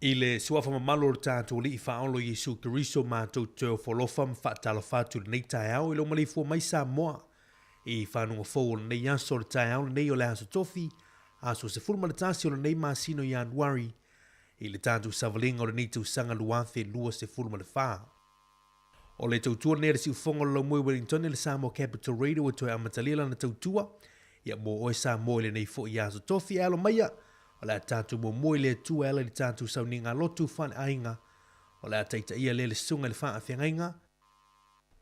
I le suafa mamalu o le tatou Alii Faaolo Iesu Keriso matou te toe ofo alofa ma faatalofa atu i lenei taeao i lou maleifua mai Samoa i fanuga fou o lenei aso o le taeao lenei o le aso Tofi, aso 11 o lenei masina o Ianuari i le tatou savaliga o lenei tausaga 2024. O le tautua lenei a le siufofoga o le Laumua i Wellington i le Samoa Capital Radio ua toe amatalia lana tautua ia mo oe Samoa i lenei foi aso Tofi. E alo maia, o le a tatou muamua i le Atua e ala i le tatou sauniga lotu faaleaiga. O le a taitaia lea le susuga i le faafeagaiga,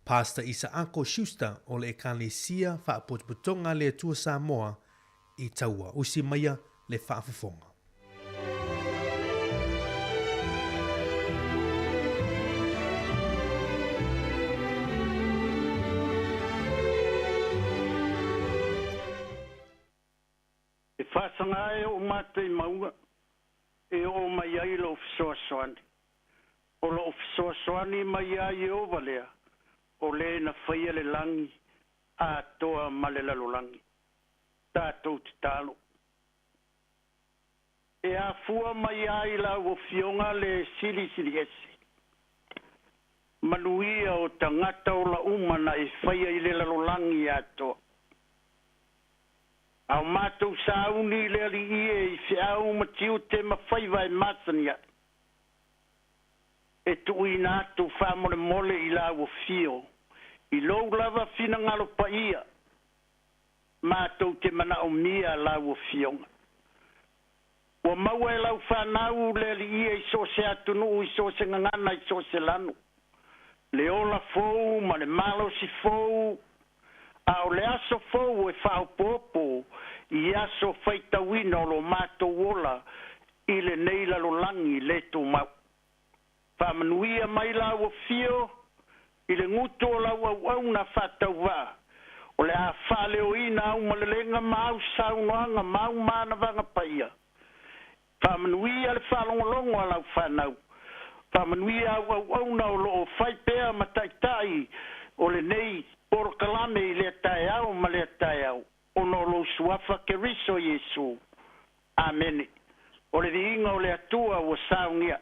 Pastor Isaako Schuster o le Ekalesia Faapotopotoga a le Atua Samoa i Taua. Usi maia le faafofoga. E faasaga e oo matou i mauga e oo mai ai lou fesoasoani. O lou fesoasoani mai iā Ieova lea, o le na faia le lagi atoa ma le lalolagi. Tatou tatalo. E afua mai lava i lau Afioga le Silisili Ese. Manuia o tagata ola uma na e faia i le lalolagi atoa. A o matou sauni i le Alii e i feau ma tiute ma faiva e masani ai. E tuuina atu faamolemole i lau Afio i lou lava finagalo paia. Matou te manaomia lau Afioga. Ua maua e lau fanau le Alii i so o se atunuu, i so o se gagana, i so o se lanu, le ola fou ma le malosi fou, a o le aso fou e faaopoopo i aso faitauina o lo matou ola i lenei lalolagi le tumau. Faamanuia mai lau Afio i le gutu o lau auauna faatauvaa, o le a faaleoina au malelega ma au saunoaga ma au manavaga paia. Faamanuia le faalogologo a lau fanau. Faamanuia au auauna o lo o fai pea ma taitai o lenei polokalame i lea taeao ma lea taeao, ona o lou suafa Keriso Iesu. Amene. O le viiga o le Atua ua saunia.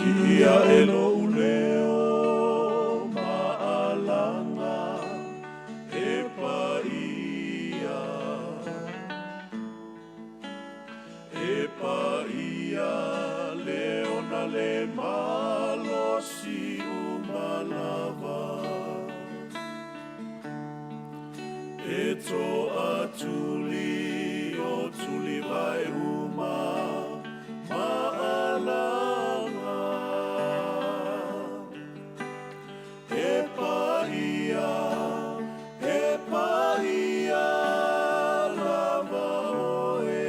Siia e lou leo maalaga e paia, e paia le ona le malosi uma lava. E toatuli o tuli vai uma maalaga. E paia, e paia lava oe.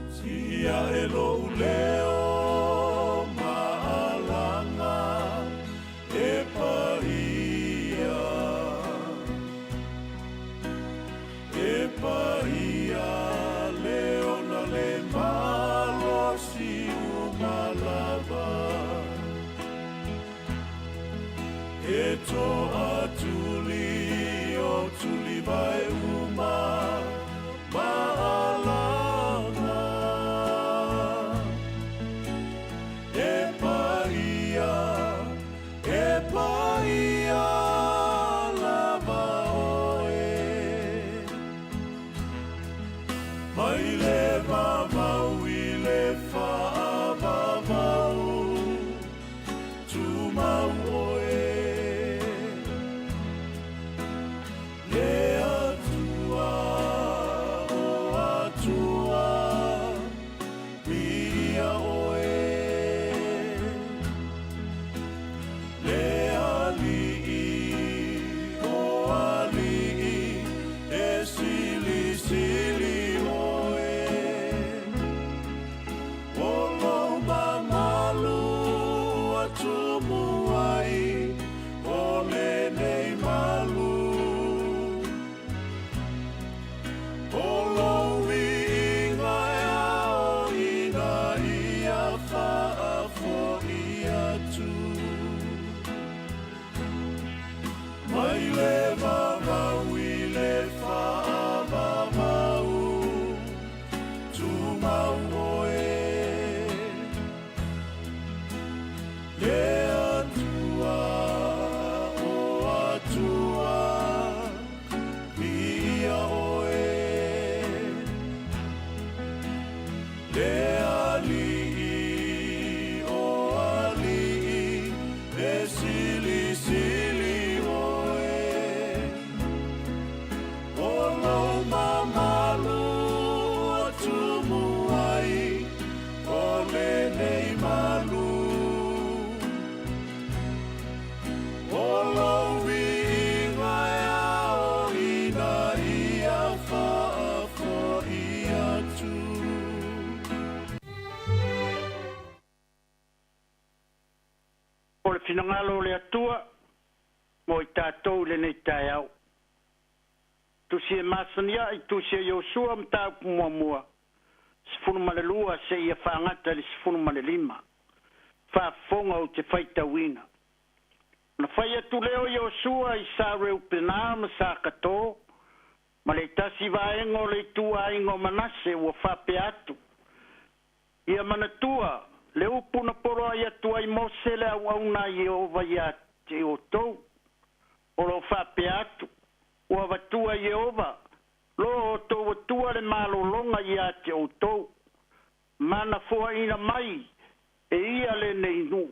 Siia e lou leo maalaga e paia, e paia. finagalo o le Atua mo i tatou i lenei taeao. Tusi e masani ai, tusi e Iosua mataupu muamua, 12 seia faagata i le 15. Faafofoga ou te faitauina. Na fai atu lea o Iosua i sa Reupena ma sa Katō, ma le tasi vaega o le ituaiga o Manase ua faapea atu, Ia manatua le upu na poloai atu ai Mose le auauna a Ieova ia te outou, o lo o faapea atu, Ua avatua e Ieova lo outou Atua le malologa ia te outou, ma na foaina mai e ia lenei nuu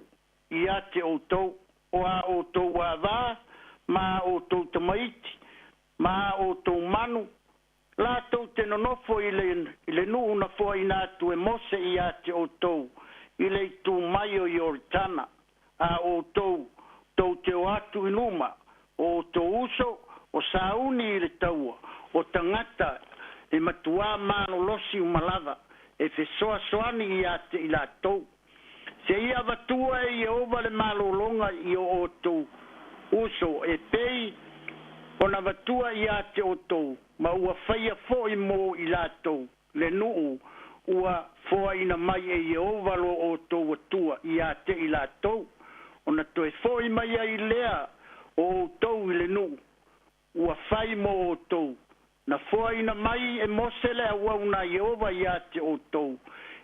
ia te outou, o a outou avā ma a outou tamaiti ma a outou manu, latou te nonofo i le nuu na foaina atu e Mose ia te outou i le itu mai o Ioritana, a outou tou te o atu i luma o outou uso o sauni i le taua, o tagata e matuā malolosi uma lava, e fesoasoani ia te i latou. Seia avatua e Ieova le malologa i o outou uso e pei ona avatua ia te outou, ma ua faia foi mo i latou le nuu ua foaina mai e Ieova lo outou Atua ia te i latou, ona toe foi mai ai lea o outou i le nuu ua fai mo outou, na foaina mai e Mose le auauna a Ieova ia te outou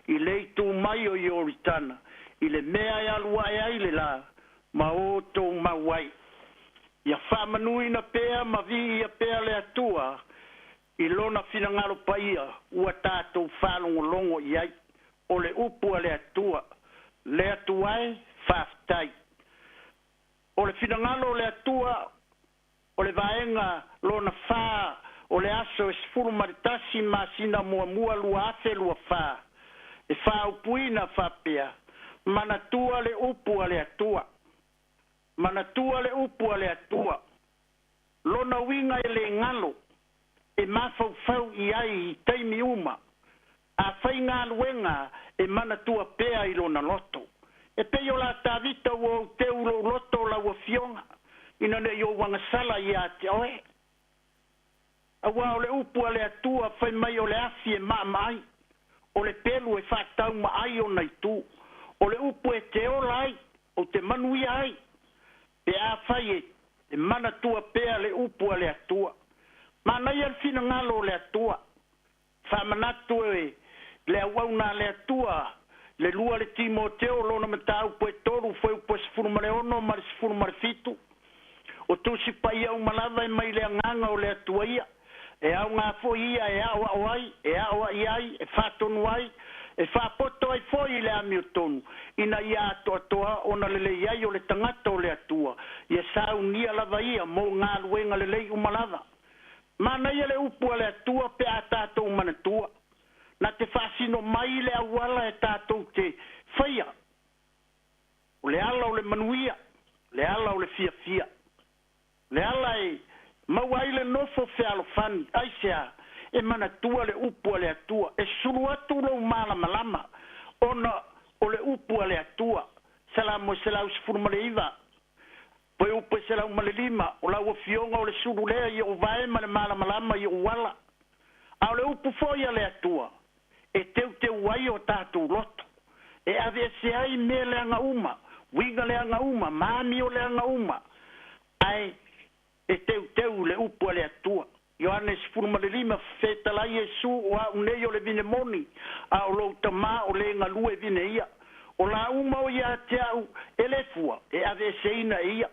i le itu mai o Ioritana, i le mea e alu ae ai le lā, ma outou mau ai. Ia faamanuina pea ma viia pea le Atua i lona finagalo paia ua tatou faalogologo i ai. O le upu a le Atua, le Atua e, faafetai. O le finagalo o le Atua o le vaega lona 4 o le aso e 11 masina muamua 2024, e faaupuina faapea, Manatua le upu a le Atua. Manatua le upu a le Atua. Lona uiga e le galo, e mafaufau i ai i taimi uma, a fai galuega e manatua pea i lona loto. E pei o la Tavita ua ou teu i lou loto o lau Afioga, ina ne i ou agasala ia te oe. Aua o le upu a le Atua fai mai o le afi e maamaai, o le pelu e faataumaai ona itu, o le upu e te ola ai, ou te manuia ai, pe afai e manatua pea le upu a le Atua. Manaia le finagalo o le Atua. Faamanatu e le auauna a le Atua le lua le Timoteo lona mataupu e 3 fuaiupu e 16 ma le 17. O tusi paia uma lava e mai le agaga o le Atua ia, e aoga foi ia e aoao ai, e aoai ai, e faatonu ai, e faapoto ai foi i le amiotonu, ina ia atoatoa ona lelei ai o le tagata o le Atua, ia saunia lava ia mo galuega lelei uma lava. Manaia le upu a le Atua pe a tatou manatua, na te faasino mai le auala e tatou te faia, o le ala o le manuia, le ala o le fiafia, le ala e maua ai le nofo fealofani. Aisea? E manatua le upu a le Atua, e sulu atu lou malamalama ona o le upu a le Atua. Salamo 119 fuaiupu e 105, o lau Afioga o le sulu lea i ou vae ma le malamalama i ou ala. A o le upu foi a le Atua e teuteu ai o tatou loto, e aveese ai mea leaga uma, uiga leaga uma, ma amio leaga uma, ae e teuteu le upu a le Atua. Ioane 15, fetalai Iesu, o au nei o le vine moni, a o lou Tamā o le galue vine ia. O la uma o ia te au e le fua, e aveeseina e ia,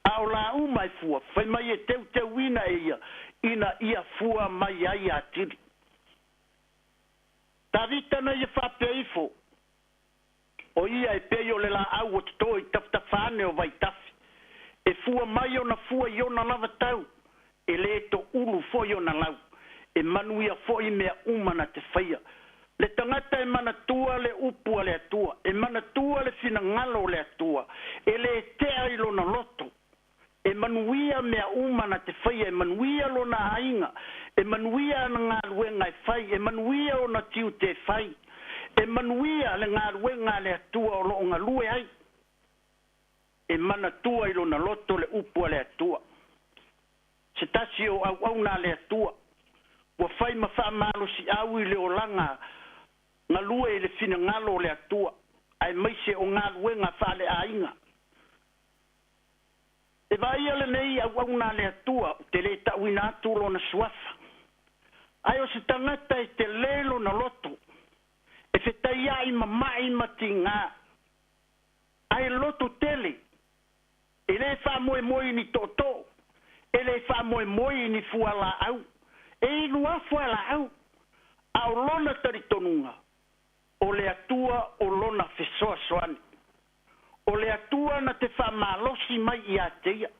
a o la uma e fua, fai mai e teuteuina e ia, ina ia fua mai ai atili. Tavita na ia faapea ifo, o ia e pei o le laau o toto i tafatafa ane o vaitafe, e fua mai ona fua i ona lava tau, e le toulu foi ona lau, e manuia foi mea uma na te faia. Le tagata e manatua le upu a le Atua, e manatua le finagalo o le Atua, e le tea i lona loto, e manuia mea uma na te faia, e manuia lona aiga, e manuia ana galuega e fai, e manuia ona tiute e fai, e manuia le galuega a le Atua o loo galue ai. e manatua i lona loto le upu a le Atua. Se tasi o auauna a le Atua, ua fai ma faamalosiau i le olaga galue i le finagalo o le Atua, aemaise o galuega faaleaiga. E vaaia lenei auauna a le Atua, ou te le tauina atu lona suafa, ae o se tagata e telē lona loto, e fetaiai ma ma'i ma tigā, ae loto tele, e lē faamoemoe i ni tootoo, e lē faamoemoe i ni fualaau, e inu lava fualaau, a o lona talitonuga, o le Atua o lona fesoasoani. O le Atua na te faamalosi mai ia te ia.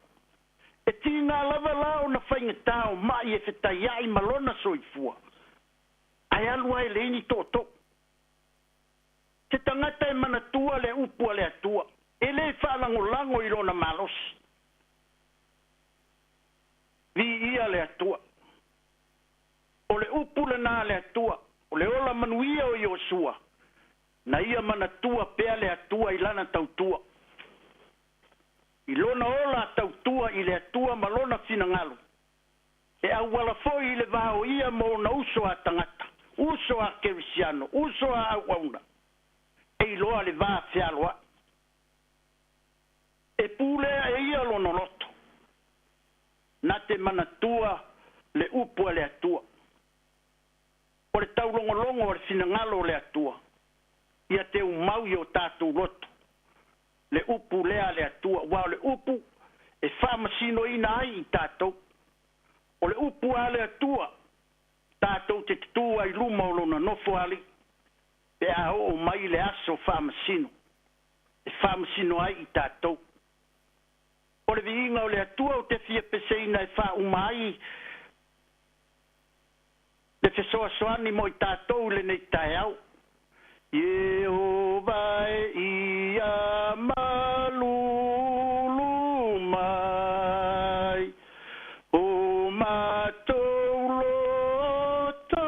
E tiga lava la ona faigata o ma'i e fetaiai ma lona soifua, ae alu lava e leai ni tootoo. Se tagata e manatua le upu a le Atua, e lē faalagolago i lona malosi. Viia le Atua. O le upu lena a le Atua, o le ola manuia o Iosua, na ia manatua pea le Atua i lana tautua. I lona ola tautua i le Atua ma lona finagalo, e auala foi i le va o ia ma ona uso a tagata, uso a kerisiano, uso a auauna, e iloa le va fealoai. E pulea e ia lona loto, na te manatua le upu a le Atua. O le taulogologo o le finagalo o le Atua, ia teumau i o tatou loto le upu lea a le Atua, aua o le upu e faamasinoina ai i tatou. O le upu a le Atua, tatou te tutū ai i luma o lona nofoalii, pe a oo mai le aso faamasino, e faamasino ai i tatou. O le viiga o le Atua ou te fia peseina e faauma ai le fesoasoani mo i tatou i lenei taeao. Ieova e ia malulu mai, o matou loto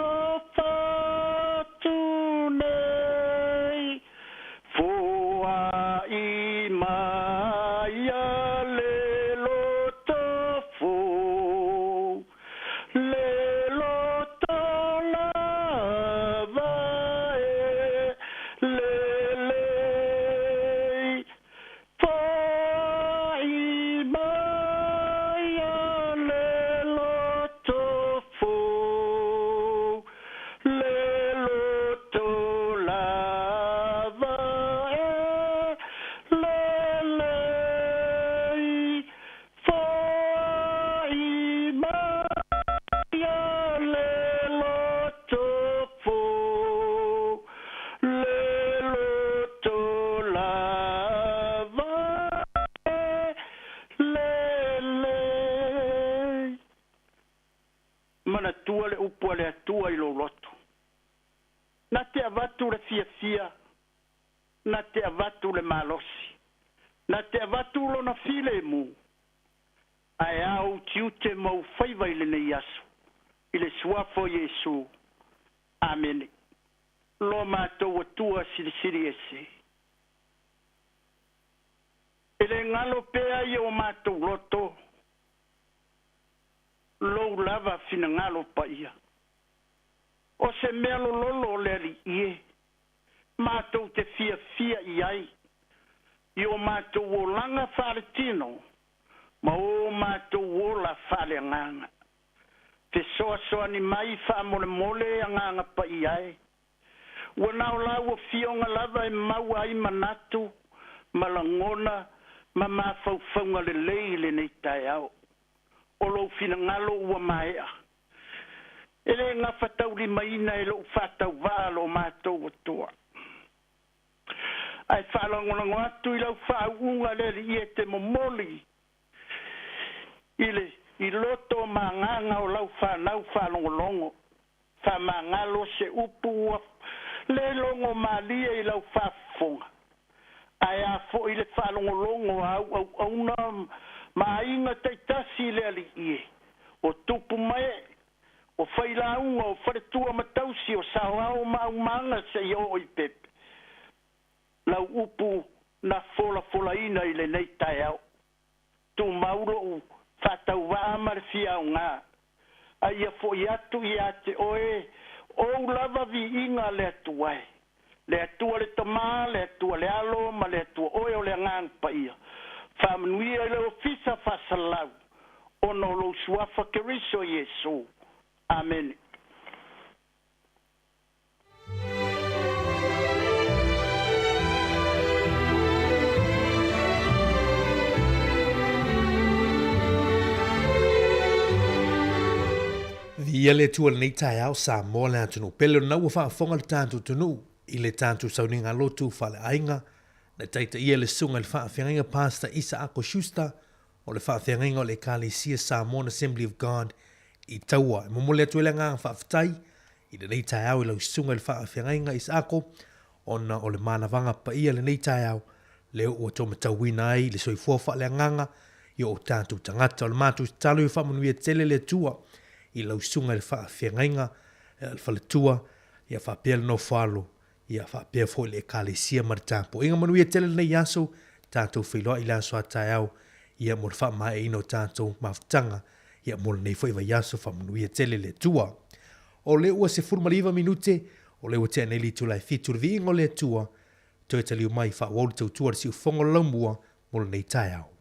fatu nei, foai mai a le loto fou, le loto lava e lelei. Foai mai a le loto fou, le loto lava e lelei. Foai mai a le loto fou, le loto lava e lelei. Manatua le upu a le Atua i lou loto. Na te avatu le fiafia, na te avatu le malosi, na te avatu lona filemu, ae a ou tiute ma ou faiva i lenei aso, i le suafa o Iesu. Amene. Lo matou Atua silisili ese. E le galo pea i o matou loto, lou lava finagalo paia. O se mea lololo o le Alii e, matou te fiafia i ai, i o matou olaga faaletino, ma o matou ola faaleagaga. Fesoasoani mai faamolemole Agaga Paia e. Ua na o lau Afioga lava e maua ai manatu ma lagona ma mafaufauga lelei i lenei taeao. O lou finagalo ua maea. E le gafataulimaina e lou faatauvaa lo matou Atua. Ae faalagolago atu i lau faauuga le Alii e te momoli i le i loto ma agaga o lau fanau faalogologo. Faamagalo se upu ua le logo malie i lau faafofoga, ae a foi le faalogologo a au auauna ma aiga taitasi i le Alii e, o tupu ma ee, o failauga, o faletua ma tausi, o saoao ma aumaga seia oo i pepe. Lau upu na folafolaina i lenei taeao. Tumau lo'u faatauvaa ma le fia aoga, a ia fo'i atu ia te Oe Ou lava viiga le Atua e, le Atua le Tama, le Atua le Alo ma le Atua Oe o le Agaga Paia. Faamanuia i le Ofisa Faasalalau ona o Lou Suafa Keriso Iesu. Amene. Viia le Atua i lenei taeao, Samoa le atunuu pele o lena ua faafofoga le tatou atunuu i le tatou sauniga lotu faaleaiga na taitaia e le Susuga i le Faafeagaiga Pastor Isaako Schuster o le Faafeagaiga o le Ekalesia Samoan Assembly of God i Taua. E momoli atu ai le agaga faafetai i lenei taeao i lau Susuga i le Faafeagaiga Isaako ona o le manavaga paia lenei taeao lea ua tou matauina ai le soifua faaleagaga i o tatou tagata. O le matou tatalo ia faamanuia tele le Atua i lau Susuga i le Faafeagaiga le faletua ia faapea le nofo alo ia faapea foi le Ekalesia ma le tapuaiga. Manuia tele lenei aso, tatou feiloai i le aso a taeao ia mo le faamaeaina o tatou mafutaga ia mo lenei foi vaiaso. Faamanuia tele le Atua. O lea ua 19 minute, o lea ua tea nei le itula e 7 le viiga o le Atua, toe taliu mai faaauau le tautua a le siufofoga o le laumua mo lenei taeao.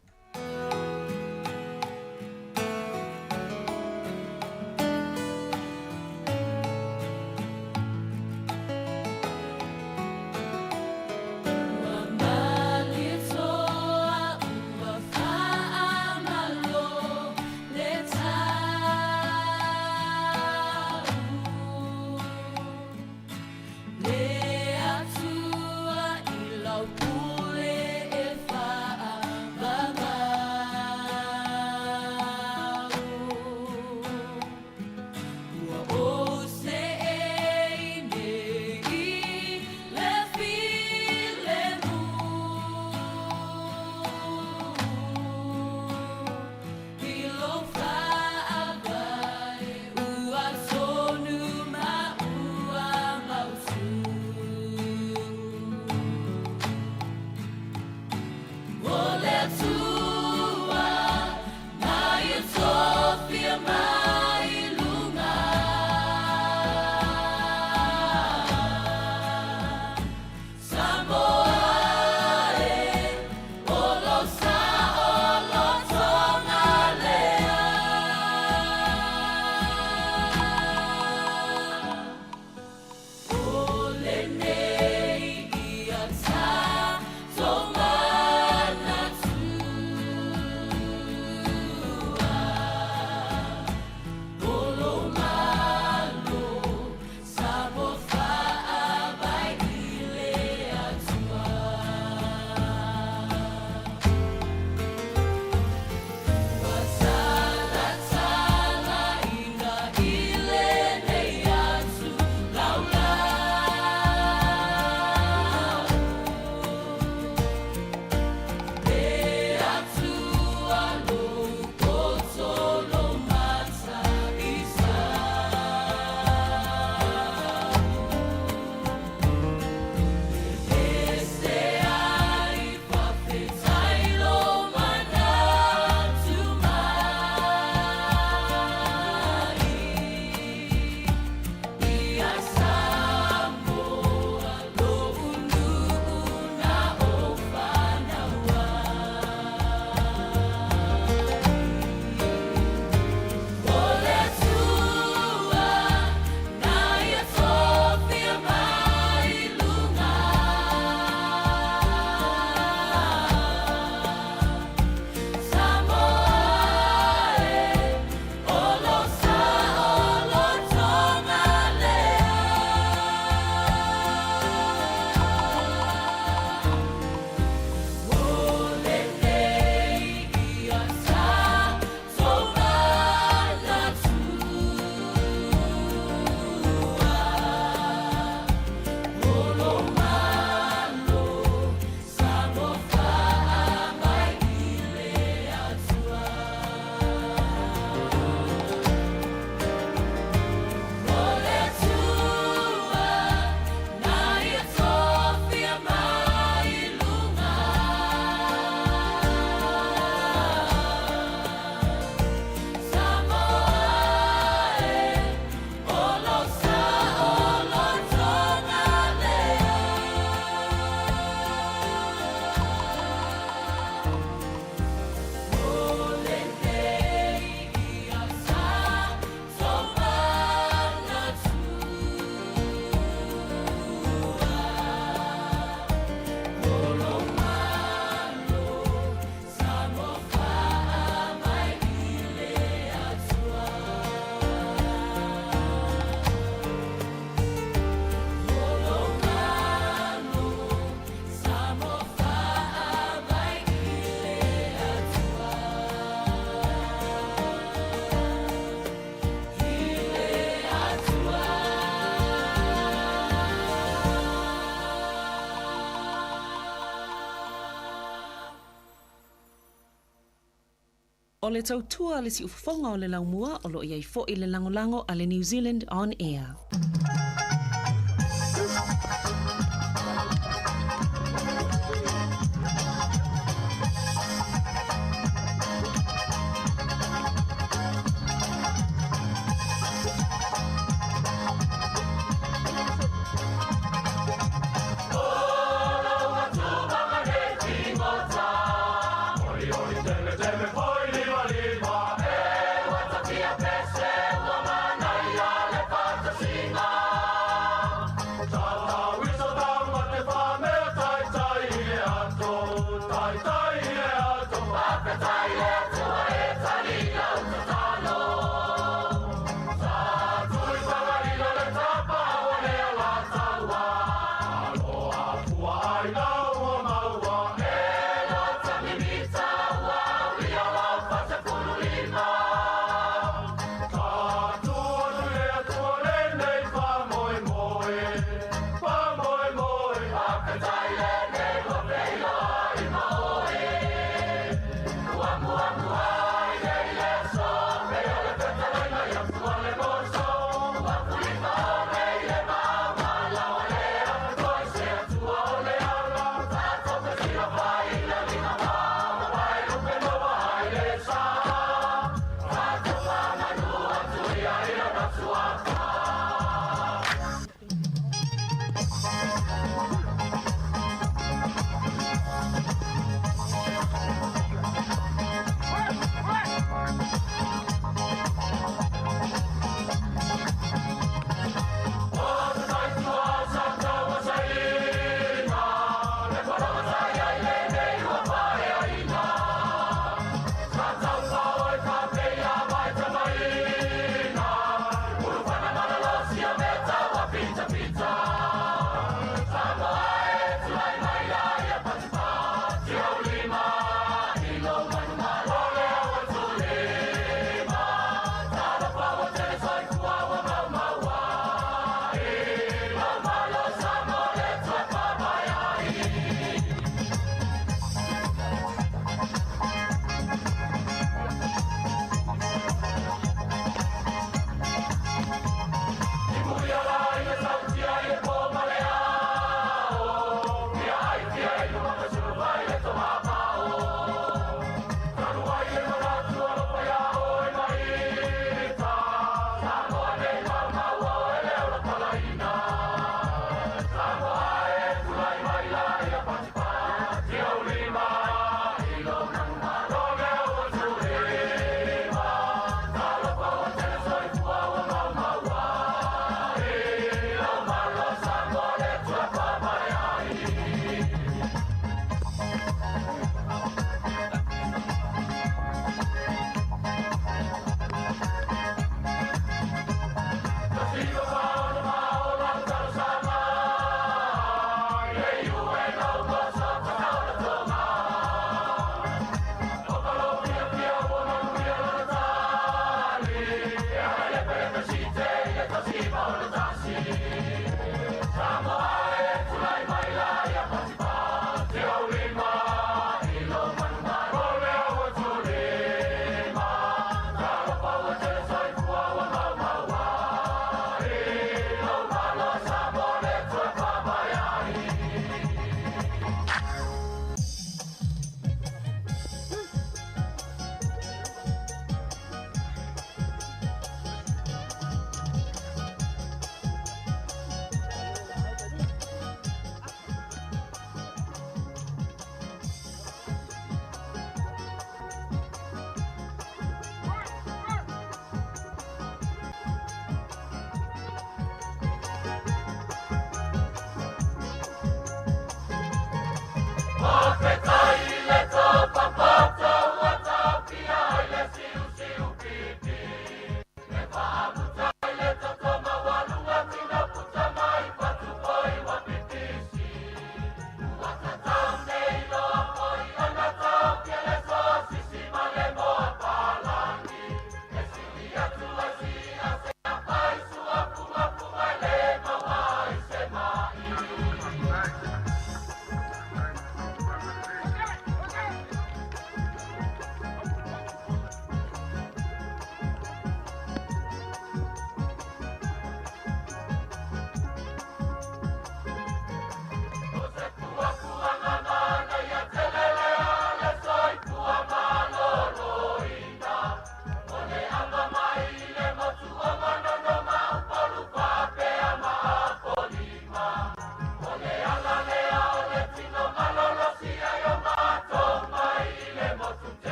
O le tautua a le siufofoga o le laumua o lo o i ai foi le lagolago a le New Zealand On Air.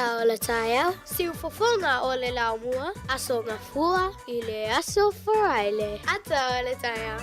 Ata o le taeao, siufofoga o le laumua, Aso Gafua i le Aso Faraile. Ata o le taeao.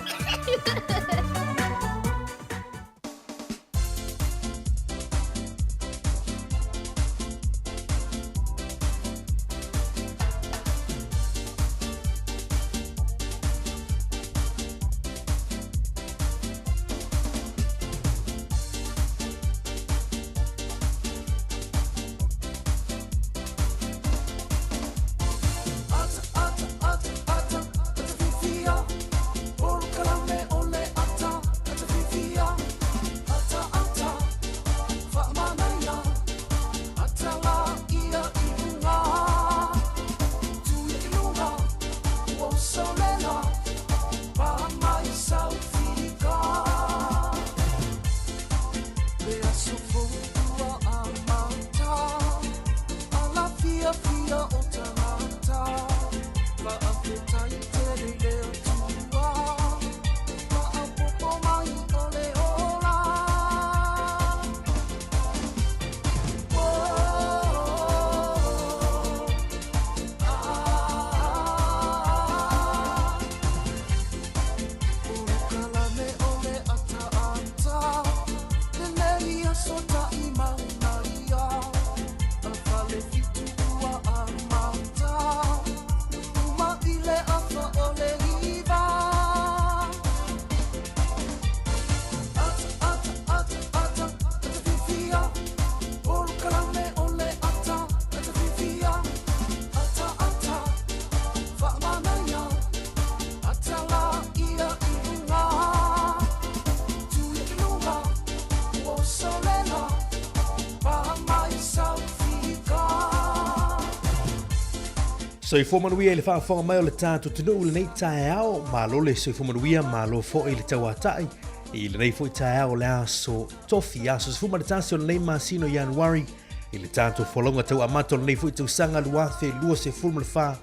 Soifua manuia i le faafofoga mai o le tatou atunuu i lenei taeao. Malo le soifua manuia, malo foi le tauatai i lenei foi taeao o le aso Tofi, aso 11 o lenei masina o Ianuari i le tatou folauga tau amata o lenei foi tausaga 2024.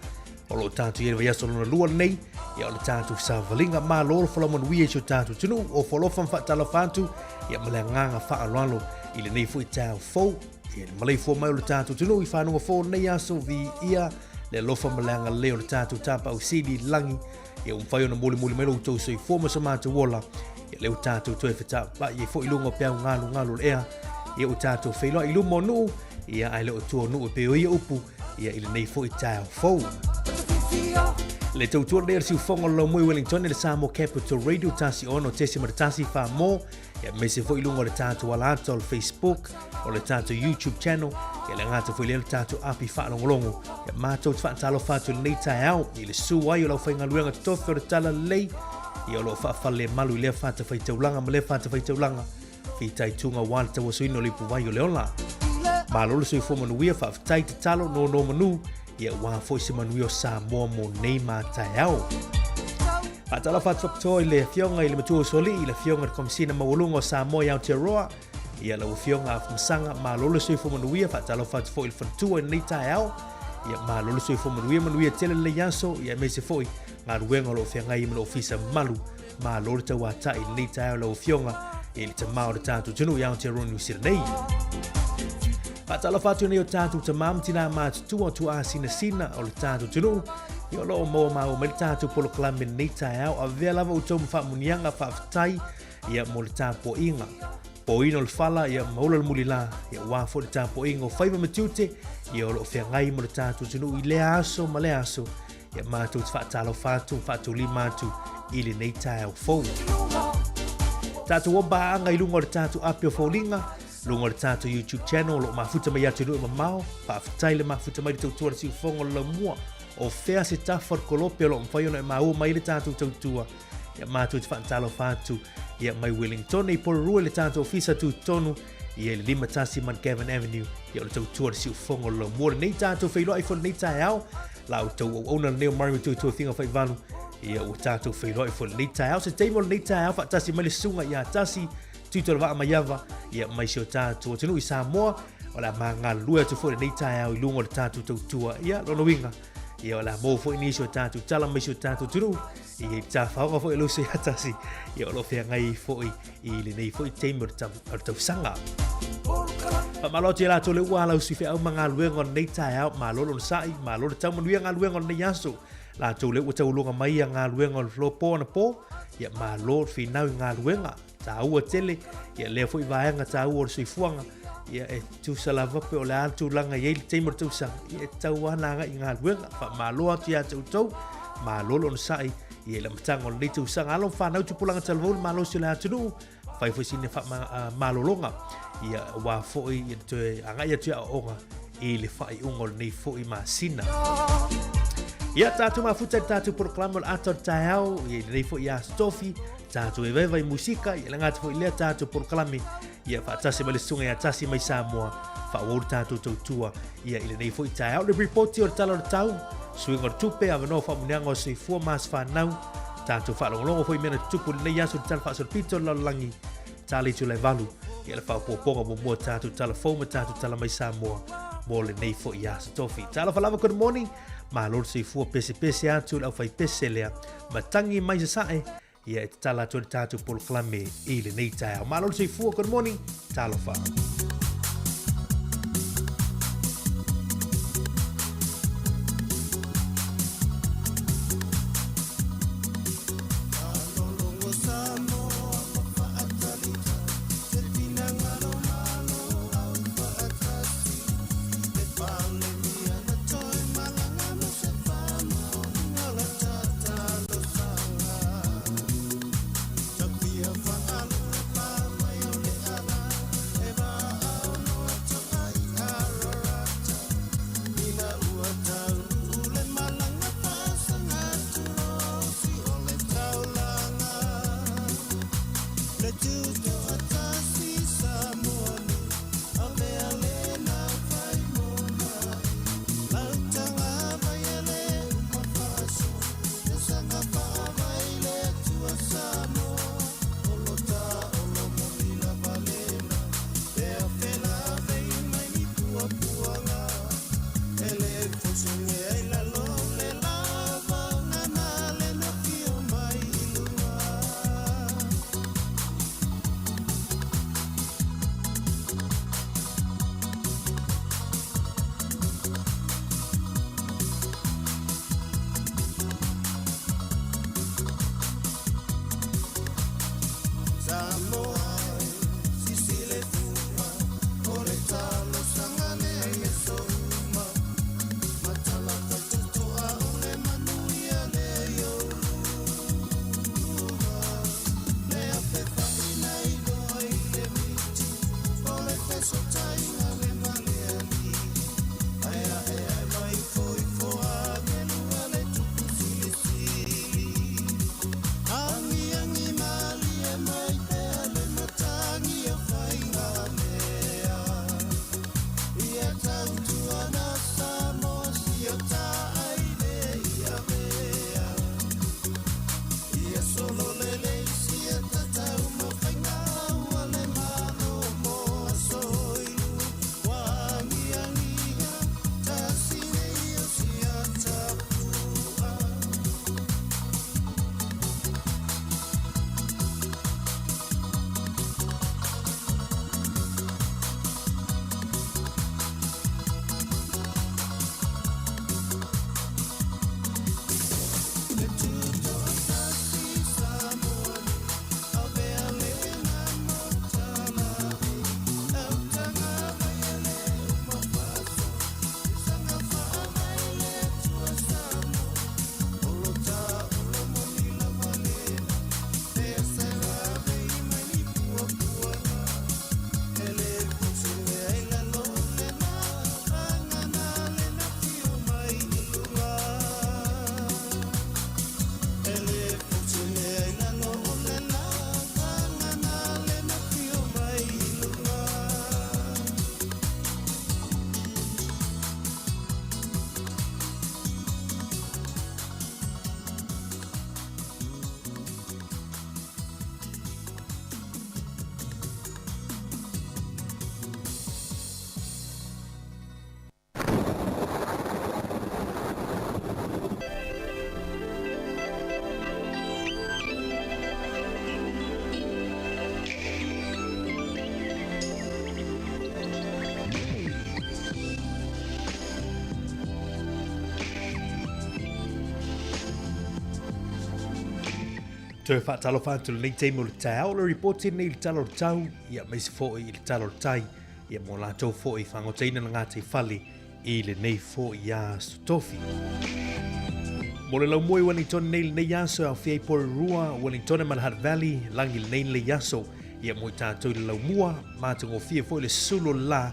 O lo o tatou i ai le vaiaso lona lua lenei, ia o le tatou savaliga. Malo le folau manuia i si o tatou atunuu, o folofa ma faatalofa atu, ia ma le agaga faaaloalo i lenei foi taeao fou. Ia le maleifua mai o le tatou atunuu i fanuga fou o lenei aso, viia le alofa ma le agalelei o le tatou Tapaau Sili i le lagi, ia ua mafai ona molimoli mai lo outou soifua ma so matou ola, ia lea ua tatou toe fetapai ai foi i luga o peau galugalu o le ea, ia ua tatou feiloai i luma o nuu, ia ae le o tua o nuu e pei o ia upu, ia i lenei foi taeao fou. Le tautua lenei o le siufofoga o le Laumui Wellington i le Samoa Capital Radio 106.1 Famo, ia aemaise foi i luga o le tatou alaata o le Facebook, o le tatou YouTube channel, ia le gata foi lea o le tatou api faalogologo. Ia matou te faatalofa atu i lenei taeao i le susu ai o le aufaigaluega totofi o le Talalelei, ia o lo o faafalelemalu i lea fatafaitaulaga ma lea fatafaitaulaga, fitaituga aua le tauasoina o le ipuvai o le ola. Malo le soifua manuia, faafetai tatalo, nono manu, ia aua foi se manuia o Samoa mo nei ma taeao. Faatalofa atu faapitoa i le Afioga i le Matua Usoalii, le Afioga i le Komesina Maualuga o Samoa i Aotearoa, ia lau Afioga Afamasaga, malo le soifua manuia. Faatalofa atu foi i le faletua i lenei taeao, ia malo le soifua manuia, manuia tele lenei aso, ia aemaise foi galuega o lo o feagai ma le ofisa mamalu. Malo le tauatai i lenei taeao lau Afioga i le tama o le tatou atunuu i Aotearoa New Zealand nei. Faatalofa atu nei o tatou tama ma tinā matutua o tuaasinasina o le tatou atunuu, ia o lo o maua maua mai le tatou polokalame i lenei taeao. Avea lava outou ma faamuniaga faafetai ia mo le tapuaiga. Poina o le fala ia maula le mulilā ia aua foi le tapuaiga o faiva ma tiute ia o lo o feagai mo le tatou atunuu i lea aso ma lea aso. Ia matou te faatalofa atu ma faataulima atu i lenei taeao fou. Tatou oba aga i luga o le tatou api o foliga, luga o le tatou YouTube channel o lo o mafuta mai atunuu e mamao. Faafetai le mafuta mai le tautua le siufofoga o le laumua. O fea se tafa o le kolope o lo o mafai ona e maua mai le tatou tautua. Ia matou te faatalofa atu ia mai Wellington i Porirua i le tatou ofisa tutotonu ia i le 51 Mount Gavin Avenue ia o le tautua le siufofoga o le laumua lenei tatou feiloai foi lenei taeao. La outou auauna lenei o Murray Matuatua Figa Faivalu ia ua tatou feiloai foi lenei taeao. Se taimi o lenei taeao faatasi mai le susuga ia Tasi Tuitolovaa Maiava ia mai si o tatou atunuu i Samoa. O le a magalulue atu foi lenei taeao i luga o le tatou tautua. Ia lona uiga ia o le a maua foi nisi o tatou tala mai si o tatou atunuu ia i le tafaoga foi o le uso ia Tasi ia o lo o feagai foi i lenei foi taimi o le tausaga. Faamalo atu ia latou le ua alausi feau ma galuega o lenei taeao, malo le onosai, malo le tau manuia galuega o lenei aso. Latou le ua taualoga mai ia galuega o le flopo anapo, ia malo le finau i galuega. Taua tele, ia lea foi vaega taua o le soifuaga, ia e tusa lava pe o le a le tulaga e i ai le taimi o le tausaga, ia e tatau lava ona agai i galuega. Faamalo atu ia te outou, malo le onosai, ia i le amataga o lenei tausaga. Alo ma fanau tupulaga talavou le malosi o le atunuu, fai foi sina faamalologa, ia aua foi ia toe agai atu i aoaoga i le faaiuga o lenei foi masina. Ia tatou mafuta i le tatou polokalame o le ata o le taeao, ia i lenei foi aso tofi, tatou vaevae i musika, ia le gata foi lea tatou polokalame, ia faatasi mai le susuga ia Tasi mai Samoa, faaauau le tatou tautua ia i lenei foi taeao. Le ripoti o le Tala o le Tau, suiga o le tupe, avanoa faamuniaga o soifua ma aso fanau, tatou faalogologo foi i mea na tutupu i lenei aso i le Tala Faasolopito o le Lalolagi, tala itula e 8, ia le faaopoopoga muamua o tatou tala fou ma tatou tala mai Samoa mo lenei foi aso tofi. Talofa lava, good morning, malo le soifua, pesepese atu i le aufaipese lea, matagi mai sasae, ia e tatala atu ai le tatou polokalame i lenei taeao. Malo le soifua, good morning, talofa. Toe faatalofa atu i lenei taimi o le taeao, o le ripoti lenei i le Tala o le Tau, ia aemaise foi i le Tala o le Tai, ia mo latou foi i faagotaina le gataifale i lenei foi aso Tofi. Mo le laumua i Wellington nei lenei aso e aofia ai Porirua, Wellington ma le Hutt Valley, lagi lenei lenei aso, ia mo i tatou i le laumua, matagofie foi le sulu o le la,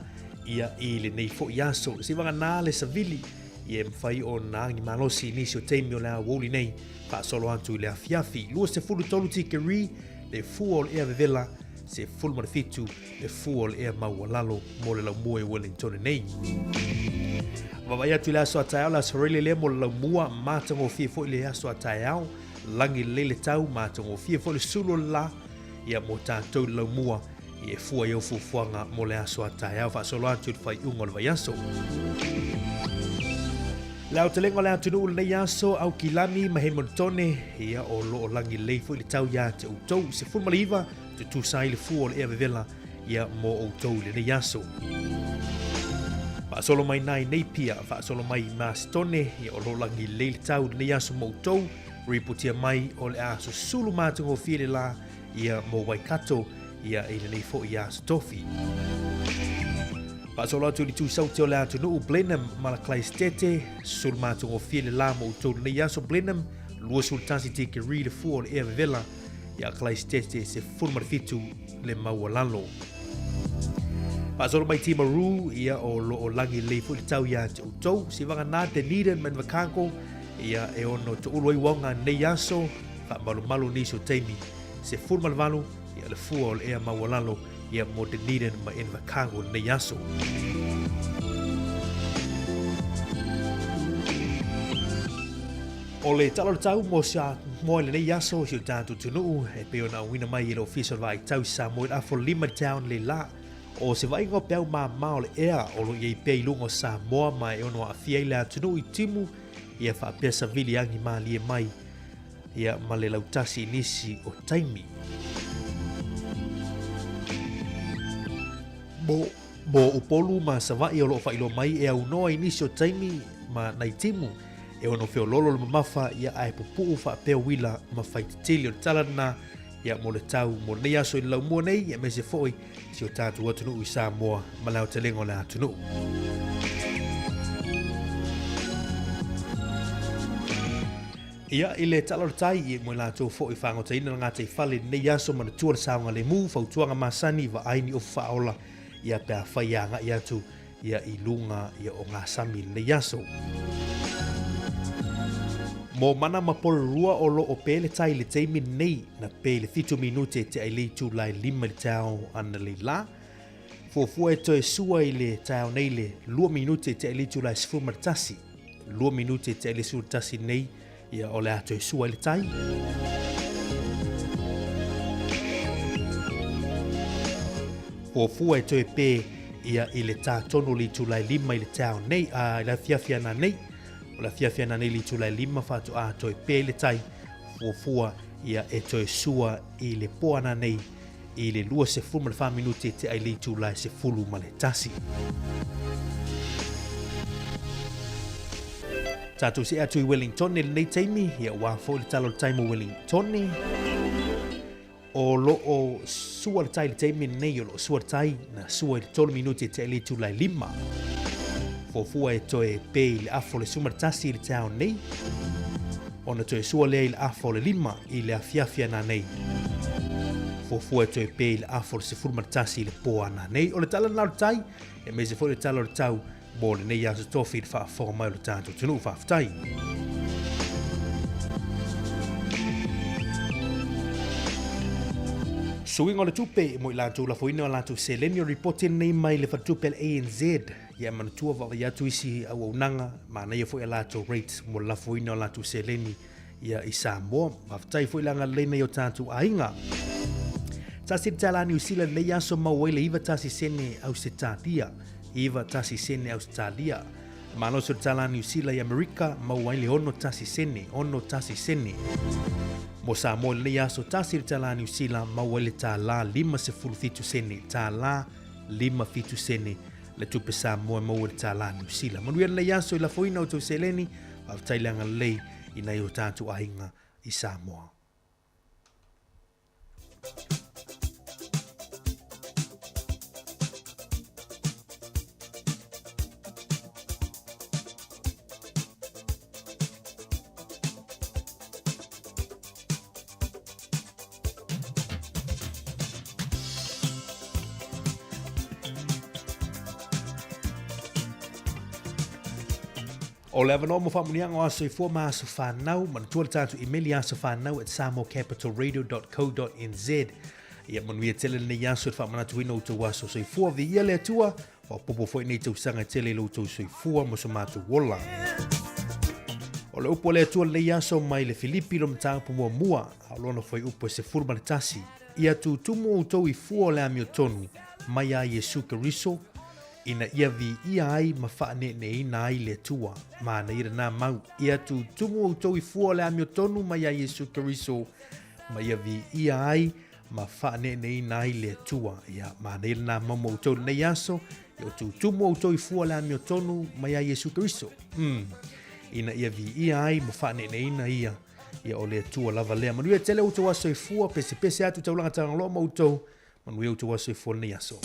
ia i lenei foi aso. Se vagana le savili, ia e mafai ona agi malosi i nisi o taimi o le aoauli nei, faasolo atu i le afiafi. 23 tikeri le fua o le ea vevela, 17 le fua o le ea maualalo mo le laumua i Wellington nei. Vaavaai atu i le aso a taeao, le aso Faraile lea mo le laumua, matagofie foi le aso a taeao, lagi lelei le tau, matagofie foi le sulu o le la, ia mo tatou i le laumua, e fua i au fuafuaga mo le aso a taeao faasolo atu i le faaiuga o le vaiaso. Le aotelega o le atunuu lenei aso, Aukilani ma Hamiltone, ia o lo o lagi lelei foi le tau iā te outou. 19 tutusa ai le fua o le ea vevela ia mo outou i lenei aso. Faasolo mai nai Napier, faasolo mai i Masitone, ia o lo o lagi lelei le tau i lenei aso mo outou. Ripotia mai o le a susulu matagofie le la ia mo Waikato ia i lenei foi aso Tofi. Faasolo atu i le tūsaute o le atunuu Blenheim ma la Klaistete, susulu matagofie le la mo outou lenei aso Blenheim, 21 tikeri le fua o le ea vevela, ia Klaistete 17 le maualalo. Faasolo mai Timaru, ia o lo o lagi lelei foi le tau ia te outou. Sivaga nā Dunedin ma Invercargill, ia e ono toulu ai uaga nei aso, faamalumalu nisi o taimi 18, ia le fua o le ea maualalo ia mo Dunedin ma Invercargill nei aso. O le tala o le tau mo Samoa i lenei aso i si o tatou atunuu e pei ona auina mai e le Ofisa o le Vaai Tau i Samoa i le afa o le 5 i le taeao nei la. O se vaaiga o peau māmā o le ea o lo o i ai pea i luga o Samoa ma e ono aafia ai le atunuu i timu ia faapea savili agi mālie mai ia ma le lautasi i nisi o taimi. Mo, mo Upolu ma Savaii o lo o faailoa mai e aunoa i nisi o taimi ma nai timu e ono feololo le mamafa ia ae pupuu faapea uila ma faitetele. O le tala lena ia mo le tau mo lenei aso i le laumua nei aemaise foi si o tatou atunuu i Samoa ma le aotelega o le atunuu. Ia, i le tala o le tai, i mo i latou foi faagotaina le gataifale i lenei aso manatua le saogalemu, fautuaga masani, vaai ni ofu faaola, ia pe afai e agai atu ia i luga ia o ngā sami i lenei aso. Mo mana ma Porirua o lo o pē le tai i le taimi lenei, na pē i le 7 minute te ai le itulai 5 i le taeao analeila la. Fuafua e toe sua i le taeao nei le 2 minute te ai le itulai 11, 2 minute te ai le 11 nei ia o le a toe sua i le tai. Fuafua e toe pē ia i le tā tonu le itulai 5 i le taeao nei, a i le afiafi ana nei, o le afiafi ana nei le itulai 5 faatoa toe pē i le tai, fuafua ia e toe sua i le po ana nei i le 24 minute te ai le itulai 11. Tātou se atu i Wellington i lenei taimi, ia ua foi le tala o le tai mo Wellington. O lo o sua le tai le taimi nei, o lo o sua le tai, na sua i le 3 minute te ai le itulai 5. Fuafua e toe pē i le afa o le 11 i le taeao nei, ona toe sua lea i le afa o le 5 i le afiafi ana nei. Fuafua e toe pē i le afa o le 11 i le pō ana nei. O le tala lena o le tai, aemaise foi le tala o le tau mo lenei aso tofi i le faafofoga mai o le tatou atunuu. Faafetai. Suiga o le tupe mo i latou lafoina o latou seleni o ripoti nei mai le faletupe a le ANZ. Ia manatua vaavaai atu isi auaunaga, manaia foi a latou rates mo le lafoina o latou seleni ia i Samoa. Faafetai foi le agalelei nei o tatou aiga. Tasi le tala Niu Sila lenei aso maua ai le 91 sene Ausetalia. 91 sene Ausetalia. Malosi o le tala Niu Sila i Amerika maua ai le 61 sene, 61 sene. Mo Samoa i lenei aso, tasi le tala Niu Sila maua ai le tālā 57 sene, tālā 57 sene le tupe Samoa e maua i le tālā Niu Sila. Manuia lenei aso i lafoina o tou seleni, faafetai le agalelei i nai o tatou aiga i Samoa. O le avanoa mo faamuniaga o aso soifua ma aso fanau, manatua le tatou imeli asofanau@samoacapitalradio.co.nz. Ia manuia tele lenei aso i le faamanatuina o outou aso soifua. Viia le Atua, faaopoopo foi nei tausaga e tele i lo outou soifua ma so matou ola. O le upu a le Atua lenei aso mai le Filipi lona mataupu muamua, a o lona fuaiupu e 11. Ia tutumu outou i fua o le amiotonu mai ia Iesu Keriso, ina ia viia ai ma faaneeneeina ai le Atua. Manaia lena mau. Ia tutumu outou i fua o le amiotonu mai ia Iesu Keriso, ma ia viia ai ma faaneeneeina ai le Atua. Ia, manaia lena mau mo outou i lenei aso. Ia tutumu outou i fua o le amiotonu mai ia Iesu Keriso. Ina ia viia ai ma faaneeneeina ia. Ia o le Atua lava lea. Manuia tele outou aso soifua, pesepese atu taulaga tagaloa ma outou. Manuia outou aso soifua lenei aso.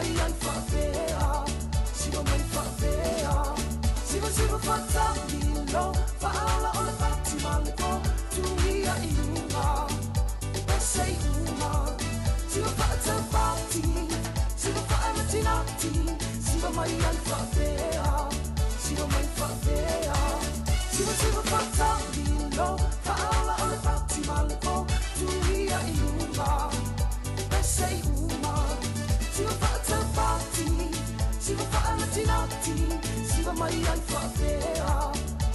mai ai faapea, siva mai faapea. Siva siva faatamilo, faaola o le pati ma le po, tuia i luga, pese i uma. Siva faataupati, siva faanatinati, siva mai ai faapea, siva mai faapea. Siva siva faatamilo, faaola o le pati ma le po, tuia i luga, pese i uma. Siva faataupati, siva faanatinati, siva mai ai faapea,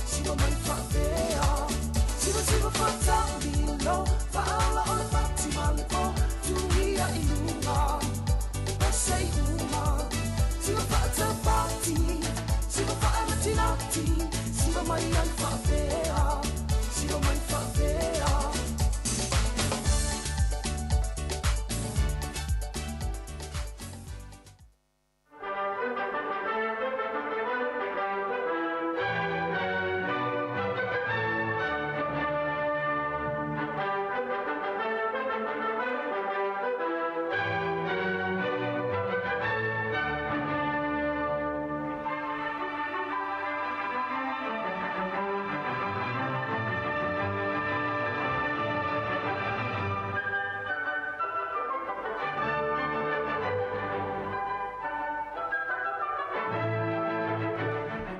siva mai faapea. Siva siva faatamilo, faaola o le pati ma le po, tuia i luga, pese i uma. Siva faataupati, siva faanatinati, siva mai ai faapea, siva mai faapea.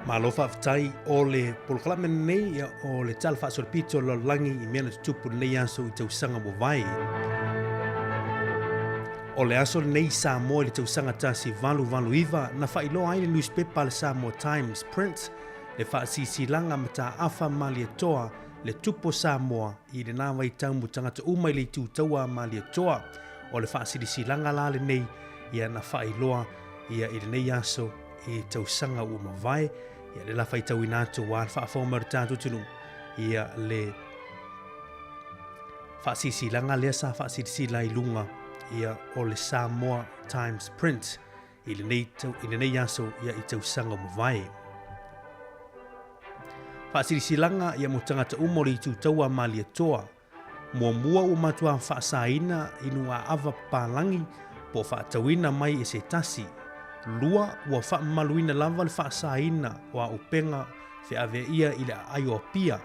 Malo faafetai o le polokalame lenei ia o le Tala Faasolopito o le Lalolagi i mea na tutupu lenei aso i tausaga ua vae. O le aso lenei i Samoa i le tausaga 1889 na faailoa ai le newspaper a le Samoa Times Print le faasisilaga mataafa Malietoa le tupu o Samoa i lena vaitau mo tagata uma i le itu taua a Malietoa. O le faasilisilaga la lenei ia na faailoa ia i lenei aso i tausaga ua mavae, ia le la faitauina atu aua le faafofoga mai o le tatou atunuu, ia le faasisilasilaga lea sa faasilasila i luga ia o le Samoa Times Print i lenei, i lenei aso ia i tausaga ua mavae. Faasilasilaga ia mo tagata uma o le itu taua Malietoa. Muamua ua matua faasaina i luga-aava papalagi po o faatauina mai e se tasi. Lua, ua faamamaluina lava le faasaina o auupega feaveaia i le aai o Apia.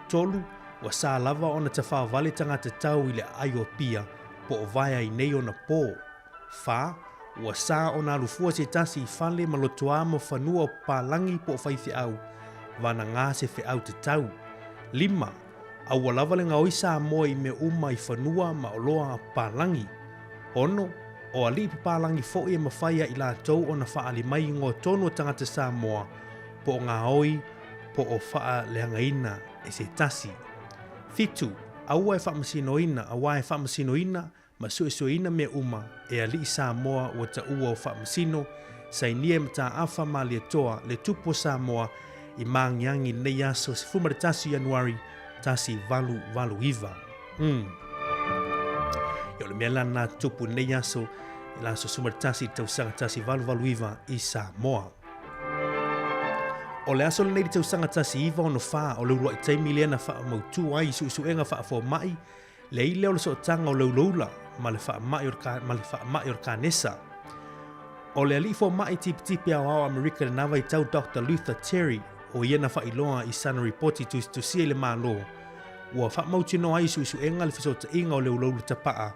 Tolu, ua sa lava ona tafaovale tagata tau i le aai o Apia po o vae ai nei ona po. Fa, ua sa ona alufua se tasi i fale ma lotoa ma fanua o papalagi po o faifeau, vanagā se feau tatau. Lima, Aua lava le gaoi Samoa i mea uma i fanua ma oloa a papalagi. 6, O alii papalagi foi e mafai a i latou ona faaali mai igoa tonu o tagata Samoa po o gaoi po o faaleagaina e se tasi. 7, Aua e faamasinoina aua e faamasinoina ma suesueina mea uma e alii Samoa ua taua o faamasino, sainia e mataafa Malietoa le tupu o Samoa i maagiagi i lenei aso 11 Ianuari 1889. Umm. Ia o le mea la lena tupu i lenei aso, i le aso 11 i le tausaga 1889 i Samoa. O le aso lenei i le tausaga 1964 o le uluai taimi lea na faamautu ai i suesuega faafomai Le ai lea o le sootaga o le ulaula ma le faamai o le, ma le faamai o le kanesa. O le alii fomai tipitipi aoao o Amerika i lena vaitau Doctor Luther Terry, o ia na faailoa i sana ripoti tusitusia i le Malo, ua faamautinoa ai i suesuega le fesootaiga o le ulaula tapaa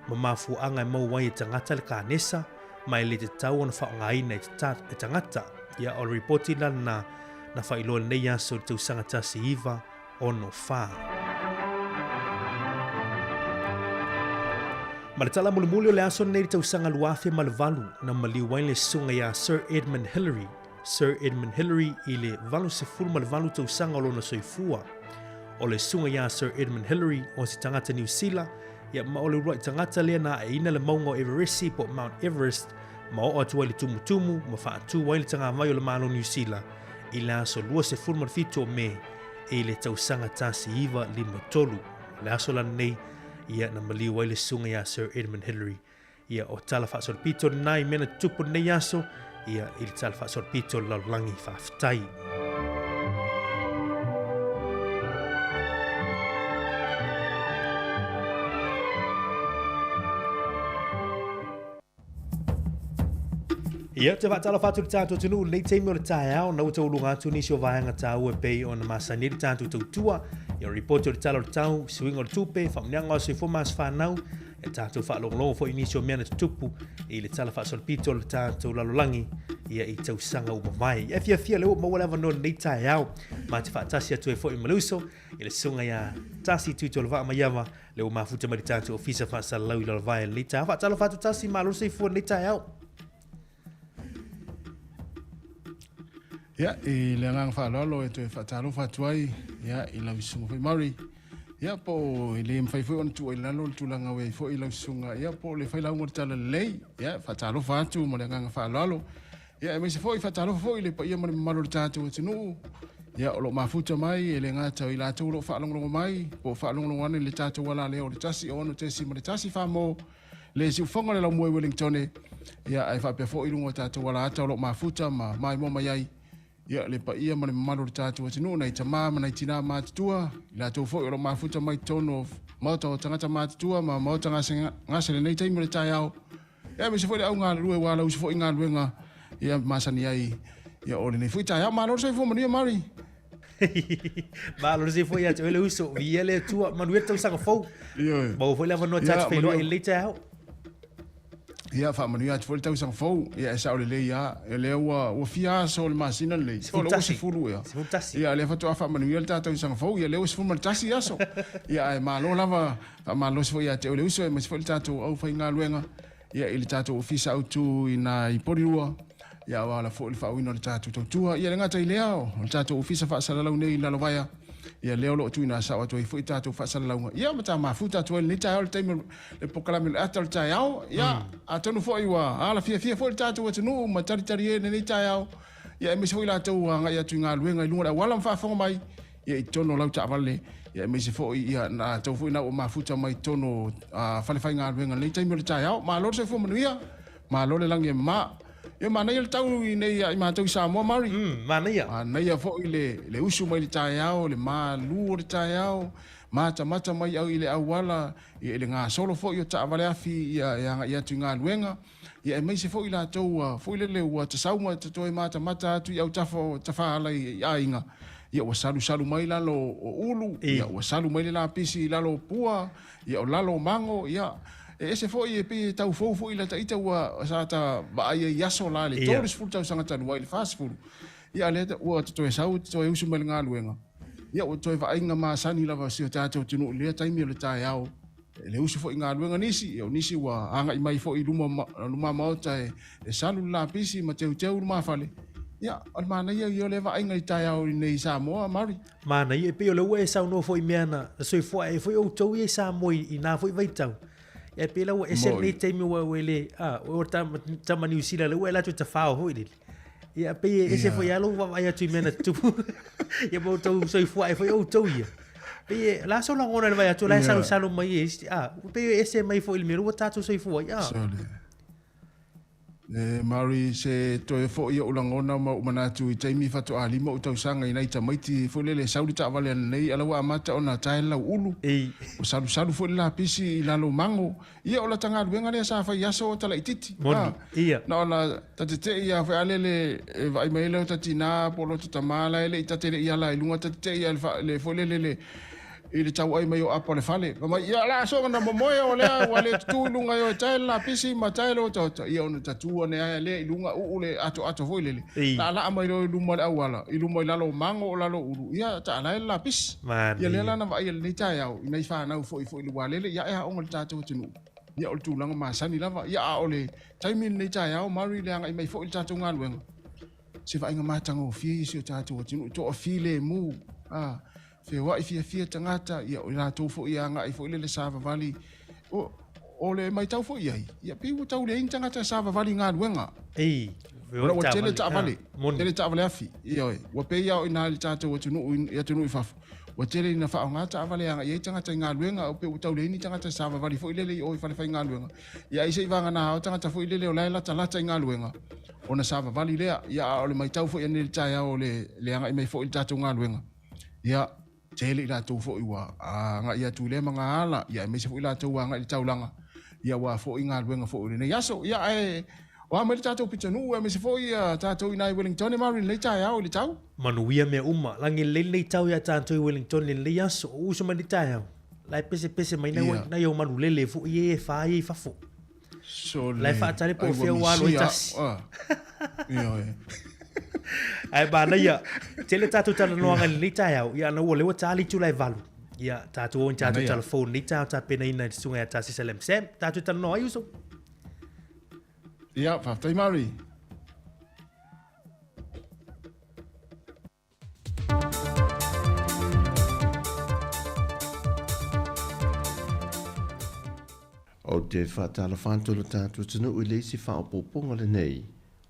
ma mafuaaga e maua ai e tagata le kanesa ma e le tatau ona faaaogaina e tagata. Ia, o le ripoti la lena na faailoa i lenei aso i le tausaga 19 6, 4. Ma le tala mulimuli o le aso lenei i le tausaga 2008, na maliu ai le susuga ia Sir Edmund Hillary, Sir Edmund Hillary i le 88 tausaga o lona soifua. O le susuga ia Sir Edmund Hillary o se tagata Niu Sila, ia ma o le uluai tagata lea na aeina le mauga o Everesi po o Mount Everest ma oo atu ai le tumutumu ma faatu ai le tagavai o le Malo Niu Sila i le aso 27 o Me i le tausaga 1953. O le aso la lenei, ia na maliu ai le susuga ia Sir Edmund Hillary. Ia o tala faasolopito lena i mea na tutupu i lenei aso, ia i le tala faasolopito o le lalolagi. Faafetai. Ia, ou te faatalofa atu i le tatou atunuu i lenei taimi o le taeao, na ua taualuga atu nisi o vaega taua e pei ona masani ai le tatou tautua, ia o lipoti o le Tala o le Tau, suiga o le tupe, faamanuiaga o soifua ma aso fanau, ia tatou faalogologo foi i nisi o mea na tutupu i le Tala Faasolopito o le tatou lalolagi ia i tausaga ua mavae. Ia e fiafia lea ua maua le avanoa i lenei taeao ma te faatasi atu ai foi ma le uso i le susuga ia Tasi Tuitolovaa Maiava, lea ua mafuta mai le tatou ofisa faasalalau i Lalovaea i lenei taeao. Faatalofa atu Tasi, malo le soifua i lenei taeao. Ia, i le agaga faaaloalo e toe faatalofa atu ai ia, i lau susuga foi Murray, ia, po o e le mafai foi ona tuu ai i lalo le tulaga ua i ai foi lau susuga, ia, po o le failauga o le Talalelei. Ia, faatalofa atu ma le agaga faaaloalo. Ia, aemaise foi, faatalofa foi i le paia ma le mamalu o le tatou atunuu, ia, o lo o mafuta mai, e le gata o i latou o lo o faalogologo mai, po o faalogologo ane i le tatou alaleo o le 106.1 Samoa, le siufofoga o le laumua i Wellingtone, ia, ae faapea foi i luga o tatou alaata o lo o mafuta ma maimoa mai ai, ia, le paia ma le mamalu o le tatou atunuu, nai tama ma nai tina matutua, i latou foi o lo o mafuta mai totonu o maota o tagata matutua ma maota gasegase i lenei taimi o le taeao, Ia, aemaise foi le au galulue ua alausi foi galuega ia masani ai ia o lenei foi taeao. Malo le soifua manuia Mari. Malo le soifua ia te oe le uso. Viia le Atua. Manuia le tausaga fou. Ioe. Maua foi le avanoa tatou te feiloai i lenei taeao. Ia, faamanuia atu foi le tausaga fou. Ia, e sao lelei lava. O lea ua, ua fia aso o le masina lenei? O lea ua 10 ea. 11. Ia, o lea faatoa faamanuia le ta tausaga fou. Ia, lea ua 11 aso. Ia, ae malo lava. Faamalosi foi ia te oe le uso, aemaise foi le tatou aufaigaluega ia, i le tatou ofisa autu i nā i Porirua, ia, aua la foi le faauiina o le tatou tautua. Ia, le gata i lea, o le tatou ofisa faasalalau nei i Lalovaea, ia, lea o lo o tuuina sao atu ai foi tatou faasalalauga, ia, ma ta mafuta atu ai lenei taeao i le taimi o le polokalame o le ata o le taeao. Ia, atonu foi ua alafiafia foi le tatou atunuu ma talitali e lenei taeao, ia, aemaise foi latou ua agai atu i galuega i luga o le auala ma faafofoga mai, ia i totonu o lau taavale, ia aemaise foi ia latou foi na ua mafuta mai totonu o falefaigaluega i lenei taimi o le taeao. Malo le soifua manuia, malo le lagi e mama. Ia manaia le tau i nei ia i matou i Samoa, Murray. Manaia. Manaia foi le, le usu mai le taeao, le malu o le taeao, matamata mai au i le auala, ia i le gasolo foi o taavale afi ia e agai atu i galuega, ia aemaise foi i latou ua foi lele ua tasau ma toe matamata atu i autafa o tafaala i aiga, ia ua salusalu mai lalo o ulu, ia ua salu mai le lapisi i lalo o pua, ia o lalo o mago, ia e ese foi e pei e tau fou foi lata ita ua sa ta vaai ai i aso la i le 30 tausaga talu ai i le 40, ia a lea ua toe sau toe usu mai le galuega, ia ua toe vaaiga masani lava o si o tatou atunuu i lea taimi o le taeao. E le usu foi i galuega nisi, ia o nisi ua agai mai foi i luma, luma maota e, e salu le lapisi ma teuteu lumafale. Ia, o le manaia ia o lea vaaiga i taeao i nei i Samoa, Murray. Manaia, e pei o lea ua e saunoa foi i mea na, na soifua ai foi outou ia i Samoa i, i nā foi vaitau. Ia e pei la ua ese lenei taimi ua ua e le, a, ua tama, tama Niu Sila lea ua e alu atu e tafao foi lele. Ia pei e ese foi lava lou vaavaai atu i mea na tutupu. Ia ma outou soifua ai foi outou ia. Pei e, o le a sou lagona i le vaai atu o la e salusalo mai e isi, a, pei e ese mai foi i le mea ua tatou soifua ai, a. Sole. E Mary, se toe foi ou lagona ma ou manatu i taimi faatoa 5 ou tausaga i nai tamaiti foi lele e sau le taavale ananei ala ua amata ona tae le lauulu. Ua salusalu foi le lapisi i lalo o mago. Ia o lata galuega lea sa fai i aso o ta laititi. Moni, ia. Na ona ta tetei a foi a lele e vaai mai ai lota tina po o lota tama la e le i ta te le i ala i luga ta tetei a le foi lele le i le tauai mai o apa o le fale. Fai mai, ia o le a soona na momoe o lea ua le tutu i luga e o e tae le lapisi ma tae le otaota. Ia ona tatu ane ai lea i luga uu le atoato foi lele. Laalaa mai loa i luma o le auala, i luma i lalo o mago o lalo o ulu, ia taala ai le lapisi. Ia lea la na vaaia i lenei taeao i nai fanau foi foi i le ualele, ia e aoga i le tatou atunuu. Ia o le tulaga masani lava. Ia a o le taimi lenei taeao, Murray, le agai mai foi i le tatou galuega, se vaaiga matagofie ia si o tatou atunuu, toafilemu, a, feoai fiafia tagata, ia o i latou foi e agai foi lele savavali. O, o le maitau foi i ai, ia pei ua tau leai ni tagata e savavali i galuega. Ei, Ona ua tele taavale, tele taavale afi, ioe, ua pei lava o i ina i le tatou atunuu i atunuu i fafo, ua tele ina faaaoga taavale e agai ai tagata i galuega, pei ua tau leai ni tagata e savavali foi lele i o i falefaigaluega. Ia ai se i vagana o tagata foi lele o la e latalata i galuega, ona savavali lea. Ia a o le maitau foi anei i le taeao o le, le agai mai foi i le tatou galuega, ia, tele i latou foi ua agai atu i lea magaala, ia aemaise foi i latou ua agai i le taulaga, ia aua foi galuega foi o lenei aso. Ia ae o O a mai le tatou pitonuu aemaise foi tatou i ina i Wellington e Mari i lenei taeao i le tau. Manuia mea uma. Lagi lelei lenei tau ia tatou i Wellington i lenei aso. O uso mai lenei taeao. La e pesepese mai nai o manulele foi e e wha i fafo. Sole. La e whaatale po Ai ua fea ua alo i misia. tasi. Ioe. Ae manaia, tele tatou talanoaga i lenei taeao, ia ana ua lea ua ta le itula e 8. Ia, tatou o i tatou Manaia. talafou i lenei taeao tapenaina i le susuga ia Tasisa Lam Sam. Tatou talanoa ai, uso. Ia, faafetai Mari. Ou te faatalofa atu i lo tatou atunuu i le isi faaopoopoga lenei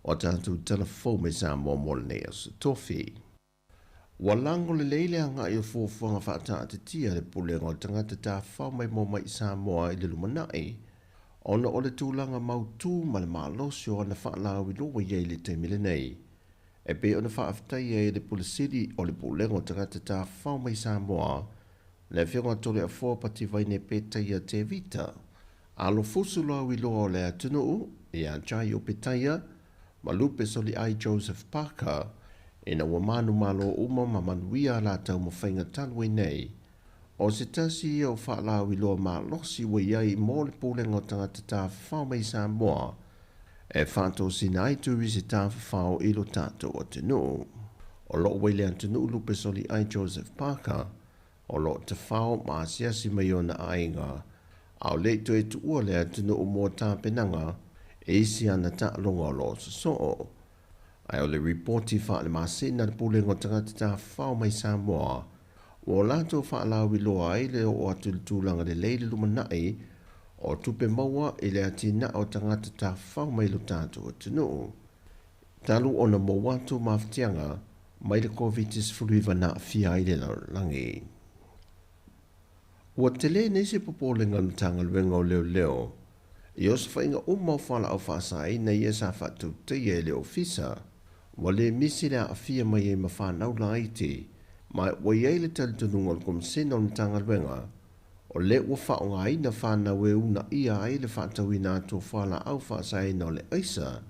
o a tatou tala fou mai Samoa mo lenei aso tofi. Ua lago lelei le agai o fuafuaga faataatitia a le Pulega o Tagata Tafafao Maimoa Mai i Samoa i le lumanai, ona o le tulaga mautū ma le malosi o ana faalauiloa i ai i le taimi lenei. E pei ona faafetaia ai e le Pule Sili o le Pulega o Tagata Tafafao mai Samoa, le Afioga a Toleafoa Pativaine Petaia Tevita, alofusu lauiloa o le atunuu, ia Jaio Petaia, ma Lupe Soliai Joseph Parker, ina ua manumalo uma ma manuia a latou mafaiga talu ai nei. O se tasi ia o faalauiloa malosi ua i ai mo le Pulega o Tagata Tafafao mai Samoa, e faatosina ai turisi tafafao i lo tatou atunuu. O loo ua i le atunuu Lupe Soliai Joseph Parker, o loo tafao ma asiasi mai ona aiga, a o le i toe tuua le atunuu mo tapenaga e isi ana taaloga o loo sosoo. Ae o le ripoti faalemasina a le Pulega o Tagata Tafafao mai Samoa, ua o latou faalauiloa ai le oo atu i le tulaga lelei le lumanai o tupe maua i le atinae o tagata tafafao mai lo tatou atunuu, talu ona mou atu mafatiaga mai le Koviti-19 na aafia ai le lalolagi. Ua tele nei se popolega o le Matagaluega o Leoleo i osofaiga uma o fualaau faasaina ia sa faatautaia e le Ofisa, ua le misi le aafia mai ai ma fanau laiti, ma ua i ai le talitonuga o le Komesina o le Matagaluega, o lea ua faaaogaina fanau e uunaia ai le faatauina atu o fualaau faasaina o le aisa,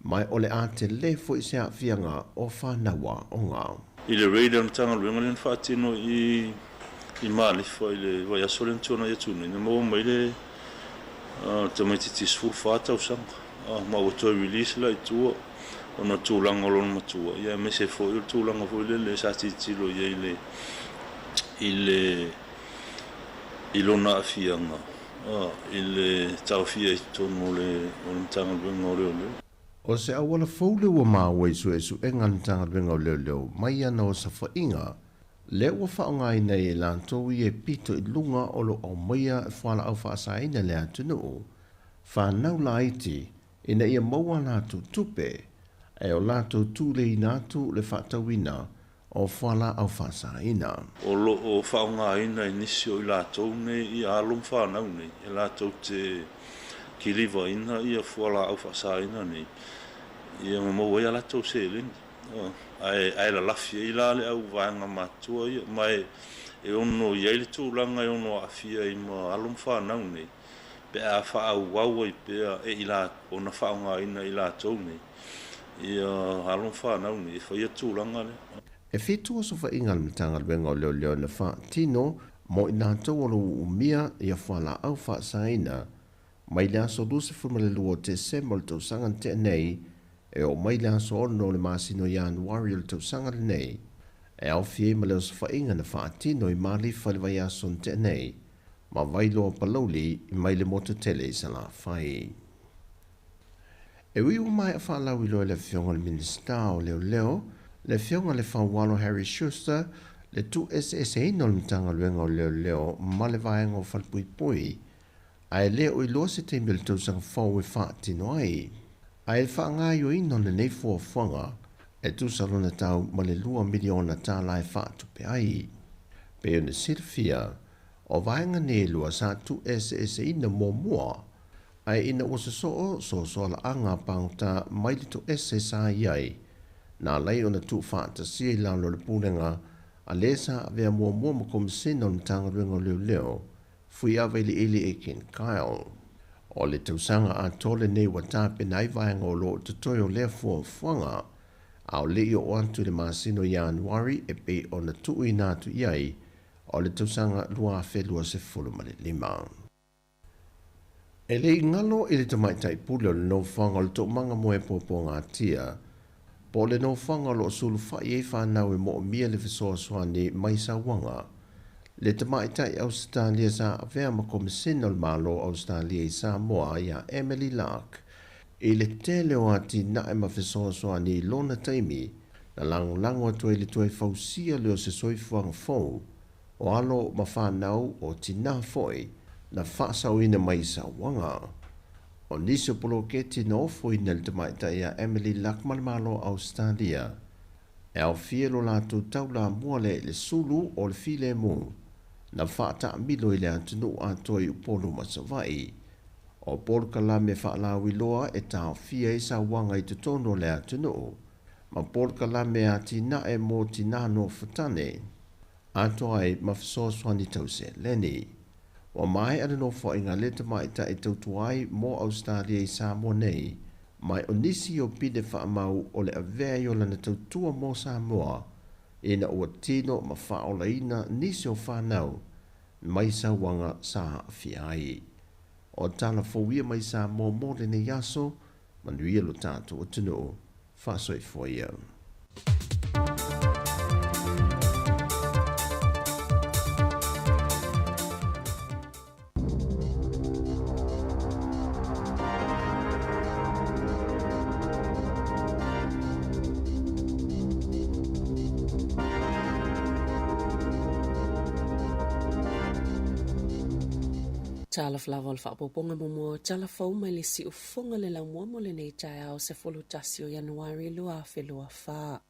ma o le a tele foi se aafiaga o fanau aoga. I le raid a le Matagaluega lea na faatino i i Malifa i le vaiaso lea na tuanai atu nei, na maua mai le tamaitiiti 14 tausaga, ma ua toe release la i tua ona o le tulaga o lona matua, ia aemaise foi o le tulaga foi lele sa tilotilo i ai i le i le i lona aafiaga i le taofia i totonu o le Matagaluega o Leoleo. O se auala fou lea ua maua i suesuega a le Matagaluega o Leoleo mai ana osofaiga, lea ua faaaogaina ai e latou ia e pito i luga o lo o aumaia fualaau faasaina i le atunuu, fanau laiti ina ia maua a latou tupe, ae o latou tuleiina atu le faatauina o fualaau faasaina. O lo o faaaogaina e nisi o i latou nei ia alo ma fanau nei e latou te kilivaina ia fualaau faasaina nei ia ma maua ai a latou seleni, ae lalafi ai la le au vaega matutua ia, ma e ono i ai le tulaga e ono aafia ai ma alo ma fanau nei pe a faaauau ai pea e ona faaaogaina e i latou nei ia alo ma fanau nei e faia tulaga lea. E 7 osofaiga a le Matagaluega o Leoleo na faatino mo i latou o lo o uumia ia fualaau faasaina mai le aso 22 o Tesema o le tausaga na tea nei e oo mai le aso 6 o le masina o Ianuari o le tausaga lenei, e aofia ai ma le osofaiga na faatino i Malifa i le vaiaso na tea nei ma Vailoa Palauli mai le motu tele i Salafai. E ui ua maea faalauiloa e le Afioga i le Minisita o Leoleo, le Afioga i le Faualo Harry Schuster, le tuueseeseina o le Matagaluega o Leoleo ma le Vaega o Falepuipui, ae le o iloa se taimi o le tausaga fou e faatino ai. Ae le faagaoioina o lenei fuafuaga e tusa lona tau ma le $2 miliona e faatupe ai. Pei ona silafia, o vaega nei e lua sa tuueseeseina muamua, ae ina ua sosoo soasoalaaga pagota mai le toese sa i ai, na alai ona tuufaatasia i lalo o le pulega a le sa avea muamua ma Komesina o le Matagaluega o Leoleo, Fuiava Iliili e Ken Kyle. O le tausaga atoa lenei ua tapena ai vaega o lo o totoe o lea fuafuaga, a o le i oo atu i le masina o Ianuari e pei ona tuuina atu i ai o le tausaga 2025. E le i galo i le tamaitai pule o le nofoaga o le Toomaga mo e Puapuagatia, po o le nofoaga o lo o sulufai ai fanau e moomia le fesoasoani mai sauaga, le tamaitai Ausetalia sa avea ma Komesina o le Malo o Ausetalia i Samoa ia Emily Lark, i le tele o atinae ma fesoasoani i lona taimi na lagolago atu ai le toe fausia lea o se soifuaga fou o alo ma fanau o tinā foi na faasaoina mai i sauaga. O nisi o poloketi na ofoina e le tamaitai ia Emily Luck ma le Malo o Ausetalia, e aofia lo latou taulamua lea i le sulu o le filemu na faataamilo i le atunuu atoa i Upolu ma Savaii. O polokalame faalauiloa e taofia ai sauaga i totonu o le atunuu, ma polokalame atinae mo tinā nofotane, atoa ai ma fesoasoani tau seleni. Ua maea le nofoaiga a lea tamaitai e tautua ai mo Ausetalia i Samoa nei, ma o nisi o pine faamau o le avea ai o lana tautua mo Samoa ina ua tino ma faaolaina nisi o fanau mai sauaga sa aafia ai. O tala fou ia mai Samoa mo lenei aso, manuia lo tatou atunuu. Faasoifua ia. Talofa lava o le faaopoopoga muamua o tala fou mai le siufofoga le laumua mo lenei taeao 11 o Ianuari 2024.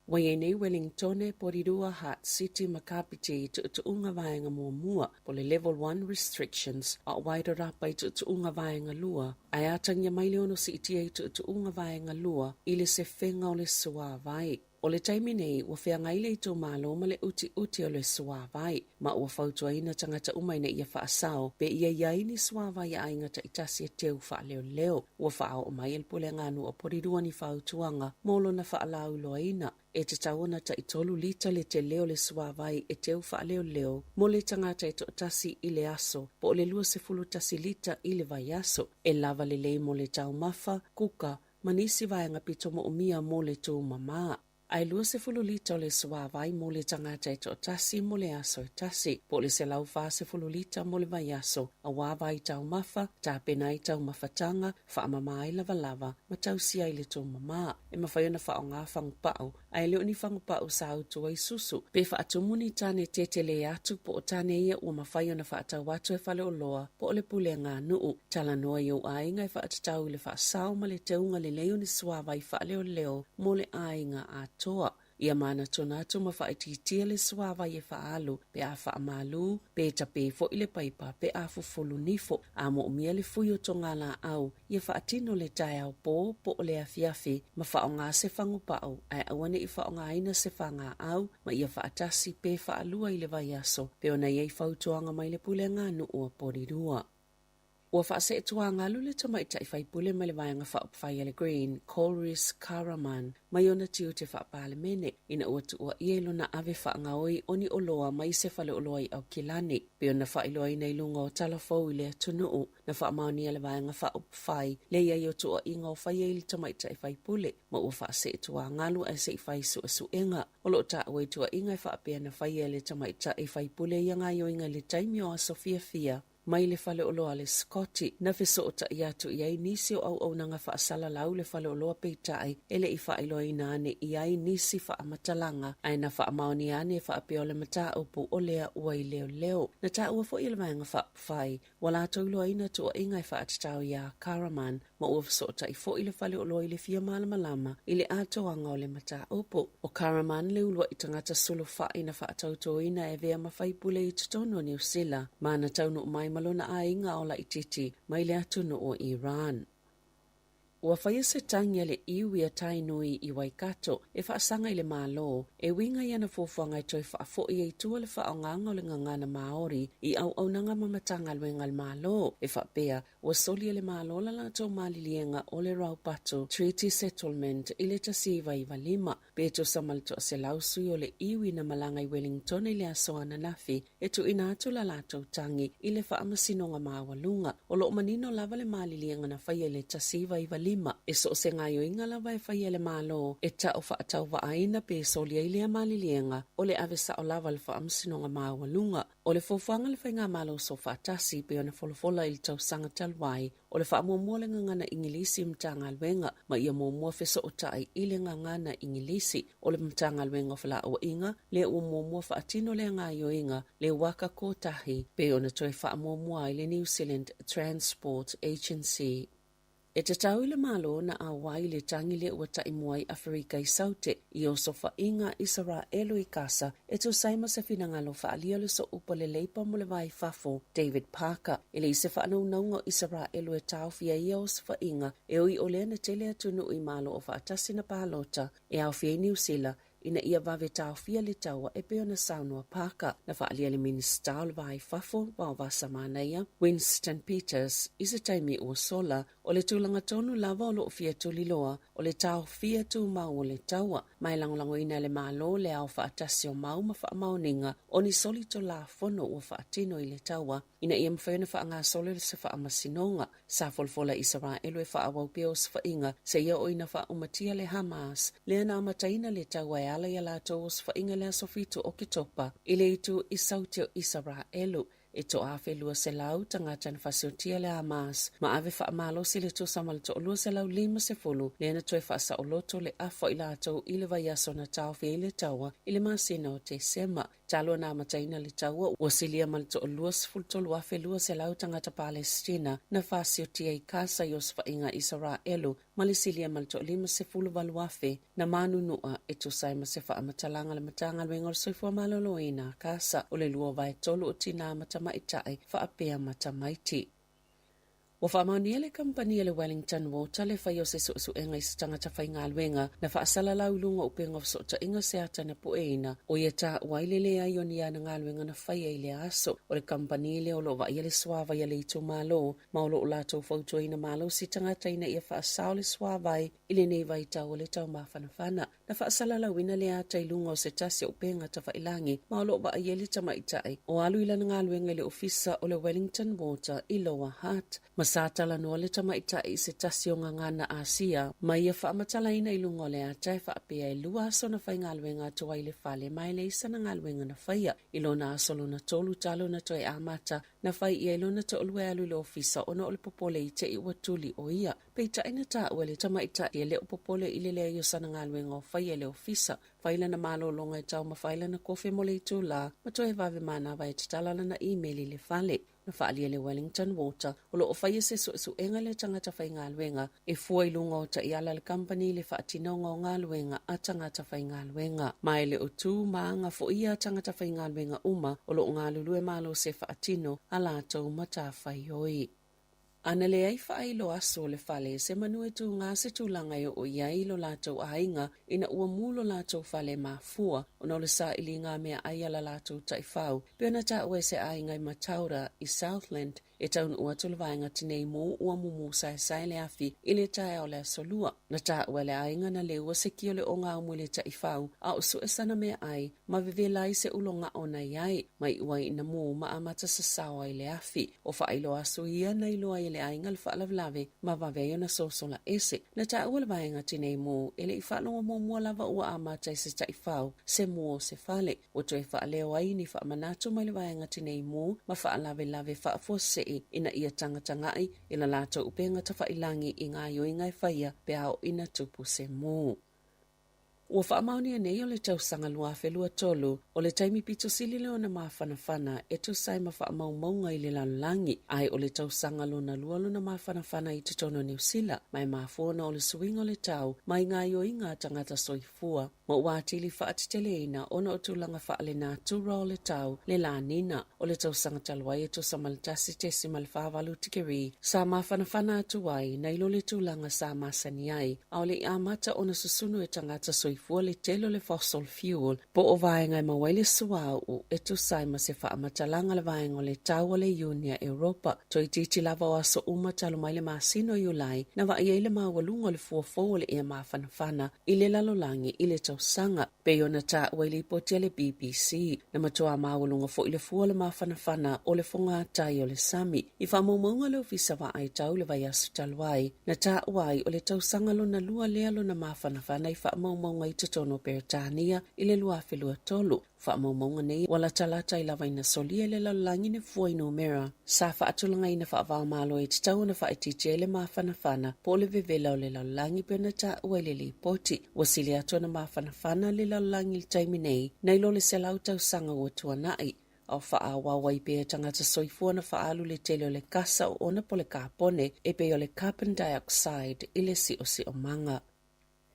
Ua i ai nei Wellingtone, Porirua, Heart City ma Kapiti i tuutuuga vaega muamua po le Level 1 Restrictions a o Wairarapa i tuutuuga vaega lua, ae atagia mai le ono siitia i tuutuuga vaega lua i le sefega o le suavai. O le taimi nei, ua feagai le itumalo ma le utiuti o le suavai, ma ua fautuaina tagata uma ina ia faasao pe ia i ai ni suavai a aiga taitasi e teu faaleoleo. Ua faaoo mai e le Pulega a Nuu o Porirua ni fautuaga mo lona faalauiloaina. E tatau ona taitolu lita le tele o le suavai e teu faaleoleo mo le tagata e toatasi i le aso, po o le 21 lita i le vaiaso. E lava lelei mo le taumafa, kuka, ma nisi vaega pito moomia mo le tumamā. Ae 20 lita o le suāwai mo le tagata e toatasi mo le aso e tasi, po o le 140 lita mo le vaiaso, auā vai taumafa, tapena ai taumafataga, faamama ai lavalava, ma tausia ai le tumamā. E mafai ona faaaoga fagupa'u, ae le o ni fagupa'u sa utu ai susu, pe faatumu ni tane tetele atu po o tane ia ua mafai ona faatau atu e faleoloa po o le pulega a nuu. Talanoa i ou aiga e faatatau i le faasao ma le teuga lelei o ni suāwai faaleoleo mo le aiga atoa. Ia manatuna atu ma faaitiitia le suāwai e faaalu pe a faamalu, pe tapē foi le paipa pe a fufulu nifo. A moomia le fui o togalaau, ia faatino le taeao pō po o le afiafi ma faaaoga se fagupa'u ae aua ne i faaaogaina se fagaau ma ia faatasi pe faalua i le vaiaso pei ona i ai fautuaga mai le pulega a nuu a Porirua. Ua faaseetuagalu le tamaitai faipule mai le Vaega Faaupufai a le Green, Golriz Ghahraman, mai ona tiute faapalemene, ina ua tuuaia i lona ave faagaoi o ni oloa mai se faleoloa i Aukilani, pei ona faailoaina i luga o tala fou i le atunuu. Na faamaonia le Vaega Faaupufai le i ai o tuuaiga o faia i le tamaitai faipule, ma ua faaseetuagalu ae se i fai suesuega. O lo o taua i tuuaiga e faapea na faia e le tamaitai faipule ia gaoioiga i le taimi o aso fiafia mai le faleoloa a le Scotty, na fesootai atu i ai nisi o auaunaga faasalalau le faleoloa peitai e le i faailoaina ane i ai nisi faamatalaga, ae na faamaonia ane e faapea o le mataupu o lea ua i leoleo. Na taua foi e le Vaega Faaupufai ua latou iloaina tuuaiga e faatatau iā Ghahraman ma ua fesootai foi le faleoloa i le fia malamalama i le atoaga o le mataupu. ʻO Ghahraman le uluai tagata sulufai na faatautoina e avea ma faipule i totonu o Niu Sila ma na taunuu mai ma lona aiga ao laitiiti mai le atunuu o Iran. Ua faia se tagi a le iwi a Tainui i Waikato e faasaga i le Malo e uiga i ana fuafuaga e toe faafo'i ai i tua le faaaogaga o le gagana Māori i auaunaga ma Matagaluega a le Malo e faapea ua soli e le Malo la latou maliliega o le Raupatu Treaty Settlement i le 1995. Pe tusa ma le 100 sui o le iwi na malaga i Wellington i le aso ananafi e tuuina atu la latou tagi i le Faamasinoga Maualuga. O lo o manino lava le maliliega na faia i le 1995, e so o se gaoioiga lava e faia e le Malo e tau faatauvaaina pe soli ai lea maliliega, o le ave sao lava le Faamasinoga Maualuga. O le fuafuaga a le Faigamalo Soofaatasi pei ona folafola i le tausaga talu ai, O le faamuamua o le gagana Igilisi i Matagaluega ma ia muamua fesootai i le gagana Igilisi. O le Matagaluega o Felauaiga lea ua muamua faatino lea gaoioiga le Waka Kotahi pei ona toe faamuamua ai le New Zealand Transport Agency. E tatau i le Malo na auai i le tagi lea ua taimua ai Aferika i Saute i osofaiga Isaraelu i Kasa E tusa ai ma se finagalo faaalia o le Sooupu a le Leipa mo le Va i Fafo, David Parker, e leai se faanaunauga o Isaraelu e taofia ai ia osofaiga, e ui o lea na tele atunuu i Malo Aufaatasi na palota e aofia ai Niu Sila ina ia vave taofia le taua e pei ona saunoa Parker. Na faaalia le Minisita o le Va i Fafo, Vaovasa Manaia, Winston Peters, i se taimi ua sola, O le tulaga tonu lava o lo o fia tuliloa, o le taofia tumau o le taua, ma e lagolagoina e le Malo le ao faatasi o mau ma faamaoniga o ni solitulafono ua faatino i le taua ina ia mafai ona faagasolo se faamasinoga. Sa folafola Isaraelu e faaauau pea osofaiga seia oo ina faaumatia le Hamas, lea na amataina le taua e ala i a latou osofaiga i le aso 7 Oketopa i le itu i Saute o Isaraelu. E 1200 tagata na fasiotia le Hamas ma ave faamalosi le tusa ma le 250 lea na toe faasaoloto le afa o i latou i le vaiaso na taofi ai le taua i le masina o Tesema. Talu ona amataina le taua, ua silia ma le 23,200 tagata Palesitina na fasiotia i Kasa i osofaiga Isaraelu ma le silia ma le 58,000 na manunua e tusa ai ma se faamatalaga a le Matagaluega o le Soifua Maloloina, Kasa, o le 2/3 o tinā ma tamaitai faapea ma tamaiti. Ua faamaonia le kamupani a le Wellington Water le fai o se suesuega i se tagata faigaluega na faasalalau i luga o upega o fesootaiga se ata na pueina, o ia taua ai le leai o ni ana galuega na faia i lea aso. O le kamupani lea o lo o vaaia le suavai a le itumalo ma o lo o latou fautuaina malosi tagata ina ia faasao le suavai i lenei vaitau o le taumafanafana. Na faasalalauina le ata i luga o se tasi o upega tafailagi ma o lo o vaai ai le tamaitai o alu i lana galuega i le ofisa o le Wellington Water i Lower Hutt. Ma sa talanoa le tamaitai i se tasi o gagana Asia ma ia faamatalaina i luga o le ata e faapea e lua aso na faigaluega atu ai i le fale ma e leai sana galuega na faia. I lona aso lona tolu talu ona toe amata Na fai i ai lona toalua e alu i le ofisa ona o le popole i te i ua tuli ʻo ia. Peitai na taua e le tamaitai e le o popole i le leai o sana galuega o faia i le ofisa. Fai lana malologa e taumafa ai lana kofe mo le itulā ma toe vave manava e tatala lana imeli i le fale. Na faaalia e le Wellington Water o lo o faia se suesuega i le tagata faigaluega e fua i luga o taiala a le kamupani i le faatinoga o galuega a tagata faigaluega. Ma e le o tu ma aga foi ia tagata faigaluega uma o lo o galulue malosi e faatino a latou matafaioi. A na leai faailo aso o le fale, se manu e tūgā se tulaga e oo i ai lo latou aiga ina ua mū lo latou fale mafua ona o le sailiga meaai a la latou taifau, pei ona taua e se aiga i Mataura i Southland E taunuu atu le vaega tinei mu ua mumu saesae le afi i le taeao o le aso Lua. Na taua e le aiga na leua se ki o le ogaumu i le taifau a o sue sana meaai ma vevela ai se ulo gao na i ai, ma iu ai ina mu ma amata sasao ai le afi. O faailoa aso ia na iloa ai e le aiga le faalavelave ma vave ai ona sosola ese. Na taua le vaega tinei mu e le i faalogo muamua lava ua amata i se taifau se mu o se fale. Ua toe faaleo ai ni faamanatu mai le vaega tinei mu ma faalavelave faafuasei ina ia tagatagai i la latou upega tafailangi i gaoioiga e faia pe a oo ina tupu se mu. Ua faamaonia nei o le tausaga 2023 o le taimi pito sili lea ona mafanafana e tusa ai ma faamaumauga i le lalolagi, ae o le tausaga lona lua lona mafanafana i totonu o Niu Sila, ma e mafua ona o le suiga o le tau mai gaoioiga a tagata soifua. ma ua atili faateteleina ona o tulaga faalenatura o le tau, le La Nina. O le tausaga talu ai e tusa ma le 1.48 tikeri sa mafanafana atu ai nai lo le tulaga sa masani ai, a o le i amata ona susunu e tagata soifua le tele o le fossil fuel po o vaega e maua ai le suauu e tusa ai ma se faamatalaga le vaega o le tau a le Iunia Europa. Toeitiiti lava o aso uma talu mai le masina o Iulai na vaai ai le maualuga o le fua fou o le ea mafanafana i le lalolagi i le tausaga, pei ona taua i lipoti a le BBC. Na matua maualuga foi le fua o le mafanafana o le fogatai o le sami. I faamaumauga a le Ofisa Vaai Tau i le vaiaso talu ai, na taua ai o le tausaga lona lua lea lona mafanafana i faamaumauga i totonu o Peretania i le 2023. Faamaumauga nei ua latalata i lava ina solia i le lalolagi ni fuainumera sa faatulagaina faava-o-Malo e tatau ona faaitiitia ai le mafanafana po o le vevela o le lalolagi pei ona taua i le lipoti. Ua sili atu ona mafanafana le lalolagi i le taimi nei nai lo le 100 tausaga ua tuanai, a o faaauau ai pea e tagata soifua ona faaalu le tele o le kasa oona po o le kapone e pei o le carbon dioxide i le siosiomaga.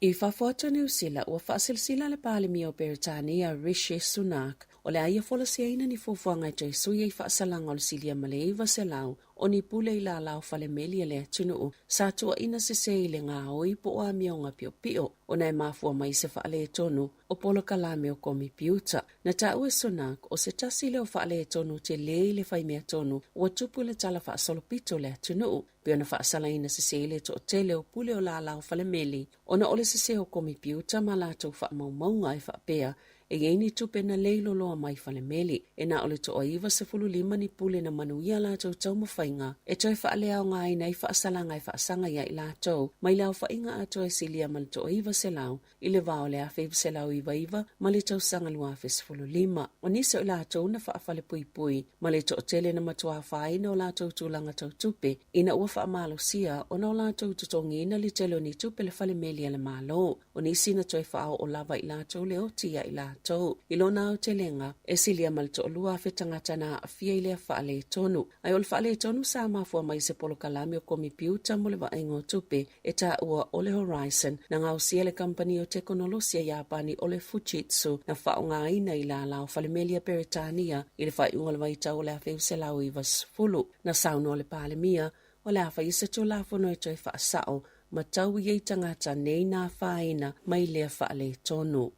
I fafo atu o Niu Sila, ua faasilasila le Palemia o Peretania, Rishi Sunak, o le a ia folasiaina ni fuafuaga e toe sui ai faasalaga o le silia ma le 900 o ni pule i lala o fale meli a le atunuu sa tuuaina sese i le gaoi po o amioga piopio ona e mafua mai se faaletonu o polokalame o komipiuta. Na taua e Sunak o se tasi lea o faaletonu tele i le fai meatonu ua tupu i le tala faasolopito o le atunuu pei ona faasalaina sese i le toatele o pule o lala o falemeli ona o le sese o komipiuta ma latou faamaumauga e faapea e i ai ni tupe na lei loloa mai falemeli. E na o le toa 95 ni pule na manuia latou taumafaiga e toe faaleaogaina ai faasalaga e faasaga ia i latou mai le aofaiga atoa e silia ma le toa 900 i le va o le 1999 ma le tausaga 2015. O nisi o i latou na faafalepuipui ma le toatele na matua afaina o latou tulaga tau tupe ina ua faamalosia ona o latou totogiina le tele o ni tupe le fale meli a le Malo. O nisi na toe faaoo lava i latou le oti ia i latou. I lona aotelega, e silia ma le 2,000 tagata na aafia i lea faaletonu. Ae o le faaletonu sa mafua mai i se polokalame o komipiuta mo le vaaiga o tupe e taua o le Horizon, na gaosia e le kamupani o tekonolosi a Iapani o le Fujitsu na faaaogaina i lala o falemeli a Peretania i le faaiuga o le vaitau o le 1990. Na saunoa le Palemia, o le a fai se Tulafono e toe faasao ma tau i ai tagata nei na afaina mai lea faaletonu.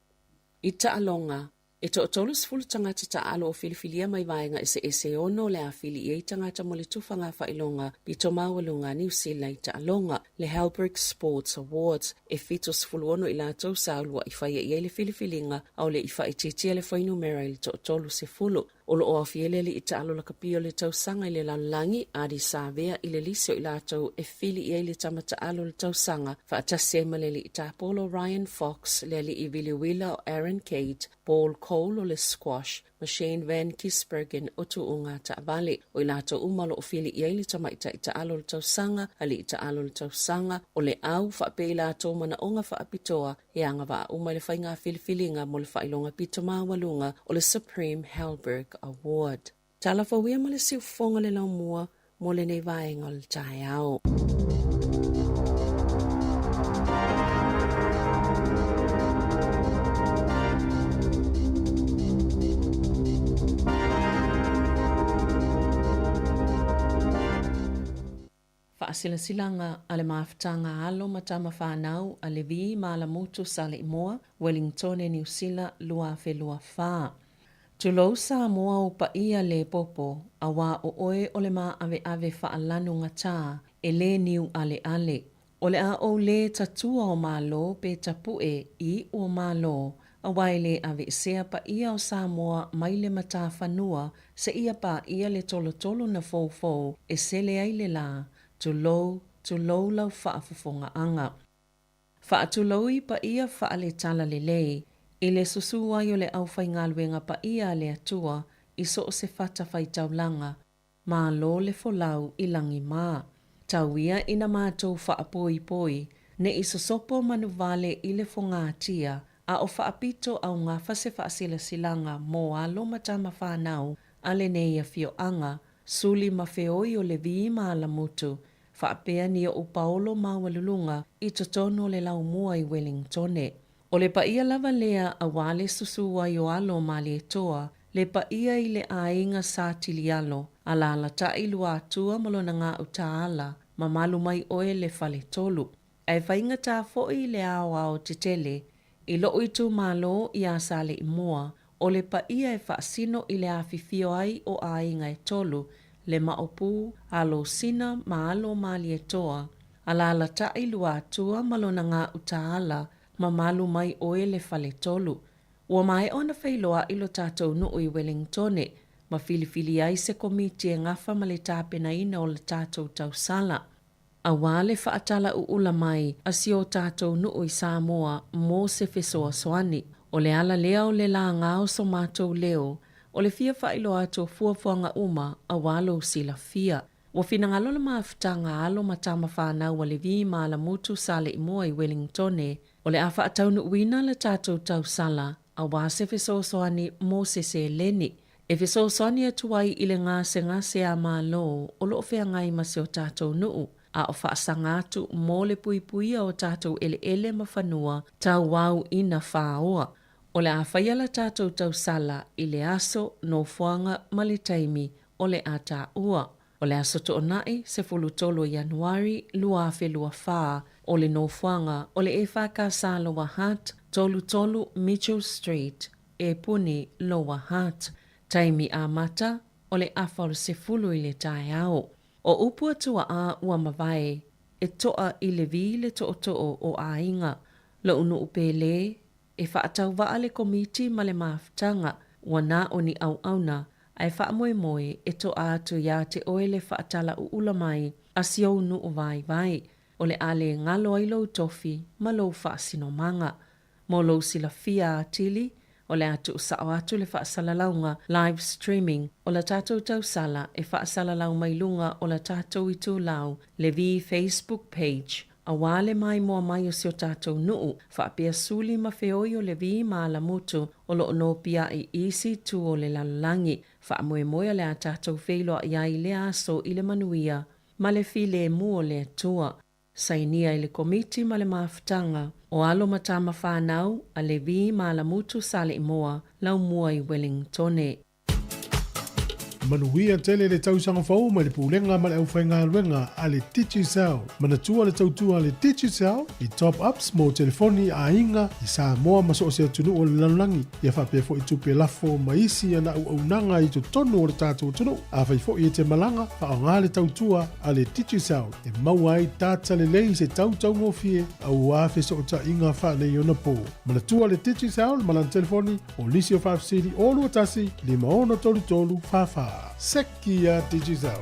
I taaloga, E toa-30 tagata taaalo o filifilia mai vaega eseese e ono o le a fili i ai tagata mo le tufaga faailoga pito maualuga a Niu Sila i taaloga, le Halberg Sports Awards. E 76 i latou sa ulua'i faia i ai le filifiliga a o le i faaitiitia le fuainumera i le toa-30. O lo o aofia ai le alii taalo lakapi o le tausaga i le lalolagi, Ardie Savea, i le lisi o i latou e fili i ai le tama taalo o le tausaga, faatasi ai ma le alii tapolo Ryan Fox, le alii viliuila o Aaron Cate, Paul Cole o le squash, ma Shane Van Gisbergen o tuuga taavale. O i latou uma o lo o fili i ai le tamaitai taalo o le tausaga, alii taalo o le tausaga, o le au, faapea i latou manaoga faapitoa E agavaa uma i le faiga filifiliga mo le faailoga pito maualuga o le Supreme Halberg Award. Tala fou ia ma le siufofoga le laumua mo lenei vaega o le taeao. Faasilasilaga a le Mafutaga a Alo ma Tama Fanau a Levi ma Alamutu Saleimoa, Wellingtone, Niu Sila, 2024. Tulou Samoa o paia le popo, auā o oe o le māʻaveʻave faalanu gatā e lē niu ʻaleʻale. O le a ou lē tatua o Malo pe tapuʻe i iʻu o Malo, auā e lē aveesea paia o Samoa mai le matafanua Seia paia le tolotolo na foufou e sele ai le lā, tulou, tulou lau faafofogaaga. Faatulou i paia faale-talalelei, i le susū ai o le aufaigaluega paia a le Atua i so o se fatafaitaulaga, malo le folau i lagi mā. Tau ia ina matou faapoipoi, ne i sosopo manuvale i le fogatia, a o faapito augafa se faasilasilaga mo alo ma tama fanau a lenei afioaga, suli ma feoi o Levi ma Alamutu, faapea ni oʻu paolo maualuluga i totonu o le laumua i Welingtone. O le paia lava lea aua le susu ai o alo o Malietoa, le paia i le aiga Sa Tilialo, alaalatai Luatua ma lona Gautaala, mamalu mai oe le Faletolu. Ae faigata foi le aoao tetele i lo'u itumalo iā Saleimoa, o le paia e faasino i le afifio ai o aiga e tolu, le Maopu, alo o Sina ma alo o Malietoa, alaalatai Luatua ma lona Gautaala, mamalu mai oe le Faletolu. Ua maea ona feiloai lo tatou nuu i Welingtone ma filifili ai se komiti e gafa ma le tapenaina o le tatou tausala. Aua le faatalauula mai a si o tatou nuu i Samoa mo se fesoasoani. O le ala lea o le laga o so matou leo, o le fia faailoa atu o fuafuaga uma aua lou silafia. Ua finagalo le mafutaga a alo ma tama fanau a Levi ma Alamutu Saleimoa i Welingtone, o le a faataunuuina le tatou tausala aua se fesoasoani mo se seleni e fesoasoani atu ai i le gasegase a Malo o lo o feagai ma si o tatou nuu, a o faasaga atu mo le puipuia o tatou eleele ma fanua tauauina faoa. O le a faia la tatou tausala i le aso, nofoaga ma le taimi o le a taua. O le Aso Toonai, 13 o Ianuari, 2024, o le nofoaga o le EFKS Lower Hutt, 33 Mitchell Street, Epuni, Lower Hutt. Taimi amata, o le afa o le 10 i le taeao. O upu a tuaa ua mavae, e toa i le vī le tootoo o aiga. Lo'u nuu pele, E faatauvaa le Komiti ma le mafutaga ua na o ni auauna a e faamoemoe e toa atu iā te oe le faatalauula mai a si ou nuu vaivai, o le a le galo ai lou tofi ma lou faasinomaga. Mo lou silafia atili, o le a tuusao atu le faasalalauga, live streaming, o la tatou tausala e faasalalau mai luga o la tatou itulau, le vi Facebook page, Aua le maimoa mai o si o tatou nuu, faapea suli ma feoi o Levi ma Alamutu o lo o nopiai i isi itu o le lalolagi. Faamoemoe o le a tatou feiloai ai i lea aso i le manuia ma le filemu o le Atua. Sainia i le Komiti ma le Mafutaga o Alo ma Tama Fanau a Levi ma Alamutu Saleimoa, Laumua i Wellingtone. Manuia tele le tausaga fou mai le Pulega ma le Aufaigaluega a le Digicel. Manatua le tautua a le Digicel i top ups mo telefoni a aiga i Samoa ma so o se atunuu o le lalolagi, ia faapea foi tupe lafo ma isi ana auaunaga i totonu o le tatou atunuu. Afai foi e te malaga, faaaoga le tautua a le Digicel e maua ai data lelei i se tau taugofie aua fesootaiga faaneionapo. Manatua le Digicel ma lana telefoni O nisi o faafesili o 21 5633 44. Seki a Digicel.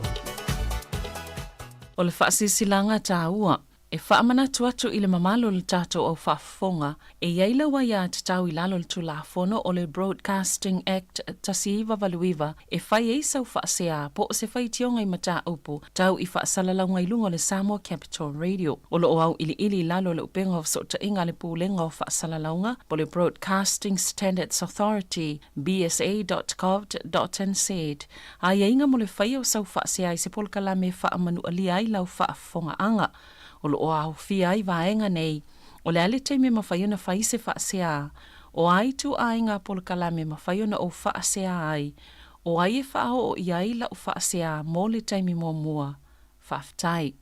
O le faasilasilaga taua e faamanatu atu i le mamalu o le tatou au faafofoga, e i ai lau aiatatau i lalo o le Tulafono o le Broadcasting Act 1989 e fai ai sau faasea po o se faitioga i mataupu tau i faasalalauga i luga o le Samoa Capital Radio. O lo o auiliili i lalo o le upega o fesootaiga a le Pulega o Faasalalauga po o le Broadcasting Standards Authority, bsa.govt.nz, aiaiga mo le faia o sau faasea i se polokalame e faamanualia ai lau faafofogaaga. O lo o aofia ai vaega nei, o le a le taimi e mafai ona fai se faasea, o a ituaiga polokalame e mafai ona ou faasea ai, o ai e faaoo i ai lau faasea mo le taimi muamua. Faafetai.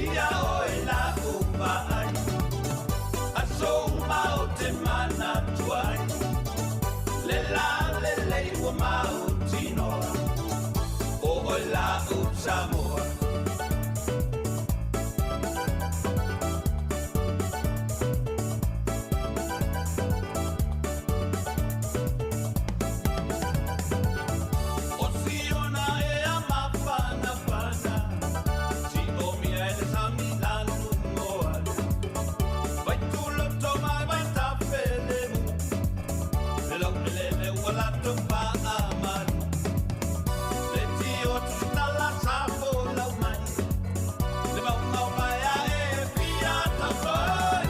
misia oe la uvaai Aso uma o te manatua ai Le la lelei ua mautinoa O oe la'u Samoa. O Siona e a mafanafana Siomia e le sami lanu moana Vaituloto mai vaitafelemu Le lauelele ua latou faamalu Le tio tusitala sa folau mai Le mauga o paea e fia tautoi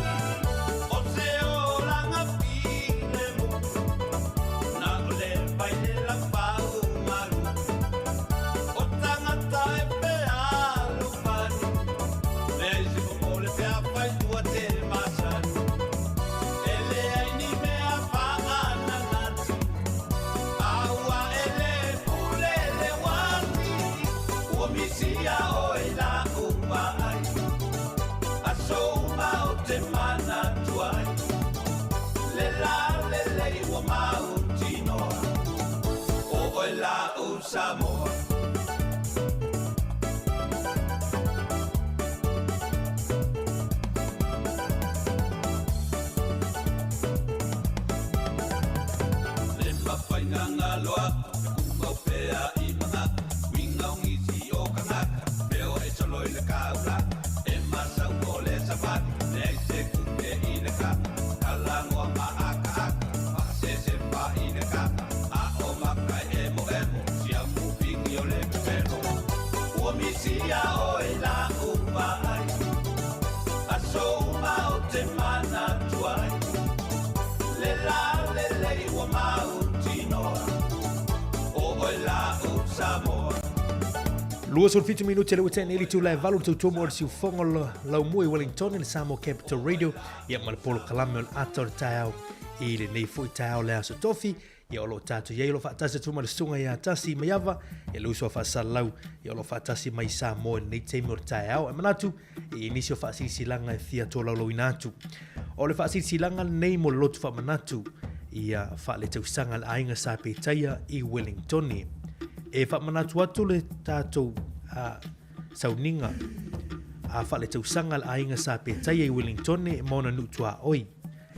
O se olaga filemu Na o le vai le laufaumalu O tagata e fealofani Leai se momo le feafai ua te masani E leai ni mea faananati A ua e le pule le uati Ua misia oe i la'u vaai Aso uma ou te manatua ai Le la lelei ua mautinoa O oe la'u Samoa. Le mafai gagalo aku e kumau pea i magaku Uiga o nisi o kangaka Peo e solo i le kaulaka E masau o le savali Leai se kuke i le kaka Kalagoa ma akaaka Faasese fa i le kaka A o maka e emoemo Siamu pigi o le pepelo Ua misia oe i la'u vaai Aso uma ou te manatua ai Le la lelei ua mautinoa O oe la'u Samoa. 27 minute le ua tea nei le itula e valu le tautua mo le siufogo o Laumua i Wellington i le Samoa Capital Radio ia ma le polokalame o le ata o le taeao i lenei foi taeao le aso tofi ia o lo o tatou i ai o lo o faatasi atu ma le susuga ia Tasi Maiava ia le uso a faasalalau ia o lo o faatasi mai i Samoa i lenei taimi o le taeao e manatu i ai nisi o faasilasilaga e fia tolaulauina atu. O le faasilasilaga lenei mo le lotu faamanatu ia faaletausaga a le aiga Sa Petaia i Wellingtone. E faamanatu atu le tatou sauniga a faaletausaga a le aiga Sa Petaia i Wellingtone ma ona nuu tuaoi.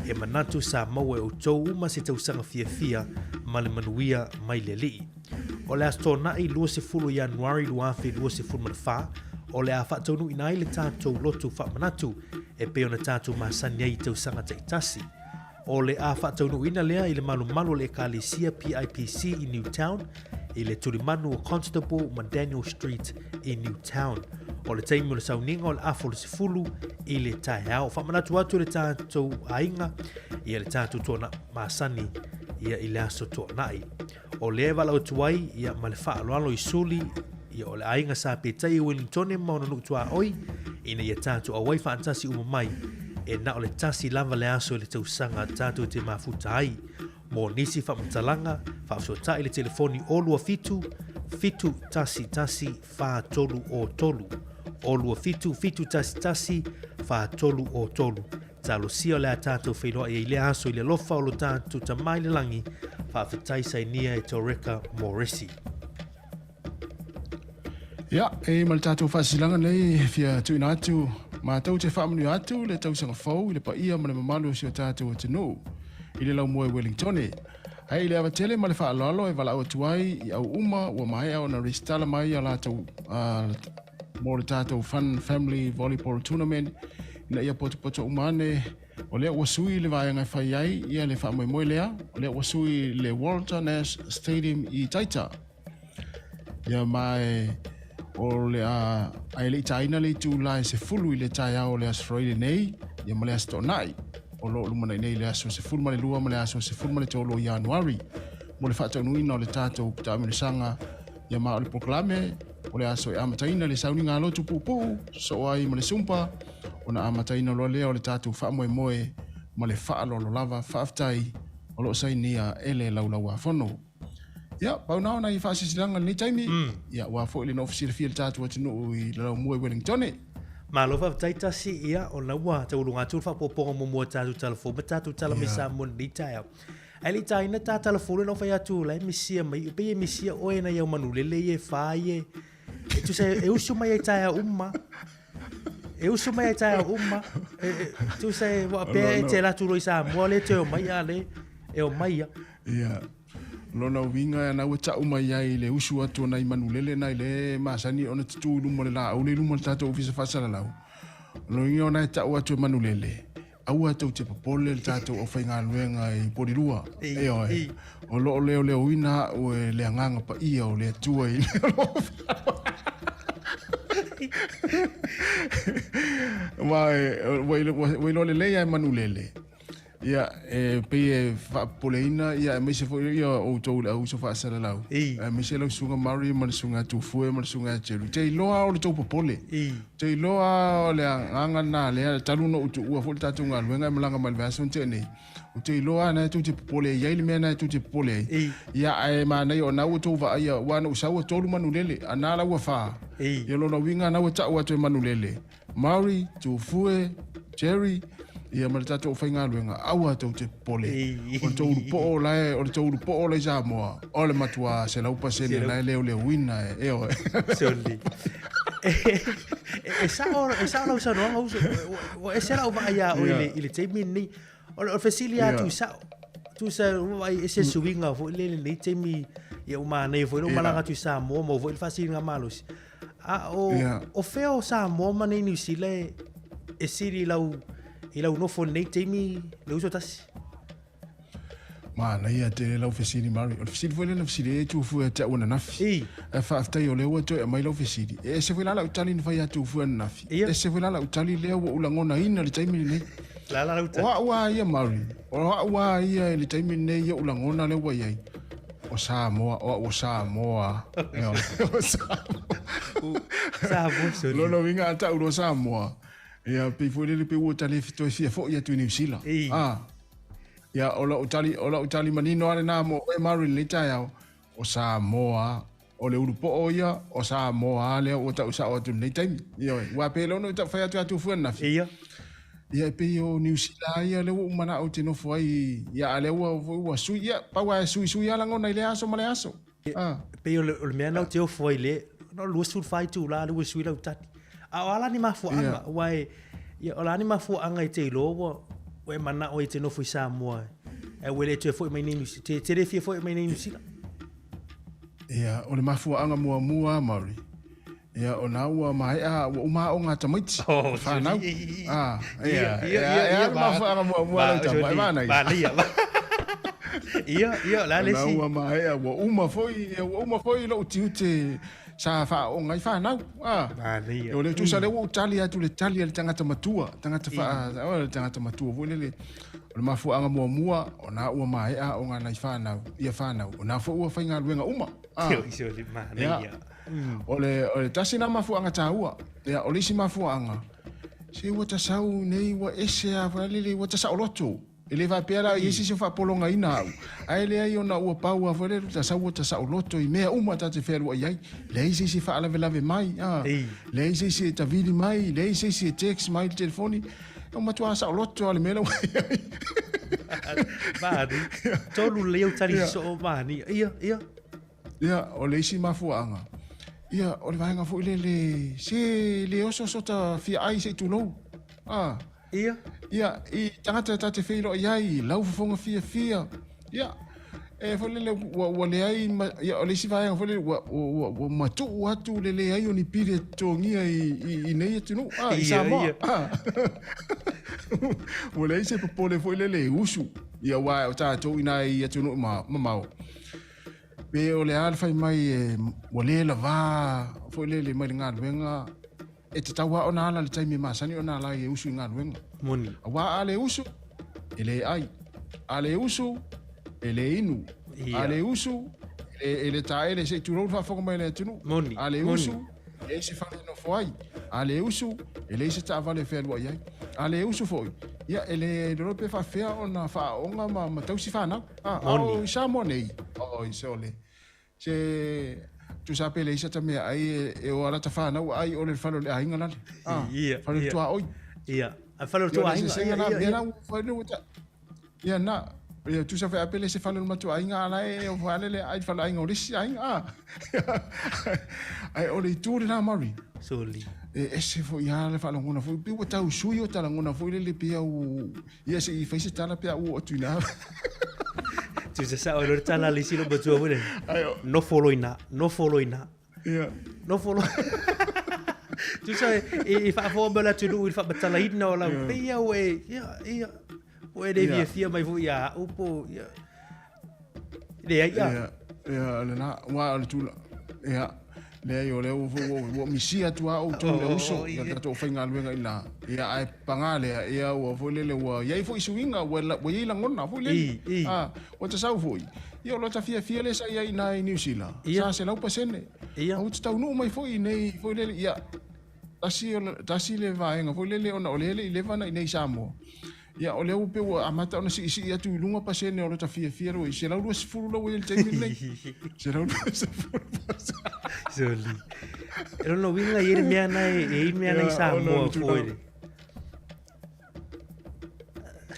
E manatu sa maua e outou uma se tausaga fiafia ma le manuia mai le Alii. O le Aso Toonai 20 o Ianuari 2024, o le a faataunuuina ai le tatou lotu faamanatu e pei ona tatou masani ai i tausaga taitasi. O le a faataunuuina lea i le malumalu o le Ekalesia PIPC i Newtown, i le tulimanu o Constable ma Daniel Street i Newtown. O le taimi o le sauniga o le afa o le 10 i le taeao. Faamanatu atu le tatou aiga ia le tatou toana masani ia i le aso toanai. O lea e valaau atu ai ia ma le faaaloalo i suli ia o le aiga Sa Petai i Wellingtone ma ona nuu tuaoi ina ia tatou auai faatasi uma mai e na o le tasi lava le aso i le tausaga tatou te mafuta ai. Mo nisi faamatalaga, faafesootai i le telefoni 027 711 4303, 027 711 4303. Talosia o le a tatou feiloai ai i lea aso i le alofa o lo tatou Tama i le Lagi. Faafetai sainia e Toreka Moresi. Ia, e ma le tatou faasilasilaga nei e fia tuuina atu, matou te faamanuia atu le tausaga fou i le paia ma le mamalu o si o tatou atunuu i le laumua i Wellingtone. Ae i le ava tele ma le faaaloalo e valaau atu ai i au uma ua maea ona resitala mai a latou mo le tatou Fun Family Volleyball Tournament ina ia potopoto uma ane o lea ua sui le vaega e fai ai ia le faamoemoe lea, o lea ua sui le Walter Nash Stadium i Taita. Ia ma e o le a ae le i taina le itula e 10 i le taeao o le Aso Faraile nei, ia ma le Aso Toonai, o lo o lumanai nei le aso 12 ma le aso 13 o Ianuari mo le faataunuuina o le tatou pitaamilosaga, ia ma o le polokalame o le aso e amataina le sauniga lotu puupuu sosoo ai ma le sumpa ona amataina loa lea o le tatou faamoemoe ma le faaaloalo lava. Faafetai o lo o sainia e le Laulauafono. Ia, pau na o nai faasilasilaga i lenei taimi, ia, aua foi le nofo silafia i le tatou atunuu i le laumua i Wellingtone. Malo faafetai Tasi, ia ona ua taualuga atu le faaopoopoga muamua o tatou tala fou ma tatou tala mai Samoa i lenei taeao. Ae le i taina ta tala fou lea na ou fai atu la e misia mai, e pei e misia oe nai au manulele ia e fa ia e tusa e usu mai ai taeao uma. E usu mai ai taeao uma. E, tusa e ua pea e te alu atu loa i Samoa le toe omai a le e omai ia. Ia. Lona uiga ana ua tau mai ai le usu atu o nai manulele nai le masani ona tutū i luma o le laau le i luma o le tatou ofisa faasalalau. O lona uiga ona e tau atu e manulele, aua tou te popole le tatou aufaigaluega i Polilua. Ioe. O lo o leoleoina au e le Agaga Paia o le Atua i Ma ua iloa lelei lava e manulele. Ia, e pei e faapopoleina, ia, aemaise foi ia outou le au uso faasalalau, aemaise lau susuga Murray ma le susuga ia Tufue ma le susuga ia Jerry. Te iloa lava o le tou popole. Te iloa lava o le agaga lena lea, talu ona ou tuua foi le tatou galuega e malaga mai le vaiaso na tea nei, ou te iloa lava na tou te popole ai, e i ai le mea na tou te popole ai. Ia, ae manaia o na ua outou vaaia, aua na ou sau e 3 manulele, a na la ua 4. Ia, lona uiga na ua tau atu e manulele. Maori, Tufue, Jerry, ia ma le tatou aufaigaluega, aua tou te popole. O le tou ulupoo la e, o le tou ulupoo la i Samoa, o le matua 100% la e leoleoina e, ioe. Soli. E sao, e sao lau saunoaga uso, ua ese lau vaai ia oe i le taimi lenei. O le fesili lava tuusao, tusa ua vaai ese suiga foi lele i lenei taimi, ia ua manaia foi lou malaga atu i Samoa, maua foi le faasiligamalosi. A o, yeah. o fea o Samoa ma nei Niu Sila e, e sili i lau, i lau nofo i lenei taimi le uso tasi? Manaia tele lau fesili Mary. O le fesili foi lea na fesili ai Tufue ia te au ananafi. I. Ae faafetai o lea ua toe aumai lau fesili. E ese foi la lau tali na fai ia Tufue ananafi. Ia. Ese foi la lau tali lea ua ou lagonaina i le taimi lenei. La la lau tali. O au lava ia Mary, o au lava ia i le taimi lenei i ou lagona lea ua i ai. O Samoa, o au o Samoa. O Samoa. Samoa, sorry. Lona uiga a tau loa Samoa, ia pei foi lele pei ua ta le toe fia foi atu i Niu Sila. Ah. Ia, o lau tali, o lau tali manino lava lena mo oe Mary i lenei taeao, o Samoa, o le ulupoo ia, o Samoa lea ua tau sao atu i lenei taimi. Ioe, aua pei lea ona ou tau fai atu ia Tufue ananafi. Ia. Ia e pei o Niu Sila ia lea ua ou manao ou te nofo ai, ia a lea ua foi ua sui, ia pau lava e suisui lava lagona i lea aso ma lea aso. Ah. E pei o le, o le mea na ou te ofo ai le, na o le 24 itula lea ua sui lau tali. A o a la ni mafuaaga, yeah. Aua e, ia, o le a ni mafuaaga e te iloa ua, ua e manao ai e te nofo i Samoa, ae ua le toe foi mai nei Niu Sila, te, te le fia foi mai nei Niu Sila. Ia, o le mafuaaga muamua, Mauri, ia, o na ua maea, ua uma aoga a tamaiti, oh, whanau. Ah, ia, ia, ia, ia, ia, le mafuaaga muamua lau tama, e manaia. Manaia. Ia, ia, o le a le isi. O na ua maea, ua uma foi, ia, ua uma foi lou tiute sa faaooga ai fanau. Ah. Manaia. O le tusa lea ua ou tali atu le tali a le tagata matua, tagata faa, o le tagata matua foi lele. O le mafuaaga muamua, o na ua maea aoga a nai fanau, ia fanau, o na foi ua faigaluega uma. Ah. Manaia. O le, o le tasi na mafuaaga taua. Ia, o le isi mafuaaga, se ua ta sau nei ua ese a foi lele, ua ta saoloto. E le faapea la i ai se isi o faapologaina au, ae leai ona ua pau lava foi lea ta sau ua ta saoloto i mea uma ta te fealuai ai. Leai se isi e faalavelave mai, a, leai se isi e tavili mai, leai se isi e text mai i le telefoni. Ua matua saoloto lava le mea la ua i ai. Mani, tolu lelei au tali sosoo mani. Ia, ia. Ia, o le isi mafuaaga, ia, o le vaega foi lele, se le osooso ta fia ai se i tulou. A. Ia. Ia, i tagata ta te feiloai ai, i lau fofoga fiafia. Ia, e foi lele, ua, ua leai, ma, ia, o le isi vaega foi lele, ua, ua, ua matuu atu le leai o ni pili e totogia i, i, i nei atunuu, a, i Samoa. Ia, ia. Ua leai se popole foi lele e usu, ia, aua o tatou i nai atunuu ma, mamao. Pe o le a le fai mai e, ua le lavā foi lele mai le galuega, E tatau lava ona ala le taimi e masani ona ala ai e usu i galuega. Moni. Aua a le usu, e le ai. A le usu, e le inu. Ia. A le usu, e le, e le taele se i tulou le faafofoga mai a le atunuu. Moni. A le Moni. usu, e leai se fale e nofo ai. A le usu, e leai se taavale e fealuai ai. A le usu foi, ia e le iloa pe faafefea ona faaooga ma, ma tausi fanau. A, a Moni. o i Samoa nei, oi sole. Se Tusa pe leai se ata meaai e o lava lata fanau aai i o le fale o le aiga lale. Ah, Ia, fale o le ia. tuaoi. Ia, a fale o le Ia, o le tuaiga. eseesega Ia, na, ia, mea ia. la ua fai le ua ta- Ia na, ia tusa foi a pe le se fale o le matuaiga a la e o fale le ai fale aiga o le isi aiga a. Ai o le itu lena Murray. Soli. E ese foi a le faalogona foi pe ua tau sui o talagona foi lele pe au ia se i fai se tala pe au o atu ina. Tusa sa o le tala le isi lo matua foi le. Ai o. Nofo loina, nofo loina. Ia. Nofo lo. Tusa e i faafofoga mai le atunuu i le faamatalaina o lau pei ia ua e ia ia ua e le fiafia mai foi ia au po ia leai ia. Ia, ia lena ua o le tula. Ia. Leai o lea ua foi ua misia atu lava outou i le uso ia le tatou faigaluega i ina. Ia ae paga lea, ia ua foi lele ua i ai foi suiga ua ua i ai lagona foi lele. A, ua tasau foi. Ia o lota fiafia lea sa i ai ina i Niu Sila, sa 100%. Ia. A ua taunuu mai foi i inei foi lele, ia tasi o tasi le vaega foi lele ona o lea e le i leva ona i inei i Samoa. Ia, o lea ua pei ua amata ona siisii atu i luga pasene o lota fiafia lea ua i 120 la ua i ai i le taimi lenei. 120%. Soli. E lona uiga e i ai le mea na e, e i ai le mea na i Ia, ona o Samoa le foi tulaga. le.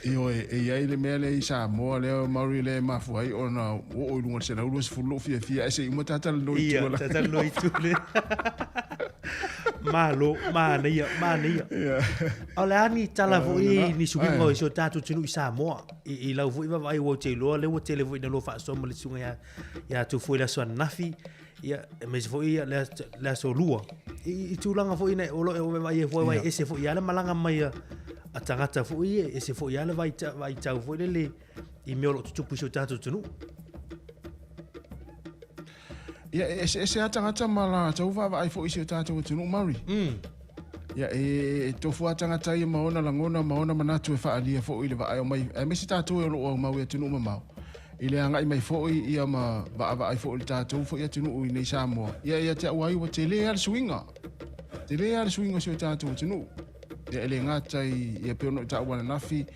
Ioe, e i ai le mea lea i Samoa lea Maori lea e mafua ai ona oo i luga o le 120 lou fiafia ae se i uma talanoa i Ia, tua la. talanoa i tua le. Malo, manaia, manaia. Ia. A o le a ni tala Ia, foi lena. ni suiga Ai. o si o tatou atunuu i Samoa. I, i lau foi vaavaai ua ou te iloa lea ua tele foi ina lua faasoa ma le susuga ia, ia Tufue i le aso ananafi, ia, aemaise foi ia, le, aso, le aso lua. I, i tulaga foi ina o lo o vaai e foi Ia. ese foi ia le malaga mai a, a tagata foi ia, ese foi ia le vaitau foi lele i mea o lo o tutupu i si o tatou atunuu. Ia, e eseese lava tagata ma latou vaavaai foi i si o tatou atunuu, Murray. Ia, e tofu lava tagata ia ma ona lagona ma ona manatu e faaalia foi i le vaai mai, aemaise tatou e o lo o aumau i atunuu mamao, i le agai mai foi ia ma vaavaai foi i le tatou foi atunuu i nei Samoa. Ia, ia te au ai ua tele lava le suiga. Tele lava le suiga o si o tatou atunuu. Ia, e le gata i, ia pei ona ou taua ananafi,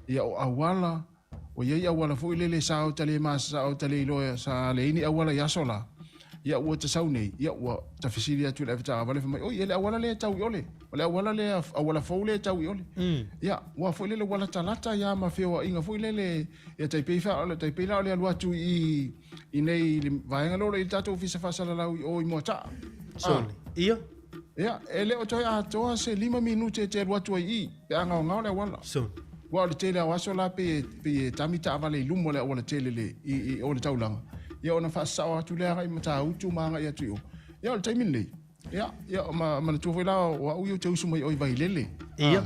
ia o auala, Ua i ai auala foi lele sa o ta le masa, sa o ta le iloa, sa leai ni auala i aso la. Ia ua tasau nei, ia ua ta fesili atu i le avetaavale fai mai, oi, e le auala lea e tau i ole, o le auala lea, auala fou lea e tau i ole. Ia, ua foi lele ua latalata ia ma feoaiga foi lele, ia tai pei fa, tai pei la o le alu atu i i nei i le vaega lea o lo o i le tatou ofisa faasalalau i o i Moataa. Sole. Ia. Ia, e le o toe atoa se lima minute e te alu atu ai i, pe a gaogao le auala. Sole. Aua o le tele o aso la pei e, pei e tami taavale i luma o le auala tele le, i, i o le taulaga, ia ona faasasao atu lea agai i Matautu ma agai atu i o. Ia o le taimi lenei, ia, ia ma, manatua foi la o au ia ou te usu mai o i Vailele, Ia. a,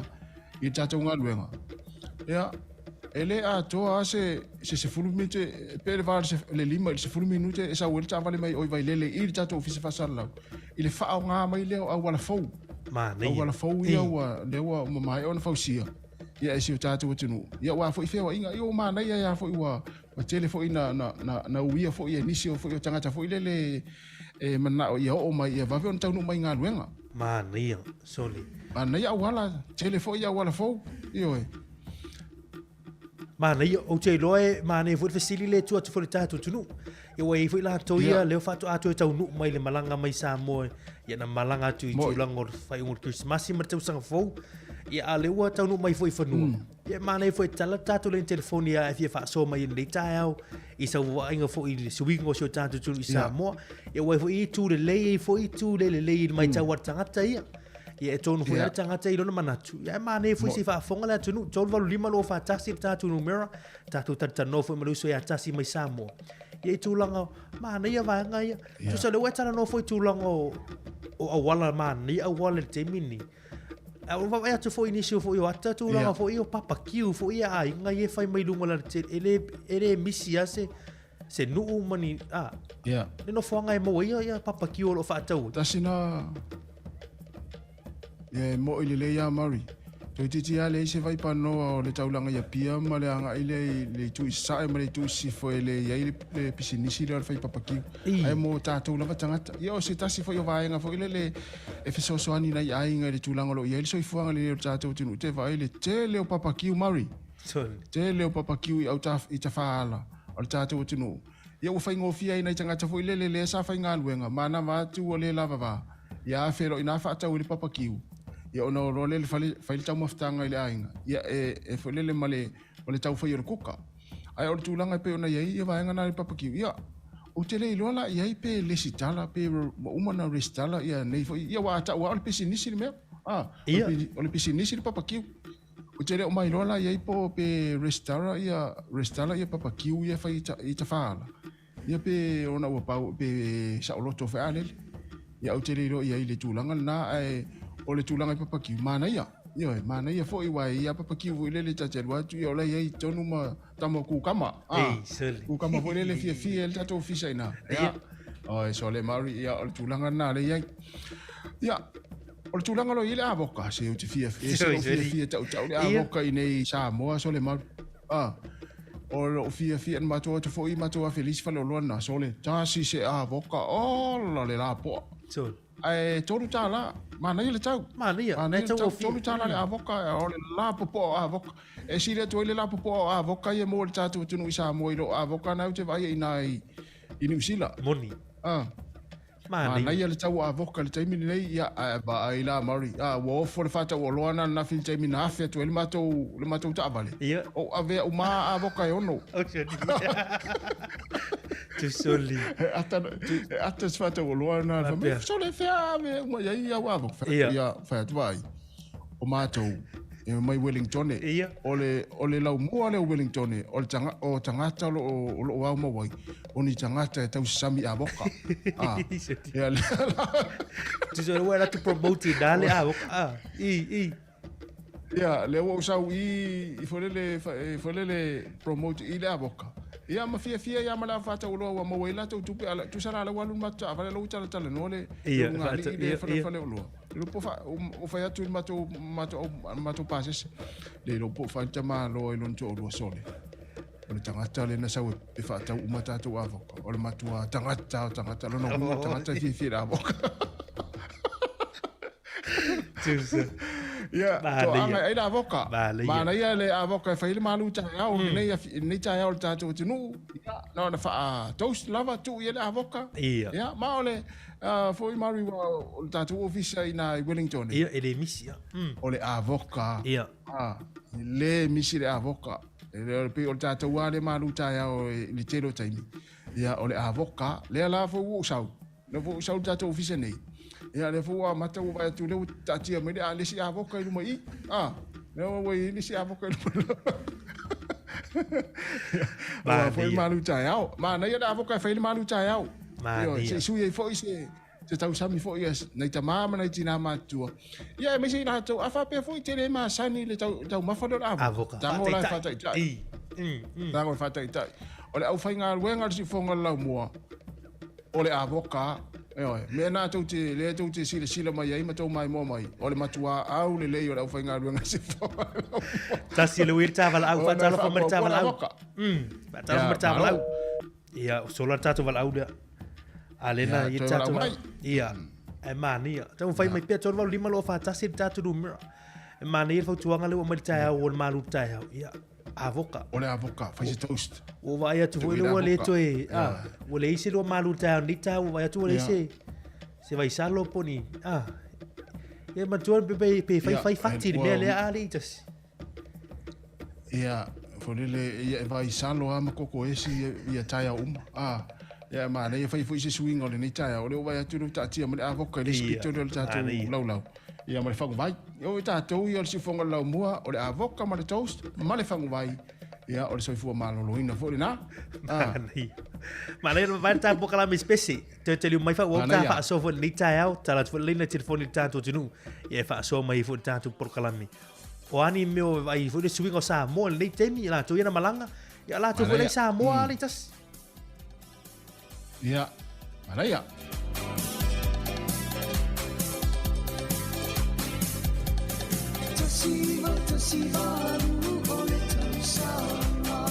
i le tatou galuega. Ia, e le atoa lava se, se 10 minute, pe le va o le 5 i le 10 minute e sau ai le taavale mai o i Vailele i le tatou ofisa faasalalau, i le faaaoga mai lea o auala fou. Manaia. Auala fou ia ua, lea ua mamae ona fausia. Ia e si o tatou atunuu. Ia ua foi feoaiga, ia ua manaia ia foi ua ua tele foi na na na na uia foi e nisi o foi o tagata foi lele e manao ia oo mai ia vave ona taunuu mai i galuega. Manaia, sole. Manaia auala, tele foi auala fou, ioe. Manaia, ou te iloa e manaia foi le fesili lea e tuu atu foi i le tatou atunuu. Ia ua i ai foi latou ia Ia. lea faatoa toe taunuu mai le malaga mai Samoa ia na malaga atu i Mo'i. tulaga o le faaiuga o le Kerisimasi ma le tausaga fou. Ia a o lea ua taunuu mai foi i fanua. Ia e manaia foi e tatala le tatou laina telefoni a e fia faasoa mai i lenei taeao i sau vaaiga foi i le suiga o si o tatou atunuu i Ia. Samoa. Ia ua i ai foi itu lelei, e i ai foi itu le lelei i le matau a le tagata ia. Ia e tonu foi Ia. lava le tagata i lona manatu. Ia e manaia foi se i faafofoga le atunuu. 385 241 le tatou numera. Tatou talatalanoa foi ma le uso ia Tasi mai Samoa. Ia i tulaga manaia vaega ia. Ia. Tusa o lea ua e talanoa foi i tulaga o, o auala manaia auala i le taimi lenei. A o vaavaai atu foi i nisi o foi o ata tulaga Ia. foi o papakiu foi ia aiga ia e fai mai luga o le alatele. E le, e le misi lava se, se nuu ma ni, a, Ia. le nofoaga e maua ai ia, ia papakiu o lo o faatau ai. Tasi na Ia e mo'i lelei lava Murray. Toeitiiti lava leai se vaipanoa o le taulaga i Apia ma le agai lea i le itu i sasae ma le itu i sisifo e le i ai le pisinisi lea o le fai papakiu. Ae mo tatou lava tagata. Ia o se tasi foi o vaega foi lele e fesoasoani i nai aiga i le tulaga o lo o i ai le soifuaga lelei o le tatou atunuu. Te vaai le tele o papakiu Murray. Tele o papakiu i auta i tafaala o le tatou atunuu. Ia ua faigofie ai nai tagata foi lele lea sa faigaluega manava atu ua le lava va, ia afe loa i ina faatau ai le papakiu, ia ona o loa lea i le fale fai le taumafataga i le aiga, ia e e foi lele ma le ma le tau fai o le kuka. Ae o le tulaga e pei ona i ai ia vaega na i le papakiu, ia ou te le iloa la i ai pe lesitala pe ua uma ona resitala ia nei foi, ia aua a tau lava o le pisinisi le mea, a, o le pisinisi le papakiu. Ou te le o mailoa la i ai po pe resitala ia resitala ia papakiu ia e fai i Tafaala, ia pe ona ua pau pe saoloto foi a lele. Ia ou te le iloa i ai i le tulaga lena, ae o le tulaga i papakiu, manaia. Ioe, manaia foi aua e i ai lava papakiu foi lele ta te alu atu, ia o la e i ai i totonu ma tama o kukama. Ei, sole. Kukama foi lele e fiafia ai le tatou ofisa i ina. Ia. Oi, sole Maori, ia o le tulaga lena lea e i ai. Ia, o le tulaga loa i ai le avoka, se ou te fiafia, e se lou fiafia tautau le avoka i nei i Samoa, sole Maori. Ah, o lou fiafia na matou atu foi matou afe lisi faleoloa lena, sole, tasi se avoka, ola le lapoa. Sole. Ae $3, manaia le tau. Manaia, manaia le tau, $3 le avoka, o le lapopoa o avoka. E sili atu ai le lapopoa o avoka ia mo le tatou atunuu i Samoa i lou avoka na ou te vaai ai i ina i Niu Sila. Moni. Ah. Manaia le tau o avoka i le taimi lenei, ia, ae vaai la Murray, a, ua ofo le faatauoloa na ananafi i le taimi na afe atu ai le matou, le matou taavale. Ia. Ou avea uma a avoka e ono. Tusoli. E ata, e ata se faatauoloa na, fai mai, sole fea ave uma i ai au avoka. Fai atu, ia, fai atu, vaai, o matou, e mai Wellingtone. Ia. O le, o le laumua lea o Wellingtone, o le tanga, o tagata o lo o, o lo o ao mau ai, o ni tagata e tausasami avoka. Ah. Ia, le, Tuso ua la tu promote i nā le avoka. Ah, i, i. Ia, lea ua ou sau i, i foi lele, foi lele promote i le avoka. Ia, ma fiafia ia ma le faatauoloa ua maua ai latou tupe, ala, tusa la ua alu le matou taavale, la ua talatalanoa le, Ia, le ulugalii le ia, fale, ia. faleoloa. Le po fa, o fai atu i le matou, matou, matou pasese. Le iloa po o fai le tamaloa i lona toalua sole. O le tagata lea na sau e faatau uma tatou avoka. O le matua tagata o tagata, lona uiga o tagata e fiafia i le avoka. Tusa. Ia, Manaia. toaaga ai le avoka. Manaia. Manaia le avoka e fai ai le malu taeao, lenei, lenei taeao o le tatou atunuu. Ia, na ona faa-toast lava, tuu i ai le avoka. Ia. Ia, ma o le, foi Murray, ua o le tatou ofisa i ina i Wellington. Ia, e le misi. Ia. O le avoka. Ia. Ah, e le misi le avoka. E le pei o le tatou lava lea malu taeao i le tele o taimi. Ia, o le avoka, lea la foi ua ou sau. Lea foi ua ou sau i le tatou ofisa nei. Ia, lea foi ua amata ua vaai atu lea ua taatia mai le, le isi avoka i luma i i. Ah, lea ua i ai le isi avoka i luma. Aua foi malu taeao. Manaia le avoka e fai le malu taeao. Manaia. Se i sui ai foi se se tausami foi a nai tamā ma nai tinā matutua. Ia, aemaise i latou, a faapea foi te le masani i le tau, taumafa lea o le avoka. Avoka. Tago la e faataitai. Tago e faataitai. O le aufaigaluega a le siufofoga o le laumua, o le avoka, ioe, mea na tou te, lea tou te silasila mai ai ma tou maimoa mai, o le matuā aulelei o le aufaigaluega a le siufofoga o le laumua. Tasi le uili tavalau, Ona e faatalofa mai le faapuapua le tavalau. avoka. Faatalofa Ia, mai le tavalau. malo. Ia, sola le tatou valaau lea. A lena, Ia, ia toe tatou valaau mai. Ia, e manaia. Taumafai mai pea, 385 241 le tatou numera. E manaia le fautuaga lea ua aumai le taeao o le malu taeao. Ia, avoka. O le avoka, fai se toast. Ua vaai atu foi lea ua le toe, a, ua leai se lua malu taeao nei taeao, ua vaai atu ua leai se, se vaisalo po ni, a. Ia, manatua pe, pe, pe fai fai fati le mea lea, a le i tasi. Ia, foi lele, ia e vaisalo lava ma koko esi ia, ia taeao uma. A, ia e manaia fai foi se suiga o lenei taeao, o lea ua vaai atu lea ua taatia ma le avoka i le isi Ia, pito lea o le tatou manaia. laulau. Ia ma le faguvai. Ia o tatou ia o le siufofoga o le laumua, o le avoka ma le toast ma le faguvai. Ia o le soifua maloloina foi lena. A, Manaia. Manaia le vaai le tatou polokalame spese. Toe taliu mai faaauau ta Manaia. faasoa foi lenei taeao, tala atu foi le laina telefoni i le tatou atunuu. Ia e faasoa mai ai foi le tatou polokalame. O a ni mea o vaai foi le suiga o Samoa i lenei taimi, i latou ia na malaga, ia latou foi la i Manaia. Samoa le tasi. Ia, manaia. 1918 o le tausaga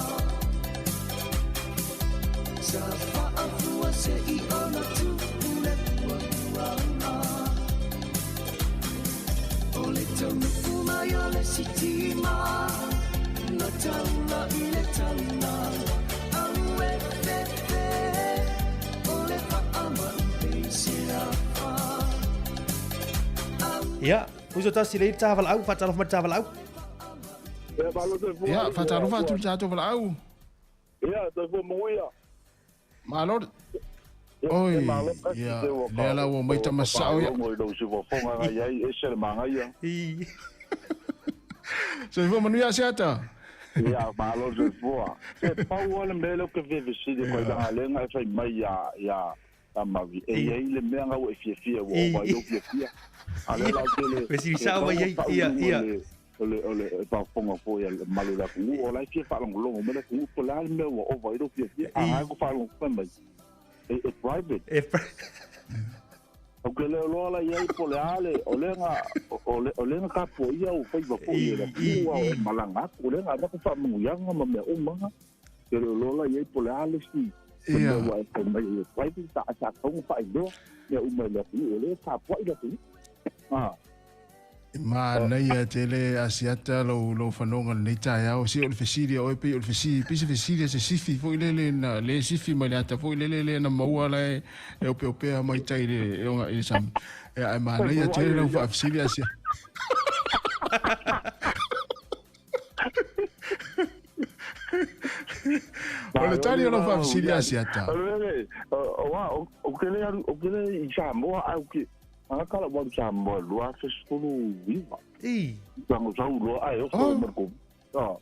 Sa faafua se i ona tupu le puapuaga O le taunuu mai o le sitima Na taula i le taulaga Au e fefe Ia, uso tasi le ta valaau, faatalofa mai ta valaau. Ia, faatalofa atu le tatou valaau. Ia, soifua manuia. Malo. Oi, ia, lea la ua mai tama sao ia. I lou siufofoga na i ai, ese le manaia. Soifua manuia Asiata. Ia, malo soifua. Se pau lava le mea lea ou te fevesili koe leaga lea na e fai mai ia ia ia Mavi. E i ai le mea na ua e fiafia ua ova ai lou fiafia. A lea la ou te le Fesili sao mai ai, ia, ia. O le o le faafofoga foi a le mamalu o le atunuu, o la e fia faalogologo mai le atunuu po o le a le mea ua ova ai lou fiafia. A na e faalogologo mai, e, e private. E Ou te le iloa la i ai po o le a le, o lea na, o le, o lea na tapuaia ou faiva foi e le atunuu a o e malaga atu, o lea na avatu faamanuiaga ma mea uma na. Te le iloa la i ai po o le a le isi mea ua e fai mai e private, sa, sa tatau ona faailoa mea uma i le atunuu, o lea e tapuai le atunuu. Ah. Manaia tele Asiata lou lou fanoga lenei taeao. Se o le fesili a oe pei o le fesili pei se fesili a se sifi foi lele na le sifi mai le ata foi lele lea na maua la e e opeopea mai tai le e oga i le sami. E ae manaia tele lau faafesili Asiata. O le tali o lau faafesili Asiata. O ke le o ke le i Samoa au ke Ana kala walu Samoa 2019. I. Tango sau loa ai o ko mo ko. Ah.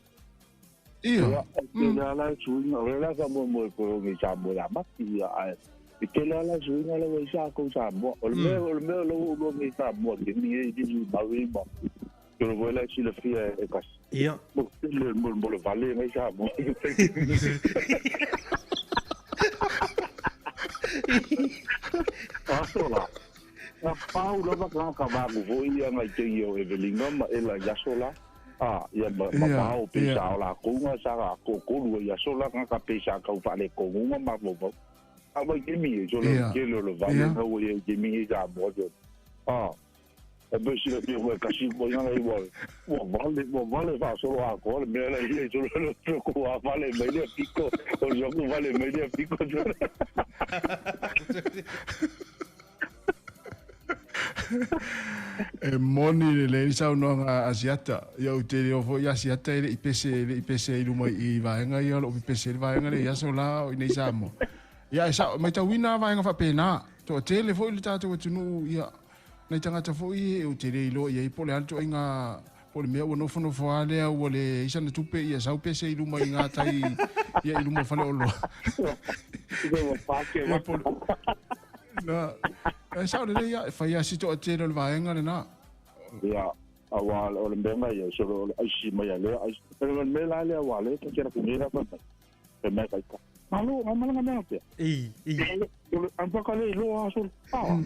Ia. Ke le ala suinga o le la mo mo ko ngi Samoa la mati ia ai. I ke le ala suinga le wai sa ko Samoa. O le mea o le mea lo lo ngi Samoa ke ni e di maui ma. Ke le vola si le fia e kasi. Ia. Mo le mo mo le vale ngi Samoa. Aso la. Na pau lava ka ka vagu foi ia ngai te ia o Evelinga ma ela i aso la. A, ia ma, ma pao pe sa o la kounga sa ka kōkolu i aso la nga ka pe sa kau whaale kongunga ma vau. A wai ke mi e so le ke le le vale na ua ia ke mi e sa moa te. A, e pe sila pia koe kasi koe ngana i ua ua vale, ua vale whaasolo a koa le mea la ia i so le le ko a vale mai lea piko, o le soku vale mai lea piko. E moni lelei le saunoaga a Asiata. Ia ou te iloa foi Asiata e le i pese, e le i pese i luma i vaega ia o lo o pepese ai le vaega lea i aso la o i nei Samoa. Ia e sao, maitauina vaega faapena. Toatele foi le tatou atunuu ia nai tagata foi ou te le iloa i ai po o le a le ituaiga po o le mea ua nofonofo lava lea ua leai sana tupe ia sau pese i luma i gatai ia i luma o faleoloa. Ia po na e sao lelei ia e fai lava si toatele o le vaega lena. Ia aua o le mea na ia solo o le aisi mai a lea aisi. Pero le mea la lea ua le te kera kunera pa mai. Pe mai kai ka. Malo, nga malanga mea pea. I, i. Ampa ka le loa aso. Ah.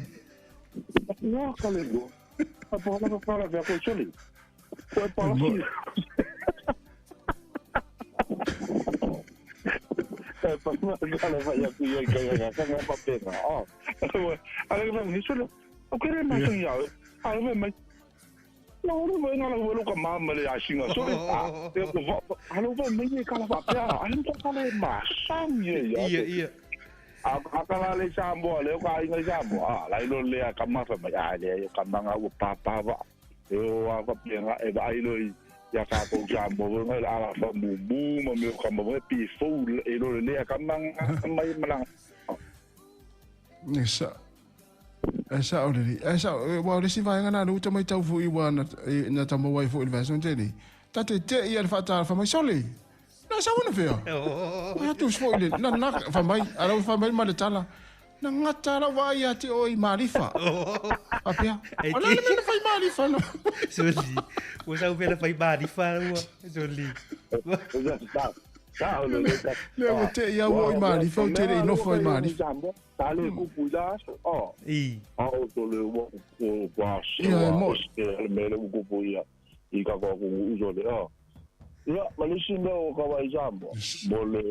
Ua ka le loa. A pa ka ka la ko soli. Ko pa la si. E pa ma ka la fa ya ku ya ka ka ka ka pa pe na. Ah. Ale ka ni soli. O ke re ma so ya. Ale mai Na ora mai ngā lau ka māma le asinga. Sorry, ah, e ko va alo va mai e kala fa pea. Ai mo kala e ma sang ye ya. Ia ia. A a kala le Samoa le ka inga Samoa. Ah, lai lo le ka ma fa mai a le ka manga o pa pa va. E o a fa pea e va ai lo ia ka ko Samoa ngai ala fa mu mu ma me ka ma pi fo e lo le ka manga mai malanga. Sa E sao lelei. E sao, aua o le isi vaega na lea ua tamaitau foi ua na, na tamau ai foi i le vaiaso na tea nei. Ta te te ia le faatala fai mai, Sole, na sau anawhea? Oi atu foi le, na, na, fai mai, a lau fai mai ma le tala, na ngata lau vaai ia te oe i Malifa. Faapea, o le a le mea na fai Malifa no? Sole, ua sau pea na fai Malifa ua, Sole. Lea ua te ia ua i Malifa, ou te le i nofo i Malifa. Sa le kupu i la aso, oh. I. A o to le ua o pa se wa se le me le kupu ia i ka ko ku uso le oh. Ia, ma le isi mea o ka wai Samoa, mo le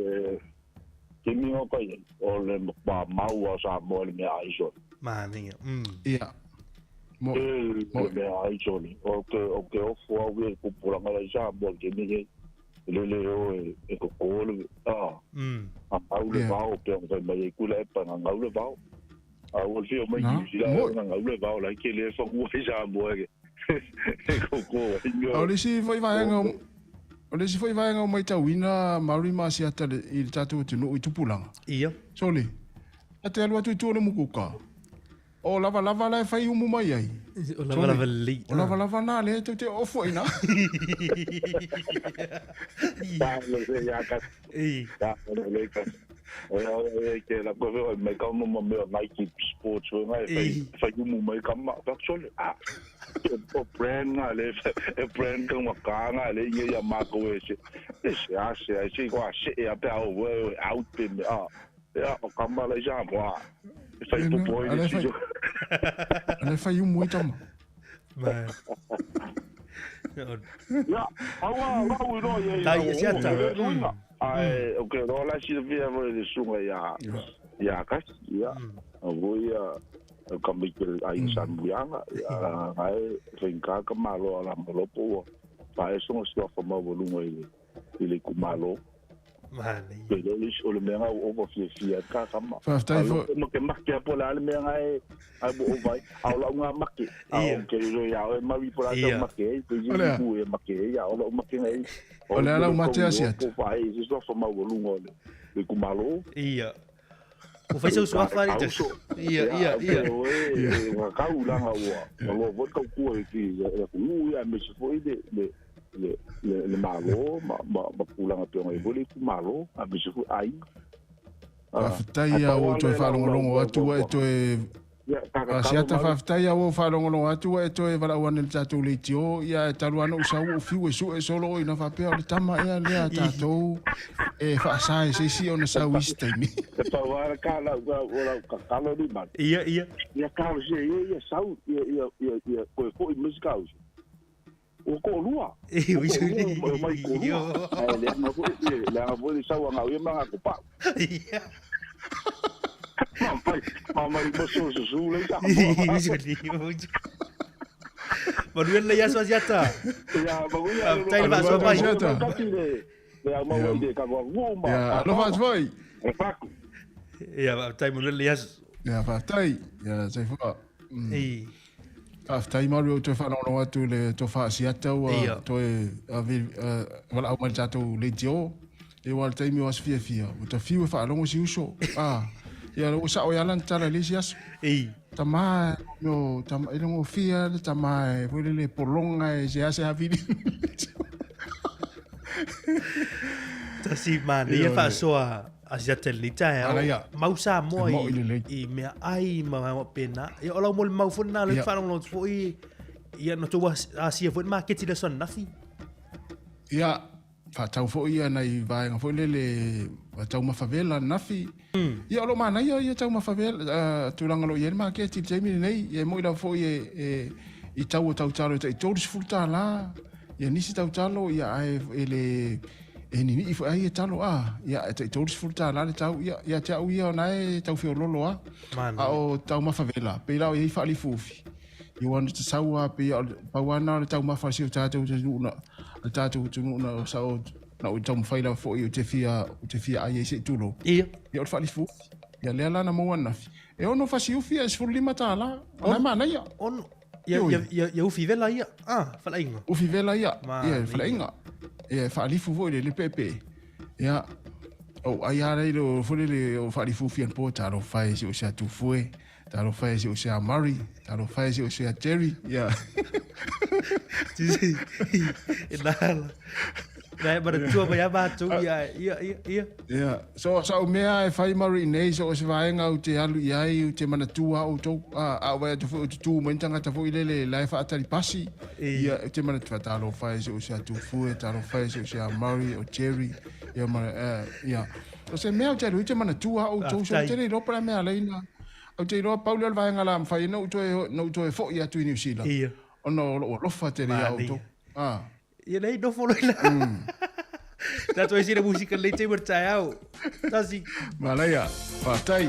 te minga kai ai, o le pa mau a Samoa le mea ai sole. Manaia. Ia. Mo, mo. Le mea ai sole. O ke, o ke ofo au e kupuranga lai Samoa le te minga lele o e, e koko le, a, a ngau le vao, pe ang fai mai e kula e pa ngau le vao. A ua whio mai New Zealand, nga ngau le vao, lai ke le whangua i Samoa ke. E koko ai mea. O le isi foi vaega o le isi foi vaega o matauina Maori ma Asiata i le tatou atunuu i tupulaga. Ia. Sole, a te alu atu i tua o le mukuka, o lavalava la e fai umu mai ai. O lavalava lelei. O lavalava na lea tou te oo foi na. Ta le se ia ka. Ta le le ka. O ia o ia ke la ko o mai ka mo mo Nike Sports o ngai fai fai umu mai ka ma ka sole. Ah. O brand nga le e brand ka ma ka nga le ia ia ma ko e se. E se a se a se ko a se e a pe o we out pe me a. Ia o ka ma le ja mo. E fai popo i le si. Ale fai umu i tama. Ma. Ia, aua lau i roa ia i Tai Asiata. Ai, o ke roa la si via mo le sunga ia. Ia ka ia. O ia o ka mai ke ai san buanga ia ai finka ka malo ala molopo o. Pa e songa sua fa mau lunga i le kumalo. Mani. Pe le lis o le mea o over fia fia ka kama. Faafetai fo- Ma ke make a pola le mea ai ai bo o vai. Au la unga make. Au ke ro ia o mari pola ta make e pe O lea. i ku e make e ia o la make nei. O lea lau mate Asiata. Ko fa e se so fa mau lunga le le kumalo. Ia. O fai sau suafa ari te. Ia, ia, ia. Ia kau langa ua. Lo vo kau ku e ki e ku ia me se foi le le le le le malo ma ma ma pulanga pe ngai le ku malo a me se foi ai. Faafetai ia ua toe faalogologo atu ua e toe Asiata faafetai ia ua faalogologo atu ua e toe valaau ane le tatou leitio ia e talu ana ou sau ou fiu e sue solo o ina faapea o le tama ea lea tatou e faasa e se isi ona sau isi taimi. E pau ara ka lau ka lau ka kalo ni man. Ia, ia. Ia ka se ia ia sau ia ia ia ia koe foi me se kau. O ko lua. E, o ko mai ko lua. Ai le ma foi le ma foi sau anga ia manga ko pa. Ia. Mama i mo so su le sa. Manuel le iaso Asiata. Ia ma ia. Tai le vaasoa mai. Ia ma ia ka go ma. Ia alofa atu foi. E faku. Ia faafetai Manuel le iaso. Ia faafetai. Ia soifua. Ei. Faafetai Maori o toe faalogologo atu le tofa Asiata ua toe valaau mai le tatou leitio. E ua le taimi o aso fiafia. Ua tafiu e faalogo si uso. Ah. Ia ua sao i ala na tala i le isi aso. Ei. Tama no tama e longo fia le tama e foi le polonga e se ase havili. Tasi manaia faasoa Asiata i lenei taeao. Alaia. Mau Samoa E mo i lelei. i mea ai ma ma pena. Ia o lau mo le mau foi na le Ia. faalogologo atu foi ia na tou asia foi le maketi le aso ananafi. Ia faatau foi ia nai vaega foi lele taumafavela nafi. Ia o loo manaia ia taumafavela tulaga lo i ai le maketi i le taimi lenei. Ia e moi lava foi e i tau o tautalo e tai $30 ia nisi tautalo ia ae e le e ninii foi ai e talo a ia e tai $30 le tau ia ia te au ia ona e tau feololo a. Manaia. A o taumafavela pei la o iai faalifufi. Ia ua na tasau a pei o pau ana o le taumafa si o tatou atunuu na le tatou atunuu na o sao na o taumafai lava foi o te fia ai ai se i tulo. Ia. Ia o le faalifufi. Ia lea la na maua ananafi. E ono fasiufi e $15. O na manaia. Ono. Ia ia ia ia ufi vela ia. Ah, falainga. Ufi vela ia. Ia Manaia. falainga. Ia faalifu foi le pepe. Ia o ai ara i le foi le o faalifufi an po talo fai si o se atu fue. Talo fai si o se a Murray, talo fai si o se a Jerry. Ia. E nala. Nai mara tua mai a mātou ia ia ia ia. Ia, so sa o mea e fai Murray nei so o se vaega o te alu i ai o te manatua o tau a wai atu foi o te tū mai tangata foi lele la e whaatari pasi. Ia, o te manatua talo fai si o se atu fue, talo fai si o se a Murray o Jerry. Ia ma ia. O se mea o te alu i te manatua o tau so te le ropa la mea leina. O te iloa pauli o le vaega la mwhai no toe foi atu i New Zealand. Ia. Ona o loo alofa te rea o tau. Ah. Ia nei nofo loi la. Tātou e sina musika lei te mara au. Tasi. Malaia. Faafetai.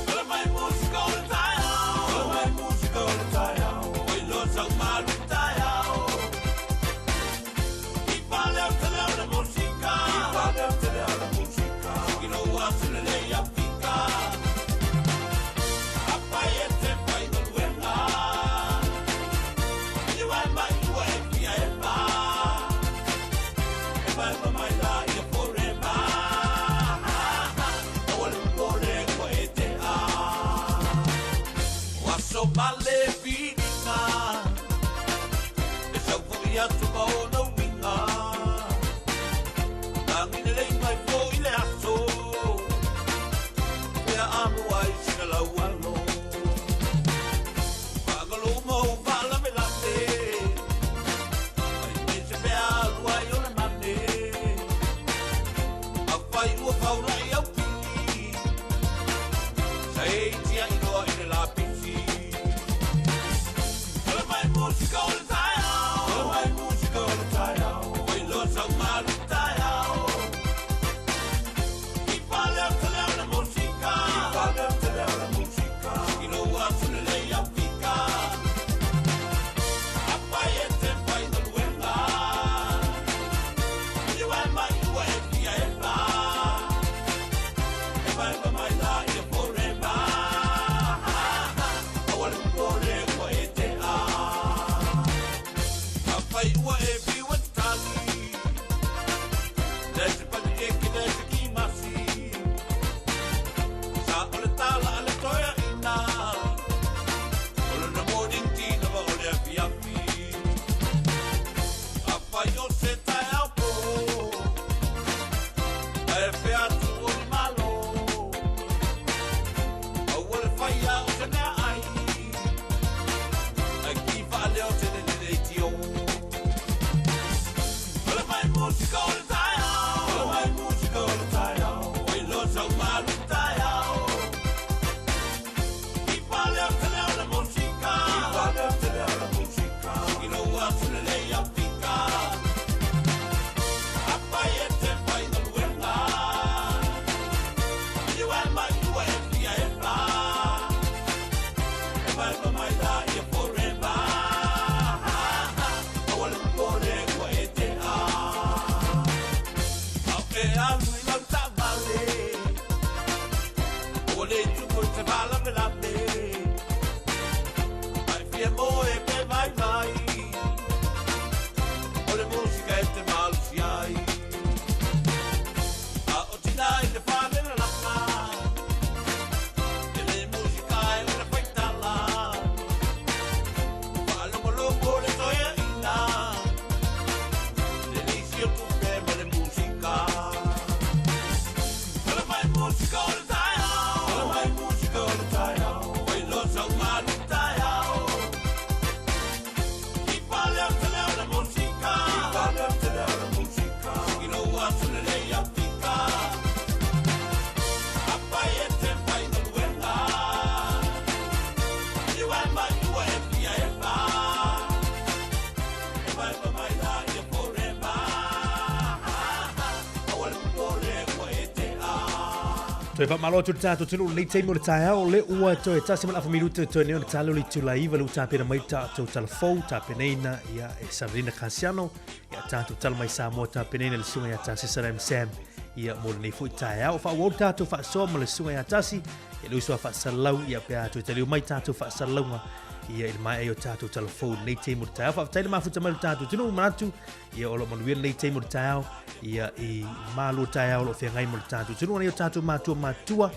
Ola mai música o le taeao, ola mai música o le taeao, oi lo sau malu taeao. Ma ona uiga Lagi lelei mai fo'i le aso Pea amo ai sina laualo Faagalo uma ou faalavelave Aemaise pea alu ai o le mane Afai ua faula'i au pili Sa e tia'i loa i le lapisi Tala mai musika o le taeao Tala mai musika o le taeao Fai loa sau malu taeao Kipa leo te leo le musika Kipa leo te leo le musika I lou aso lelei au fika Afai e te faigaluega Liliu e mai ua e fia epa Epa epa mai laia forever Aua le popole ua e tea Afai ua e fiu e tatali Le se panikeke le se kimasi Sa o le tala a le toeaina O lona morning tea lava o le afiafi Afai o se taeao po Ae fea atu o ni malo Aua le faia o se meaai Ae ki faaleo tele le leitio Tala mai musika o le taeao Tala mai musika o le taeao Fai loa sau malu taeao Kipa leo te leo le musika Kipa leo te leo le musika I lou aso lelei au fika Afai e te faigaluega Liliu e mai ua e fia epa Epa epa mai laia forever Aua le popole ua e tea Au e alu i lau taavale Ua le tupu i te faalavelave Ae fia moe pe vaivai O le musika e te malosi ai A o tina i le fale lalaga E le musika e o le faitala Faalogologo le toeaina Le lisi o tupe ma le musika Tala mai musika o le taeao Tala mai musika o le taeao Fai loa sau malu taeao Kipa leo te leo le musika Kipa leo te leo le musika I lou aso lelei au fika Afai e te faigaluega Liliu e mai ua e fia epa Epa epa mai laia forever Aua le popole ua e tea Toe faamalo atu i le tatou atunuu i lenei taimi o le taeao, o lea ua toe tasi ma le afa minute toe nei ona tala o le itula e iva lea ua tapena mai le tatou tala fou tapenaina ia e Saverina Kasiano ia tatou tala mai Samoa tapenaina e le susuga ia Tasesa Ram Sam ia mo lenei foi taeao. Faaauau le tatou faasoa ma le susuga ia Tasi ia le uso a faasalalau ia pe a toe taliu mai tatou faasalalauga ia i le maea ai o tatou tala fou i lenei taimi o le taeao. Faafetai le mafuta mai i le tatou atunuu manatu ia o lo o manuia lenei taimi o le taeao ia i malu o taeao o lo o feagai mo le tatou atunuu nei o tatou matua matua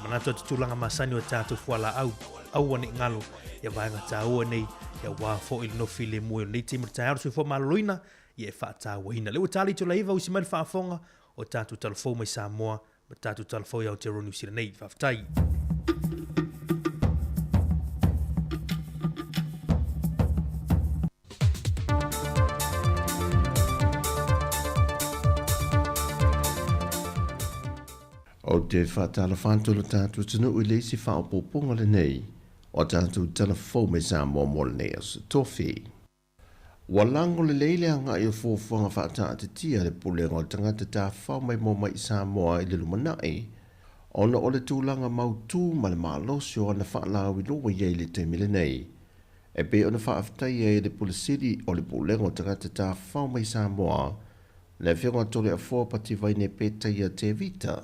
manatu atu tulaga masani o tatou fualaau aua ne i galo ia vaega taua nei ia wā foi le nofi le mue o lenei taimi o le taeao le soifua maloloina ia e faatauaina. Lea ua tali itula 9 usi mai le faafofoga o tatou talafou mai Samoa ma tatou talafou i Aotearoa Niu Sila nei. Faafetai. Ou te faatalofa atu i lo tatou atunuu i le isi faaopoopoga lenei o a tatou tala fou mai Samoa mo lenei aso tofi. Ua lago lelei le agai o fuafuaga faataatitia a le Pulega o Tagata Tafafao Maimoa Mai i Samoa i le lumanai, ona o le tulaga mautū ma le malosi o ana faalauiloa i ai i le taimi lenei. E pei ona faafetaia ai e le Pule Sili o le Pulega o Tagata Tafafao mai Samoa, le Afioga Toleafoa Pativaine Petaia Tevita,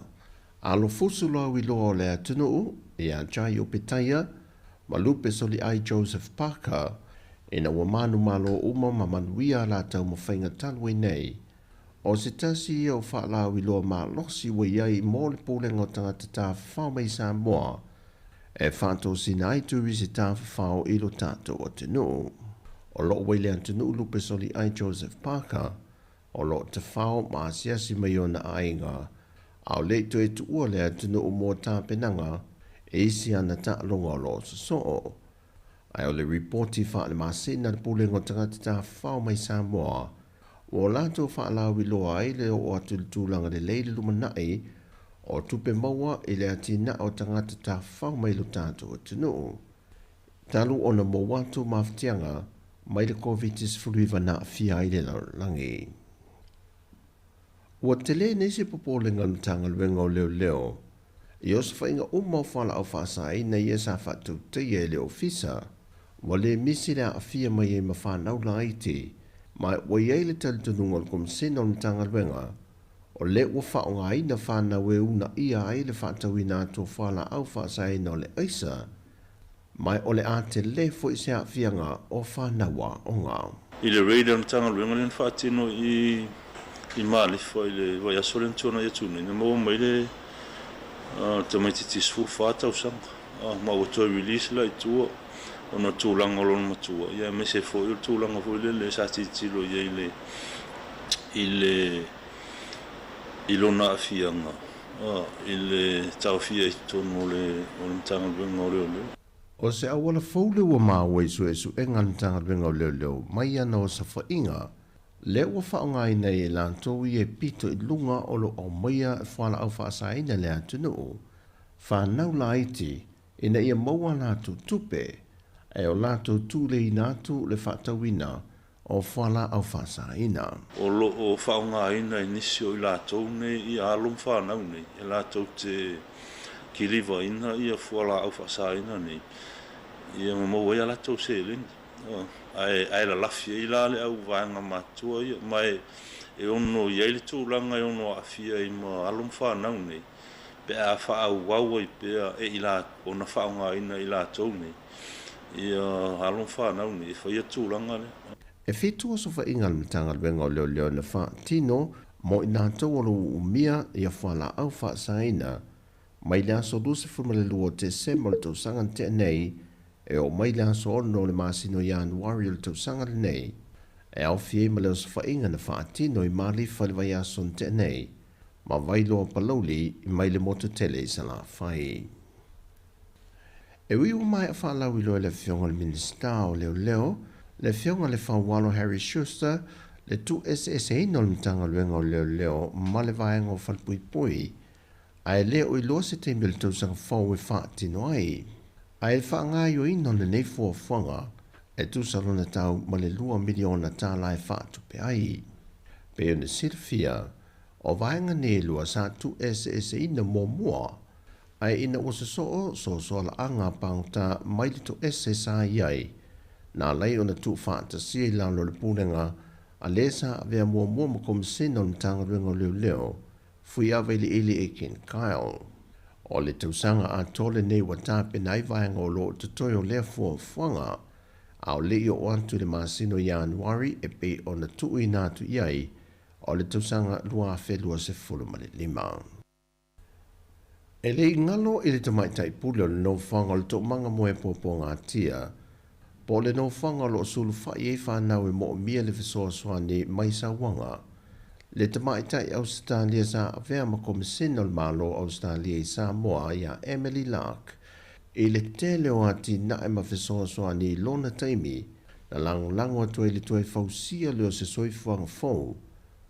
alofusu lauiloa o le atunuu, ia Jaio Petaia, ma Lupe Soliai Joseph Parker, ina ua manumalo uma ma manuia a la taumafaiga talu ai nei. O se tasi ia o faalauiloa malosi ua i ai mo le Pulega o Tagata Tafafao mai Samoa e faatosina ai turisi tafafao i lo tatou atunuu. O loo ua i le atunuu lupesoliai Joseph Parker, o loo tafao ma asiasi mai ona aiga, a o le i toe tuua le atunuu mo tapenaga e isi ana taaloga o loo sosoo. Ae o le ripoti faale-masina a le Pulega o Tagata Tafafao mai Samoa, ua latou faalauiloa ai le oo atu i le tulaga lelei le lumanai o tupe maua i le atinae o tagata tafafao mai lo tatou atunuu. Talu ona mou atu mafatiaga mai le Koviti-19 na aafia ai le lalolagi. Ua tele nei se popolega o le Matagaluega o Leoleo i osofaiga uma o fualaau faasaina ia sa faatautaia e le Ofisa, ua le misi le aafia mai ai ma fanau laiti, ma ua i ai le talitonuga o le Komesina o le Matagaluega o lea ua faaaogaina fanau e uunaia ai le faatauina atu o fualaau faasaina o le aisa, ma o le a tele foi se aafiaga o fanau aoga. I le raid a le Matagaluega lea na faatino i i Malifa i le vaiaso lea na tuanai atu nei, na maua mai le tamaitiiti 14 tausaga, ma ua toe release la i tua ona o le tulaga o lona matua, ia aemaise foi o le tulaga foi lele sa tilotilo i ai i le i le i lona aafiaga i le taofia i totonu o le o le Matagaluega o Leoleo. O se auala fou lea ua maua i suesuega a le Matagaluega o Leoleo mai ana osofaiga, lea ua faaaogaina ai e latou ia e pito i luga o lo o aumaia fualaau faasaina i le atunuu, fanau laiti ina ia maua a latou tupe, ae o latou tuleiina atu le faatauina o fualaau faasaina. O lo o faaaogaina e nisi o i latou nei ia alo ma fanau nei e latou te kilivaina ia fualaau faasaina nei ia ma maua ai a latou seleni. Ae ae lalafi ai la le au vaega matutua ia, ma e e ono i ai le tulaga e ono aafia ai ma alo ma fanau nei pe a faaauau ai pea e i ona faaaogaina e i latou nei ia alo ma fanau nei e faia tulaga lea. E fitu osofaiga a le Matagaluega o Leoleo na faatino mo i latou o lo o uumia ia fualaau faasaina mai le aso 22 o Tesema o le tausaga na tea nei e oo mai le aso 6 o le masina o Ianuari o le tausaga lenei, e aofia ai ma le osofaiga na faatino i Malifa i le vaiaso na tea nei ma Vailoa Palauli mai le motu tele i Salafai. E ui ua maea faalauiloa e le Afioga i le Minisita o Leoleo, le Afioga Lefaualo Harry Schuster, le tuueseeseina o le Matagaluega o Leoleo ma le Vaega o Falepuipui, ae le o iloa se taimi o le tausaga fou e faatino ai. Ae le faagaoioina o lenei fuafuaga e tusa lona tau ma le $2 miliona tala e faatupe ai. Pei ona silafia, o vaega nei e lua sa tuueseeseina muamua, ae ina ua sosoo soasoalaaga pagota mai le toese sa i ai, na ala ai ona tuufaatasia i lalo o le Pulega a le sa avea muamua ma Komesina o le Matagaluega o Leoleo, Fuiava Iliili e Ken Kyle. O le tausaga atoa lenei ua tapena ai vaega o lo o totoe o lea fuafuaga, a o le i oo atu i le masina o Ianuari e pei ona tuuina atu i ai o le tausaga 2025. E le i galo i le tamaitai pule o le nofoaga o le Toomaga mo Puapuagatia, po o le nofoaga o lo o sulufai ai fanau e moomia le fesoasoani mai sauaga, le tamaitai Ausetalia sa avea ma Komesina o le Malo o Ausetalia i Samoa ia Emily Lark, i le tele o atinae ma fesoasoani i lona taimi na lagolago atu ai le toe fausia lea o se soifuaga fou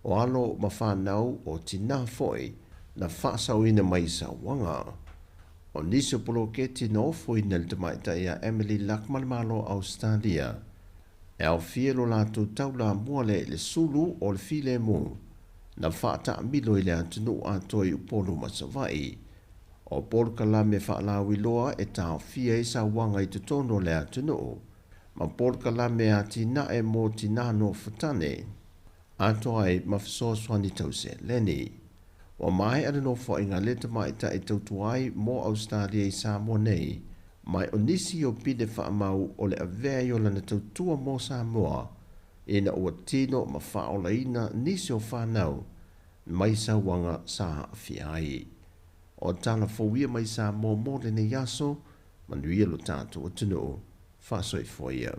o alo ma fanau o tinā foi na faasaoina mai i sauaga. O nisi o poloketi na ofoina e le tamaitai ia Emily Luck ma le Malo o Ausetalia, e aofia lo latou taulamua lea i le sulu o le filemu na faataamilo i le atunuu atoa i Upolu ma Savaii. O polokalame faalauiloa e taofia ai sauaga i totonu o le atunuu, ma polokalame atinae mo tinā nofotane, atoa ai ma fesoasoani tau seleni. Ua maea le nofoaiga a lea tamaitai tautua ai mo Ausetalia i Samoa nei, ma o nisi o pine faamau o le avea ai o lana tautua mo Samoa ina ua tino ma faaolaina nisi o fanau mai sauaga sa aafia ai. O tala fou ia mai Samoa mo lenei aso, manuia lo tatou atunuu. Faasoifua ia.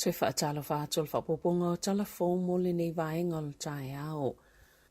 Toe faatalofa atu o le faaopoopoga o Tala Fou mo lenei vaega o le taeao.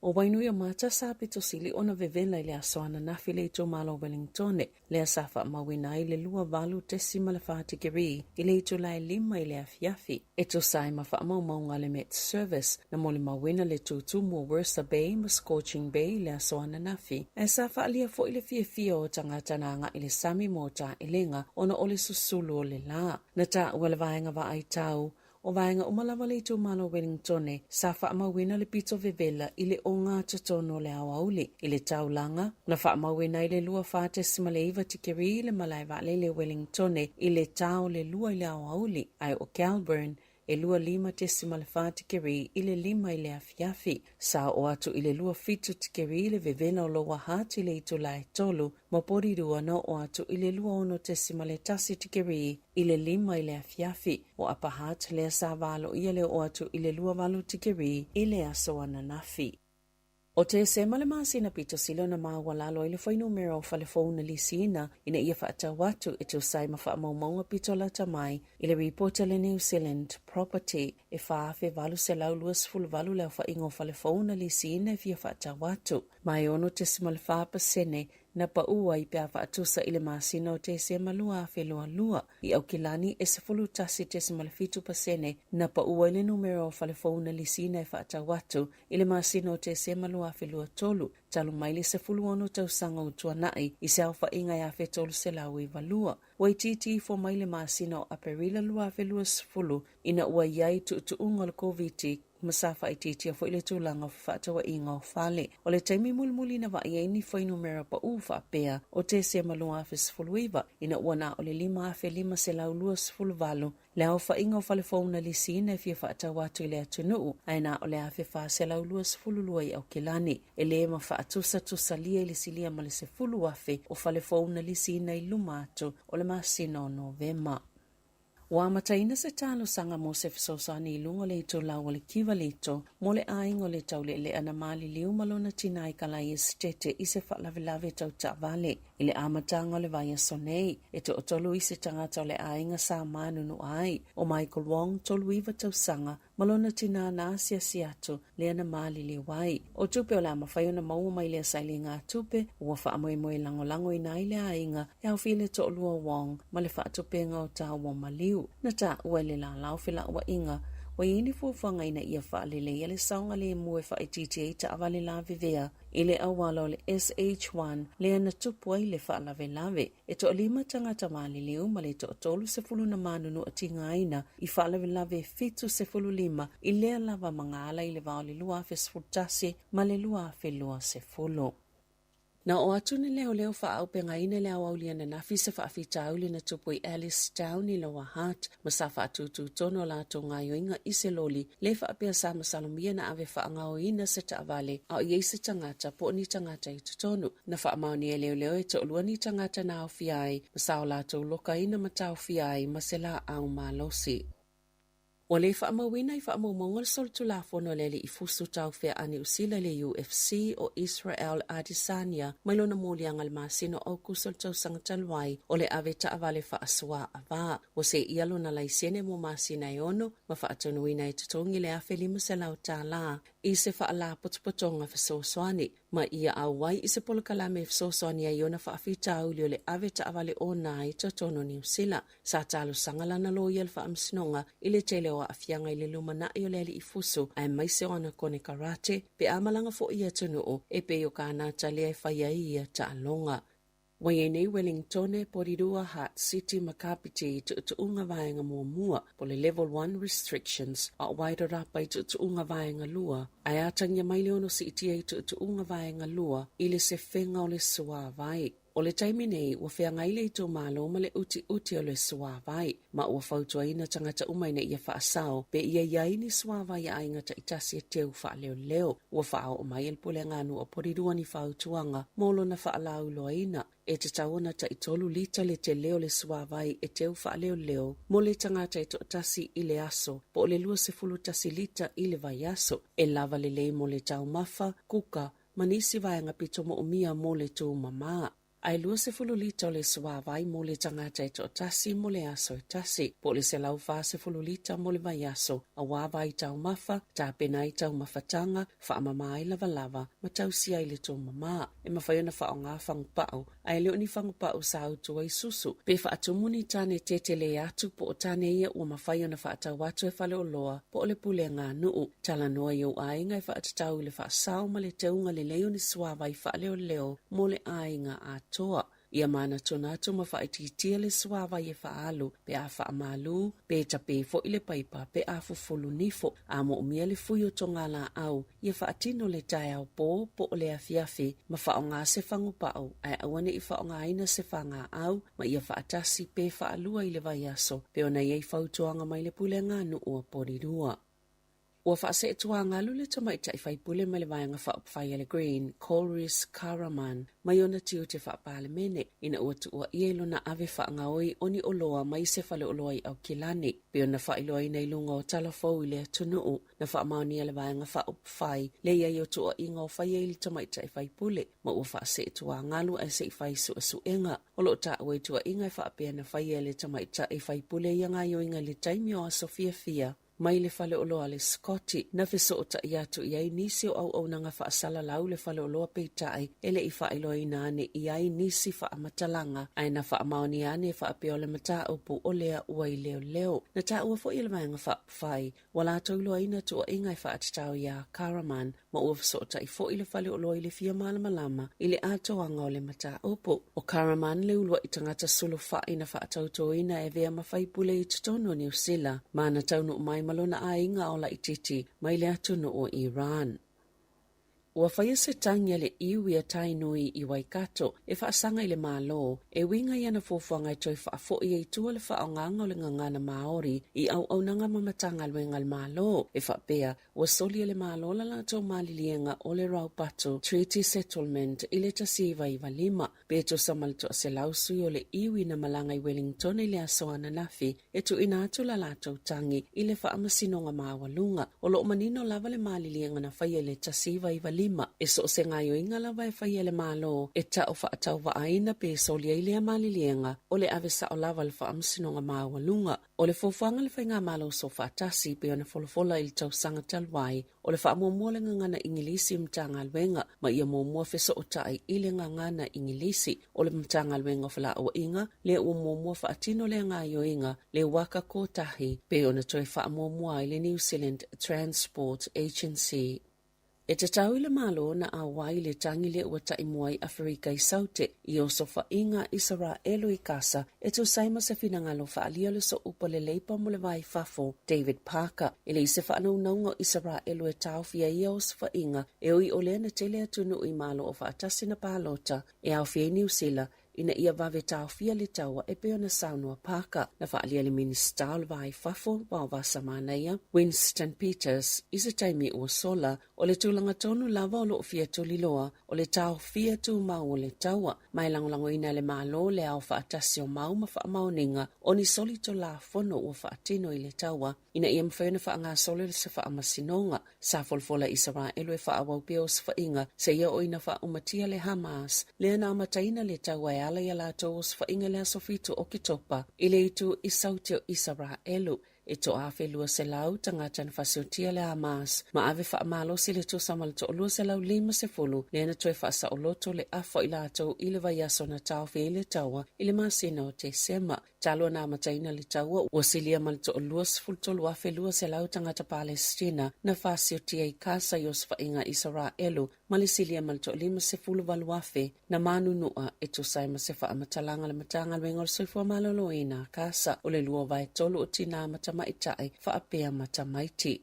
O Wainuiomata sa pito sili ona vevela i le aso ananafi i le itumalo o Wellingtone, lea sa faamauina ai le 28.4 tikeri i le itula e 5 i le afiafi. E tusa ai ma faamaumauga a le Met Service, na molimauina le tūtū o Worser Bay ma Scorching Bay i le aso ananafi, ae sa faaalia foi le fiafia o tagata na agai i le sami mo taelega ona o le susulu o le la. Na taua le vaega vaai tau o vaega uma lava le itumalo o Wellingtone sa faamauina le pito vevela i le ogatotonu o le aoauli. I le taulaga, na faamauina ai le 24.9 tikeri i le malae vaalele o Wellingtone i le ta o le 2 i le aoauli, ae o Kelburn e 25.4 tikeri i le 5 i le afiafi. Sa oo atu i le 27 tikeri le vevela o Lower Hutt i le itula e 3 ma Porirua na oo atu i le 26.1 tikeri i le 5 i le afiafi. O Upper Hutt lea sa valoia le oo atu i le 28 tikeri i le aso ananafi. O Tesema le masina pito sili ona maualalo ai le fuainumera o fale fou na lisiina ina ia faatau atu e tusa ai ma faamaumauga pito lata mai i le ripoti a le New Zealand Property e 4,828 le aofaiga o fale fou na lisiina e fia faatau atu, ma e 6.4% na pau ai pe a faatusa i le masina o Tesema 2022. I Aukilani, e 11.7% na pau ai le numera o fale fou na lisiina e faatau atu i le masina o Tesema 2023, talu mai le 16 tausaga ua tuanai i se aofaiga e 1,392. Ua itiiti ifo mai le masina o Aperila 2020 ina ua i ai tuutuuga o le Koviti ma sa faaitiitia foi le tulaga o fefaatauaiga o fale. O le taimi mulimuli na vaai ai ni fuainumera paū faapea o Tesema 2019 ina ua na o le 5,528 le aofaiga o fale fou na lisiina e fia faatau atu i le atunuu, ae na o le 1,422 i Aukilani. E lē ma faatusatusalia i le silia ma le 10,000 o fale fou na lisiina i luma atu o le masina o Novema. Ua amataina se talosaga mo se fesoasoani i luga o le itulau o le Kivalito mo le aiga o le taulealea na maliliu ma lona tina i Kalai Esetete i se faalavelave tau taavale i le amataga o le vaiaso nei. E toatolu isi tagata o le aiga sa manunua ai, ʻo Michael Wong, 39 tausaga, ma lona tinā na asiasi atu lea na maliliu ai. ʻO tupe o le a mafai ona maua mai lea sailiga tupe, ua faamoemoe lagolagoina ai le aiga e aofia i le toalua o Wong ma le faatupega o taua maliu. Na taua e le lālā o felauaiga, ua i ai ni fuafuaga ina ia faaleleia le saogalemu e faaitiitia ai taavale lavevea i le auala o le SH1 lea na tupu ai le faalavelave. E toalima tagata maliliu ma le toatolu na manunua tigaina i faalavelave 75 i lea lava magaala i le va o le 2011 ma le 2020. Na oo atu ni leoleo faaaupegaina i le aoauli ananafi i se faafitauli na tupu i Alice Town i Lower Hutt ma sa faatūtū tonu a latou gaoioiga i se loli le faapea sa masalomia na ave faagaoina se taavale a o i ai se tagata po o ni tagata i totonu. Na faamaonia e leoleo e toalua ni tagata na aofia ai ma sa o latou lokaina ma taofia ai ma se laau malosi. Ua le faamauina i faamaumauga le solitulafono a le alii fusu taofea a Niu Sila i le UFC o Israel Adesanya mai lona moliaga i le masina o Aukuso le tausaga talu ai o le ave taavale faasoa-ava. Ua seia lona laisene mo masina e ono ma faatonuina e totogi le $1,500 i se faalapotopotoga fesoasoani ma ia auai i se polokalame e fesoasoani ai i ona faafitauli o le ave taavale ona i totonu o Niu Sila. Sa talosaga lana loia i le faamasinoga i le tele o aafiaga i le lumanai o le alii fusu aemaise o ana konekarate pe a malaga foi i atunuu e pei o Kanata lea e fai ai ia taaloga. Ua i ai nei Wellingtone, Porirua, Hutt City ma Kapiti i tuutuuga vaega muamua po o le Level 1 Restrictions, a o Wairarapa i tuutuuga vaega lua, ae atagia mai le ono siitia i tuutuuga vaega lua i le sefega o le suavai. O le taimi nei, ua feagai le itumalo ma le utiuti o le suavai, ma ua fautuaina tagata uma ina ia faasao pe ia i ai ni suavai a aiga taitasi e teu faaleoleo. Ua faaoo mai e le Pulega a Nuu o Porirua ni fautuaga mo lona faalauiloaina. E tatau ona taitolu lita le tele o le suavai e teu faaleoleo mo le tagata e toatasi i le aso, po o le 21 lita i le vaiaso. E lava lelei mo le taumafa, kuka, ma nisi vaega pito moomia mo le tumama. Ae 20 lita o le suāwai mo le tagata e toatasi mo le aso e tasi, po o le 140 lita mo le vaiaso, auā vaitaumafa, tapena ai taumafataga, faamama ai lavalava, ma tausia ai le tumamā. E mafai ona faaaoga fagupa'u, ae le o ni fagupa'u sa utu ai susu, pe faatumu ni tane tetele atu po o tane ia ua mafai ona faatau atu e faleoloa po o le pulega a nuu. Talanoa i ou aiga e faatatau i le faasao ma le teuga lelei o ni suāwai faaleoleo mo le aiga atoa. Ia manatuna atu ma faaitiitia le suāwai e faaalu pe a faamalu, pe tapē foi le paipa pe a fufulu nifo. A moomia le fui o togalaau, ia faatino le taeao pō po o le afiafi ma faaaoga se fagupa'u ae aua ne i faaaogaina se fagaau ma ia faatasi pe faalua i le vaiaso pei ona i ai fautuaga mai le pulega a nuu a Porirua. Ua faaseetuagalu le tamaitai faipule mai le Vaega Faaupufai a le Green, Golriz Ghahraman, mai ona tiute faapalemene ina ua tuuaia i lona ave faagaoi o ni oloa mai se faleoloa i Aukilani, pei ona faailoaina i luga o tala fou i le atunuu. Na faamaonia le Vaega Faaupufai le i ai o tuuaiga o faia i le tamaitai faipule ma ua faaseetuagalu ae se i fai suesuega. O lo o taua i tuuaiga e faapea na faia e le tamaitai faipule ia gaoioiga i le taimi o aso fiafia mai le faleoloa a le Scotty, na fesootai atu i ai nisi o auaunaga faasalalau le faleoloa peitai e le i faailoaina ane i ai nisi faamatalaga, ae na faamaonia ane e faapea o le mataupu o lea ua i leoleo. Na taua foi e le Vaega Faaupufai Ua latou iloaina tuuaiga e faatatau iā Ghahraman ma ua fesootai foi le faleoloa i le fia malamalama i le atoaga o le mataupu. ʻO Ghahraman le uluai tagata sulufai na faatautoina e avea ma faipule i totonu o Niu Sila ma na taunuu mai ma lona aiga ao laitiiti mai le atunuu o Iran. Ua faia se tagi a le iwi a Tainui i Waikato e faasaga i le Malo e uiga i ana fuafuaga e toe faafo'i ai tua le faaaogaga o le gagana Māori i auaunaga ma Matagaluega a le Malo e faapea ua soli e le Malo la latou maliliega o le Raupatu Treaty Settlement i le 1995 pe tusa ma le toaselau sui o le iwi na malaga i Wellington i le aso ananafi e tuuina atu la latou tagi i le Faamasinoga Maualuga. O lo o manino lava le maliliega na faia i le 1995. E so o se gaoioiga lava e faia e le Malo e tau faatauvaaina pe soli ai lea maliliega, o le ave sao lava le Faamasinoga Maualuga. O le fuafuaga a le Faigamalo Soofaatasi pei ona folafola i le tausaga talu ai, O le faamuamua o le gagana Igilisi i Matagaluega ma ia muamua fesootai i le gagana Igilisi. O le Matagaluega o Felauaiga lea ua muamua faatino lea gaoioiga le Waka Kotahi pei ona toe faamuamua ai le New Zealand Transport Agency. E tatau i le Malo na auai i le tagi lea ua taimua ai Aferika i Saute i osofaiga Isaraelu i Kasa E tusa ai ma se finagalo faaalia o le Sooupa le Leipa mo le Va i Fafo, David Parker, e leai se faanaunauga o Isaraelu e taofia ai ia osofaiga, e ui o lea na tele atunuu i Malo Aufaatasi na palota e aofia ai Niu Sila ina ia vave taofia le taua e pei ona saunoa Parker. Na faaalia le Minisita o le Va i Fafo, Vaovasa Manaia, Winston Peters, i se taimi ua sola, o le tulaga tonu lava o lo o fia tuliloa o le taofia tumau o le taua, ma e lagolagoina e le Malo le ao faatasi o mau ma faamaoniga o ni solitulafono ua faatino i le taua ina ia mafai ona faagasolo se faamasinoga. Sa folafola Isaraelu e faaauau pea osofaiga seia oo ina faaumatia le Hamas, lea na amataina le taua e ala i a latou osofaiga i le aso 7 Oketopa i le itu i Saute o Isaraelu. E 1200 tagata na fasiotia le Hamas ma ave faamalosi le tusa ma le 250 lea na toe faasaoloto le afa o i latou i le vaiaso na taofi ai le taua i le masina o Tesema. Talu ona amataina le taua, ua silia ma le 23,200 tagata Palesitina na fasiotia i Kasa i osofaiga Isaraelu ma le silia ma le 58,000 na manunua e tusa ai ma se faamatalaga a le Matagaluega o le Soifua Maloloina, Kasa, o le 2/3 o tinā ma tamaitai faapea ma tamaiti.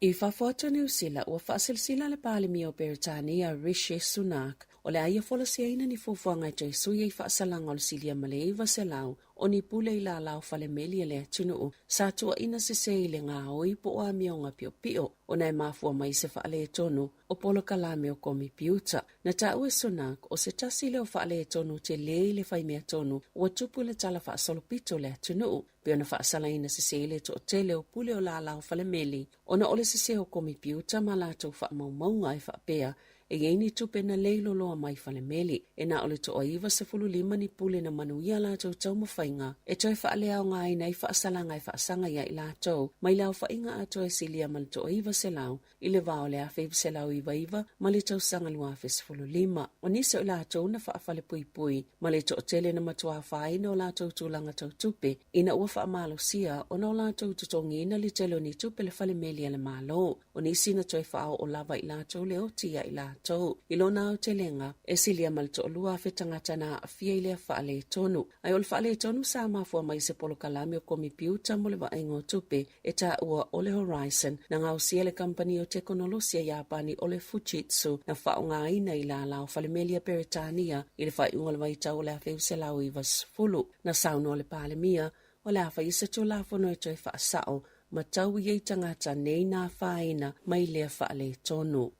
I fafo atu o Niu Sila, ua faasilasila le Palemia o Beretania, Rishi Sunak, o le a ia folasiaina ni fuafuaga e toe sui ai faasalaga o le silia ma le 900 o ni pule i lalao falemeli a le atunuu sa tuuaina sese i le gaoi po o amioga piopio ona e mafua mai se faaletonu o polokalame o komipiuta. Na taua e Sunak o se tasi lea o faaletonu tele i le faimeatonu ua tupu i le tala faasolopito o le atunuu, pei ona faasalaina sese i le toatele o pule o lalao falemeli ona o le sese o komipiuta ma latou faamaumauga e faapea. e i ai ni tupe na leiloloa mai falemeli. E na o le toa 95 ni pule na manuia latou taumafaiga e toe faaleaogaina ai faasalaga e faasaga ia i latou mai le aofaiga atoa e silia ma le toa 900 i le va o le 1999 ma le tausaga 2015. O nisi o i latou na faafalepuipui ma le toatele na matua afaina o latou tulaga tau tupe ina ua faamalosia ona o latou totogiina le tele o ni tupe le falemeli a le Malo. O nisi na toe faaoo lava i latou le oti ia i latou. I lona aotelega, e silia ma le 2,000 tagata na aafia i lea faaletonu. Ae o le faaletonu sa mafua mai i se polokalame o komipiuta mo le vaaiga o tupe e taua o le Horizon na gaosia e le kamupani o tekonolosi a Iapani o le Fujitsu na faaaogaina i lala o falemeli a Peretania i le faaiuga o le vaitau o le 1990. Na saunoa le Palemia, o le a fai se Tulafono e toe faasao ma tau i ai tagata nei na afaina mai lea faaletonu.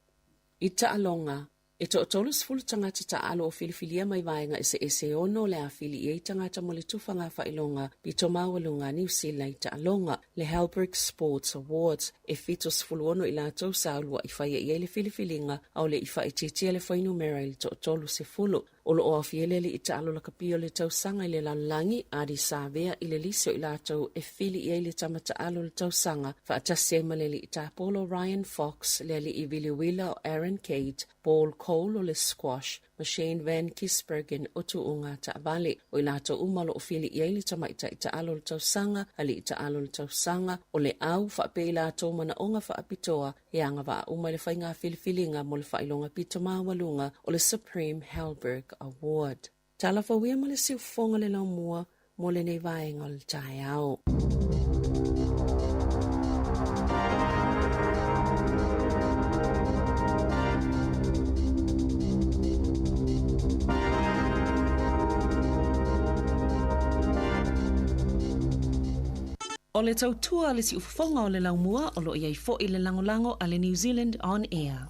I taaloga, e toa-30 tagata taaalo o filifilia mai vaega eseese e ono o le a fili i ai tagata mo le tufaga faailoga pito maualuga a Niu Sila i taaloga, le Halberg Sports Awards. E 76 i latou sa ulua'i faia i ai le filifiliga a o le i faaitiitia le fuainumera i le toa-30. O lo o aofia le alii taalo lakapi o le tausaga i le lalolagi, Ardie Savea, i le lisi o i latou e fili i ai le tama taalo o le tausaga, faatasi ai ma le alii tapolo Ryan Fox, le alii viliuila o Aaron Cate, Paul Cole o le squash, ma Shane Van Gisbergen o tuuga taavale. O i latou uma o lo o fili i ai le tamaitai taalo o le tausaga, alii taalo o le tausaga, o le au, faapea i latou manaoga faapitoa E agavaa uma i le faiga filifiliga mo le faailoga pito maualuga o le Supreme Halberg Award. Tala fou ia ma le siufofoga le laumua mo lenei vaega o le taeao. O le tautua a le siufofoga o le laumua o lo o i ai foi le lagolago a le New Zealand On Air.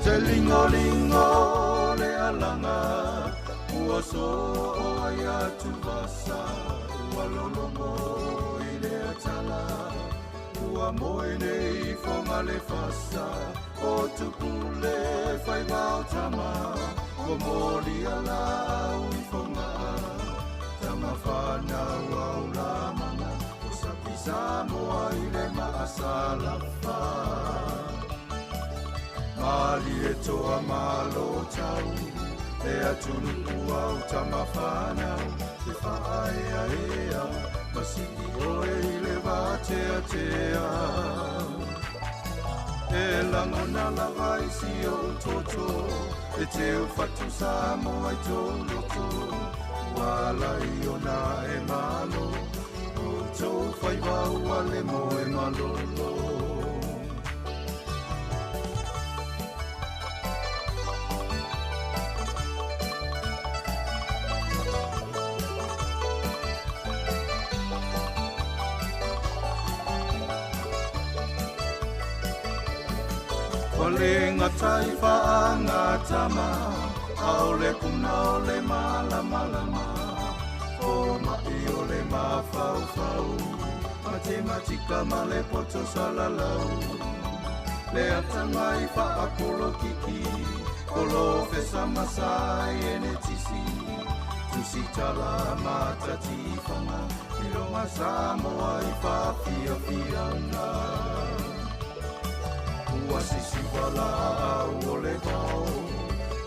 Te lingolingo le alaga ua soo ai atuvasa ua lologo i le atala ua moe nei foga le fasa o tupule faiva o tama ua moli ala au i foga tama whanau au la mana o sapi Samoa i le maasalafa Mali e toa malo tau e atunuu au tama whanau e whaaea ea masii oe i le vateatea E lagona lava i si ou toto e teu fatu Samoa i tou loto ua ala i ona e malo o tou faiva ua le moe malolo. Ua le gata i faagatama, a o le puna o le malamalama, o ma'i o le mafaufau, matematika ma le poto salalau. Le atamai faapolokiki, polofesa ma saienetisi, tusitala matatifaga, iloga Samoa i faafiafiaga. Ua sisiva laau o le vao,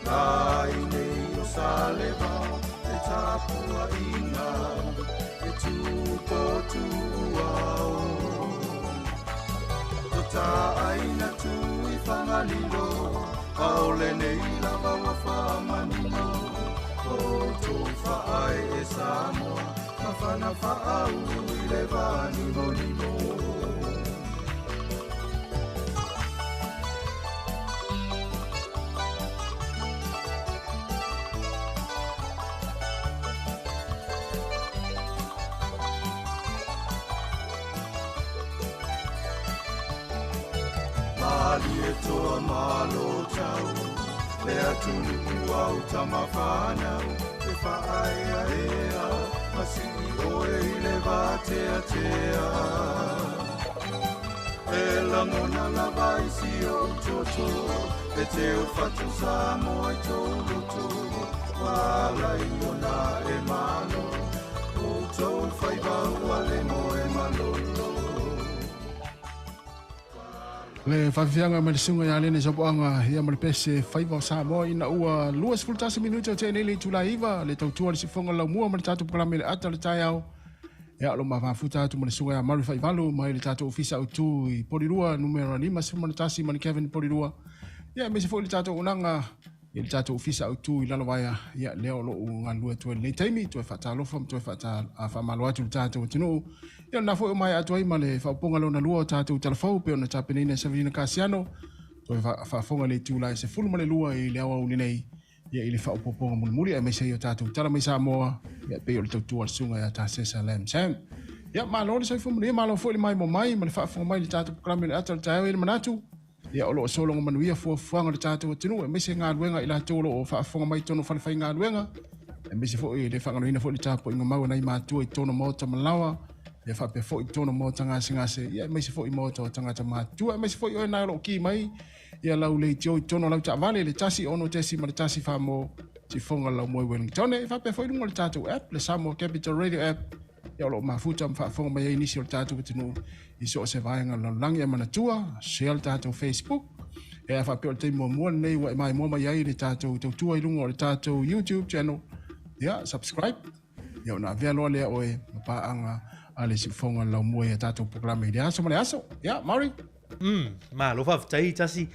la i nei o Salevao, le tapuaiga e tupotuao. To tā'aina tu i Fagalilo, a o lenei lava ua faamanino. O tou faae e Samoa, mafana faaulu i le vanimonimo. Malie toa malo tau, Le atunuu au tamawhanau E whaaea ea Masii oe i le vateatea E langona lava i si ou toto E te o fatu sa moe tō loto Wala i ona e malo O tō whaiva ua le moe malolo. Le faafiafiaga mai le suga ia lene sopoaga ia ma le pese faiva o Samoa ina ua 21 minute o tenei le itulā 9 le tautua le sifoga laumua ma le tatou polokalame le ata o le taeao ia o lo mafafuta atu ma le suga ia Mari Faivalu mai le tatou ofisa autu i Polilua numera 51 ma le Kevin Polilua ia aemaise foi le tatou unaga i le tatou ofisa autu i Lalovaea ia lea o loo galulue atu ai lenei taimi toe faatalofa ma toe faamalo atu i le tatou atunuu ia o lena foi o maea atu ai ma le faaopoga lona lua o tatou talafou pei ona tapenaina e Savelina Kasiano toe faafofoga i le itula e 12 i le aoauli nei ia i le faaopoopoga mulimuli aemaise ai o tatou tala mai Samoa ia pei o le tautua a le susuga ia Tasesa Lam Sam. Ia malo le soifua manuia, malo foi le maimoa mai ma le faafofoga mai i le tatou polokalame o le ata o le taeao. E i ai le manatu ia o lo o sologa manuia fuafuaga o le tatou atunuu aemaise galuega i latou o lo o faafofoga mai i totonu o falefaigaluega aemaise foi le faagaloina foi le tapuaiga mau a nai matua i totonu o maota malaoa ia faapea foi i totonu o maota gasegase ia aemaise foi maota o tagata matutua aemaise foi oe na o lo o ki mai ia lau leitio i totonu o lau taavale le 1 6.1 famo sifoga lau moe Wellington e faapea foi luga o le tatou app le Samoa Capital Radio app ia o lo o mafuta ma faafofoga mai ai nisi o le tatou atunuu i so o se vaega o le lalolagi. E manatua, share le tatou Facebook e a faapea o le taimi muamua lenei ua e maimoa mai ai le tatou tautua i luga o le tatou YouTube channel ia subscribe ia ona avea loa lea oe ma paaga a le siufoga o le laumua i a tatou polokalame i le aso ma le aso. Ia, Maori. Malo faafetai tasi.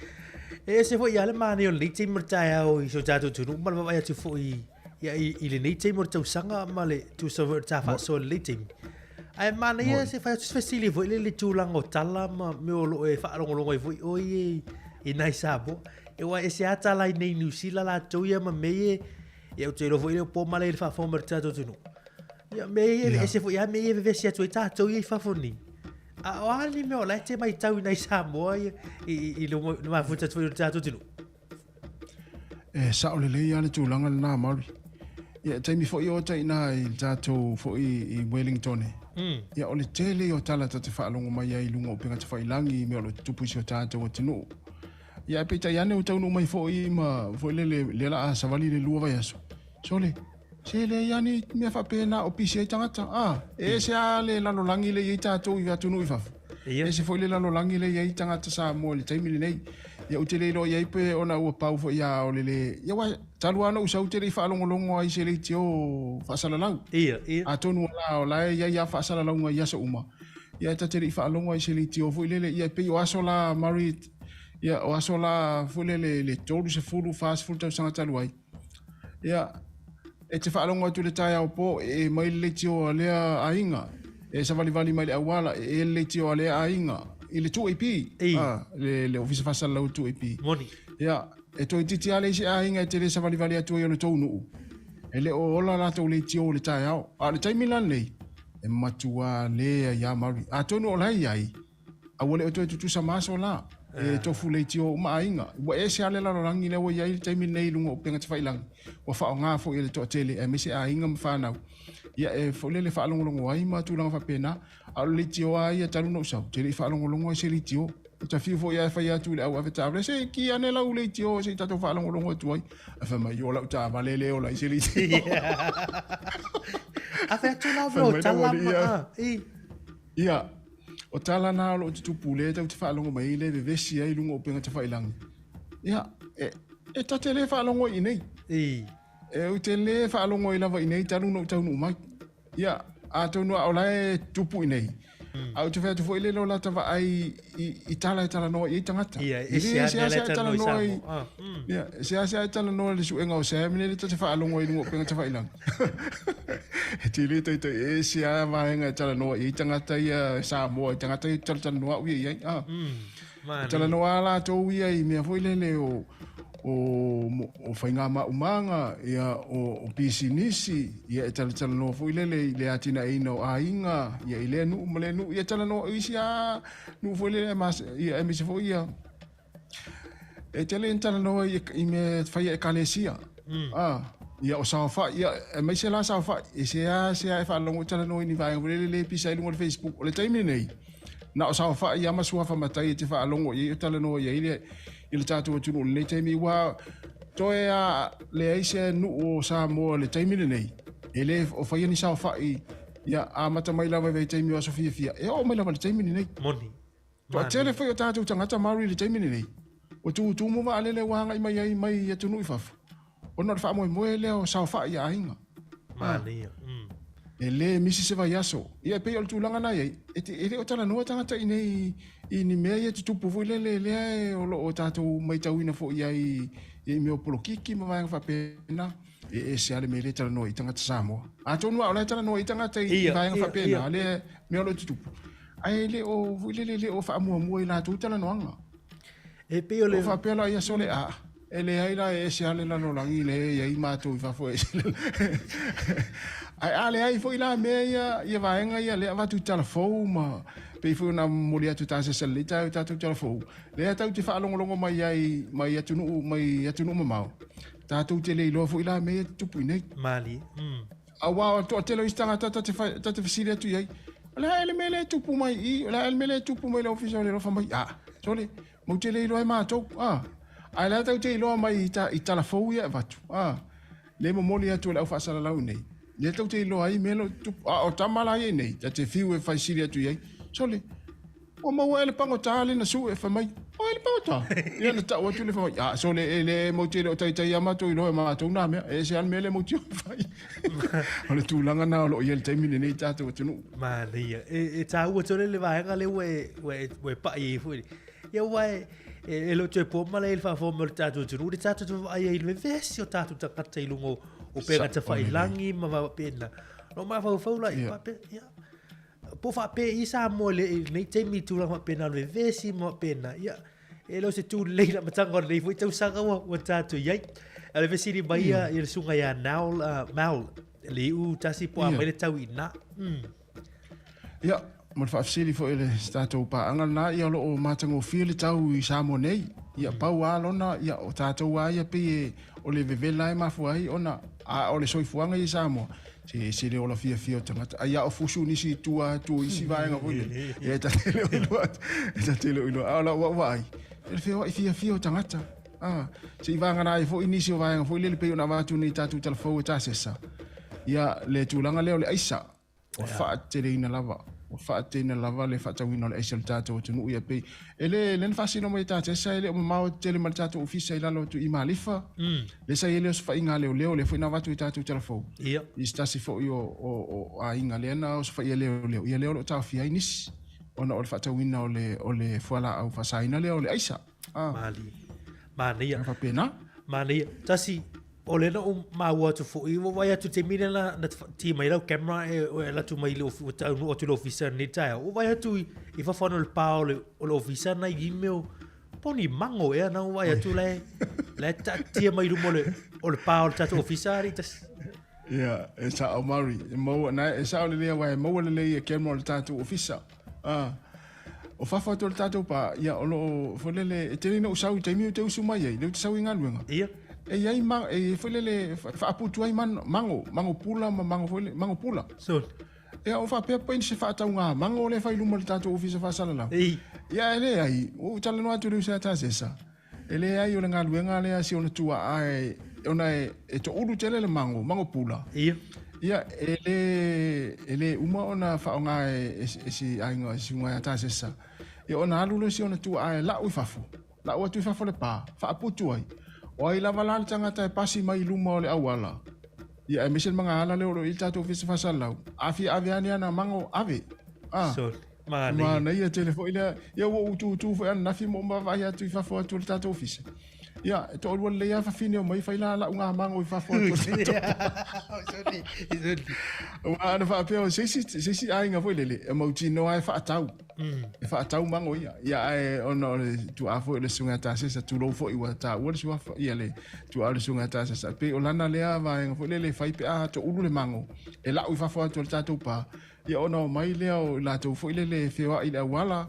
E ese foi ia le manaia o lenei taimi o le taeao i si o tatou atunuu ma le vaavaai atu foi ia, i lenei taimi o le tausaga ma le tusa foi o le ta faasoa i lenei taimi. Ae manaia se fai atu se fesili foi lele i tulaga o tala ma mea o lo o e faalogologo ai foi oe i nai Samoa. E ua ese lava tala i nei Niu Sila latou ia ma mea ia, ia ou te iloa foi le o po male i le faafofoga mai o le tatou atunuu. Ia mea ia, ese foi lava mea ia e vevesi atu ai tatou ia i fafo nei. A o a ni mea o la e te matau i nai Samoa ia i le mafuta atu foi o le tatou atunuu? E sao lelei lava le tulaga lena Maori. Ia e taimi foi o ota ina i le tatou foi i Wellington. Ia o le tele o tala ta te faalogo mai ai i luga o upega tafailagi i mea o lo o tutupu i si o tatou atunuu. Ia ae peitai ane ua taunuu mai foi ma foi lele lea la a savali le 2 vaiaso. Sole, se leai lava ni mea faapena o pisi ai tagata. A, e ese lava le lalolagi lea e i ai tatou i atunuu i fafo. E ese foi le lalolagi lea e i ai tagata Samoa i le taimi lenei. Ia ou te le iloa i ai pe ona ua pau foi a o le le... Ia aua, talu lava ona ou sau ou te le i faalogologo ai i se leitio faasalalau. Atonu o la o la e i ai lava faasalalauga i aso uma. Ia e ta te le i faalogo ai i se leitio foi lele. Ia e pei o aso la Murray, ia o aso la foi lele i le 30, 40 tausaga talu ai. Ia, e te faalogo atu i le taeao po, e e mai le leitio a lea aiga, e savalivali mai le auala, e e le leitio a lea aiga, i le 2AP, a, le ofisa faasalalau o le 2AP. Moni. Ia, e toeitiiti lava le isi aiga e te le savalivali atu ai o le tou nuu, e le o ola latou leitio i le taeao. A o le taimi la lenei, e matua leai lava Murray. Atonu o la e i ai, A ua le o toe tutusa ma aso la, e tofu leitio uma aiga. Ua ese lava le lalolagi lea ua i ai i le taimi lenei i luga o upega tafailagi, ua faaaoga foi e le toatele aemaise aiga ma fanau, ia e foi lele faalogologo ai ma tulaga faapena. A o le leitio lava ia talu ona ou sau, ou te le i faalogologo ai i se leitio. Ou te fiu foi lava e fai atu i le au ave taavale, se ki ane lau leitio se i tatou faalogologo atu ai. Ae fai mai, o lau taavale e le ola ai se leitio. A fai atu la o tala ma, i. Ia, o tala na o lo o tutupu lea tou te faalogo mai ai lea e vevesi ai i luga o upega tafailagi. Ia, e ta te le faalogo ai i nei. E ou te le faalogo ai lava i nei talu ona ou taunuu mai. Ia, atonu a o la e tupu i nei, a ou te fai atu foi lele o lata vaai i tala e talanoa i ai tagata. Ia, e seasea e talanoa i Samoa. Ia, e seasea e talanoa i le suega o Sam lele ta te faalogo ai i luga o upega tafailagi. E tele taitai e ese lava vaega e talanoa i ai tagata ia Samoa i tagata ia talatalanoa au ia i ai. E talanoa lava latou ia i mea foi lele o o faiga maumaga, ia, o pisinisi, ia e talatalanoa foi lele i le atinaeina o aiga, ia i lea nuu ma lea nuu, ia talanoa o isi lava nuu foi lele, ia aemaise foi ia. E tele ina talanoa i, i mea e faia ekalesia. Ah, ia o saofai, ia aemaise la saofai, e seasea e faalogo talanoa i ni vaega foi lele le pisa i luga o le Facebook. O le taimi lenei, na o saofai lava ma suafa matai e te faalogo i ai o talanoa i ai le, i le tatou atunuu i lenei taimi, ua toe a leai se nuu o Samoa i le taimi lenei, e le o faia ni saofai, ia amata mai lava i vaitaimi o aso fiafia, e oo mai lava i le taimi lenei. Moni. Toatele foi o tatou tagata Maori i le taimi lenei, ua tutumu vaalele ua agai mai ai mai atunuu i fafo, ona o le faamoemoe lea o saofai i aiga. Manaia. E le misi se vaiaso. Ia e pei o le tulaga na i ai, e, te, e le o talanoa tagata i nei i ni mea ia tutupu foi lele lea e o lo o tatou maitauina foi i ai i mea o polokiki ma vaega faapena. E ese lava le mea lea e talanoa i tagata Samoa. Atonu lava o la e talanoa i tagata i vaega faapena, lea mea o lo o tutupu. Ae le o foi lele le o faamuamua i latou talanoaga. E pei o le O faapea la ia sole a e leai la e ese lava le lalolagi lea e i ai matou i fafo e ese le Ae a leai foi la mea ia ia vaega ia lea avatu i tala fou ma pei foi ona momoli atu e tasese lelei taeao i tatou tala fou lea tatou te faalogologo mai ai mai atunuu mai atunuu mamao tatou te le iloa foi la mea ia tutupu i nei. Malie. Aua o le toatele o isi tagata ta te, ta te fesili atu i ai, o le a ea le mea lea e tupu mai i i, o le a ea le mea lea e tupu mai i le ofisa o le alofa mai? A, sole, mau te le iloa e matou, a. Ae la tau te iloa mai i, ta, i tala fou ia e avatu, a. Le momoli atu e le au faasalalau i nei. Lea tau te iloa ai mea lo tupu. A o tama la ia i nei, ta te fiu e faisili atu i ai, sole, Ua maua e le pagota le na sue fai mai, O ai le pagota? Ia na tau atu le fai mai, A, sole e le mau te le o taitai ia matou iloa e matou nā mea, e ese lava le mea lea mau te o fai. O le tulaga nā o lo o i ai le taimi lenei i tatou atunuu. Manaia. E, e tāua tonu le vaega lea ua e, ua e, ua e pa'i ai foi. Ia ua e, e, e le o toe po mala i le faafofoga mai o le tatou atunuu, le tatou te vaai ai i le vevesi o tatou tagata i luga o, o upega tafailangi ma faapena. No mafaufau la, ia, faapea, ia, Po o faapea i Samoa i lenei taimi i tulaga faapena o le vevesi ma faapena, ia, e le o se tū lelei le amataga o lenei foi tausaga ua, ua tatou i ai. A le fesili mai ia, ia le susuga ia Naul, Maul, le iu tasi po a mai le tau i ina. Ia, mo le faafesili foi i le tatou paaga lena, ia o lo o matagofie le tau i Samoa nei. Ia, pau lava lona, ia, o tatou lava ia pei e, o le vevela e mafua ai ona, a o le soifuaga ia i Samoa, Se ese le ola fiafia o tagata. Ai a o fusu nisi i tua atu o isi vaega foi lele. Ia e ta te le o iloa atu. E ta te le o iloa. A o lau vaavaai, e le feoai fiafia o tagata. Ah, se i vagana ai foi nisi o vaega foi lele pei ona avatu nei tatou tala fou e tasesa. Ia le tulaga lea o le aisa. Ua faateleina lava. Ua faateleina lava le faatauina o le aisa i le tatou atunuu. Ia pei e le le na faasino mai e tasesa e le o mamao tele ma le tatou ofisa i lalo atu i Malifa. Lea sa i ai le osofaiga a leoleo, lea foi na avatu i tatou tala fou. Ia. I se tasi foi o, o, o aiga lea na osofaia leoleo, ia lea o lo o taofia ai nisi ona o le faatauina o le, o le fualaau faasaina lea o le aisa. Ah. Malie. Manaia. E faapena. Manaia. Tasi, o lea na ou maua atu foi, ua vaai atu i le taimi lea na, na ti mai lau camera e, e alu atu mai le ofi, ua taunuu atu i le ofisa lenei taeao. Ua vaai atu i, i fafo ane o le pa o le, o le ofisa nai email Po ni mango ea na vaai atu la e, la e taatia mai luma o le, o le pa o le tatou ofisa alii tasi. Ia, e sao Murray. E maua, na, e sao lelei aua e maua lelei e camera o le tatou ofisa. Ah. O fafo atu o le tatou pa, ia, o lo o, foi lele, e tele ina ou sau i taimi ou te usu mai ai, lea ou te sau i galuega. Ia. E i ai ma, e i ai foi lele, faaputu ai man, mango, mango pula ma mango foi lele, mango pula. So. Ia, o faapea pai se faatauga mango lea e fai i luma o le tatou ofisa faasalalau. Ei. Ia, e leai, ua ou talanoa atu i le uso ia Tasesa, e leai o le galuega lea a si ona tuaa e, ona e, e toulu tele le mango, mango pula. Ia. Ia, e le, e le uma ona faaaoga e, e, e si aiga, e si susuga ia Tasesa. Ia, ona alu lea o si ona tuaa e lau i fafo, lau atu i fafo le pa, faaputu ai. O ai lava la le tagata e pasi mai i luma o le auala, Ia, aemaise le magaala lea o lo o i ai le tatou ofisa faasalalau. A fia ave ane ana mango, ave. Ah. Sorry. Manaia. Manaia tele foi lea. Ia, ua ou tutu foi ananafi ma ou vaavaai atu i fafo atu o le tatou ofisa. Ia, e toalua lelei lava fafine omai fai la lau ngā mango i fafo atu o le tatou. Sorry. Sorry. Aua ana faapea o se isi, se isi aiga foi lele, e mautinoa e faatau. E faatau mango ia. Ia ae ona o le tuaa foi o le susuga ia Tasesa, tulou foi ua taua le suafa, ia le tuaa o le susuga ia Tasesa. E pei o lana lea vaega foi lele e fai pe a toulu le mango, e lau i fafo atu o le tatou pa, ia ona omai lea o i latou foi lele e feoai i le auala,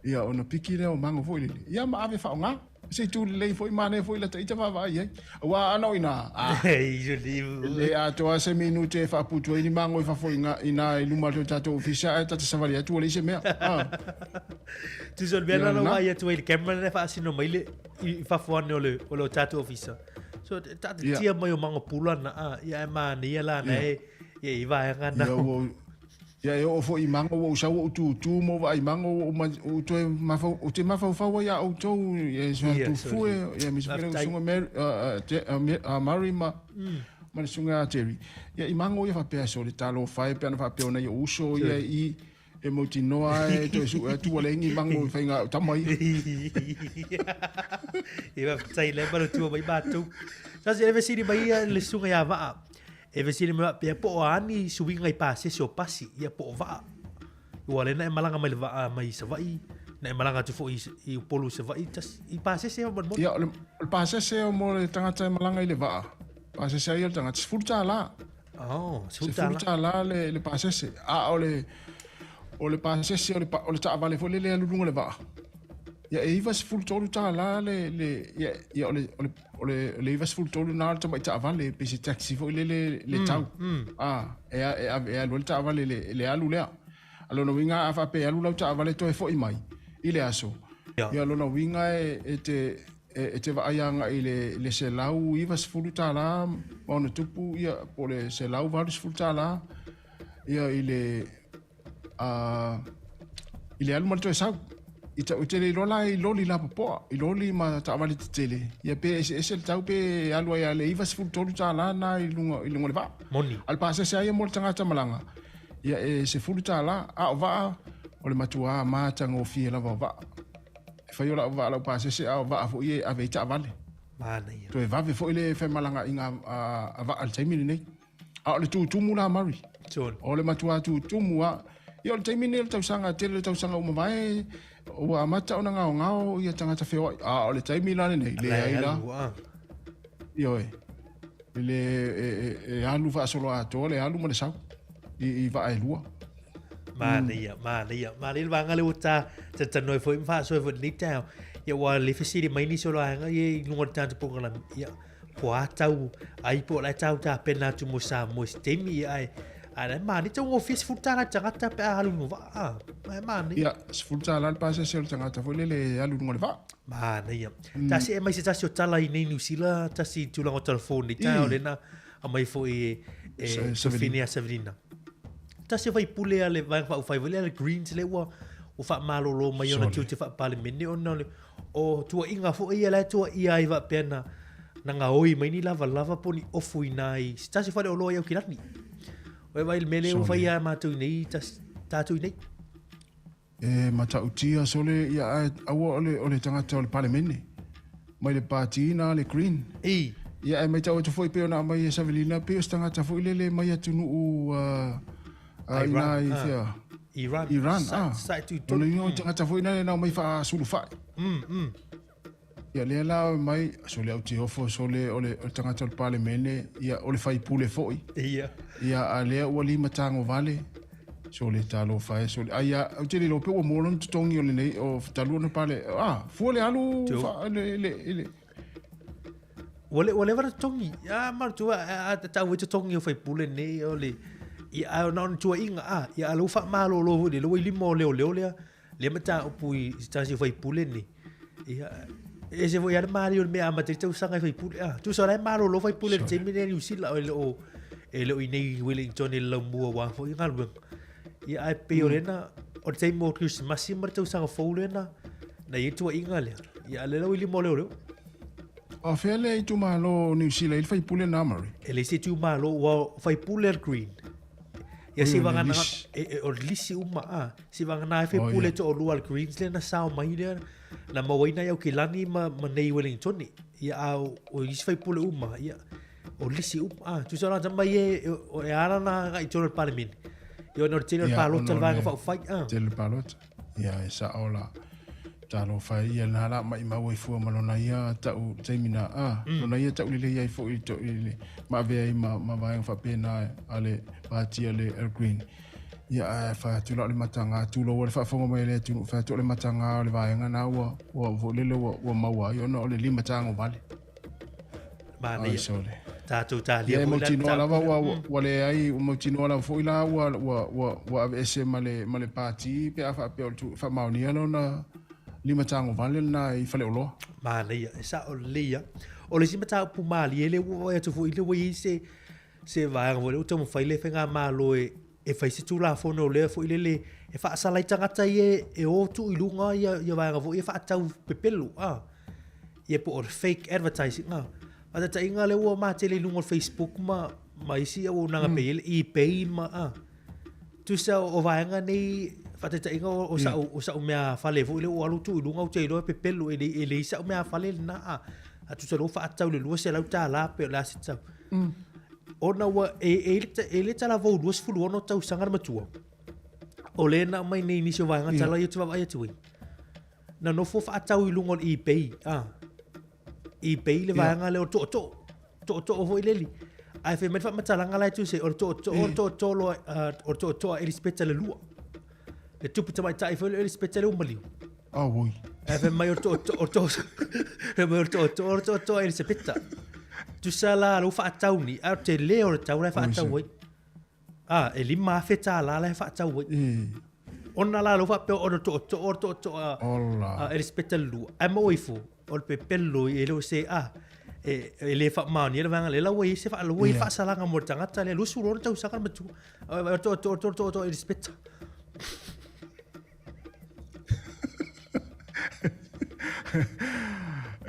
ia ona piki lea o mango foi lele, ia ma ave faaaoga. Se itu lelei foi manaia foi lata ita vaavaai ai. Auā ana o inā, a. E lē atoa se minute e faaputu ai ni mago i fafo i inā i luma o le tatou ofisa ae ta te savali atu ua leai se mea. A. Tusa o le mea lena na vaai atu ai i le camera lena e faasino mai le i fafo ane o le o le tatou ofisa. So ta te tia mai o mago pula na a ia e manaia la na e ia i vaega na. Ia ua Ia e oo foi i mago ua ou sau ou tutū ma ou vaai mago ua ou ou toe mafau ou te mafaufau ai iā outou ia e susuga Tufue ia aemaise foi lau susuga Mary Murray ma ma le susuga ia Jerry. Ia i mago ia faapea sole talofa e pe ana faapea o nai ou uso ia i e mautinoa e toe sue atu ua leai ni mago i faiga au tama ia. Ia faafetai lea manatua mai matou. Tasi e fesili mai ia le susuga ia Vaa. E fesili mai faapea po o a ni suiga i pasese o pasi, ia po o vaa. Ua lea na e malaga mai le vaa mai Savaii, na e malaga atu foi i Upolu i Savaii, tasi, i pasese faamolemole. Ia, o le, o le pasese o mo le tagata e malaga i le vaa, pasese ai o le tagata, $10. Oh, $10. $10 le, le pasese. A o le, o le pasese o le, o le taavale foi lele e alu i luga o le vaa. Ia e $93 le, le, ia, ia o le, o le, o le, le 93 na o le tamai taavale, pe se taxi foi lele le tau. A, e, e, e alu ai le taavale le, le alu lea. A lona uiga a faapea e alu lau taavale toe foi mai i le aso, ia lona uiga e, e te, e, e te vaai agai i le, le $190 ma ona tupu, ia, po o le $180, ia i le, a, i le alu ma le toe sau. I ta, te le iloa la i loli lapopoa, i loli ma taavale tetele, ia pe eseese le tau pe alu ai a le $93 na i luga, i luga o le vaa. Moni. A le pasese a ia mo le tagata malaga, ia e $10, a o vaa, o le matuā matagofie lava o vaa. E fai o lau vaa lau pasese, a o vaa foi ia e ave ai taavale. Manaia. Toe vave foi le femalagaaiga a, a vaa i le taimi lenei. A o le tutumu la Murray. Sure. O le matua tutumu a. Ia o le taimi nei o le tausaga, tele le tausaga ua mavae, ua amata ona gaogao ia tagata feoai. A o le taimi la lenei, leai la. Ioe. Le, e, e, e alu faasolo atoa le alu ma le sau i, i vaa e lua. Manaia, manaia. Manaia le vaega lea ua ta talatalanoa ai foi ma faasoa ai foi i lenei taeao. Ia ua le fesili mai nisi o vaega ia i luga o le tatou polokalame. Ia, po a tau ai po o la e tau tapena atu mo Samoa i se taimi ia ae ae la e manaia taugofie $10 le tagata pe a alu i luga vaa. E manaia. Ia, $10 le pasese o le tagata foi lele e alu i luga o le vaa. Manaia. Tasi e mai se tasi o tala i nei Niu Sila, tasi i tulaga o telefoni nei taeao lena aumai foi e Sofini ia Savelina. Tasi o faipule a le Vaega Faaupufai foi lea le Greens lea ua ua faamalolo mai ona tiute faa-Palemene ona o le o tuuaiga foi ia la e tuuaia ai faapea na na gaoi mai ni lavalava po o ni ofu i nā i se tasi o faleoloa i Aukilani. Ua e vaai i le mea lea ua fai ia matou i nei, tatou i nei. E matautia sole ia ae aua o le o le tagata o le Palemene mai le Pati na le Green. I. Ia ae maitau atu foi pei ona aumai e Savelina pei o se tagata foi lele mai atunuu ina i fea Iran. Iran ah. Sa e tui tonu. Lona uiga o tagata foi na na omai faasulufai. Ia lea la mai sole au te ofo sole o le tagata o le Palemene ia o le faipule foi. Ia. Ia a lea ua lima tago vale sole talofa e sole ai ia ou te le iloa pe ua maua lona totogi o lenei o talu ona pale ah fua le alu fa, le, le, le, Ua le, ua leva na totogi. A, manatua, a, a, tau ai totogi o faipule nei, o le, ia, a, na ona tuuaiga, a, ia, a lea ua faamalolo foi lea, lea ua i lima o leoleo lea, lea mataupu i se tasi o faipule nei. Ia, e ese foi lava le malie o le mea e amata ai le tausaga i faipule, a, tusa o la e malolo faipule i le taimi lenei i Niu Sila, e le o, e le o i inei i Wellington i le laumua aua foi galuega. Ia, ae pei o lea na, o le taimi o Kerisimasi ma le tausaga fou lea na, na i ai le tuuaiga lea. Ia, a o lea la ua i lima o leoleo. O fea le itumalo o Niu Sila i le faipule na Murray? E leai se itumalo, ua faipule a le Green. Ia Oi, si o le vagana, lisi. e, e, o le lisi uma, a. Si vagana e Oh, faipule ia. toalua a le Greens lea na sao mai lea, na maua ai nai Aukilani ma, ma nei Wellingtoni. Ia, a o, o isi faipule uma, ia, o lisi uma, a. Tusa o lana mai e, e, o, e ala na agai i totonu o le Palemene. Ia, ona o le tele o le Ia, palota ona le o Vaega le Faaupufai, a. tele o le palota. Ia, e sao la. Talofa e ia na la maimau ai fua ma lona ia tau taimi na a lona ia tau lelei ai foi to i le ma avea ai ma ma vaega faapena a le pati a le Al Green. Ia ae fai atu la o le mataga tulou ai le faafofoga mai a le atunuu fai atu o le mataga o le vaega na ua ua foi lele ua ua maua ai ona o le lima tago vale. Manaia. Ai sole. Tatou talia foi la. Mautinoa lava ua ua leai ua mautinoa lava foi la ua ua ua ua aveese ma le ma le pati pe a faapea o le faamaonia lona lima tago vale lena i Faleoloa. Manaia, e sao lelei lava. O le isi mataupu malie lea ua vaai atu foi lea ua i ai se se vaega foi lea ua taumafai le faigamalo e e fai se Tulafono lea foi lele e faasala ai tagata ia e o tuu i luga ia, ia vaega foi ia faatau pepelo, a. Ia po o le fake advertising, a. Faataitaiga lea ua matele i luga o le Facebook ma, ma isi auaunaga mm. pei le eBay ma, a. Tusa o vaega nei, faataitaiga o, o, sa'u, o sa'u mea fale foi lea ua alu tuu i luga ou te iloa e pepelo, e le, e leai sa'u mea fale lena, a. A tusa lea ua faatau i le $200 pe o le a se tau. Mm. Ona ua, e, e, e le talavou 26 tausaga le matua. O lea na aumai nei nisi o vaega tala ia ou te vaavaai atu ai. Na nofo faatau i luga o le eBay, a. eBay le vaega lea o le tootoo. Tootoo foi leli. Ae fai mai le faamatalaga la e tusi ai, o le tootoo, o le tootoo loa, o le tootoo a Elisapeta le lua. Le tupu tamaitai foi lea o Elisapeta lea ua maliu. Auoi. Ae fai mai o le tootoo, o le tootoo, fai mai o le tootoo, o le tootoo a Elisapeta. Tusa la lou faatau ni, ae o le tele o le tau la e faatau ai. Ah, e $5,000 la e faatau ai. Ona la lou faapea o le tootoo, o le tootoo a, a Elisapeta le lua. Ae maua ifo, o le pepelo e le o se, ah, e, e le faamaonia le vaega lea, la ua i ai se wha, ua i ai faasalaga mo le tagata lea, 26 tausaga le matua. O le tootoo, o le tootoo a Elisapeta.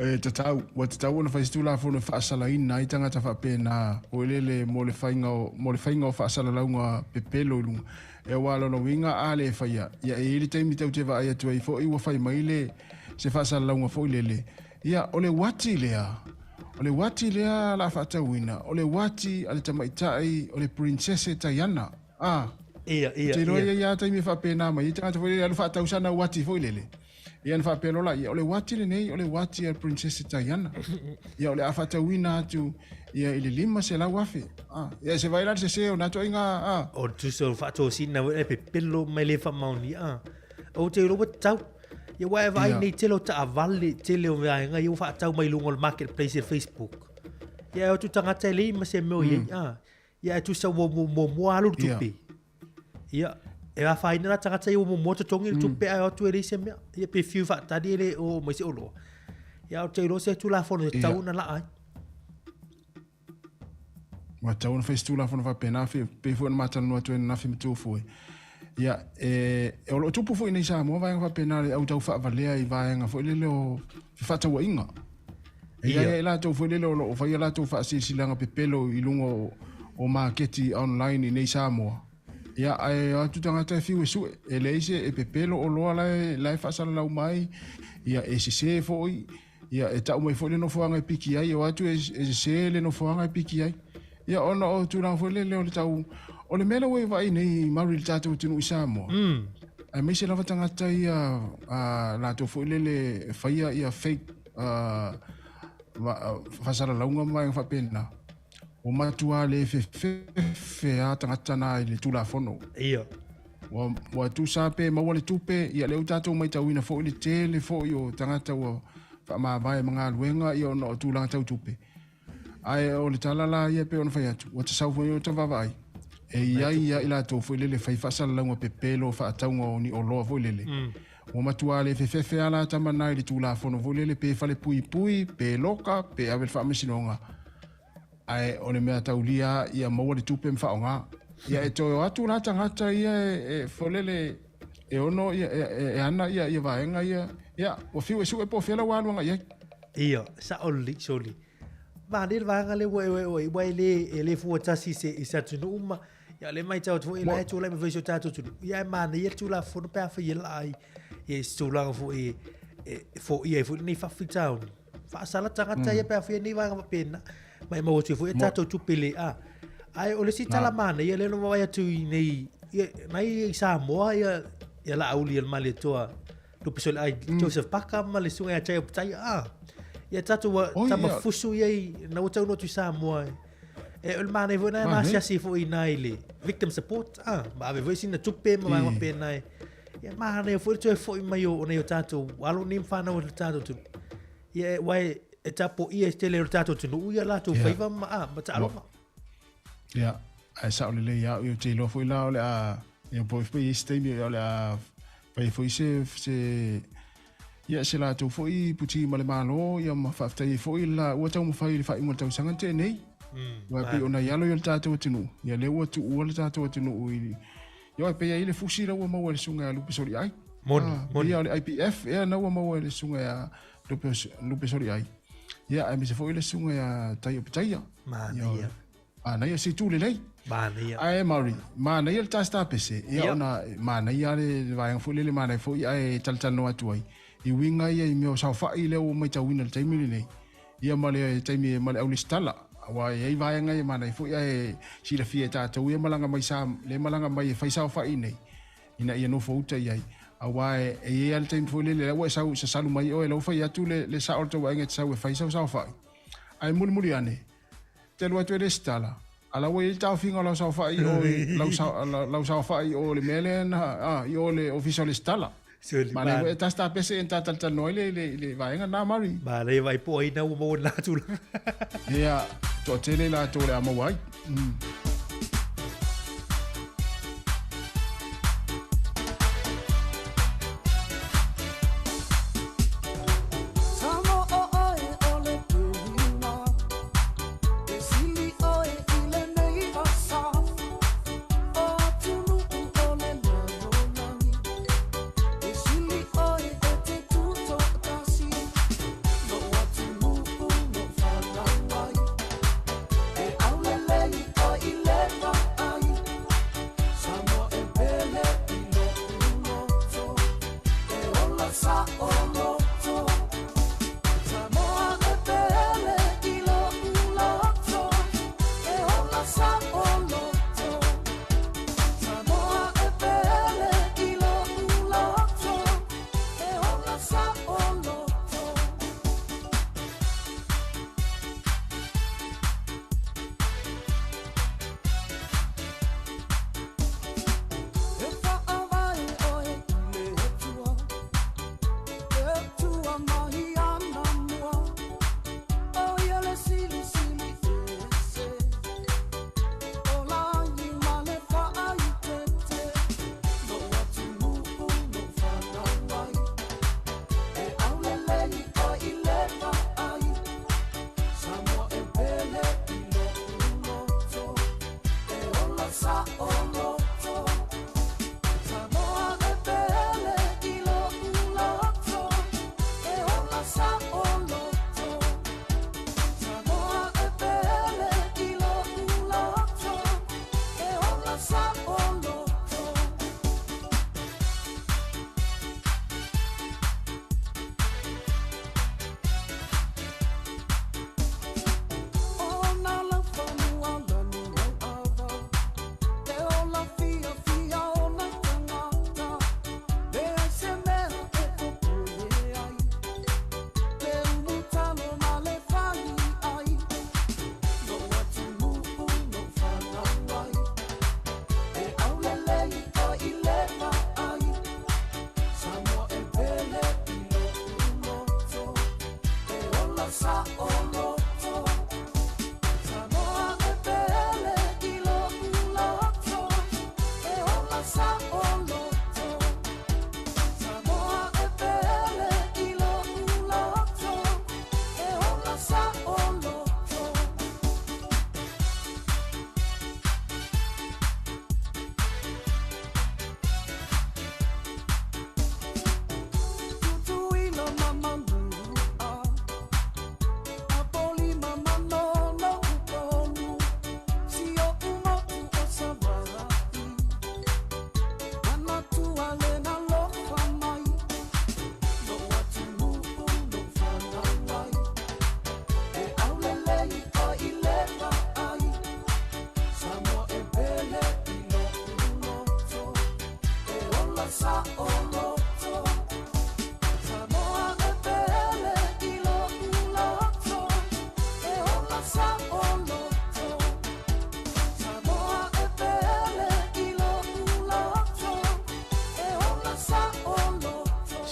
E tatau, ua tatau ona fai se Tulafono e faasalaina ai tagata faapena o elele mo le faiga o, mo le faiga o faasalalauga pepelo i luga. E aua lona uiga a le faia, ia e i ai le taimi tatou te vaai atu ai foi ua fai mai le, se faasalalauga foi lele. Ia, o le uati lea, o le uati lea la faatauina, o le uati a le tamaitai o le Princese Taiana. A, Ia, ia, Ou te iloa e i ai lava taimi e faapena mai ai tagata foi lele, alu faatau sana uati foi lele. Ia ona faapea loa laia, o le uati lenei, o le uati a le Princess Diana. Ia o le a faatauina atu ia i le $500,000. A, ia se vaai la le sese o na ituaiga, a. O le tusa o le faatosina foi e pepelo mai le faamaonia. A, ou te iloa ua tatau. Ia ua e vaai nei tele o taavale, tele o vaega ia ua faatau mai luga o le marketplace e Facebook. Ia e o atu tagata e leai ma se mea o i ai. A, Ia e tusa ua muamua alu le tupe. Ia, e afaina la tagata ia ua muamua totogi le tupe ae o atu e leai se mea. Ia pe fiu faatali e le oo mai se oloa. Ia ou te iloa se Tulafono e tatau ona laa ai. Ua tatau ona fai se Tulafono faapena, pei foi ona ma talanoa atu ai ananafi ma Tufue. Ia, e, o lo o tupu foi nei i Samoa vaega faapena le au tau faavalea i vaega foi lele o fefaatauaiga. E i ai i latou foi lele o lo o fai a latou faasilasilaga pepelo i luga o, o maketi online i nei Samoa. Ia, ae o atu tagata e fiu e sue, e leai se e pepelo oloa la e, la e faasalalau mai, ia e sese foi, ia e tau mai foi le nofoaga e piki ai, o atu e, e sese le nofoaga e piki ai. Ia ona o tulaga foi lele o le tau, o le mea lea ua e vaai nei Murray i le tatou atunuu i Samoa, aemaise lava tagata ia a latou foi lele e faia ia fake faasalalauga ma vaega faapena, ua matua le fefefe lava tagata na i le Tulafono. Ia. Ua, ua tusa pe maua le tupe, ia lea ua tatou maitauina foi le tele foi o tagata ua faamavae ma galuega ia ona o tulaga tau tupe. Ae o le tala la ia pei ona fai atu, ua tasau foi ota vaavaai, e i ai ia i latou foi lele fai faasalalauga pepelo faatauga o ni oloa foi lele. Ua matua le fefefe lava la tama na i le Tulafono foi lele pe falepuipui, pe loka, pe ave i le faamasinoga. Ae o le mea taulia lava ia maua le tupe ma faaaoga. Ia e toe o atu la tagata ia e foi lele e ono ia e ana ia vaega ia, ia ua fiu e sue po o fea lau alu agai i ai. Ia, sao lelei, soli. Manaia le vaega lea ua e oo ai, aua e le, e le fua tasi i se, i se atunuu ma, ia o lea e matau atu foi, la e tulai mai foi i si o tatou atunuu. Ia ae manaia le Tulafono pe afai e laa i, i se tulaga foi e, e foia ai foi lenei faafitauli. Faasala tagata ia pe afai e nei vaega faapena. Ma e maua atu ai foi a tatou tupe le a. Ae o le isi tala manaia lea na vaavaai atu i nei, ia, nai i Samoa ia, ia Laauli o le Malietoa, Lupesoliai Joseph Paka ma le susuga ia Jacob Taia. Ah, ia tatou ua tama fusu ia i, na ua taunuu atu i Samoa e, E o le manaia foi na Manaia. asiasi foi i ina i le victim support, a, ma ave foi sina tupe ma vaega I. faapena e. Ia manaia foi le toe foi mai o nei o tatou alo nei ma fanau o le tatou atunuu. Ia aua e tapoia i se tele o le tatou atunuu ia latou faiva ma, a, ma taaloga. Ia, ae sa'o lelei lava, ou te iloa foi la o le a, ia po o i ai se taimi o le a fai foi se, se, ia se latou foi puti ma le Malo, ia ma faafetai ai foi la ua taumafai i le faaiuga o le tausaga na tea nei. Aua e pei ona i alo i o le tatou atunuu, ia lea ua tuua le tatou atunuu i, ia e pei ai le fusi la ua maua e le susuga ia Lupe Soliai. Moni, Ah, moni. Ia o le IPF, ea na ua maua e le susuga ia Lupe, Lupe Soliai. Ia aemaise foi le susuga ia Tai Opetaia. Manaia. Manaia se itu lelei. Manaia. Ae Maori, manaia le tasta pese. Ia Ia. ona manaia le vaega foi lele manaia foi ae talatalanoa atu ai. I uiga ia i mea o saofai lea ua matauina i le taimi lenei. Ia ma le taimi ma le aulesitala. Aua e i ai vaega ia manaia foi ae silafia e tatou ia malaga mai sa le malaga mai e fai saofai nei. Ina ia nofo uta i ai. Aua e e i ai lava le taimi foi lele la ua e sau sasalu mai oe lau fai atu le le sao o le tou aiga e te sau e fai sau saofai. Ae mulimuli ane, te alu atu e resitala, a la ua i ai le taofiga o lau saofai i o i lau sao lau saofai i o le mea lea na a i o le ofisa o lesitala. Manaia foi e tasi tapese e na talatalanoa ai le le le vaega lena Mari. Manaia vaai po o ai na ua maua i lena tulaga. Ia, toatele i latou o le a maua ai. Mm.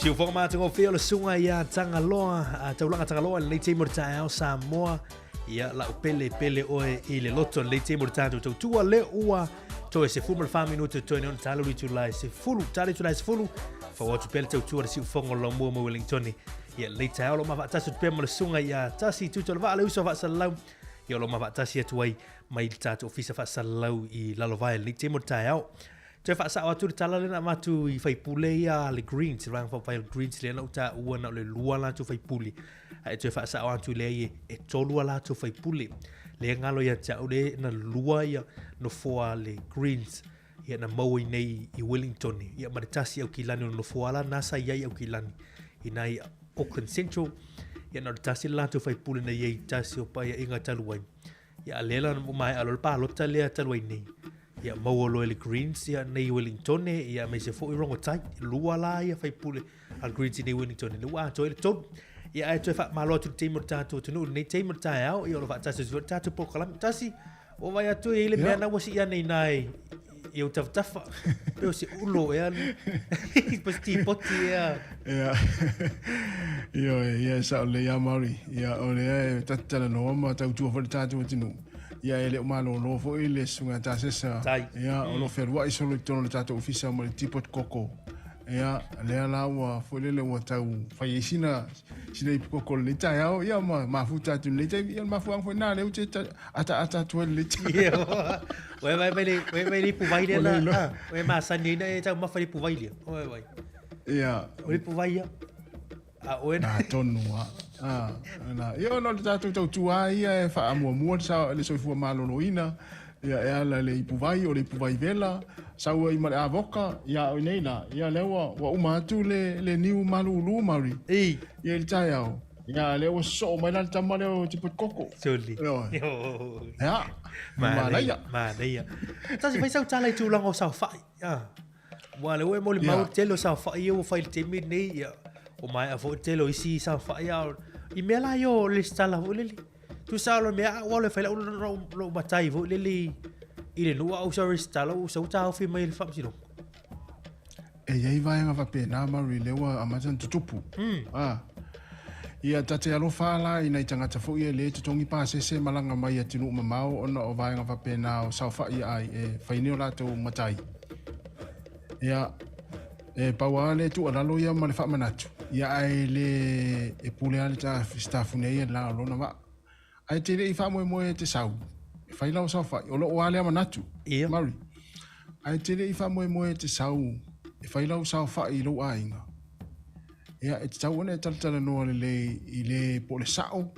Siufoga matagofie o le susuga ia Tagaloa, a Taulaga Tagaloa i lenei taimi o le taeao Samoa. Ia lau pele pele oe i le loto i lenei taimi o le tatou tautua le ua toe 14 minute toe nei ona tala le itula e 10, tala itula e 10, fau atu pea le tautua le siufoga o le laumua mai Wellingtone. Ia lenei taeao lo ma faatasi atu pea ma le susuga ia Tasi Tutu o le Vaa le uso faasalalau. Ia o lo ma faatasi atu ai mai le tatou ofisa faasalalau i Lalovaea i lenei taimi o le taeao. Toe faasao atu le tala lea na avatu i faipule ia a le Greens, le Vaega Faaupufai a le Greens lea na ou taua na o le lua latou faipule. Ae toe faasao atu lea e, e tolu a latou faipule. Lea galo ia te au le na lua ia nofoa a le Greens ia na maua i nei i Wellington. Ia ma le tasi Aukilani o le nofoa la na sa i ai Aukilani i nai Auckland Central. Ia na o le tasi le latou faipule na i ai tasi o paeaiga talu ai. Ia a lea la ua maea loa le palota lea talu ai nei. Ia maua loa e le Greens ia nei Wellingtone ia aemaise foi Rongotai. Lua la ia faipule a le Greens i nei Wellingtone. Lea ua atoa ai le tolu. Ia ae toe faamalo atu i le taimi o le tatou atunuu i lenei taimi o le taeao. Ia o lo o faatasi atu foi le tatou polokalame. Tasi, ua vaai atu e i ai le mea na ua sii ane i ina i ou tafatafa. Pe o se ulo ea, po o se tipoti ea. Ia, ioe, ia e sao lelei lava Maori. Ia, o lea e ta te talanoa ma tautua foi le tatou atunuu. Ia, e le o malolo foi le Susuga ia Tasesa. Tai. Ia, o lo o fealuai solo i totonu o le tatou ofisa ma le tipoti koko. Ia, lea la ua foi lele ua tau fai ai sina, sina ipu koko i lenei taeao, ia ma mafuta atu i lenei taimi. Ia, o le mafuaaga foi lena lea ou te ataata atu ai i lenei taeao. Ua e mai le, ua e mai le ipuvai lea na, ua e masani ai na e taumafa i le ipuvai lea. Oi, oi. Ia. O le ipuvai ia. A oe na. Tonu a. Ah, na. Ia ona o le tatou tautua ia e faamuamua le soifua maloloina. Ia e ala i le ipuvai, o le ipuvai vela, sau ai ma le avoka, ia o nei la. Ia lea ua, ua uma atu le, le niu malulu, Mauri. Ei. Ia i le taeao. Ia lea ua sosoo mai la le tama lea o tipoti koko. Soli. Ia. Manaia. Manaia. Tasi fai sau tala i tulaga o saofai. Ah. Ua lea ua e molimau le tele o saofai ia ua fai i le taimi lenei, ia, ua maea foi le tele o isi saofai, a i mea la ia o resitala foi lele. Tusa o le mea a ua alu e fai lau, lou matai foi lele i le nuu a ou sau resitala ua ou sau taofi mai e le faamasinoga. E i ai vaega faapena Murray lea ua amata ona tutupu. Ah. Ia ta te alofa la i nai tagata foi e le totogi pasese malaga mai atunuu mamao ona o vaega faapena o saofai ai e fai nei o latou matai. Ia, e pau lava le tuualalo ia ma le faamanatu, ia ae le e pule lava le sitafu nei e le la o lona vaa. Ae te le i faamoemoe e te sau, e fai lau saofai, o lou lava lea manatu, Ia. Murray. Ae te le i faamoemoe e te sau, e fai lau saofai i lou aiga. Ia, e tatau ona e talatalanoa lelei i le po o le sao,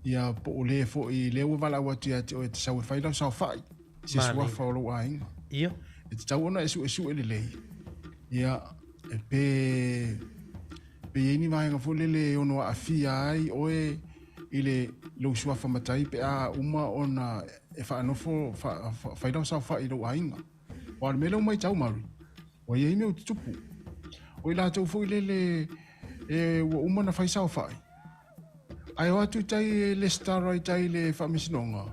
ia po o le foi lea ua valaau atu ia te oe e te sau e fai lau saofai i se suafa o lou aiga. Ia. E tatau ona e suesue lelei, ia, e pe, pe i ai ni vaega foi lele e ono aafia ai oe i le lou suafa matai pe a uma ona e faanofo, fa, fa, fai lau saofai i lou aiga. Aua o le mea lea ua matau, Murray, ua i ai mea ua tutupu. O i latou foi lele e ua uma ona fai saofai, ae o atu i tai e lesitala i tai i le faamasinoga,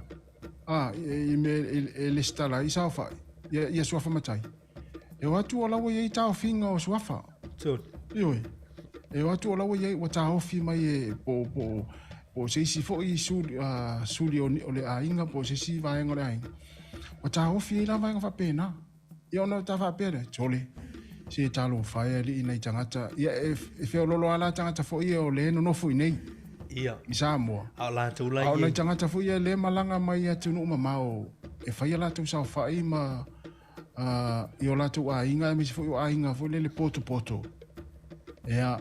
a, i mea e lesitala ai saofai, ia, ia suafa matai. E o atu o la ua i ai taofiga o suafa. Ioe. E o atu o la ua i ai, ua taofi mai e po, po, po o se isi foi suli, uh, suli o, o le aiga, po o se isi vaega o le aiga. Ua taofi ai la vaega faapena. Ia ona ta faapea lea, sole, se talofa e alii nai tagata. Ia e, e feololo lava la tagata foi ia o le nonofo i nei. Ia. I Samoa. A o latou la A o nai tagata foi ia le malaga mai atunuu mamao e fai a latou saofai ma uh, i o latou aiga aemaise foi o aiga foi lele potopoto. Ia,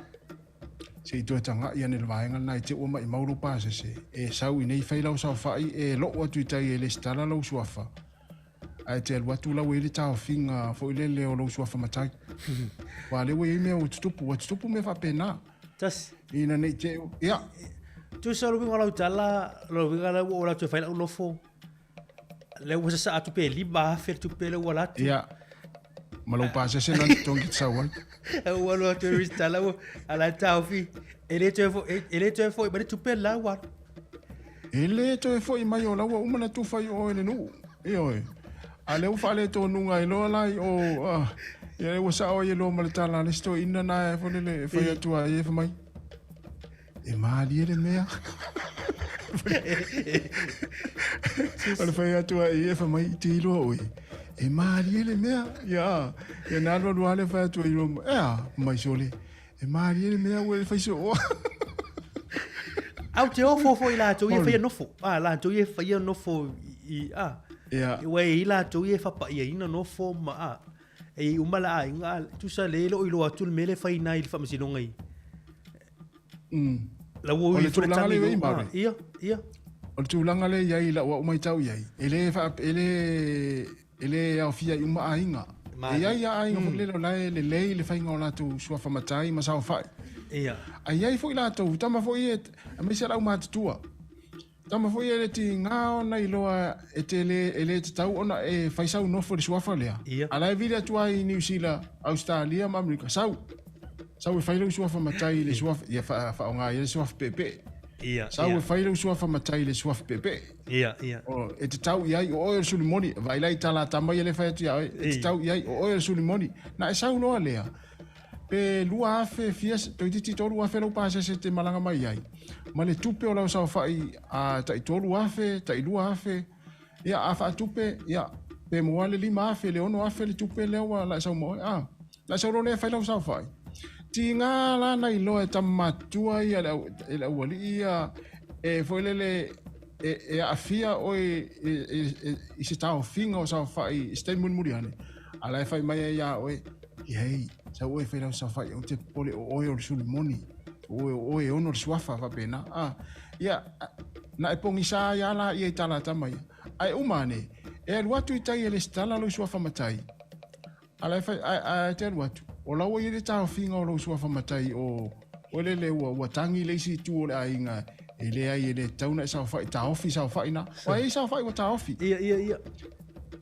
se i toe taga'i ane i le vaega lena i te ua maimau lou pasese, e sau i nei fai lau saofai e lou atu i tai e lesitala lou suafa, ae te alu atu la ua i ai le taofiga foi lele o lou suafa matai. Aua lea ua i ai mea ua tutupu, ua tutupu mea faapena. Tasi. Ina nei te, ia. Tusa o le uiga o lau tala, o le uiga lea ua ou alu atu e fai lau lofo, lea ua sasaa atu pe 5,000 le tupe lea ua alu atu. Ia. Ma lou pasese na totogi te sau ai. Ua alu atu e resitala ua ala e taofi. E le toe foi, e le toe foi mai le tupe la ua alu. E le toe foi mai o la ua uma na tufa i o e le nuu. Ioe. A lea ua faaletonuga ai loa la i o, Ia ua sao ai e loa ma le tala a le isi toeaina na e foi lele e fai atu ai e fai mai, E malie le mea. O le fai atu ai e fai mai, te iloa oe, e malie le mea. Ia, ia na alu alu lava le fai atu ai loa, e a, mai sole, e malie le mea ua e fai sooa. Au te ofo foi latou ia faia nofo. Ah, latou ia faia nofo i, ah. Ia. Ua e i latou ia whapaiaina nofo ma, ah. E i uma la aiga, ah, tusa le lo iloa atu le mea le fai nai le faamasinoga i. La ua O ui le fo le tulaga tagi lea i ai, ah, Mary. ia, ia. O le tulaga lea i ai i lau au matau i ai, e le faa, e le, e le aofia ai uma aiga. E i ai lava aiga foi lele o la e lelei le faiga o latou suafa matai ma saofai. Ia. Ae i ai foi latou, tama foi ia, aemaise lava le aumatutua. Tama foi ia e le tiga ona iloa e te le, e le tatau ona e fai sau nofo i le suafa lea. Ia. A la e vili atu lava i Niu Sila, Ausetalia ma Amerika, sau. Sau e fai lou suafa matai i le suafa, ia faaaoga ai le suafa peepee. Ia, Sau ia. e fai lou suafa matai i le suafa peepee. Ia, ia. O, e tatau i ai, o oe o le Sulimoni, vaai la i tala a tama ia lea e fai atu ia oe, e tatau i ai, o oe o le Sulimoni. Na e sau loa lea, pe 2,000 fia, toeitiiti 3,000 lou pasese e te malaga mai ai, ma le tupe o lau saofai a tai 3,000, tai 2,000, ia a faatupe, ia, pe maua le 5,000, le 6,000 le tupe lea ua la e sau ma oe, a. La e sau loa lea e fai lau saofai. Tiga la na iloa e tama matutua ia le au, e le aualii ia, e foi lele, e, e aafia oe e, e, e, i se taofiga o saofai i se taimi mulimuli ane, a la e fai mai ai ia oe, hei, sau oe e fai lau saofai, ou te popole o oe o le Sulimoni, o oe, o oe e ono le suafa, faapena. A, ia, na e pogisa ai lava laia i tala a tama ia. Ae uma ane, e alu atu i tai e lesitala lou suafa matai, A la e fai, ae, ae te alu atu, o la ua i ai le taofiga o lou suafa matai o, o lele ua, ua tagi le isi itu o le aiga, e leai e le tatau ona e saofai, taofi saofai na. Ua i ai saofai ua taofi. Ia, ia, ia.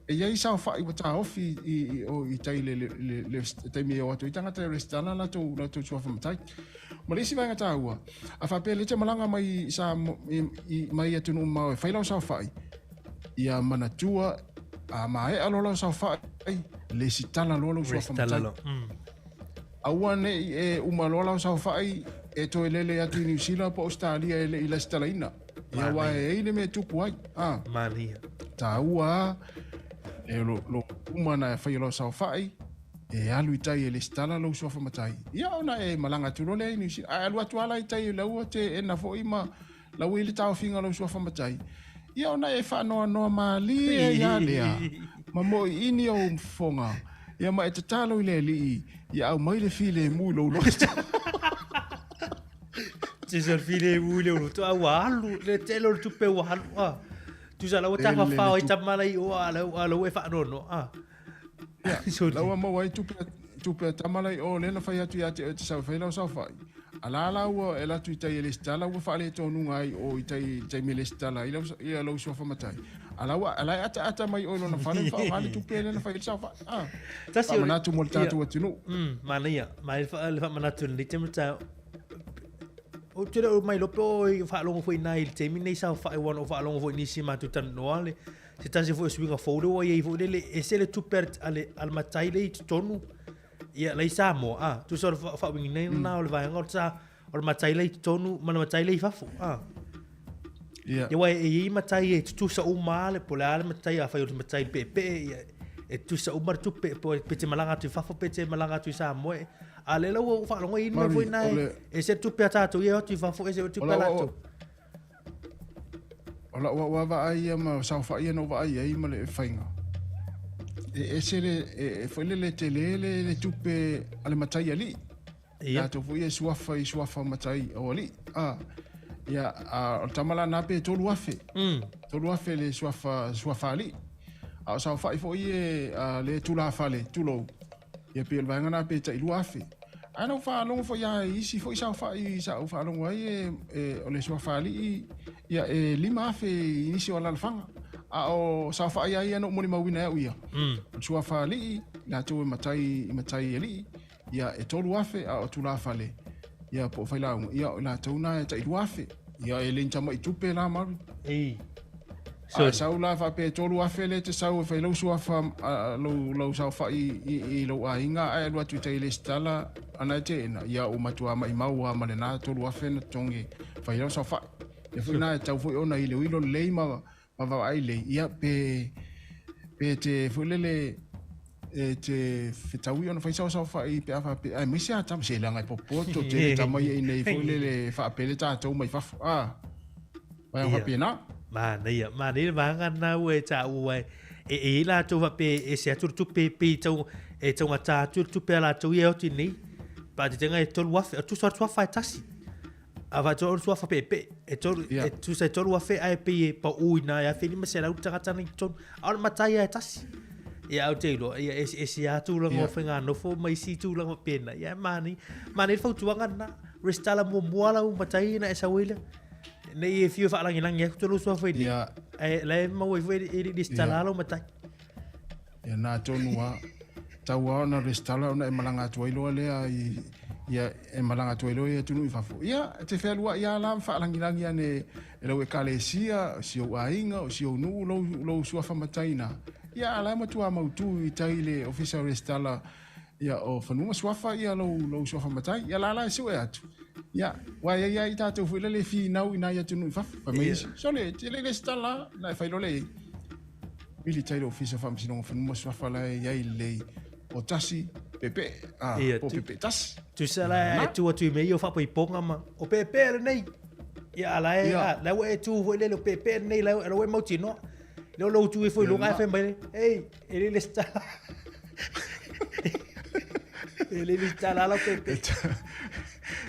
E i ai saofai ua taofi i, i, o, i tai le, le, le, le, le taimi e o atu ai tagata e resitala latou, latou suafa matai. Ma le isi vaega taua, a faapea lea e te malaga mai i sa, i, i, mai atunuu mamao e fai lau saofai, ia manatua a maea loa lau saofai, lesitala loa lou suafa Resitala matai. loa. Aua ne i e uma loa lau saofai e toe lele atu i Niu Sila po o Ausetalia e le i lesitalaina. Ia aua e ai le mea e tupu ai. A. Manaia. Taua a, e lo, lo uma na e faia lau saofai, e alu i tai e lesitala lou suafa matai. Ia ona e malaga atu loa lea i Niu Sila. Ae alu atu lava la i tai laua te ena foi ma lau i le taofiga o lou suafa matai. Ia ona e faanoanoa malie ai lava lea, ma moiini ou fofoga, ia ma e tatalo i le Alii, ia aumai le filemu i lou loto. Tusa o le filemu i lou loto, a ua alu, le tele o le tupe ua alu, a. Tusa la ua Tele le tafafao ai tupe. tama la i o, a la ua e faanoanoa, a. Ia, la ua maua ai tupe, tupe a tama la i o, lea na fai atu ia te oe e te sau e fai lau saofai. A la la ua e alu atu i tai e lesitala ua faaletonuga ai o i tai i le taimi e lesitala ai lau, ia lou suafa matai. A la ua, a la e ataata mai oe i lona fale ma faaaoga le tupe lea na fai ai le saofai. A, Tasi o le- faamanatu mo le ia. tatou atunuu. Manaia, mai le faamanatu i lenei taimi taeao. Ou te le o mai iloa pe o e faalogo foi nai i le taimi nei saofai aua na ou faalogo foi i nisi matou talanoa le se tasi foi o suiga fou lea ua i ai foi lele e ese le tupe a le, a le, a le matai lea i totonu ia la i Samoa a tusa o le faauigaina lena o le vaega o le sa o le matai la i totonu ma le matai la i fafo a. Ia. Ia aua e i ai matai e tutusa uma lava le po o le a le matai afai o le matai peepee ia e tutusa uma le tupe po pe te malaga atu i fafo pe te malaga atu i Samoa e a lea la ua ou faalogo e i ai le mea Mari, foi lena o e le ese le tupe a tatou ia e o atu i fafo ese le O tupe a lau au latou. O lau au lava vaai ia ma saofai ia na ou vaai ai ma le faiga. E ese le, e foi lele tele le, le tupe a le matai alii. Ia. Latou foi ia e suafa i suafa matai o alii. A, ia, a, o le tama la na pe 3,000. 3,000 le suafa, suafa alii. A o saofai foi e, a, le tulafale, tulou. Ia pei o le vaega na pe tai 2,000. Ae na ou faalogo foi lava i isi foi saofai sa ou faalogo ai e, e, o le suafa alii ia e 5,000 i nisi o alaalafaga. A o saofai lava ia na ou molimauina e au ia. O le suafa alii, latou e matai i matai alii, ia e 3,000 a o tulafale, ia po o failauga, ia o i latou na e tai 2,000. Ia e le ni tamai tupe la Mari. Ei. A e sau la faapea e 3,000 lea e te sau e fai lou suafa lou lou saofai i lou aiga ae alu atu i tai i lesitala ana e teena, ia ua matua maimau lava ma lena 3,000 na totogi e fai lau saofai. Lea foi na e tatau foi ona iloilo lelei ma ma vaavaai lelei, ia pe pe te foi lele e te fetaui ona fai sao saofai pe a faapea aemaise a tama se leaga e popoto tele tama ia i nei foi lele faapele tatou mai fafo a Vaega faapena. Manaia, manaia le vaega lena ua e taua e e i ai latou faapea e ese atu le tupe pei tau e taugata atu le tupe a latou ia e oti nei. Faatetega e 3,000, tusa o le suafa e tasi. A faatoa o le suafa peepee, e tolu, yeah. e tusa e 3,000 ae pei e pau i na e 1,500 le tagata nei tonu. A o le matai e tasi. Ia au te iloa, ia ese ese a tulaga yeah. o whainga nofo ma isi tulaga pena. Ia mani, mani le fautuaga na. Restala muamua lau matai na e sau ai lea. Nei e fio whaalangilangi aku tolu suafa i nei. Yeah. E, la e maua i fue e restala lau matai. Ia nā tonu a, tau a ona resitala ona e malaga atu ai loa lea i, ia, e malaga atu ai loa i atunuu i fafo. Ia, e te fealuai a la ma faalagilagi ane e lau ekalesia, o si ou aiga, o si ou nuu, lou, lou suafa matai na. Ia, a la e matua mautū i tai le ofisa o resitala, ia, o fanua ma suafa, ia, lou, lou suafa matai. Ia, la la e sue atu. Ia, ua e ai ai tātou foi lele finau i nai atunuu i fafo. Fai mai isi, sole, te le resitala, na e fai loa le i ai. Vili tai le Ofisa o Faamasinoga Fanua ma Suafa la e i ai lelei o tasi pepe a Ia, po tu- pepe tasi. Tusa la e tu atu i mea ia o faapoipoga ma o pepe lenei. Ia a la e Ia. a la ua e tu foi lele o pepe lenei la la ua e mautinoa. Lea o lou tu ifo i Ia, luga ae na. fai mai le, ei, e le lesitala. E le lesitala lau pepe.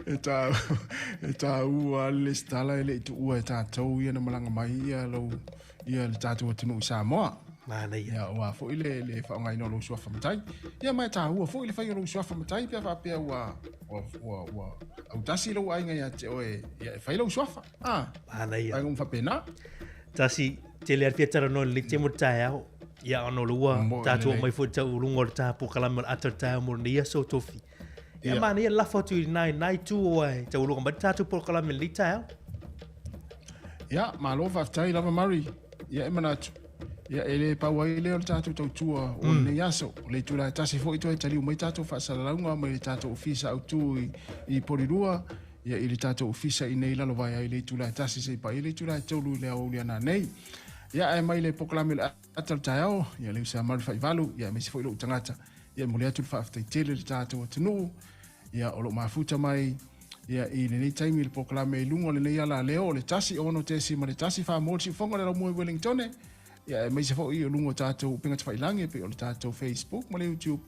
E ta e taua le lesitala e le i tuua e tatou ia na malaga mai ia lou ia le tatou atunuu i Samoa. Manaia. Ia, ua foi le, le faaaogaina o lou suafa matai. Ia, ma e taua foi le fai o lou suafa matai pe a faapea ua, ua, ua, ua autasi lou aiga ia te oe, ia e fai lou suafa. Ah, Manaia. Vaega uma faapena. Tasi, tele a le fia talanoa i lenei taimi o le taeao. Ia, ona o le ua Moe tatou lelei. mai foi tau luga o le tapu kalame o le ata o le taeao mo lenei aso tofi. Ia, Ia. manaia le lafo atu i nai, nai tu o ai tauuluga mai le tatou polokalame i lenei taeao. Ia, malo faafetai lava Murray. Ia e manatu. Ia e le pau ai lea o le tatou tautua o lenei aso. O le itula e tasi foi toe taliu mai tatou faasalalauga mai le tatou ofisa autu i, i Porirua, ia i le tatou ofisa i nei lalo vai ai le itula e tasi seia paia le itula e tolu i le aoauli a nanei. Ia ae mai le polokalame o le ata o le taeao, ia le uso a Murray Faivalu, ia aemaise foi lou tagata. Ia e momoli atu le faafetai tele i le tatou atunuu, ia o lo o mafuta mai ia i lenei taimi le polokalame i luga o lenei alaleo o le 1 6.1 wha le siufoga o le laumua i Wellingtone, ia aemaise foi o luga o tatou upega tafailagi e pei o le tatou Facebook ma le YouTube,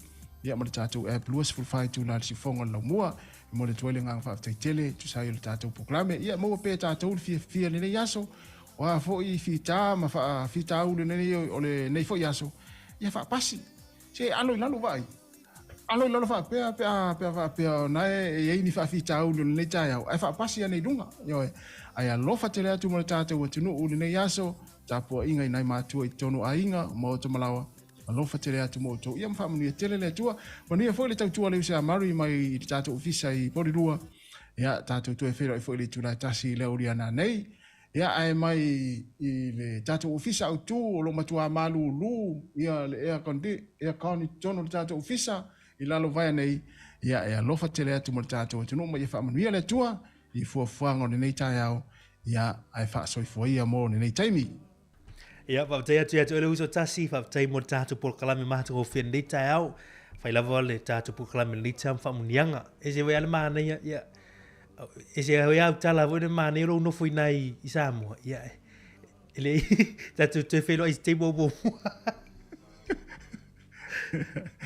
ia ma le tatou app 24 itula le siufoga o le laumua. E momoli atu ai le agaga faafetai tele e tusa ai o le tatou polokalame. Ia maua pea e tatou le fiafia i lenei aso, o a foi fita ma faafitauli o lenei o lenei foi aso, ia faapasi. Se alo i lalo vaai. Alo i lalo faapea pe a pe a faapea ona e i ai ni faafitauli o lenei taeao, ae faapasi ane i luga. Ioe. Ae alofa tele atu mo le tatou atunuu i lenei aso, tapuaiga i nai matua i totonu o aiga, o maota ma laoa, alofa tele atu mo outou. Ia ma faamanuia tele le Atua. Manuia foi le tautua a le uso ia Murray mai i le tatou ofisa i Porirua. Ia, tatou toe feiloai foi i le itula e tasi i le aoauli a nanei. Ia, ae mai i le tatou ofisa autu o lo o matua malūlū ia le air condi, air con i totonu o le tatou ofisa i lalo vaea nei. Ia, e alofa tele atu mo le tatou atunuu ma ia faamanuia le Atua i fuafuaga o lenei taeao, ia, ae faasoifua ia mo lenei taimi. Ia, faafetai atu ia te oe le uso tasi, faafetai mo le tatou polokalame matagofie lenei taeao. Fai lava le tatou polokalame lenei taeao ma faamuniaga. E se foi a le manaia, ia, e se foi au tala foi le manaia lou nofo i nai i Samoa. Ia, e le tatou toe feiloai i se taimi o muamua.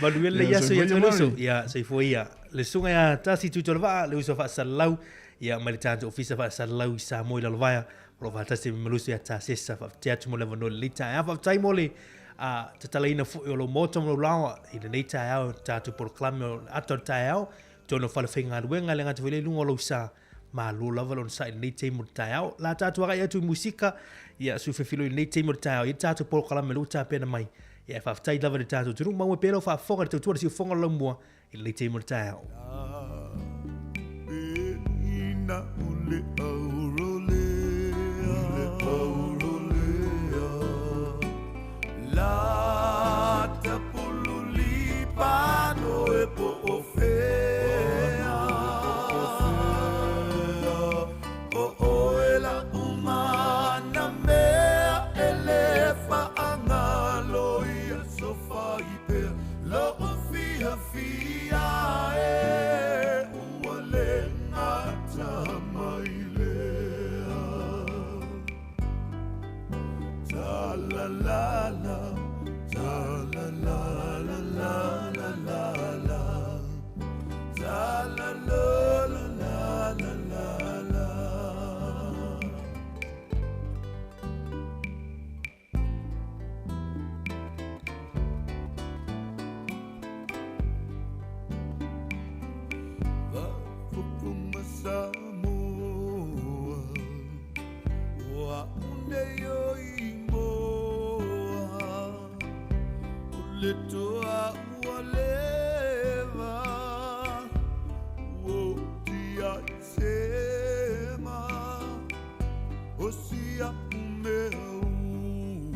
Manuia lenei Ia, aso ia soifua te ia oe le uso. Murray. Ia, soifua ia. Le susuga ia Tasi Tuitolovaa, le uso faasalalau, ia mai le tatou ofisa faasalalau i Samoa i Lalovaea. O lo o faatasi ma le uso ia Tasesa. Faafetai atu mo le avanoa i lenei taeao. Faafetai mo le tatalaina foi o lou maota ma lou laoa i lenei taeao i le tatou polokalame o le ata o le taeao. Totonu o fale faigaluega le gata foi lea i luga o lou sa. Malo lava le onosai i lenei taimi o le taeao. La tatou agai atu i musika, ia sufefiloi i lenei taimi o le taeao i le tatou polokalame lea ua tapena mai. Ia e faafetai lava i le tatou atunuu. Maua pea lau faafofoga i le tautua a le siufofoga o le laumua i lenei taimi o le taeao. Le Samoa O a'u nei o imoa O le toa ua leva Ua tia i sema O si a'u mea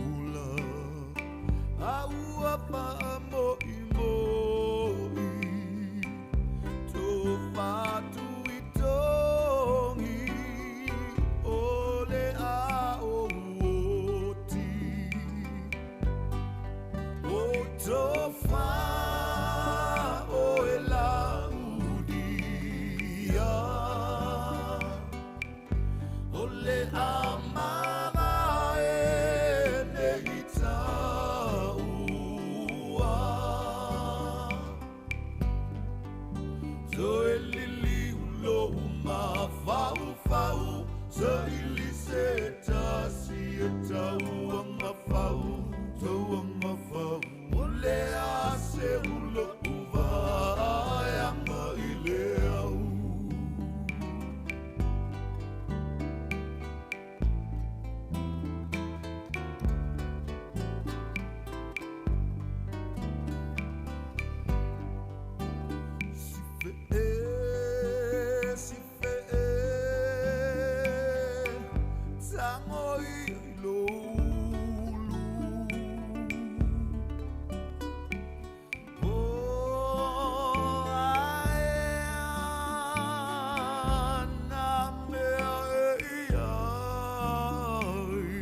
ula A ua faamo'imo'i Tofatu i togi O le a'o oti O tofa o e laudia O le amaga e nei taua Toe lili ulo mafaufau Sa ili se tasi e tauanga fau Tauanga fau O le a se ulo uvaeanga i le au. Si fe e, tango i lo ulu. O ae ana mea e iai.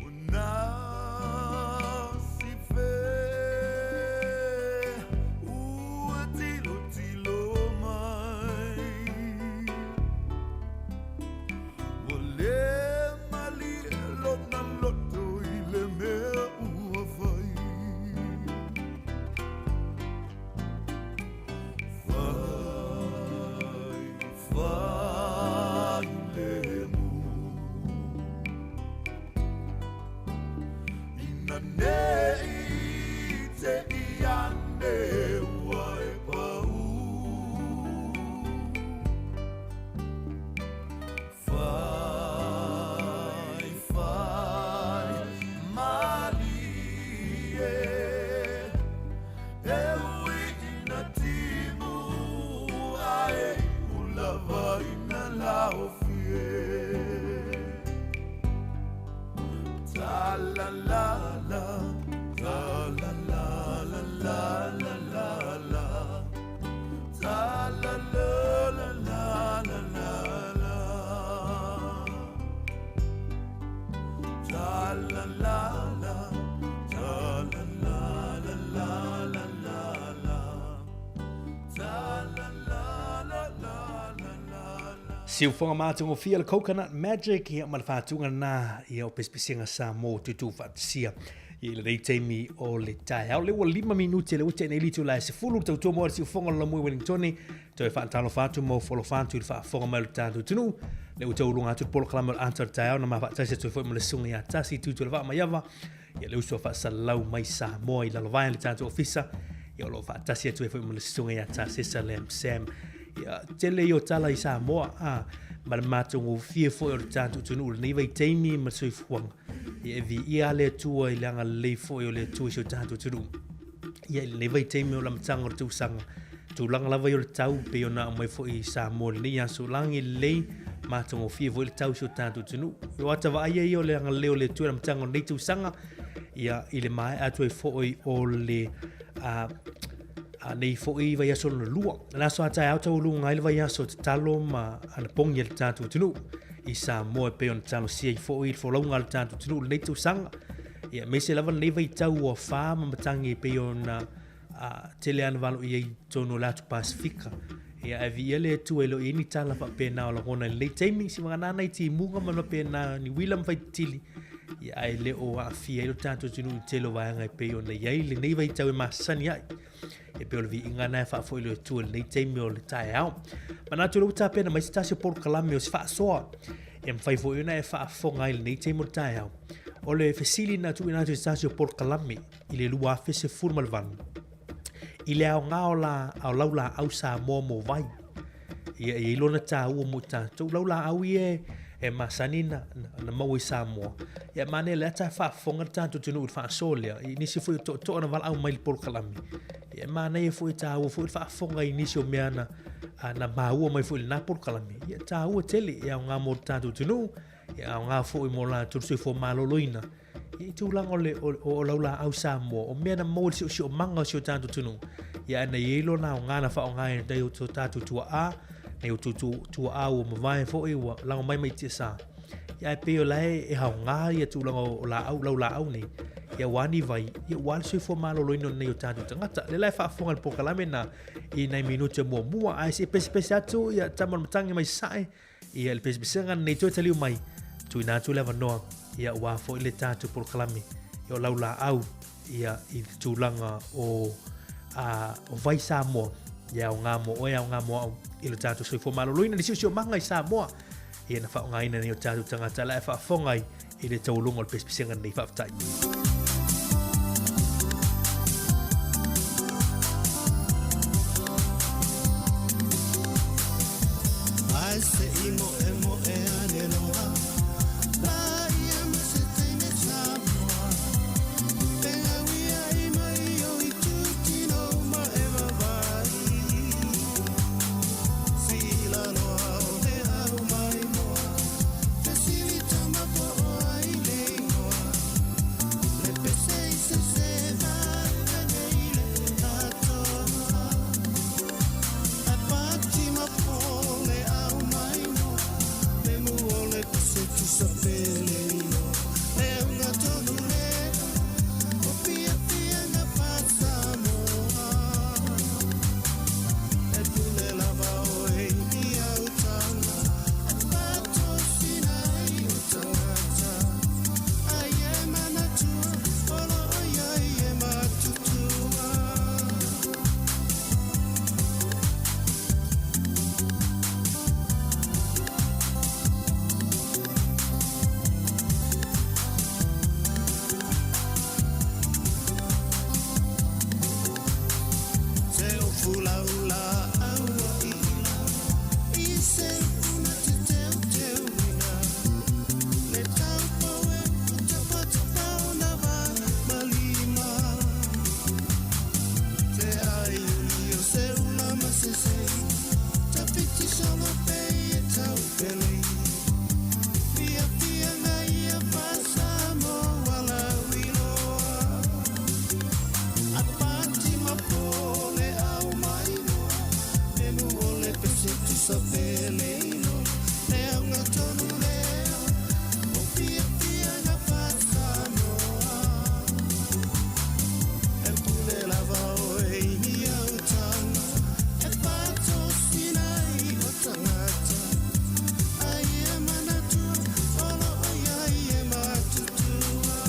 O nā si fe, ua tilo tilo mai. Ua le mali e lona loto i le mea ua fai. Fai, fai le mu. Ina nei te iane ua e pau. Fai, fai, malie. E ui ina timu ae ulava ina laofie. Ta la la la, ta la la la la la la la. Ta la la la la la la la. Ta la la la, ta la la la la la la la. Ta la la la la la la la. Siufoga matagofie le Coconut Magic ia ma le faatuga lena ia o pesepesega Samoa tutu faatasia i lenei taimi o le taeao. Le ua 5 minute le ua tenei litu la e 10 le tautua mo le siufoga o le lamui Wellingtone. Toe faatalofa atu mo folofa atu i le faafofoga mai o le tatou atunuu. Le ua tauluga atu le polokalame o le ata o le taeao na mafaatasi atu ai foi ma le susuga ia Tasi Tutu le Vaamaiava. Ia le uso faasalau mai Samoa i lalovaea le tatou ofisa. Ia o lo o faatasi atu ai foi ma le susuga ia Tasesa Lam Sam. Ia tele i o tala i Samoa a ma le matagofie foi o le tatou atunuu i lenei vaitaimi ma le soifuaga. Ia e viia le Atua i le agalelei foi o le Atua i si o tatou atunuu. Ia i lenei vaitaimi o le amataga o le tausaga, tulaga lava i o le tau pei ona aumai foi i Samoa i lenei aso lagi lelei matagofie foi le tau i si o tatou atunuu. O ata vaaia ia o le agalelei o le Atua i le amataga o lenei tausaga, ia i le maea atu ai foi o le a nei foi vaiaso lona lua. Le aso a taeao taualuga ai le vaiaso tatalo ma anapogi a le tatou atunuu i Samoa e pei ona talosia ai foi le folauga a le tatou atunuu i lenei tausaga. Ia aemaise lava lenei vaitau ua fa ma matagi e pei ona tele ana valo i ai totonu o le atu Pasifika. Ia ae viia le Atua e le o i ai ni tala faapena o lagona i lenei taimi, si vagana nai timuga ma faapena ni uila ma faititili. Ia ae le o aafia ai lo tatou atunuu i le tele o vaega e pei ona i ai lenei vaitau e masani ai. E pei o le viiga lena e faafoi i le Atua i lenei taimi o le taeao. Manatu o lea ua tapena mai se tasi o polokalame o se faasoa e mafai foi ona e faafofoga ai i lenei taimi o le taeao. O le fesili na tuuina atu i se tasi o polokalame i le 2018 i le aoga o la, o lau laau Samoa mo vai. Ia, e i ai lona taua mo i tatou. Laulaau ia e masani na, na, na maua i Samoa. Ia, manaia le ata e faafofoga le tatou atunuu i le faasoa lea, i nisi foi o tootoo na valaau mai i le polokalame. Ia, e manaia foi, e taua foi le faafofoga i nisi o mea na, na maua mai foi i lena polokalame. Ia, e taua tele, e aoga mo le tatou atunuu, e aoga foi mo latou le soifua maloloina. Ia, i tulaga o le, o, o laulaau Samoa, o mea na maua i le siosiomaga o si o tatou atunuu, ia, ae na i ai lona aoga na faaaoga e nai o tatou tuaa, nai o tuaa ua mavae foi, ua lago mai mai tiasa. Ia, ae pei o la e aoga ia tulaga o laau, laulaau nei, ia ua ni vai, ia ua le soifua maloloina o nei o tatou tagata. Lea la e faafofoga i le polokalame na i nai minute muamua, ae se i pesepese atu ia tama o le matangi mai sae, Ia, le pesepesega lenei toe taliu mai, tuuina atu le avanoa, ia ua foi le tatou polokalame, ia o laulaau, ia i le tulaga o, a, o vai Samoa, ia aoga mo oe, aoga mo au, i lo tatou soifua maloloina, le siosiomaga i Samoa, ia na faaaogaina nei o tatou tagata la e faafofoga ai i le taualuga o le pesepesega lenei. Faafetai. Ai se i mo e mo e ane loa La ia ma se teine Samoa E ngawia i mai o i tūtino ma e vavai Sila loa o le au mai moa Fesili tama po o ai le ingoa Le pese i se se vaega nei le atoa Ai pati ma po le au mai moa Le mu o le pese tusa pele ino Le unga tonu lea O pia pia nga pa Samoa E pule lava oe i au tanga E patosina ai o tangata Ai e manatua o lo o iai e matutua. Se o fulaula aua ila I se una te teu teu ina Le tau poe o tapa tapa o na va malima Te ai uli o se ula ma se sei Tawhiti solo pe e tau pele Pia pia ngai ia pasa mo wala wiloa A pati ma po le au mai noa Me mu o le pese tusa pele ino Le aunga tonu lea O pia pia nga pasa moa E pule lava oe i ni au tanga E patosina i o tangata Ai e manatua o lo o iai e matutua.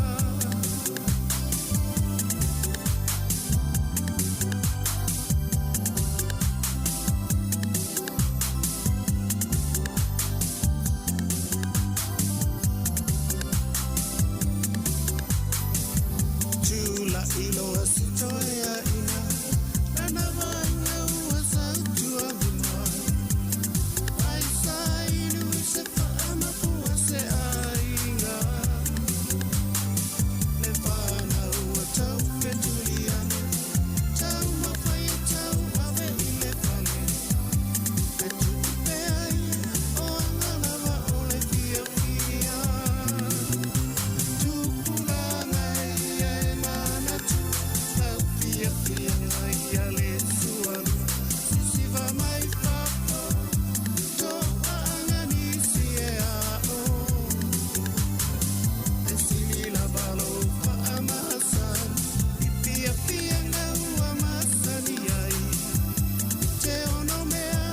Tula iloa se toe a ina Lana vainga ua sautua mimoa Ai sa inu i se faamapua se aiga Le whanau ua tau fetuliane Tau mawhai e tau awe i le fale E tupe ai o anga lava o le fia fia Tupulaga ia e manatua Lau fia fia ngai ia le sualua Sisiva mai fafo Toa anga nisi e ao E sili lava lou faamasani I piapia ua masani ai Te ono mea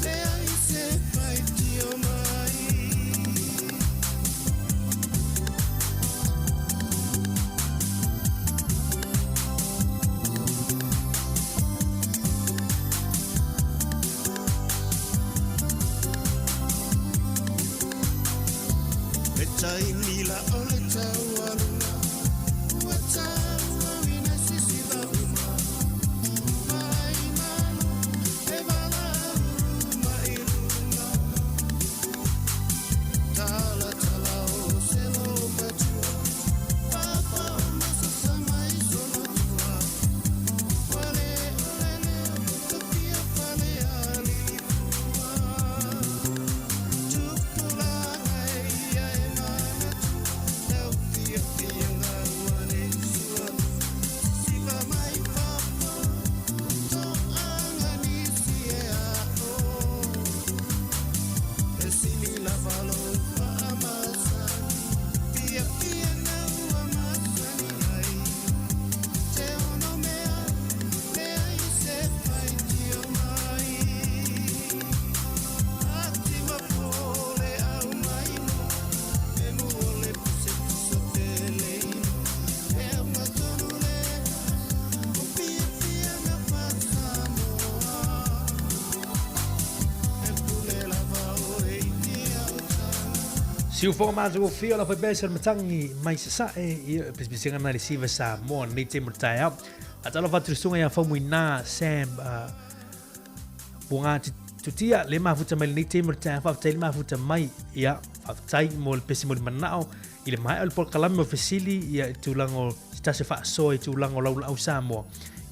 leai se faitio mai. Le taimi la o le taualuga Ua tauauina sisiva uma Mai malo e valaau mai Siufoga matagofie o le aufaipea le matagi mai sasae ia pisipisiga na le siva Samoa lenei taimi o le taeao. Faatalofa atu i le susuga ia Faumuina Sam Puaga Tutia le mafuta mai lenei taimi o le taeao. Faafetai le mafuta mai. Ia, faafetai mo le pesi mo le manao i le maea o le polokalame o fesili ia i tulaga o se tasi o faasoa i tulaga o laulaau Samoa.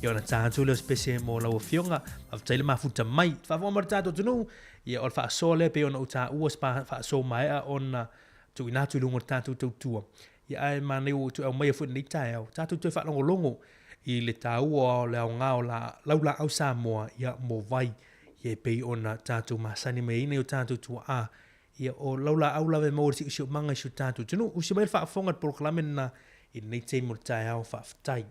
Ia ona ta atu lea o se pese mo lau afioga. Faafetai le mafuta mai. Faafofoga mai le tatou atunuu, ia o le faasoa lea pei ona ou taua se faasoa maea ona tuuina atu i luga o le tatou tautua. Ia ae manaia ua ou toe aumaia foi lenei taeao, tatou toe faalogologo i le taua o le aoga o la, laulaau Samoa ia mo vai. Ia e pei ona tatou masani mai ai nai o tatou tuaa. Ia o laulaau lava e maua i le siosiomaga i si o tatou atunuu. Usi mai le faafofoga i le polokalame lena i lenei taimi o le taeao. Faafetai.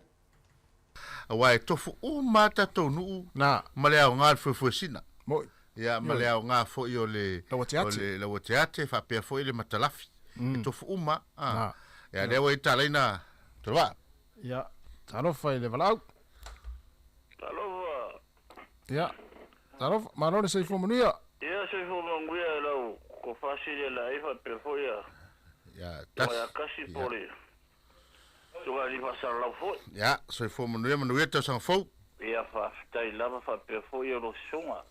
Aua e tofu uma lava tatou nuu Na. ma le aoga o le fuefuesina. Moi. Ia, ma le aoga foi o le Lauateate. o le lauateate faapea foi le matalafi. E tofu uma lava. Na. Ia, lea ua i talaina Tolevaa. Ia, talofa i le valaau. Talofa. Ia, talofa, malo le soifua manuia. Ia, soifua manuia i lau kofasi le laei faapea foi ia. Ia, Tonga ia kasi po o le Tonga ia faasalalau foi. Ia, soifua manuia, manuia le tausaga fou. Ia, faafetai lava faapea foi ia lou susuga.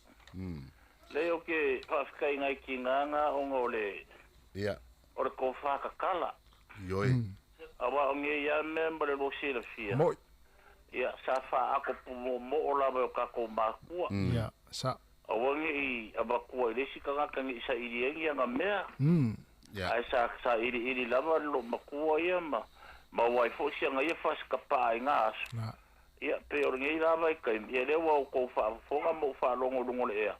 Leai ou te faafetai i nai tina na ona o le Ia. o le tofa tatala. Ioe. Aua o nei lava mea ma le lua silafia. Moi. Ia, sa faaatopu moomoo lava e o tatou matua. Ia, sa. Aua ne i avatua i le isi tagata ne i saili ai ni ana mea. Ia. Ae sa sailiili lava le loomatua ia ma maua ai foi si ana ia fasikapaa i na aso. Na. Ia, pei o lenei la vaitaimi, ia lea ua outou faafofoga ma ou faalogo i luga o le ea.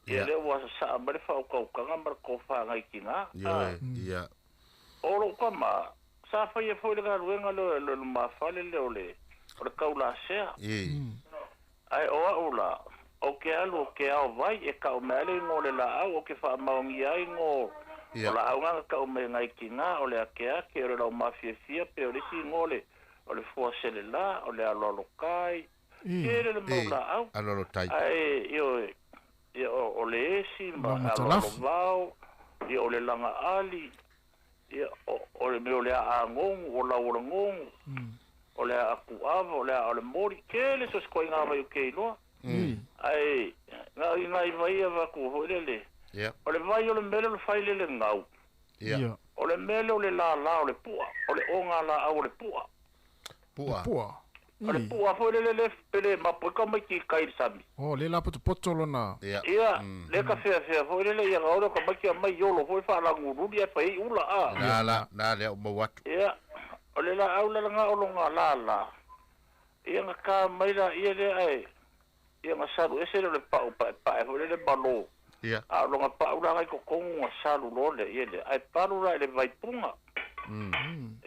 Ia lea ua sasaa mai le faautautaga ma le tofa nai tina. Ioe, ia. O lou tama, sa faia foi le galuega lea o le lumafale lea o le o le taulasea. Ae o au la, ou te alu ou te ao vai e tau mai ai le igoa o le laau ou te faamaonia ai igoa o laau na na tau mai nai tina, o le akeake, o le laumafiafia, pe o le isi igoa o le o le fuaselelā, o le aloalokai, tele le mau laau. Aloalotai. Ae ioe, ia o le esi ma Laumatalafi. aloalovao, ia o le lagaali, ia o le mea o le aagogo, o lau o le gogo, o le aakuava, o le aa o le moli, tele so se koiga vai o ke iloa. Ae nai nai vai ia vaku foi lele. Ia. O le vai o le mele o le fai lele ngau. Ia. O le mele o le lālā o le pua, o le oga laau o le pua. Pua. Pua. O le pua foi lele le pele mapo i ka mai ki kai i le sami. O, le la potopoto lona. Ia. Ia, le ka feafea foi lele ia ga olo ka mai ki a mai iolo foi faalagululi ae fai ai ula a. Na la, na lea o maua atu. Ia, o le laau lalaga o longa lālā. Ia nga ka mai la ia lea ae, ia nga salu ese lea o le pau paepae foi lele malo. Ia. A o longa pau la ngai totonu nga salu loa lea ia lea. Ae palu la i le vaipuga.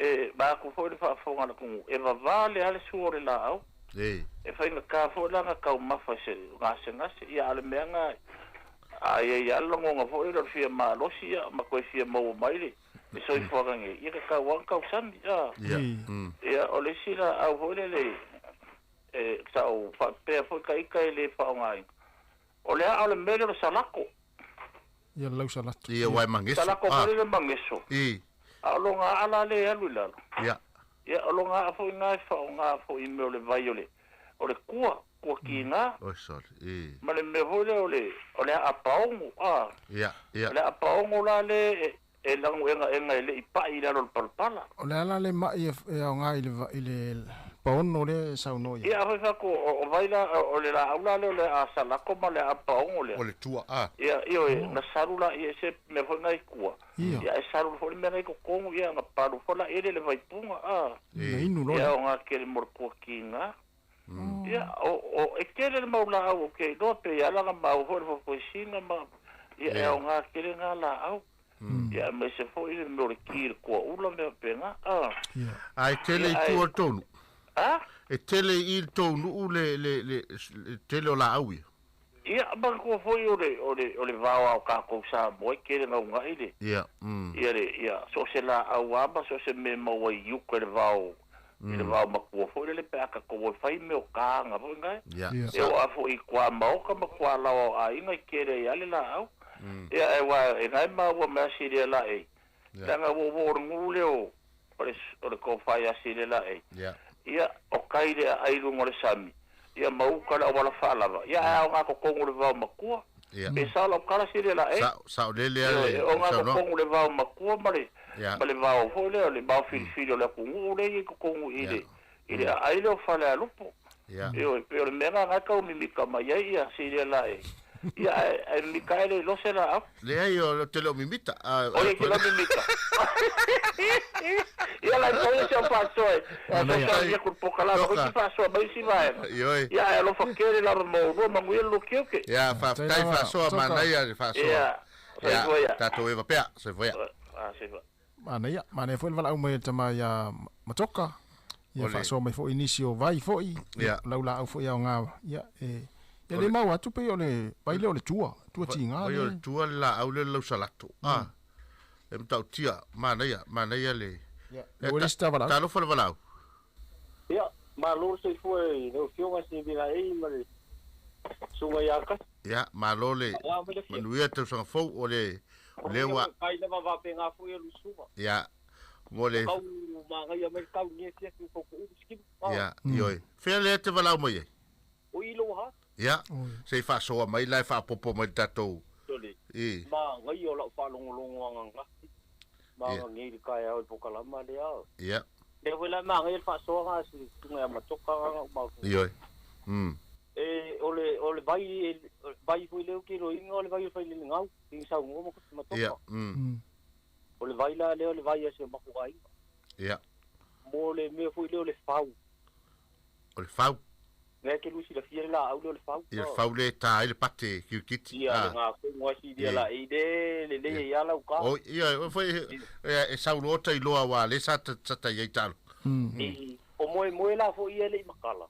E maaku foi le faafofoga a le atunuu, e vavā le a le sua o le laau. E faigata foi la na taumafa i se gasegase. Ia a o le mea na a ia i a le lagoga foi lea o le fia malosi ia ma toe fia maua mai le le soifuaga nei. Ia tatau lava ona tausami. A. Ia. Ia o le isi laau foi lele e sa ou faapea foi taita e le faaaogaina. O le aa o le mele o le salako. Ia le lausalato. Ia uae mageso. Salako foi lele mageso. A o loga aa la le alu i lalo. Ia. Ia o loga aa foi na e faaaoga foi i mea o le vai o le o le kua, kua kiga. Oi sorry. Ma le mea foi lea o le o le aa paogo. A. Ia, ia. O le aa paogo la le e e laguegaega e le i pai i lalo o le palapala. O le ala le mai e aoga i le i le paono lea e saunoa i ai. Ia, a fai fai o vai la o le laau la lea o le aa salako ma le aa paogo lea. O le tua a. Ia, ioe, na salu la ia se mea foi nai kua. Ia, e salu foi le mea nai totonu, ia, na palu foi la ia le vaipuga, a. Na inu loa. Ia, o ngā kele mo le kua kiga. Ia, o e tele le mau laau o ke iloa pe ia ala na mau foi le fofoesina ma, ia, e o ngā kele ngā laau. Ia, ma se foi le mea o le ki le kua ula mea pe ngā, a. Ai tele i Ia, ai- tua o tonu. A? E tele i le tou nuu le le le le tele o laau ia. Ia, ma kua foi o le o le o le vao ao kākou Samoa, e kele ngaungai le. Ia. Ia le, ia, so se laau aba, so se mea maua i uka i le vao, i le vao makua foi lele pe a tatou e fai mea o kāga foi ngai. Ia. E o a foi i kua maoka ma kua laoa o aiga i kele ai ale laau. Ia, e wā, e ngai maua mea siria la e. Leaga ua uo o le nuu lea o o le tofai asi le laei. Ia, o tai le aai i luga o le sami, ia ma uta le auala faalava, ia ae aoga totonu le vao matua. Pe sao lau tala sili laei. Sao, saolele lava le Ioe, e oga saunoaga. totonu le vao matua ma le ma le vao foi lea o le vao filifili o le atunuu lea e i ai totonu i le i le aai lea o Falealupo. Ioe, pei o le mea lena na e tau mimita mai ai ia silia laei. Ia, ae, ae mimita ae le iloa se laau. Leai, ou te le o mimita. O ia, e te le o mimita. Ia, la e ia si au faasoa e fesoasoani atu i le polokalame foi si faasoa mai isi vaega. Ioe. Ia, ae alofa tele lava ma oulua, manuia le lutiute. Ia, faafetai faasoa, manaia le faasoa. Ia, soifua ia. Tatou eva pea, soifua ia. Soifua. Manaia, manaia foi le valaau mai a le tama ia Matoka. Ia faasoa mai foi nisi o vai foi, ia laulaau foi aoga, ia e ia le maua atu pei o le vai lea o le tua, tua tiga Vai o le tua le laau lea o le lausalato. Ah. E matautia, manaia, manaia le. Ia, ua le isi ta valaau. Talofa le valaau. Ia, malo le soifua i lau Afioga Sivilaei ma le Susuga ia Kasi. Ia, malo le manuia tausaga fou o le lea ua. Kai lava faapena foi e Lusuga. Ia, mo le. Tau magaia mai le tau i lenei afiafi o Fautuulu Sikimu. Ia, ioe. Fea lea e te valaau mai ai? O i lou ha. Ia, se i faasoa mai la e faaopoopo mai le tatou. Sole. I. Magaia o lau faalogologo ananafi. Magagia i le taeao i le polokalama lea. Ia. Lea foi la e magaia le faasoaga a si Susuga ia Matoka na uma atu. Ioe. E, o le, o le vai, vai foi lea ou te iloaina o le vai o le Failelgau, i saunoa Matoka. Ia. O le vai la lea o le vai a si o matou aiga. Ia. Mo le mea foi lea o le fau. O le fau. Lea e te lua silafia le laau lea o le fau. Ia, le fau lea e ta ai le pate kirikiti. Ia, le gafogo lava silia laei le lelei ai lava lau ka. O, ia, o foi e sau loa ta iloa aua lea sa ta i ai taalo. O moemoe la foi ia e le i makala.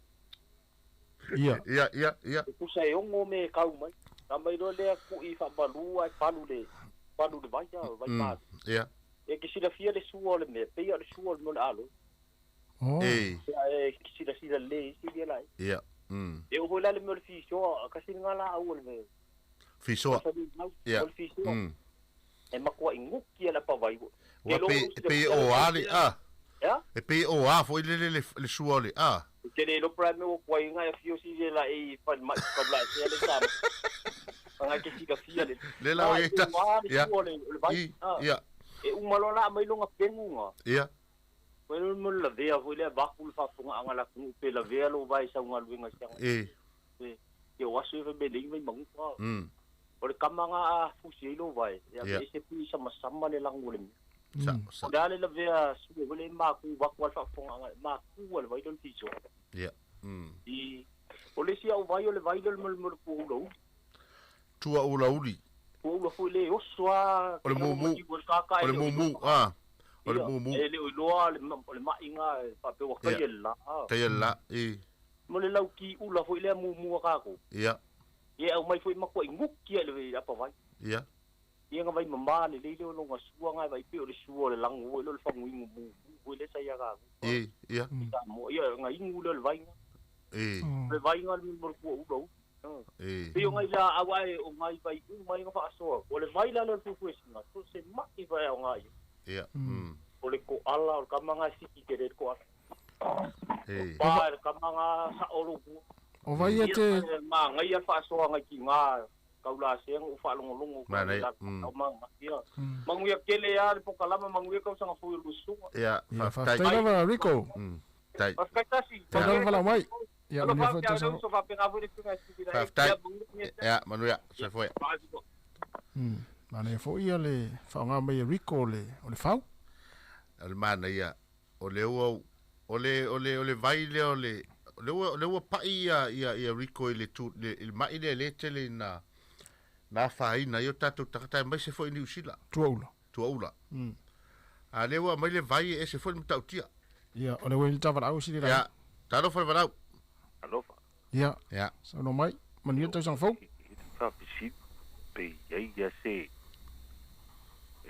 Ia. Ia, ia, ia. E tusa e 6 mea e kau mai. Na mai loa lea kui faamalu ae palu le palu le vai, vai palu. Ia. E ke silafia le sua o le mea, pei o le sua o le mea o le alo. Oh. E. E ke silasila lelei isi ia lai. Ia. E oo foi la le mea o le fisoa, kasi le laau o le mea. Fisoa. Ia. O le fisoa. E matuai guki e le apavai. Ua pei o a le a. Ia? E pei o a foi le le le sua o le a. E te le iloa prae mea ua kuai ngai afio si le la e falemai kaulaatea le sa. Ngai ke silafia le. Le la o e ta. Ia. O le vai. Ia. E uma loa la aumai longa pegu nga. Ia. Foi le mo lavea foi le vaku le faafogaaga a le atunuu pe lavea lou vae i sau galuega siaga. E. E o aso e fai mea lei mai magufa. O le kama nga a fusi ai lou vae, e ave ese pui samasama le lagu o le mea. Sa, sa. O le a le lavea sua foi le maku vaku a le faafogaaga, maku a le vai lea o le fisoa. Ia. I, o le isi au vai o le vai lea o le mo le pua ulauli. Tua ulauli. Pua ula foi le oso a. O le mumu. O le mumu, a. O le mumu. E le o iloa o le mai nga e faapea ua taia le la. Taia le la, i. Mo le lau ki ula foi lea mumu a kākou. Ia. Ia e aumai foi makuai guki a le apavai. Ia. Ia nga vai mamā lelei lea o longa sua nga e vai pei o le sua o le lago foi lea o le faguinu mumu foi lea sa ia kākou. I, ia. Ia nga inu lea o le vai nga. I. O le vai nga le mo le pua ula ula. I. Pei o ngai laau ae o ngai vai uma ai nga faasoa. O le vai la lea o le fuefuesinga, so se mai vai o ngai. Ia. O le koala, o le kama nga e siki tele le koala. E. O pa le kama nga sao lou pua. O vai ia te. Ia magaia le faasoa ngai ki nga kaulasea o faalogologo. Manaia. Ia. Manuia tele a le pokalama, manuia tausaga fou i le lusuga. Ia, faafetai. Faafetai lava Rico. Tai. Faafetai tasi. Faafetai lava valaau mai. Ia, manuia foi tausaga. Faafetai. Ia, manuia. Soifua ia. Manaia foi ia le faaaoga mai e Rico o le o le fau. O le manaia, o le ua, o le, o le, o le vai lea o le, o le ua, o le ua pai ia, ia, ia Rico i le tu, le, i le mai lea le tele na, na afaina ai o tatou tagata aemaise foi i Niu Sila. Tuaula. Tuaula. A lea ua aumai le vai e ese foi le matautia. Ia, o le ua i le tavalau sili lai. Ia, talofa le valaau. Alofa. Ia. Ia. Saunoa mai, manuia le tausaga fou. Faafesili pe i ai ia se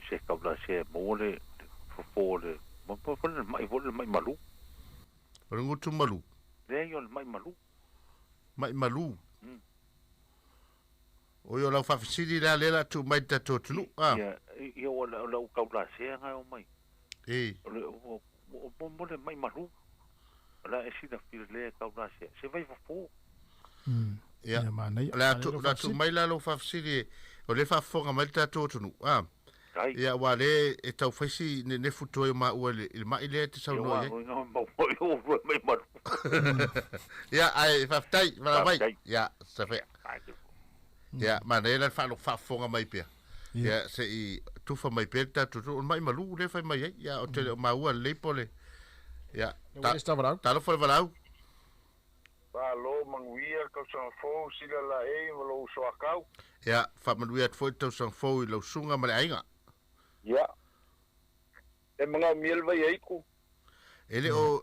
se kaulasea e maua le fofo o le le mai foi le mai malu. O le gutu malu. Leai o le mai malu. Mai malu. O ia o lau faafesili lea lea o le a tuu mai i le tatou atunuu. Ia, Ia ua le au taulasea na e omai. E. O le o mo le mai malu. O le a e silafia lelei e taulasea, se vai fofo. Ia, o le a tuu mai la lou faafesili o lea e faafofoga mai le tatou atunuu, a? Ia, aua o lea e tau fai si nenefu toe o maua i le mai lea e te saunoa i ai. Ia, ae faafetai, valaau mai. Ia, safe. Ia, manaia la le faafofoga mai pea. Ia, se i tufa mai pea le tatou atunuu. O le mai malu lea e fai mai ai. Ia, ou te le o maua lelei po o le... Ia, talofa le valaau. Malo manuia le tausaga fou sila laei ma lou uso Akau. Ia, faamanuia atu foi le tausaga fou i lau susuga ma le aiga. Ia. E manaomia le vai aitu. E le o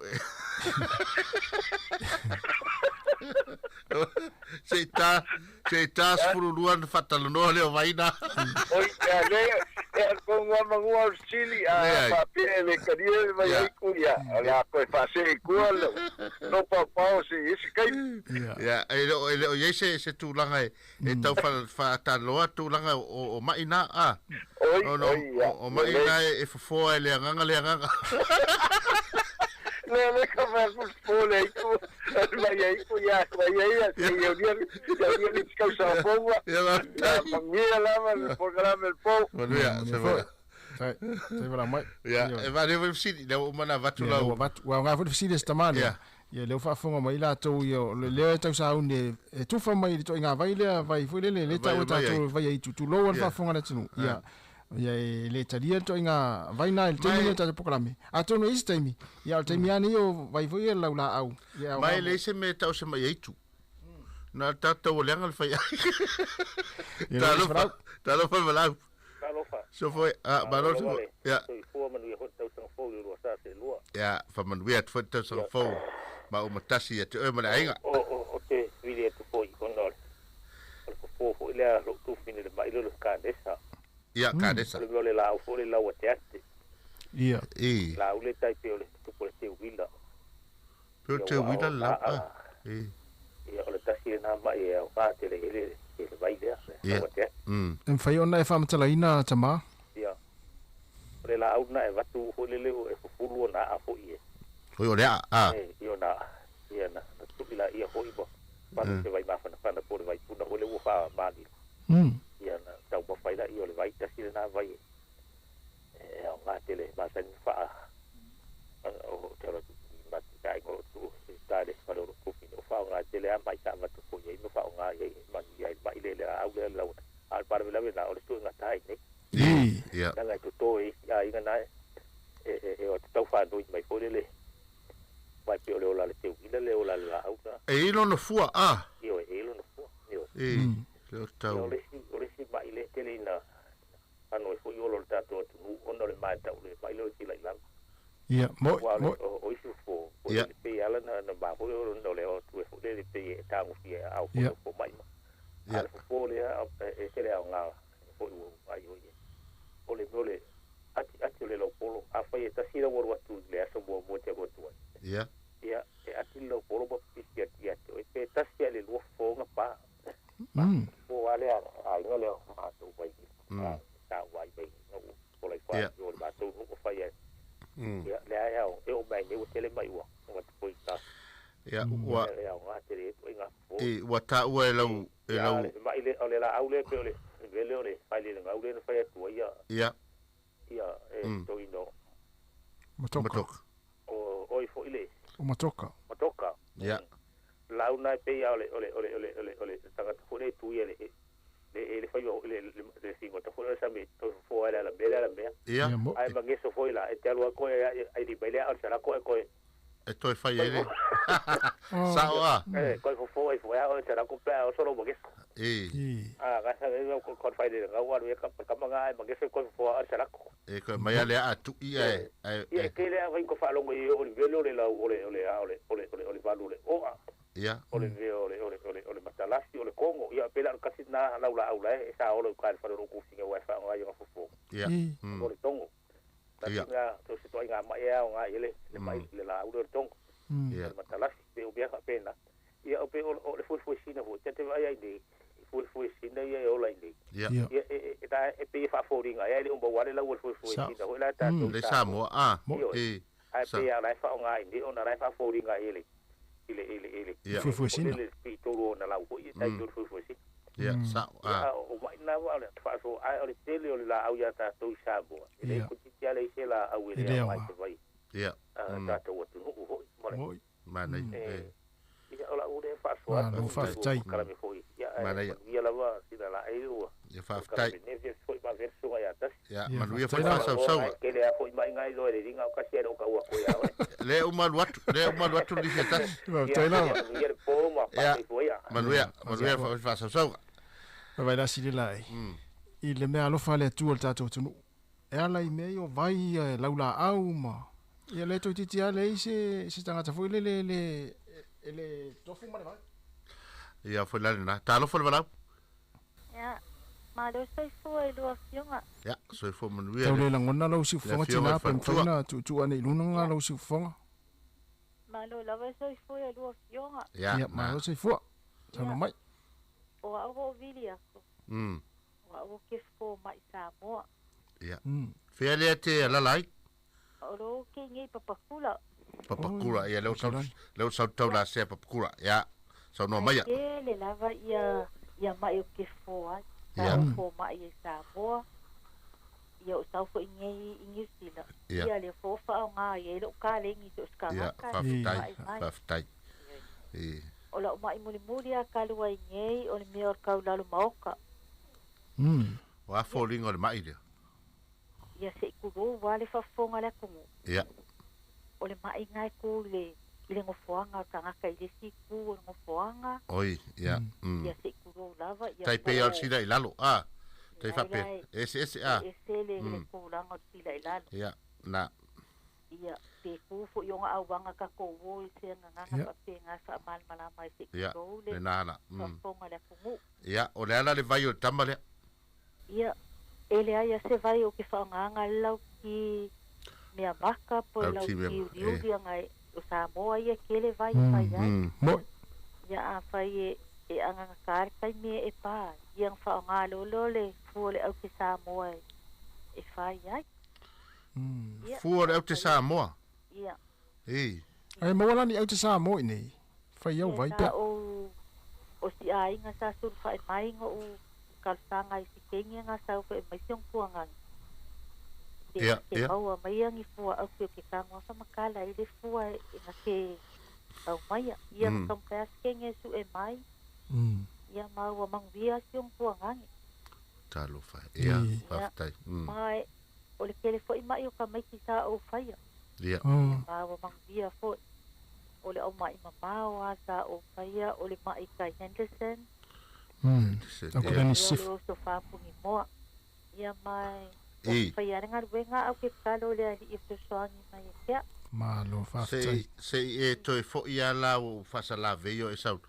Se i ta, se i ta 12 ona faatalanoa lea o Vaina. Oi, ia le, e a tonu lava manua o le fesili, a faapea e le talia le vai aitu, ia, o le a toe faasee i tua le no paopao se i isi taimi. Ia, e le o, e le o i ai se, se tulaga e, e tau faatalanoa tulaga o, o mai na, a? Oi, oi, ia. O, o mai na e, e fofoa e le agaga le agaga. Le le ka fa ku fo le ku mai ai ku ya mai ai ya ia ia ia ia ni kau sa fo ia la mangia la ma programa el po manuia se va Tai, tai vala mai. Ia, e va le fesili, le o mana vatu lau. Ia, vatu, wa nga foi fesili se tamale. Ia. Ia lea ua faafofoga mai latou ia o le lea e tausauni e, e tufa mai i le ituaiga vai lea vai foi lele le tau e tatou vai ai tulou le faafofoga a le atunuu. Ia ia e le talia le ituaiga vai na i le taimi lenei o le tatou polokalame. Atonu e i ai se taimi, ia o le taimi lava lenei o vai foi ia le laulaau. Ia Ma e leai se mea e tau se mai aitu. Na o le tatou leaga le fai ai. Talofa, talofa le valaau. Talofa. Sofoe, a, malo le sofoe. Ia. Soifua manuia foi le tausaga fou i le 2022. Ia, faamanuia atu foi le tausaga fou ma uma tasi ia te oe ma le aiga. O te vili atu foi ona o le fofo foi lea lou tufine le mai lea o le kanesa. Ia, kanesa. O le mea o le laau foi le lau ateate. Ia. I. Laau le tai pei o le tupu o le teuila. Pei o le teuila le lau, a. I. Ia, o le tasi lena mai e aoga tele i le vai lea, le lau ateate. E mafai ona e faamatalaina tama. Ia. O le laau lena e avatu foi lele e fufulu ona aa foi e. Oi, o le aa, a. E, i ona aa. Ia, na tui laia foi ma palu se vai mafanafana po o le vai puna foi lea ua faamalilo. Ia, na taumafai laia o le vai tasi lena vai e aoga tele e masani ma faa o te alo atu i mati aiga o loo tuu i uta i le fale o loo tufine o faaaoga tele a mai sa avatu foi i ai ma faaaoga i ai manuia ai le mai le le laau lea le lau a o le faalavelave lena o le suega tai nei leaga e toto e isi aiga na e o atu tau faanoi mai foi lele mai pei o le ola a le teuila le ola a le laau na E i lona fua a. Ioe, e i lona fua, ioe. I, le o tau. O le isi mai le tele ina ano ai foi ola o le tatou atunuu ona o le maetau le mai lea o le tilai lalo. Ia, mo, Aua mo. o isi fofo, foi lele pei e ala na ma foi ona o le o atu e foi lele pei e tagofia e aao foi o fomai ma. A o le fofo lea e tele aoga foi ua vaai oi ai. O le mea o le atiati o le laupolo, afai e tasi lau alu atu i le aso muamua e te alu atu ai. Ia, e ati le laupolo ma pipisi atu ia te oe, pe tasi lava i le lua fofo ona pa. Fofo lava lea aiga lea o matou mai sa uai mai na ua fola i fa o le matou nuu o fai ai. Ia, lea e ao, e oo mai nei ua tele mai ua avatu foi i ta. Ia, ua. E aoga tele ai ituaiga fofo. I, ua taua e lau, e lau. Ia, mai le, o le laau lea pei o le vele o le failelegau lea na fai atu ai ia. Ia. Ia, e toeaina. Matoka. Matoka. O oi foi le. O Matoka. Matoka. Ia. Laau na e pei lava o le, o le, o le, o le, o le, o le tagata foi lea e tu ia le, le, le faiva foi le, le, le figota foi lea o le sami toe fofo ai le alamea le alamea. Ia. Ae mageso foi la, e te alu ai koe ai lima i le aa o le salako ae koe. E toe fai ai le. Sao a. E, koe fofo ai foi aa o le salako pe a oso lou mageso. E. A, gasa e ko ko fai le ngau alu e ka ka manga ai mageso koe fofo aa o le salako. E koe mai a le aa tui ae, ae. Ia, e tele a vai ko faalogo i o le vele o le lau o le o le a o le o le o le o le valu o le oa. Ia. O le mea o le o le o le o le matalasi o le kongo ia pe la o le kasi na lau laau la e sa ola i uka i le fale o lou kufiga aua e faaaoga ai ona fofo. Ia. O le tongo. Ia. Tasi na se toaiga mai e aoga ai le le mai le laau lea o le tongo. Ia. O le matalasi pe o mea faapena. Ia o pe o le fuefuesina foi ta te vaai ai nei i fuefuesina ia e ola i nei. Ia. Ia e ta e pei e faafoliga ai ae le o maua le lau o le fuefuesina foi la tatou Le Samoa a. Ioe. Ae pei lava o la e faaaoga i inei ona o la e faafoliga ai i le i le i le i le Fuefuesina. le pitolu ona lau foi e tai pei o le fuefuesina. Ia, sao. Ia, o ma'i lena ua o le faasoa ae o le tele o le laau iā tatou i Samoa, e le toeitiiti lava leai se laau e le aoga i se vai tatou atunuu foi ma le Manaia. Ia, o lau lea faasoa atu. Malo faafetai. Polokalame foi. Ia, ae Manaia. manuia lava sina laei ua. Ia, faafetai. Polokalame nei, foi ma vele susuga ia tasi. Ia, manuia foi faasausauga. Tele lava foi mai ngai loa i le liga o kasi ai lou tau atu ia oe. Le uma alu atu, le uma alu atu lisi e tasi. Faafetai lava. Ia, manuia le po ma faafetai ia. Manuia, manuia foi faasausauga. Vaivai la sili laei. I le mea alofa a le Atua i le tatou atunuu. E ala i mea ia o vai ia laulaau ma ia le toeitiiti lava leai se se tagata foi lele e le e le tofu ma le vai. Ia foi la lena. Talofa le valaau. Ia, malo soifua i lua afioga. Ia, soifua manuia. Tau le lagona lau siufofoga Le afioga tina i pe mafai Faletua. ona tuutuu ane i luga lau siufofoga. Malo lava soifua i lua afioga. Ia, malo soifua. Saunoa mai. O au o vili aku. O au o ke fo mai Samoa. Ia. Fea lea te alala ai? O lo ke ngei papakula. Papakura. Ia, leo sau, leo sau tau la sea papakura. Ia, saunoa mai ia. Ke le lava ia ia mai o ke fo ai. Ia. Sa o fo mai i Samoa. Ia o sau fo i ngei i New Zealand. Ia. Ia le fo fa o ngā ia lo ka le ngi so ska Ia, faafetai, faafetai. E. O lau mai muli muli a kalua i ngei o le mea o le kaulalo maoka. O a foliga o le mai lea. Ia se i kulou wa le faafofoga le atunuu. Ia. O le ma'i ga e ku i le i le gofoaga o le tagata i le isi ku o le gofoaga. Oi, ia. Ia se i kulou lava ia Tai pei o le po o sila i lalo. A. Tai Lai faapea. lai. Ese ese a. E ese le le tulaga o le sila i lalo. Ia, na. Ia pe ku fo'i oga auaga tatou o i se agagaga faapega e faamalamalama ai se i Ia, kulou le lena ala. faafofoga le atunuu. Ia, o le ala le vai o le tama lea. Ia e leai a se vai o ke faaaogāga le lauki mea maka po o Lauti lauki mea, uliuli aga e o Samoa ia kele vai e fai ai. Moi. Ia afai e e agagakā le taimi e pā ai. Ia aga faaaogā lolo le fua o le aute Samoa e e fai ai. Ia Fua o le aute Samoa. Ia. E. Ai maua la ni aute Samoa i nei. Fai au Ia vai sa pea. o o si aiga sa sulufa'i mai go'u talosaga i sikegi aga sau fo'i mai si ogakuagagi. Te Ia, te ia. maua mai agi fua auke o ke tagoafa ma kala ai le fua e gake aumaia. Ia taumafai a sikegi e su'e mai. Ia ma ua maguia si ogakuagagi. Talofa. Ia, Ia, faafetai. ma e o le kele fo'i ma'i o kamaiti sa ou faia. Ia. Ma ua maguia fo'i. O le auma'i mamao a sa ou faia o le ma'i kai Henderson. Au Ia. kulani Ia o sif. le oso fāpugimoa. Ia mai o E. faia le galuega au ke tatalo le ali'i e fesoasoani mai e pea. Malo faafetai. Se se i e toe fo'i a la o faasalavei o e sau.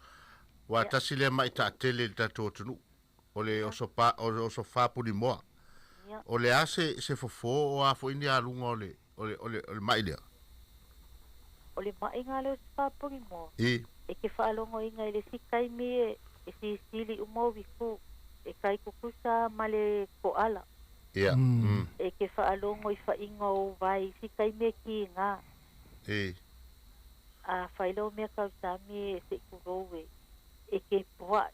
Ua tasi lea mai taatele i le tatou atunuu. O le oso pa o le oso fāpulimoa. Ia. O le a se se fofō o a fo'i ni aluga o le o le o le o le mai lea. O le ma'iga le oso fāpugimoa. E. E ke faalogoina i le isi taimi e e sisili uma o viku e kai kukusa ma le ko'ala. Ia. E ke faalogo i fa'iga o vai isi taimi e kigā. E. A failo mea kausami e se'i kulou e e ke pua'i.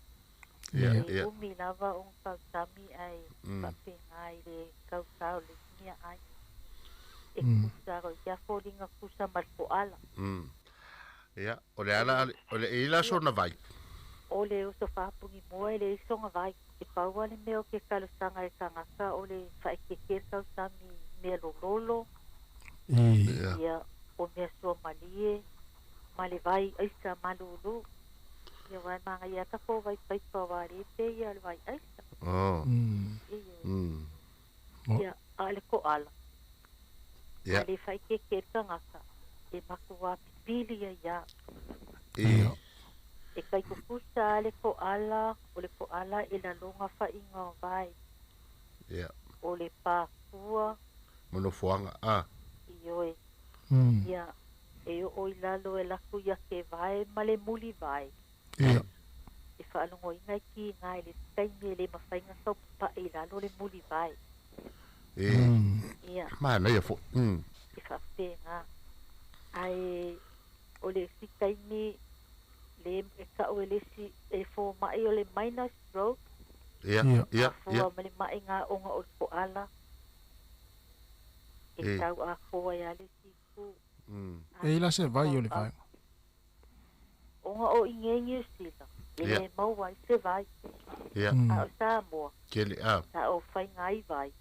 Ia, E ia. umi lava ona kausami ae faapegā i le kausā o le mea ai. E kusa roi ia foliga kusa ma le ko'ala. Ia, o le ala o le e ila sona vai. O le oso fāpugimoa e le isoga vai. E paua le mea o ke talosaga e tagata o le fa'aekeke le kausami mea lololo. Ia. Ia o mea suamalie ma le vai aisa malūlū. Ia uae magaia takou vai paipa uā lē pe ia o le vai aisa. Oh. Ia. Ia a o le ko'ala. Ia. A le fa'aekeke le tagata e makuā pipili ai iā. E. E kaikukusa a le ko'ala o le ko'ala e laloga fa'iga o vai. Ia. O le pākua Monofoaga. A. ioe. Ia e o'o i lalo e laku ia ke vae ma le muli vae. Ia. E faalogoina e kiga i le isi taimi e le mafai ona taupapa'i i lalo le mulivae. E. Ia. Manaia fo'i. E faapena. Ae o le isi taimi le e ta'u e le isi e foma'i o le minor stroke. Ia, ia, Afua ma le ma'iga ona o le ko'ala. E tau afoa ai a le isi itu. E i la se vai o le vaega. Ona o i nei Niu Sila, e le maua ai se vai. A o Samoa, Kele, a. sa o faiga ai vai,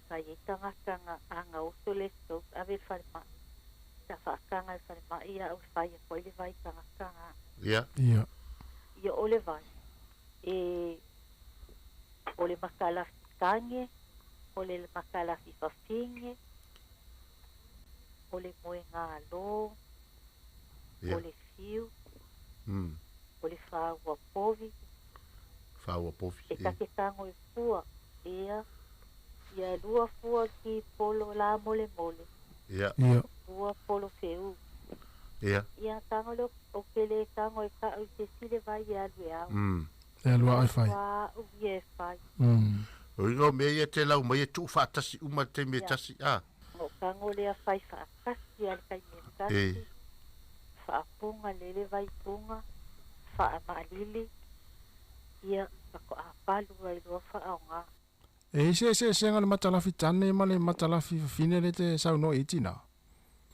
sa i ai tagata na aga oso le stroke ave i le falemai. Sa faataga i le falemai a ua fai atu ai le vai i tagata na. Ia o le vai, e o le makalafi tage, o le makalafi fafine, o le moegalo, o le fiu, o le fāua povi. Fāua povi. E ta ke tago e fua, ia, ia e lua fua o le kipolo la molemole. Lua polo feū. Ia tago lea o ke le tago e ta'u i se isi le vai e alu e ao. E alu a'u e fai. A'u ia e fai. O iga o mea ia te lau mai e tuufaatasi uma i le taimi e tasi, a. O tago lea fai faatasi a le taimi e tasi. Faapuga lele vaipuga, faamaalili, ia faatoa palu ai loa faaoga. E i ai se eseesega o le matalafi tane ma le matalafi fafine lea e te saunoa i ai tina?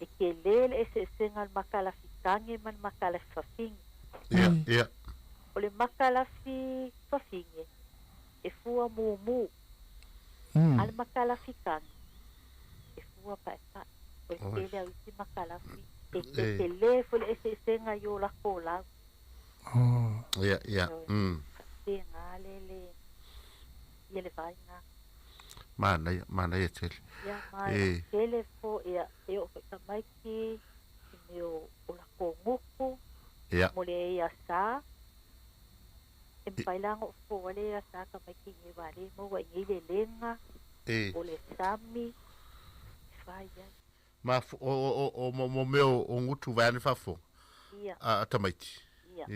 E tele le eseesega o le matalafi tane ma le matalafi fafine. O le matalafi fafine, e fua mumu, a le matalafi tane, e fua paepae. O le tele au isi matalafi, e tele foi le eseesega i o lakou lau. Ia, ia. Faapena le le ia le vaega. Manaia, manaia tele. Ia, ma e tele foi ia e oo foi tamaiti i mea o lakou gutu. Mo le ea sa. E mafai la ona ofoa le ea sa tamaiti i nei wā le maua i nei lelega. O le sami e fai ai. Ma o o o mo mea o gutu vaeane faafofoga. Ia. A tamaiti. Ia.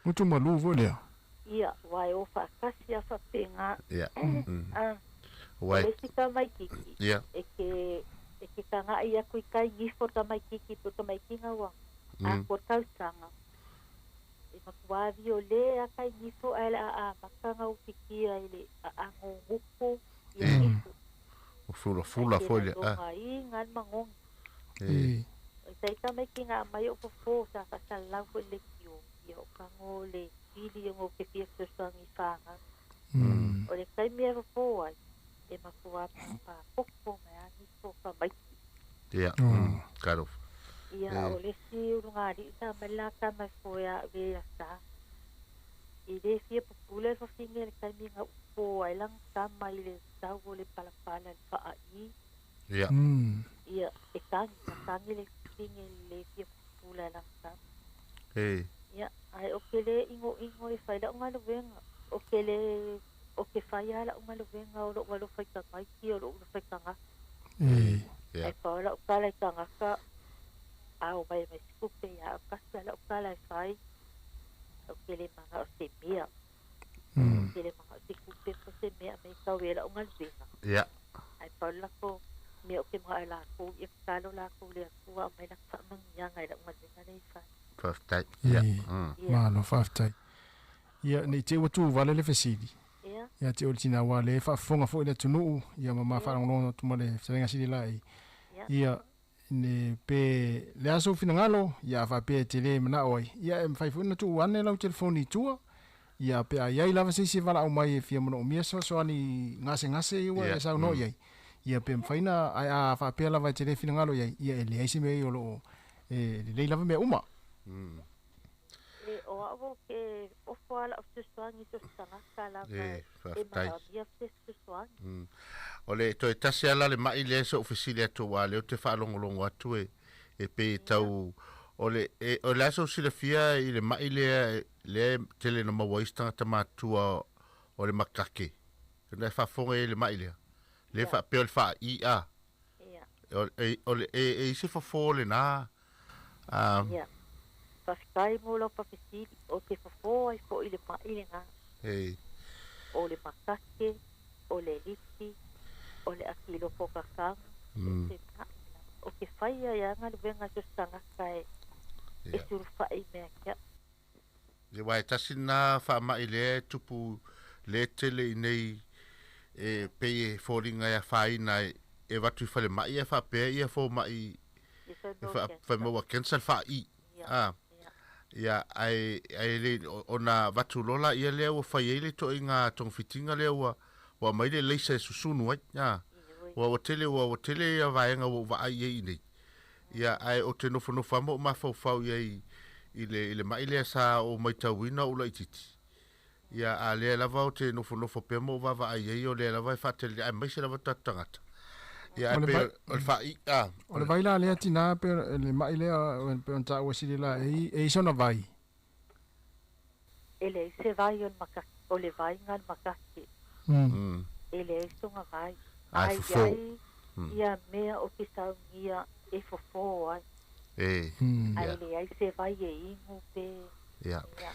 Gutu malu foi lea. Ia, aua e o faatasi a faapena. Ia. A. O le isi tamaititi. E ke e ke taga'i atu i tai gifo tamaititi po o tamaitiga ua atoa tausaga. E matuā viole a tai gifo ae o le a amata ona utikia i le aano o gutu ia gifo. O fulafula foi lea. Ae ke lalogaina le magogi. O le tai tamaiti na aumai o'u fofo sa faasalalau foi i le leitio, ia o tago le pili ona ou te fia fesoasoani i faga. O le taimi e fofo ai, e matuā pāpā poto mai a nisi o tamaiti. Ia, talofa. Ia, o le isi ulugalii sa aumai le la tama e foe a'u e asa. E lē fia pupula le fafine i le taimi na ufo ai lana tama i le sau o le palapala i le faa'i. Ia, e tagi, na tagi le fafine i le lē fia pupula i lana tama. Ia, ae o ke lē igoigo e fai la'u galuega, o ke lē o ke fai lava la'u galuega o lo'u alofa i tamaiti o lo'u alofa i tagata. Ae pau la'u tala i tagata, a o mai e mai se tupe ia a'u kasi a la'u tala e fai, ou te le mana'o se mea. Ou te le mana'o se tupe po o se mea e aumai e tau ai la'u galuega. Ae pau le latou mea ou te mana'o e latou, ia tatalo latou i le Atua aumai lana faamanuiaga i la'u galuega lea e fai. Faafetai. Malo faafetai. Ia, ne i te i ua tuvale le fesili. Ia te oe le tina aua o lea e faafofoga foi le atunuu ia ma ma faalogologo atu ma le fetalaiga sili laei. Ia, ne pe le a sou finagalo, ia a faapea e te le manao ai, ia e mafai foi ona tuu ane lau telefoni i tua, ia pe a i ai lava se isi e valaau mai e fia manaomia fesoasoani gasegase ua e saunoa i ai, ia pe mafai ona, ae a faapea lava e te le finagalo i ai, ia e leai se mea ia o lo o e lelei lava mea uma. E o a'u ou te ofo a la'u fesoasoani i so o se tagata lava e manaomia se fesoasoani. O le toe tasi lava la le ma'i lea se i ou fesili atu aua o lea ou te faalogologo atu e e pei e tau o le e o le a sou silafia i le ma'i lea lea e tele ina maua ai isi tagata matutua o le makake ona e faafofoga i ai i le ma'i lea lea faapea o le faa'i a o le e i ai se fofo o lena. Ia. Faafetai mo lau faafesili o te fofō ai foʻi le maʻi legā. Ei. O le makake, o le liki, o le akilofo kakaga, se maʻi lava. O ke faia ia galuega so se tagata e e sulufaʻi i mea ke aʻu. Ia aua e tasi lena faamaʻi lea e tupu le tele i nei e pei e foliga e afaina e avatu i falemai ae faapea ia fomai e fai mai ua cancer le faai a ia ae ae le ona avatu loa laia lea ua fai ai le ituaiga togafitiga lea ua ua aumai le laser e susunu ai a ua ua tele ua ua tele ia vaega ua ou vaai i ai i nei ia ae ou te nofonofo lava ma ou mafaufau i ai i le i le mai lea sa ou maitauina ou laitiiti Ia, a lea lava ou te nofonofo pea ma ou vaavaai i ai, o lea lava e faatele aemaise lava tatou tagata. Ia, ae pei o le faai, a. O le vai la lea tina, pei o le mai lea pei ona taua e sili la, e i ai sona vai? E leai se vai o le makake, o le vaiga o le makake. E leai sona vai. Ae A fofo. iai ia mea o te saunia e fofo ai. E. Ae leai se vai e inu pe. Ia. Ia.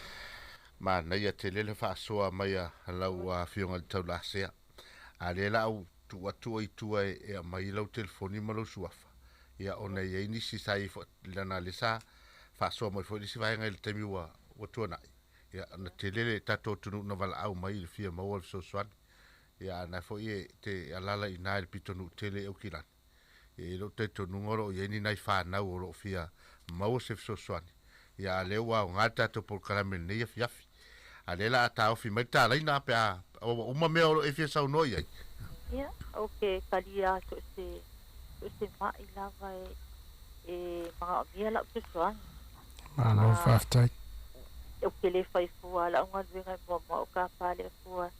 Manaia tele le faasoa mai a lau Afioga i le Taulasea. A lea la au tuu atu i tua e aumai lau telefoni ma lou suafa, ia ona e i ai nisi sa i ai foi, leaga lea sa faasoa mai foi le isi vaega i le taimi ua tuanai, ia ona tele le tatou atunuu na valaau mai i le fia maua o le fesoasoani. Ia a na foi e te alaala i ina i le pitonuu tele i Aukilani, E i ai lou talitonuga o lo o i ai ni nai fanau o lo o fia maua se fesoasoani, ia a lea ua aoga le tatou polokalame i lenei afiafi. A lea la a taofi mai le talaina pe a ua uma mea o lo o e fia saunoa i ai. Ia, ou te talia so o se, so o se maʻi lava e, e manaomia lau fesoasoani. Malo faafetai. Ou te le fai fua lau galuega e muamua o tapa le Atua.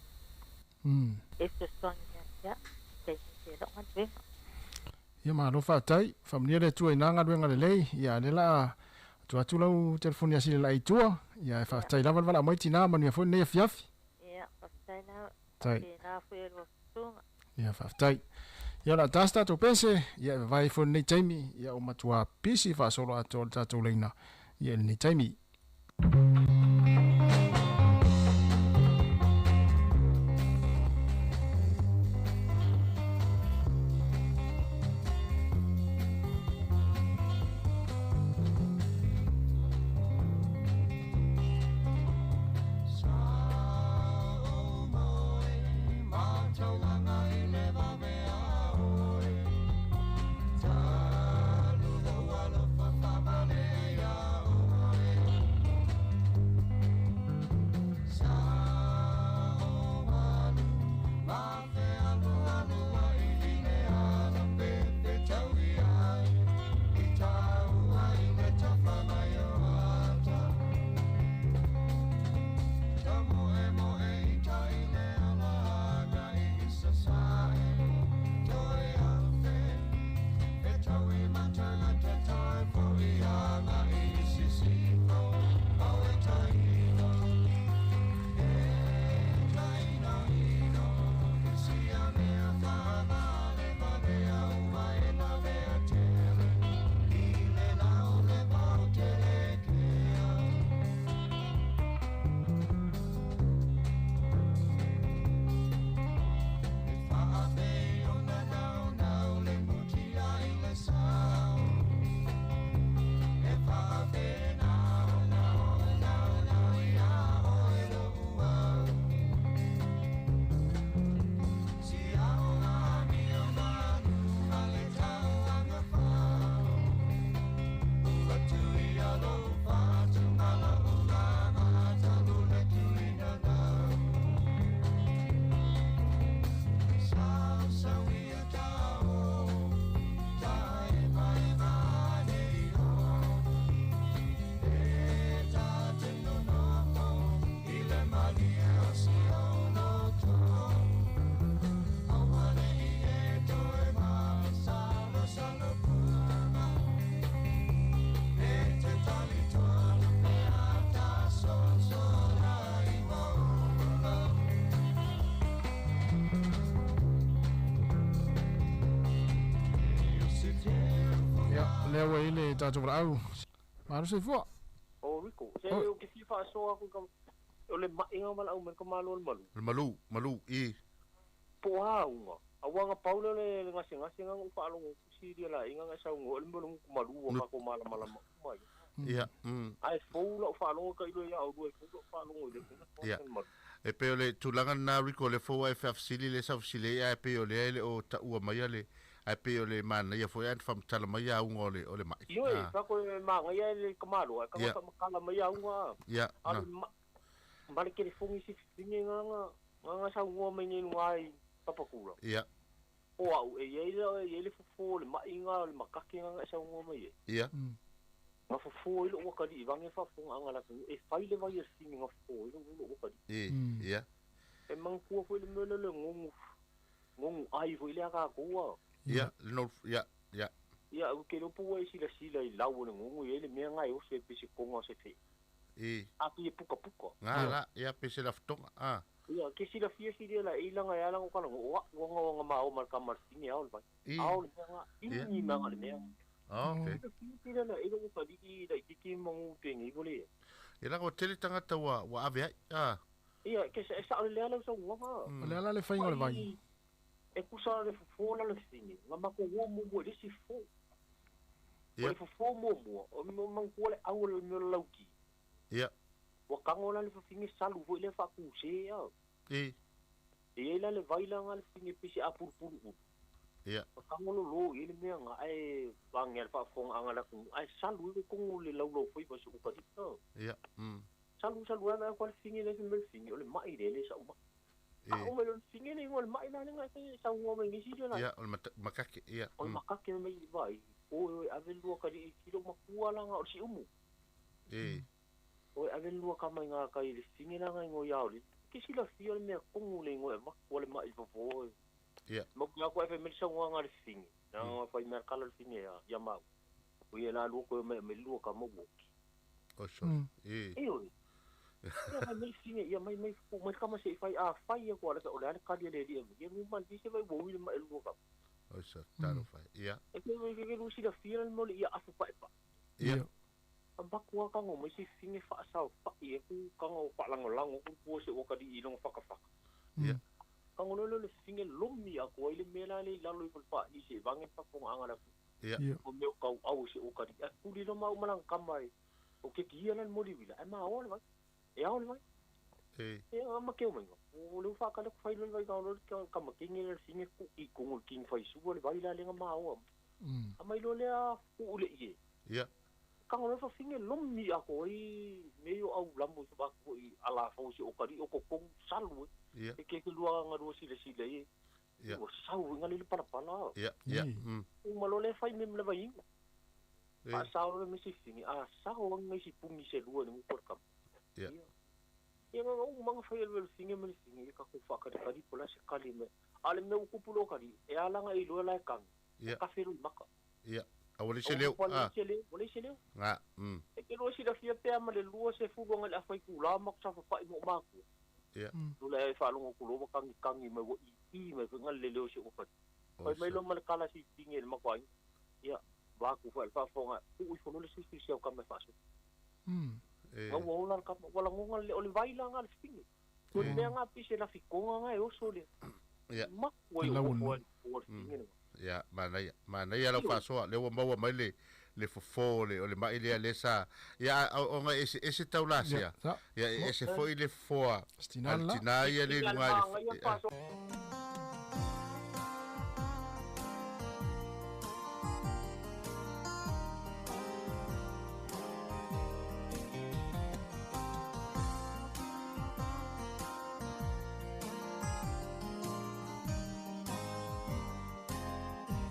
E fesoasoani ia te au i taimi o lau galuega. Ia malo faafetai, faamanuia le Atua i na galuega lelei, ia a lea la a tuu atu lau telefoni a Sile Laei i tua, ia ae faafetai lava le valaau mai tina, manuia foi lenei afiafi. Ia faafetai lava, faapena foi e lua susuga. Ia faafetai. Ia o le a ta se tatou pese, ia e vavae ifo i lenei taimi, ia ua matua pisi faasoloatoa le tatou laina ia i lenei taimi. Ia, lea ua i ai le tatou valaau. Malo soifua. Rico. Se o ke fia faasoa aku ka o le maʻiga ma laʻau mai ka malo o le malu. Le malu, malu, i. Po a auga. Auaga pau lea o le gasegase ga ou faalogo kusi lia laʻiga ga e saugoa le mea o le gutu malu ua kako malamalama uma ai. Ia. Ae fou lau faalogo taʻilo ia aulua e fou lau faalogo i le Ia. E pei o le tulaga lena Rico o lea foi ua e faafesili lea sa fesili ai ae pei o lea e le o taua maia le ae pei o le manaia foi ae na faamatala mai auga o le o le maʻi. Ioe, fako e magaia e le tamaloa ae taga faamatala mai auga Ia. A o le maʻi ma le telefoni si fifine gaga gaga saunoa mai nei luga i Papakura. Ia. O au e iai le e iai le fofo o le maʻi ga o le makake gaga e saunoa mai ai. Ia. Ga fofo ai lou atalii vage faafofogaaga a le atunuu e fai le vai a le fine ga fofo ai lou atalii. I, ia. E manatua foi le mea lea o le gogu gogu ai foi lea a tatou a. Ia, le no, ia, ia. Ia, ou te iloa po ua e silasila i lau o le gogu e iai le mea ga e oso e pei se toga o se fee. I. A pei e pukapuka. Ga la, ia, pei se lafotoga, a. Ia, ke silafia silia la e ilanga e ala o kala o a'u anga o anga ma o ma le kama le fine ao le vai. I. Ao le mea ga, ini mea ga le mea. Ah, okay. Silafia la e lo kalii la ititi mangu pengi vole. Ia la ko tele tangata ua ua ave ai. Ah. Ia, ke sa sa le ala sa uanga. O le ala le whainga o le vai. E kusa le fofo la le fine. Nga mako wo mo mo le si fo. Ia. O le fofo mo mo, o mo mangu le au le mea lauki. Ia. Ua kago la le fafine salu foi lea faakuse a. I. E iai la le vai laga le fafine pese apulupulu ulu. Ia. Ua kago lolo i le mea ga ae vagea le faafofogaaga a le atunuu ae salu ai le togo le laulau faiva se ukalita. Ia. Salu salu ai vae le fafine le mea le fafine o le maʻi lea le sa'u maʻi. I. A'o mai le fafine le igoa o le maʻi la lega e saunoa mai nisi le la. Ia, o le makake, ia. O le makake mai i vai. O e ave lua kali'i kilo makua laga o le siumu. I. O e ave lua kama i ngā kai le fine la ngai ngoi ao le. Ke silafia le mea kongu le ingoa e maku le maʻi fofo e. Ia. Mau ki ako e fai mai le saunoaga a le fine. Na nga fai mea kala le fine ia ia mau. O ia la lua koe mai mai lua ka mau oki. O so. I. E oi. Ia fai mai le fine ia mai mai fu mai kama se i fai a fai e koa le o le ale kali le lia. Ia numa le se vai wo i le mai lua ka. O so, taro fai. Ia. E ke ke ke lu silafia le mole ia afu pae pa. Ia. Maku a kango mai se fine faasao faʻi e ku kango faalagolago ku pua se uakaliʻi i loga fakafaka. Ia. Kango lole le fine lomi aku ai le mea la le i lalo i falepaʻi se vage faafofogaʻaga le atunuu. Ia. O mea o kauʻau se uakaliʻi ae kuli lo mau malaga kama e o ke kia la le moliuila ae maoa le vai. E ao le vai. E. E a ma ke o mainga. O le ufaakale ku failo le vai kao lole kama kingi le fine ku i kongo le king faisua le vai la lenga maoa. A mai lo lea ku ule ie. Ia. Kango le fafine lomi ako ai me o au lambo se ba ko i ala fo se o kali o ko kong salu Ia. e ke ke lua nga lua sile sile e. Ia. O sau nga le pala pala. Ia, ia. O malo le fai mem le vai. E. A sau le mesi fini a sau nga si pungi se lua ni ko kam. Ia. Ia nga o manga fai le fine me fine ka ko fa ka kali pola se kali me. Ale me u kupulo kali e ala nga i lua la kang. Ia. Ka feru maka. Ia. A wale se leo. Ah. Wale se leo. Nga. E ke lo silafia pea ma le lua se fulu nga le afai kula ma sa fapaʻi mo maku. Ia. Lo le faalogo kulo wa kangi kangi mai wa i i mai nga le leo se o Fai mai lo ma le kala si tinge le makwai. Ia va ku fa fa fonga ku i folo le si si au kama faso. E. Nga wa ola ka wala ngonga le o le vai la nga le finge. Ko le mea nga pise la fikonga nga e oso le. Ia. Maku ai o o o finge. Ia, manaia, manaia lau faasoa, lea ua maua mai le le fofo le o le maʻi lea lea sa ia o- ona e ese ese taulasea. Ia, Ia e ese foi le fofoa Stina a le la. tinā ia le luga i le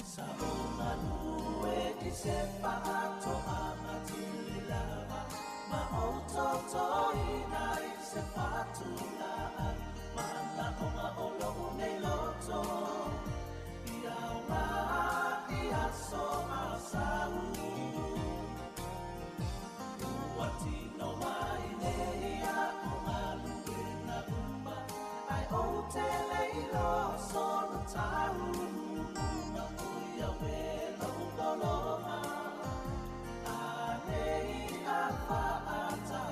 Sa o malue i se whaato anga tili lava Ma o toto ina i se whatu laa Mana o nga o lo unei loto Ia o ngā ia so masau Ua tino mai le ia o ngā luena uma Ai o te leilo sono tau Ma uia welo koloma A nei a whaata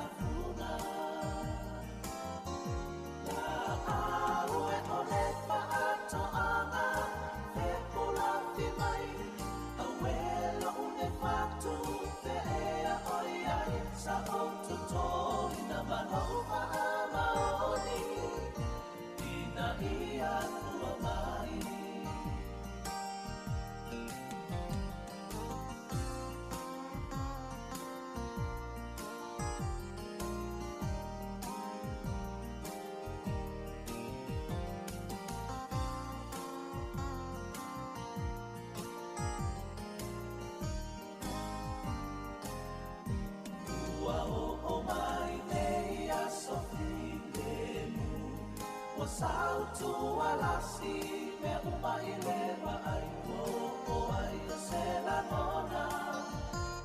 Tautualasi mea uma i le vaai o ai o se lagona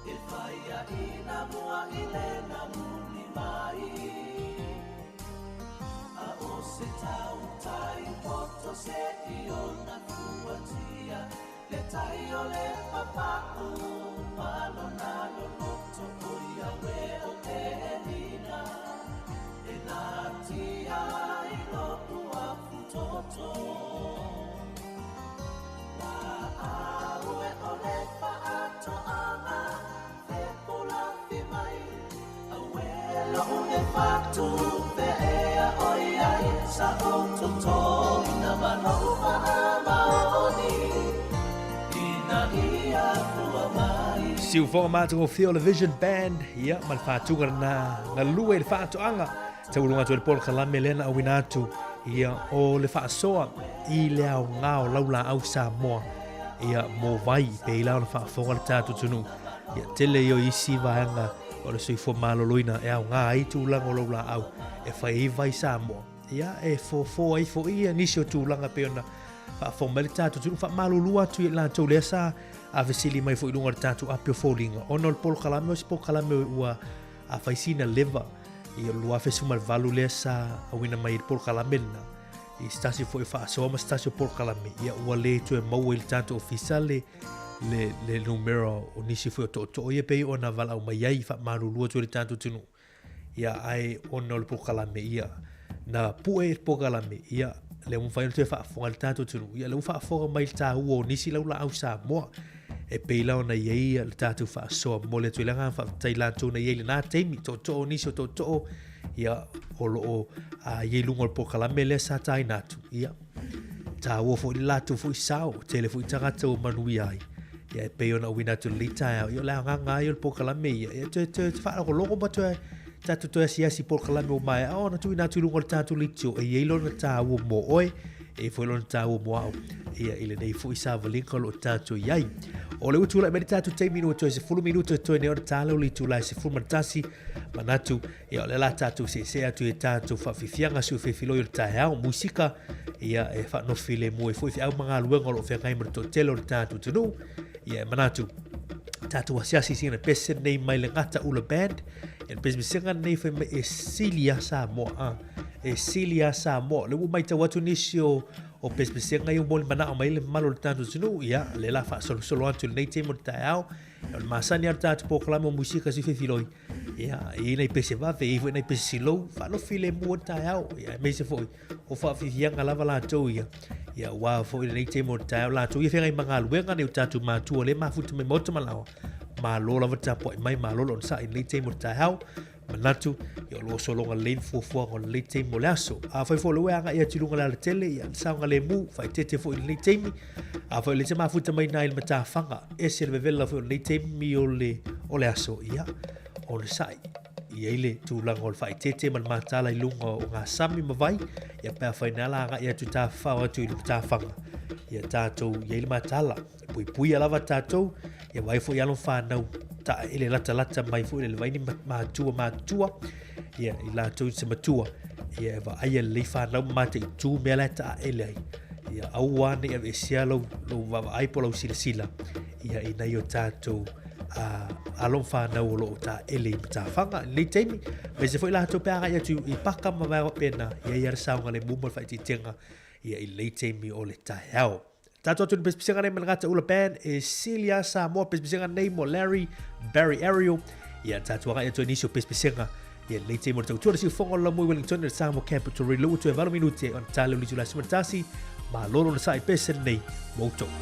e whaia i nā mua i le nā muli mai. A o se tautai poto se i ona fuatia le tai o le papau malona loloto o ia we o te elina e nā tia i lopu a futoto. La au e o le whaatoanga fe pula fi mai a we lo une whatu fe ea oi ai sa o toto ina malo maoni ina ia fua mai. Siufoga mātagofie o le Vision Band, ia, ma le whātunga na ngalue i le whaatoanga. Taulunga atu e le polokalame lea na auina atu, ia, o le whaasoa i le ao ngā o laula au Samoa, ia, mō vai, pe i lao na whaafonga le tātou tunu. Ia, tele i o isi vaenga o le soifua maloloina e ao ngā ai tūlanga o laula au e whai i vai Samoa. Ia, e fōfō ai fo ia nisi o tūlanga pe ona whaafonga mai le tātou tunu, whaamalulu atu i lātou lea sa a vesili mai fo i lunga le tātou api o fōlinga. Ona o le polokalame o se polokalame ua a whaisina leva i o lua fesu mal valu lea sa awina mai i le polokalame lena. I stasi fo i whaasoa ma stasi o polokalame. Ia ua le tu e maua i le tātou ofisa le le numero o nisi fo o toto ia pe ona wala au mai ai whaamalulu atu i le tātou tunu. Ia ai ona o le polokalame ia. Na pue i le polokalame ia le umwhai o te whaafonga le tātou tunu. Ia le umwhaafonga mai le tāua o nisi laula au Samoa. E peila ona ia ia le tātou whaasoa mo le atu i langa whaatai lātou na ia i le nā teimi toto o nisi o toto ia o lo o a ia i lunga o le polokalame lea sa tāina atu. Ia tāua fo i le lātou fo i sao tele fo i tangata o manuia ai. Ia e pei ona uina atu le tae au ia o le anganga ai o le polokalame ia. Ia te whaalogologo ma toe tātou toe asiasi polokalame o mai ao na tuina atu i lunga o le tātou litio e ia i lona tāua mō oe e foi lona tāua mō au ia i le nei fo i sa valinga o lo tātou iai. O le utu lai meni tātou teimi no toe se fulu minuto e toe ne ona tāleo li tū lai se fulu manatasi manatu ia o le la tātou se se atu e tātou whawhiwhianga su whewhiloi o le taeao musika ia e whanofile mo e fo i whiau mga luenga o lo whengai mo le tele o le tātou tunu ia e manatu tātou asiasi sina pese nei mai le ngata ula band e le pese singa nei whai mai e Silia Samoa e Silia Samoa le mai tau atu nisi o pese singa i o moli manao mai le malo le tātou tunu ia le la wha solo solo atu le nei te mo le taeao o le masani ar tātou polokalame o musika si whewhiloi ia i nei pese wawe i nei pese silou whanofile mua le taeao ia me se foi o whawhiwhianga lava lātou ia ia wā foi le nei te mo le taeao lātou ia whengai mga luenga nei o tātou mātua le mafuta mai moto malawa malo lava tāpua i mai malo lon sa i nei te mo le taeao manatu ia o lo solonga lein fuafuaga o lenei taimi o le aso. A fai fo le ueaga ia tilunga le alatele ia le saoga le mu faaeteete foʻi i lenei taimi. A fai o le te mafuta mai nā i le matafaga ese le vevela foi o lenei taimi o le aso ia o le saʻi. Ia i le tulaga o le faaeteete ma le matala i luga o ngā sami ma vai ia pea whaina la anga ia tu tāwhao atu i le matafaga. Ia tātou ia i le matala. Pui pui lava tātou ia vai foi alo whānau ta ele lata lata mai foi le vaini matua matua ia i lātou se matua ia e va ai le whānau mate i tū mea la ta ele ai ia aua ne e sia lau lau vava ai po lau sila sila ia i nei o tātou alo whānau o lo ta ele i matawhanga le teimi me se foi lātou pe aga ia tu i paka ma vai pena ia ia saunga le mumo whai titenga ia i le teimi o le taeao. Tātou atu ni pespesenga nei malangata ula band e Celia Samoa pespesenga nei mo Larry Barry Ariel ia tātou anga ia toe nisi o pespesenga ia lei te mo le tautua le siufonga o la mui Wellington le Samoa Capital Radio toe 8 minute ona tāleo litu la simatasi ma lolo na sa'i pese nei moutou.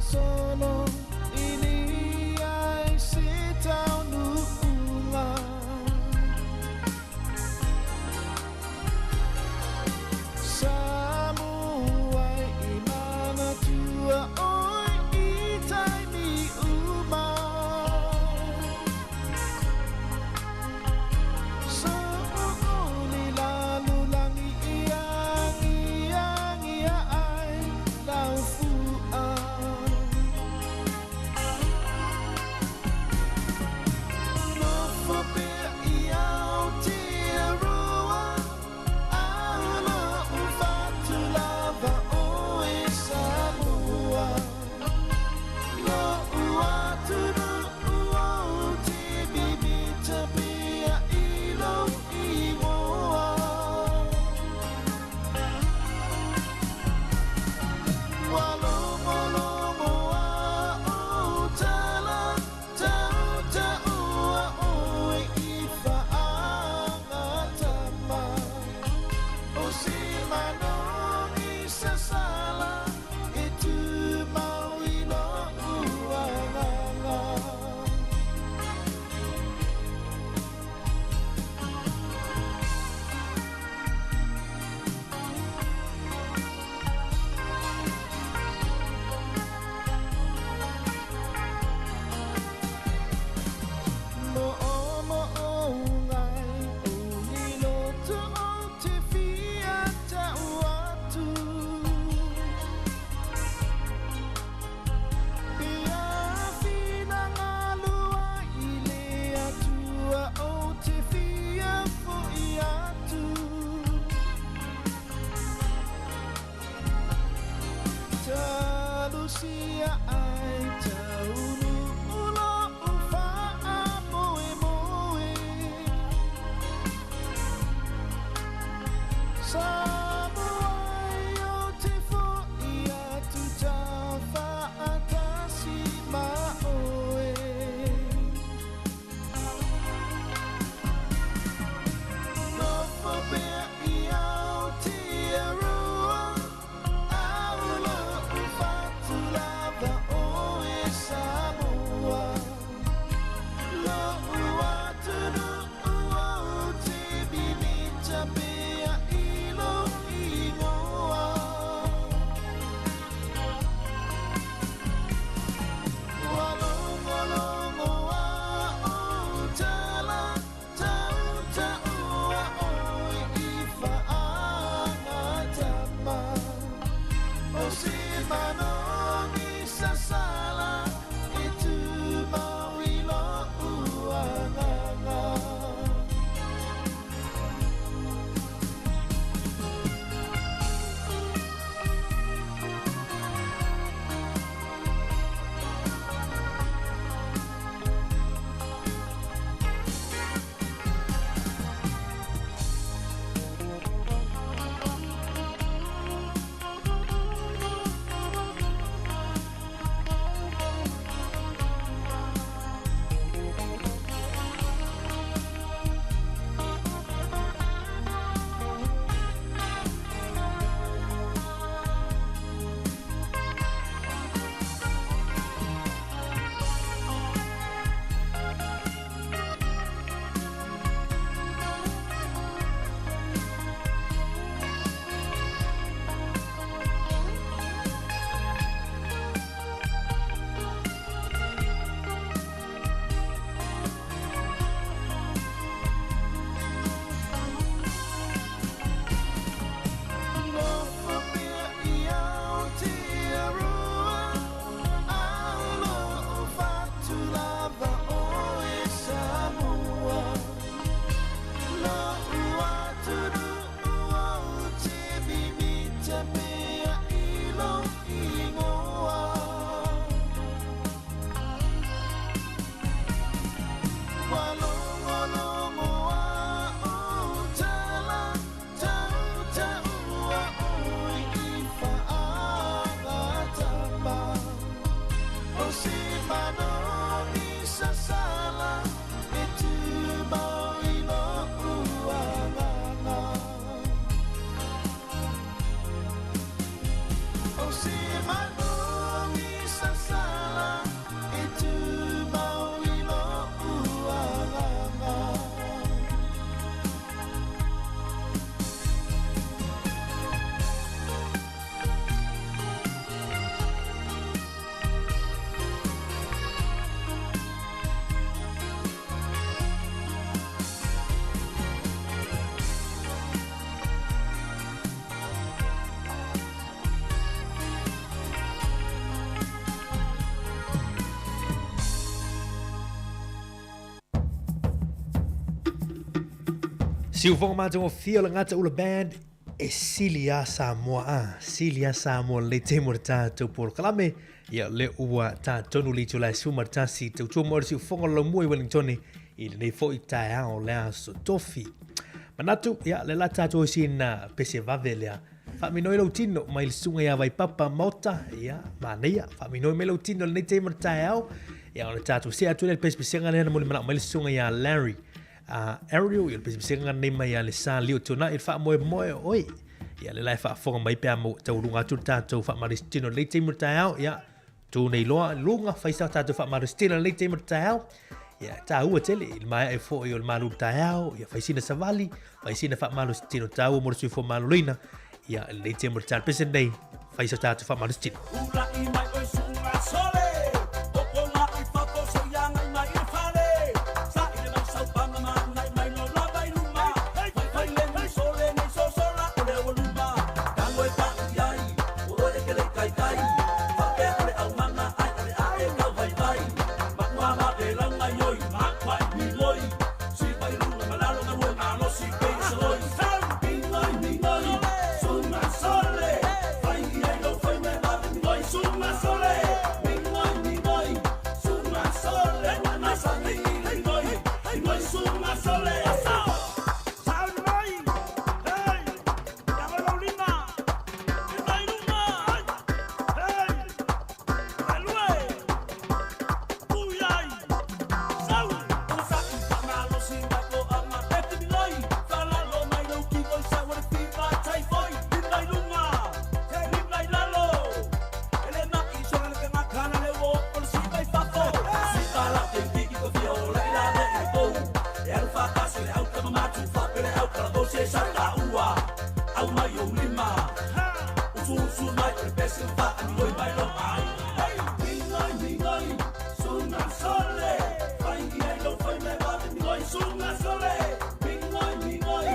Solo ini ai se tau nuunga. Siufoga matagofie o le Gataula Band e sili a Samoa a sili a Samoa le temo le tatou polokalame ia le ua tatonu le itula e 11 tautua mo le siufoga o le laumua i Wellingtone i lenei foi taeao le aso tofi. Manatu ia le la tatou sina pese vave lea Faaminoi lou tino mai le susuga ia Vaipapa Maota, ia, manaia, faaminoi mai lou tino lenei taimi o le taeao. Ia, ona tatou see atu lea i le pesepesega lea na molimanaʻo mai le susuga ia Larry Ariel, ia le pesepesega lenei mai ia le Sa Lio Tuanai, le faamoemoe o oe. Ia, le la e faafofoga mai pe a taualuga atu le tatou faamalositino i lenei taimi o le taeao, ia, tu nei loa i luga, fai sa tatou faamalositino i lenei taimi o le taeao. Ia, e tāua tele i le maea foi o le malu taeao, ia fai sina savali, fai sina faamalositino tāua mo le soifua maloloina. Ia, i lenei taimi o le taeao, pese nei, fai sa tatou faamalositino. Ula'i mai oe suʻuga sole Topoga i fafo soiaga i mai i le fale Saʻi le maisaupaga ma agai mai lo lava i luma Faifai le misole nei sosola o le aualuma Tago e paʻu i ai o oe e ke le kaikai Faapea o le aumaga ae o le ae kau vaivai Maʻua ma velauga ioi maʻua i migoi Sipa i luga ma lalo galue malosi pei o se loi Migoi migoi suga sole Fai i ai lou fai me vave migoi suga sole Migoi migoi suga sole Ua masani i le migoi migoi suga sole Sauni mai hey ia lou lima lima i luga hey alue tu i ai sau Saʻi faamalosi mai toaga e te migoi Faalalo mai lou tino i sau o le fiva taifoi Lima i luga lima i lalo E le maʻi sola le tagata na le ua oo le siva i fafo Siva la teitiki ko fia ola i la le i le pou E alu faatasi le au tamamatu faapea le au kalavou se sa taua Au mai ou lima usuusu mai o le pese ma faaamigoi mai lou aiga Migoi migoi suga sole Fai i ai lou fai me vave migoi suga sole Migoi migoi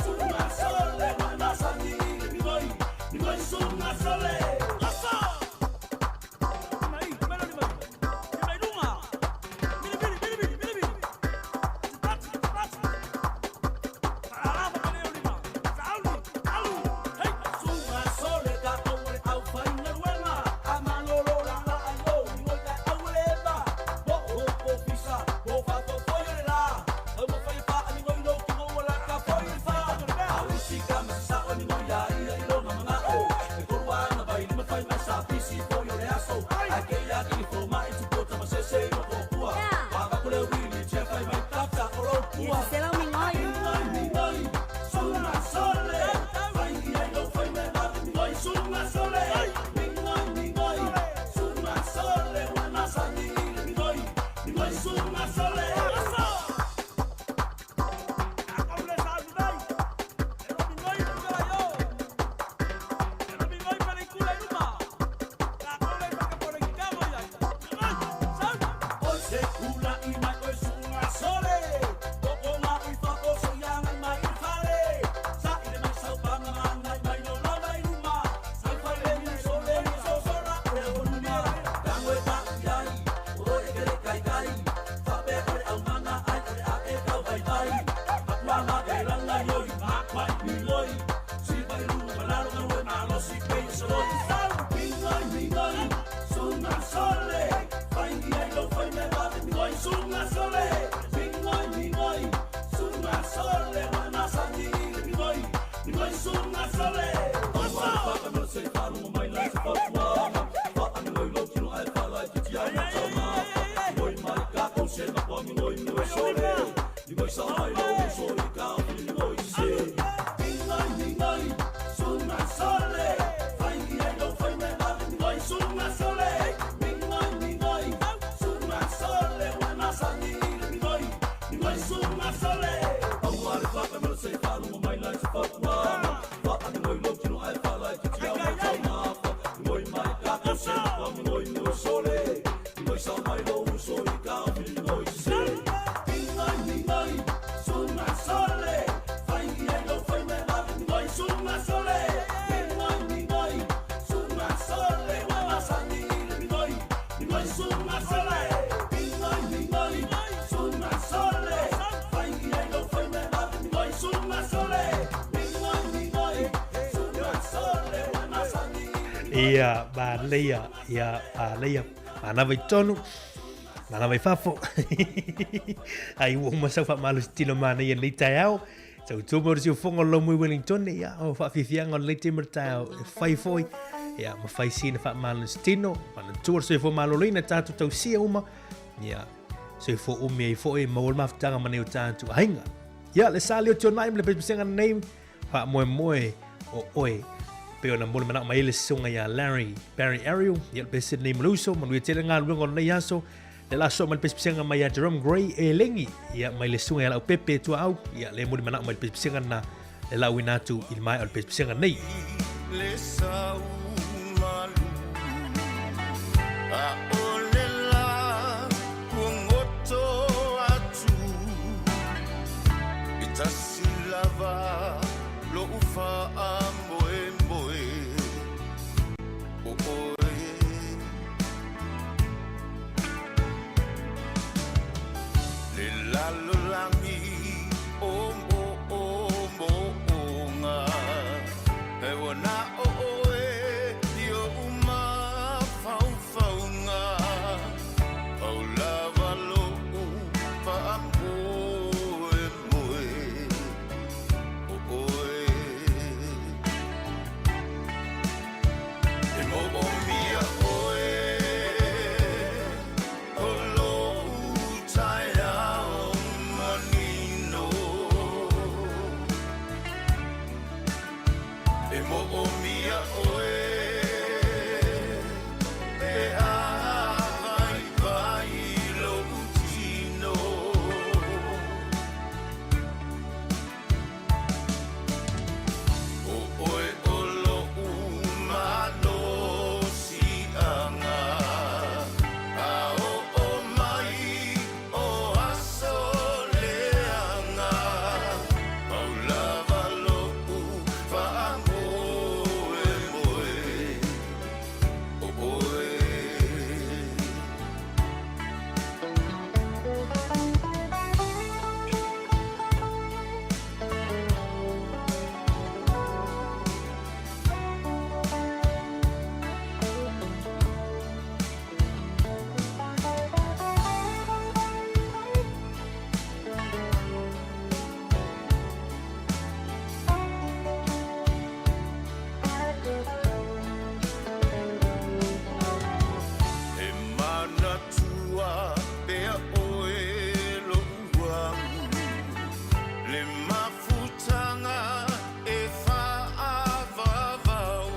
suga sole Ua e masani i le migoi migoi suga sole Aso! Mai, mai lima, lima i luga. Mili, mili, mili, mili, mili, mili. Tati, tati. Faalava ma leo lima. Sauni, alu, hei. Suga sole tatou o le aufaigaluega. A malolo la la ai o, migoi tae aueleva. Po o ofisa, po faafofoe o le la. Taumafai e faaamigoi lou tino ua laka foi le fa. Auisi ka ma sasaʻo e migoi a ia i lona manaʻo. E tolu ana vai lima fai mai sa pisi foi o le aso. Ae keia kilifomaʻi tupota ma sese i loko pua. Vaavaku le wili tia fai mai tata o lou pua. Migoi migoi suga sole Fai i ai lou fai me vave migoi suga sole Migoi migoi suga sole Ua e masani i le migoi migoi suga sole Aso! Tatou le sauni mai E lo migoi pukala io E lo migoi pelikula i luma Tatou le makapore kamo ia Migoi sauni Oi se ulaʻi mai oe suʻuga sole Topoga i fafo soiaga mai i le fale Saʻi le maisaupaga ma agai mai lo lava i luma Faifai le misole ni sosola o le aualuma Tago e paʻu i ai o oe e ke le kaikai Faapea Ia, manaia, ia, manaia. Manava i totonu, manava i fafo. Ai ua uma sau faamalositino manaia i lenei taeao. Tautua mai o le siufofoga o le Laumui Wellington, ia, o faafiafiaga o lenei taimi o le taeao e fai foi, ia, ma fai sina faamalositino, manatua le soifua maloloina, tatou tausia uma, ia, soifua umi ai foi, maua le mafutaga ma nai o tatou aiga. Ia, le sa lea o Tionai ma le pesepesega nei, faamoemoe o oe, pei ona momoli manao mai ai le susuga ia Larry Barry Ariel, ia le pese lenei ma le uso, manuia tele galuega o lenei aso, le la soo mai le pesepesega mai ia Jerome Gray e lengi, ia mai le susuga ia Laupepe Tuaau, ia le momoli manao mai le pesepesega na le lauina atu i le maea o le pesepesega nei. Le sau malu a o le la ua goto atu e tasi lava lo'u faamoemoe o oe. Le lalolagi o moomooga e ua na o oe i oʻu mafaufauga pau lava loʻu faamoemoe o oe. E moomia oe o loʻu taeao manino. E moomia oe pe a vaivai loʻu tino. O oe o loʻu malosiaga a oo mai o aso leaga pau lava loʻu faamoemoe o oe. E manatua pea oe loʻu au le mafutaga e faavavau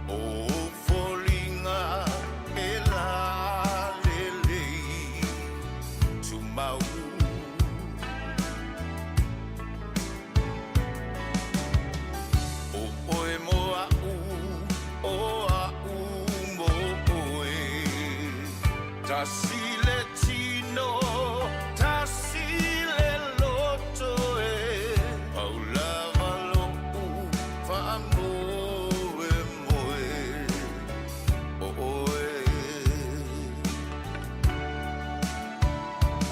o ou foliga e lalelei tumau. O oe mo aʻu, o aʻu mo oe. Tasi le tino, tasi le loto e. Pau lava loʻu faamoemoe o oe.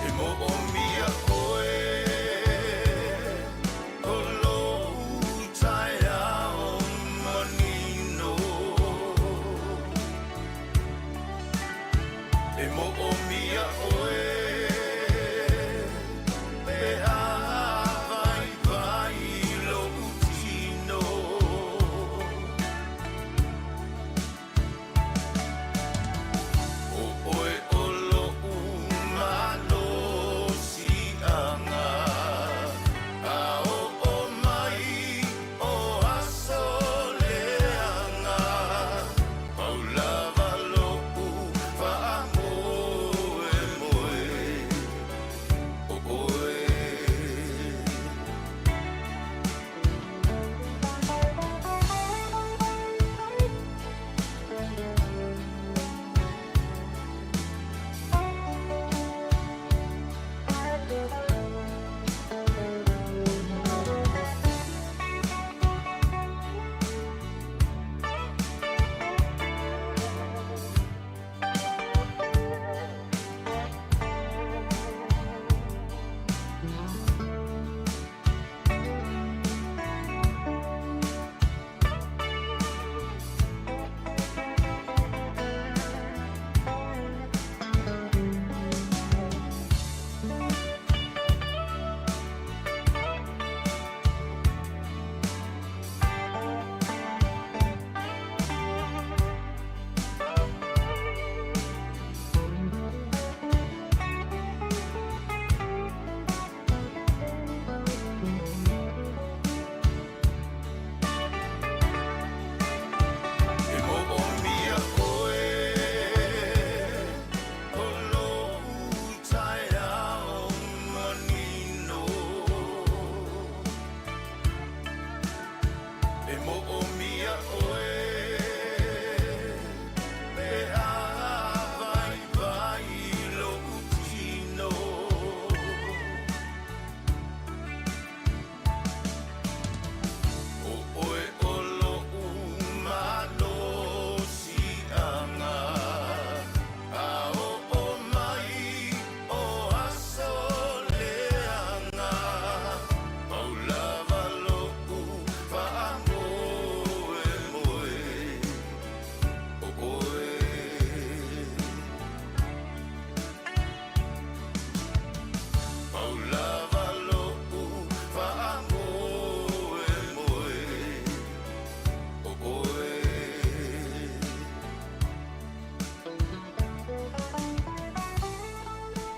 E moomia oe o loʻu taeao manino. E moomia oe pe a vaivai loʻu tino. O oe o loʻu malosiaga a oo mai o aso leaga pau lava loʻu faamoemoe.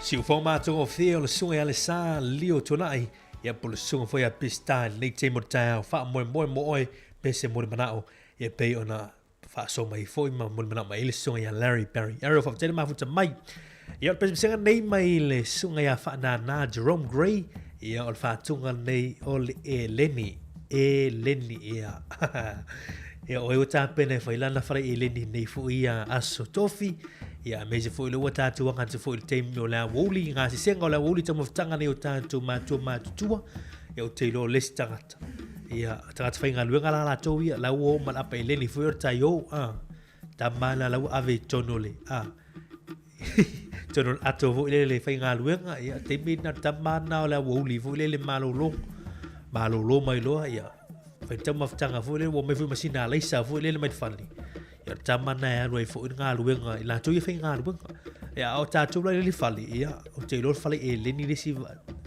Siufoga matagofie o le susuga ia Alesa Lio Tuanai, ia po o le susuga foi ia Peseta i lenei taimi o le taeao. Faamoemoe mo oe pese mo le manao, ia pei ona faasoa mai foi ma mo le manao mai ai le susuga ia Larry Barry. Ariel, faafetai le mafuta mai. Ia, o le pesepesega nei mai le susuga ia Faanana Jerome Gray, ia o le faatuga nei o le eleni. Eleni, ia. Ia, o ai ua tapena e fai lana fale eleni nei foi ia aso tofi. Ia, aemaise foi le ua tātou anga atu foi i le taimi o le aoauli, ngā sesega o le aoauli taumafataga nei o tātou mātua matutua. Ia, ou te iloa le isi tagata. Ia, tagata faigaluega la latou ia, la ua o ma le apa eleni foi o le tai o, a. Tama la la ua ave i tonu o le, a. Tonu o le ato foi lele le faigaluega, ia, taimi na tama na o le aoauli foi lele malolo. Malolo mai loa, ia, fai taumafataga foi lele, ua mai foi ma sina alaisa foi lele mai le fale. Ia, o le tama na e alu ai foi le galuega, i latou ia faigaluega. Ia, a o tatou la i le fale, ia, ou te iloa le fale eleni le isi,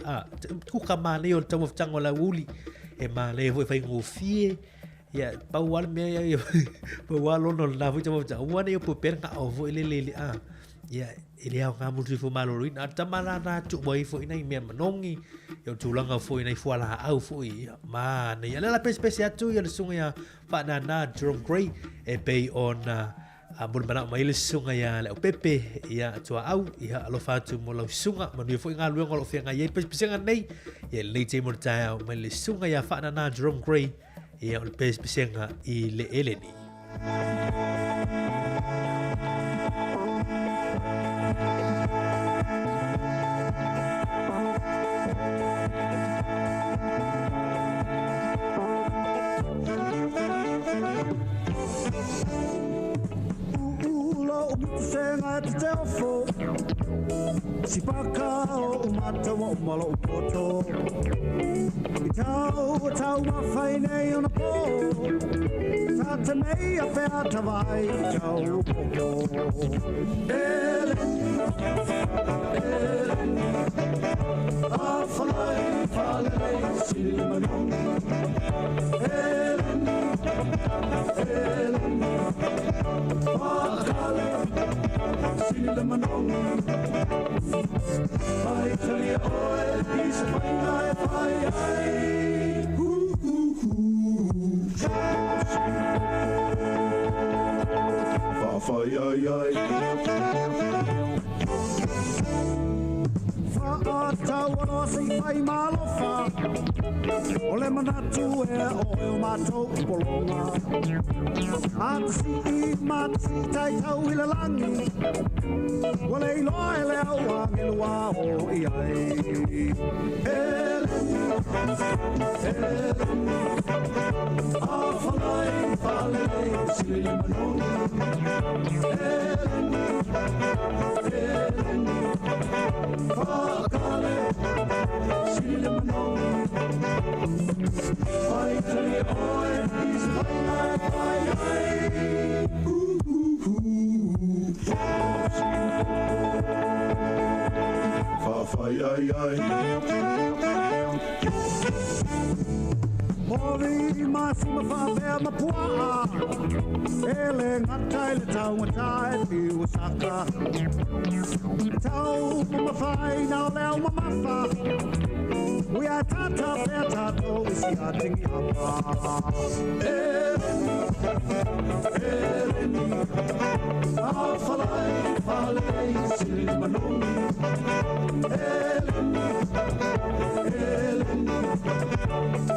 a, kuka manaia o le taumafataga o le aoauli, e manaia foi e faigofie, ia, pau lava le mea ia, pau lava lona o lena foi taumafataga, aua ne i opo pea le gao foi lele i le, a, ia, e le aoga mo le soifua maloloina. A o le tama la na tuu ai foi nai mea manogi, ia, o le tulaga foi nai fualaau foi, ia, manaia. O lea la pesepese atu ia le susuga ia Faanana Jerome Gray e pei ona mo le manao mai le susuga ia Leaupepe ia Tuaau, ia alofa atu mo lau susuga, manuia foi galuega o lo o feagai ai le pesepesega nei, ia lenei taimi o le taeao mai le susuga ia Faanana Jerome Gray, ia o le pesepesega i le eleni. Sipaka o umata wa umalo upoto I tau o tau mawhai nei ona pō Tā te mei a pea tawai i tau popo Eleni, Eleni A whalai whalei sili manongi Eleni, Eleni Whakale sili manongi Mai talia oe i se whainga e whai ai Hu hu hu Whawhai ai ai Whaatau se i whai malofa O le manatu e oe o mātou polonga Matsi i matsi tai tau i le langi Ua le iloa e le au angelua o i ai Eleni, Eleni A whalai whalei sili le manongi Eleni, Eleni Whakale sili le manongi Whai tali oe i se whainga e whai ai Hu hu hu Whawhai ai ai Mori masi mawhawhea mapuaa E le ngata i le taungata e whiu saka E tau mawhai nā o leo mamafa Ui a tata pea tātou i si a tingi hapa Eleni, Eleni A whalai whalei sili manongi Eleni, Eleni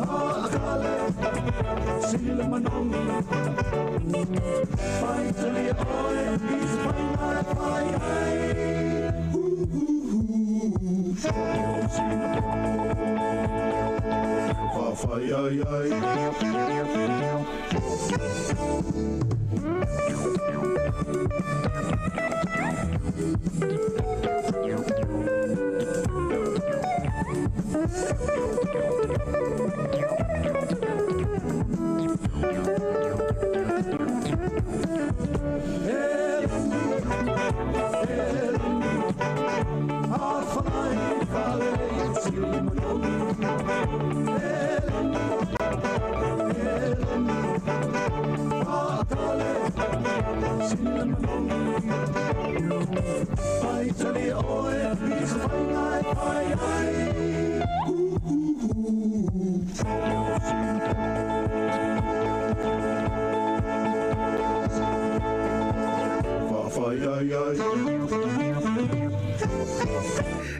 Whakale sili le manongi Whai talia oe i se whainga e whai ai Hu hu hu Whawhai ai ai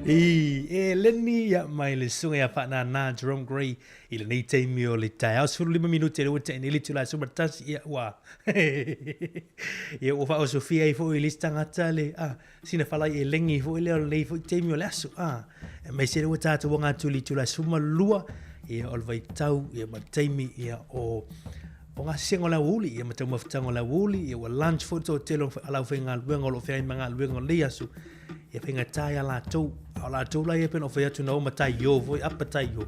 I e Lenny ia mai le susuga ia Faanana Jerome Gray i lenei taimi o le taeao 15 minute le ua tea nei le itula e 11 ia ua ia ua faaosofia ai foi i le isi tagata le a sina falai elegi foi lea o lenei foi taimi o le aso a aemaise le ua tatou aga atu i le itula e 12 ia o le vaitau ia ma le taimi ia o o gasesega o le aoauli ia ma taumafataga o le aoauli ia ua lunch foi le toatele o le aufaigaluega o lo o feagai ma galuega o lenei aso ia faigata ia latou a o latou la ia pei ona ou fai atu na o ma taio foi apa taio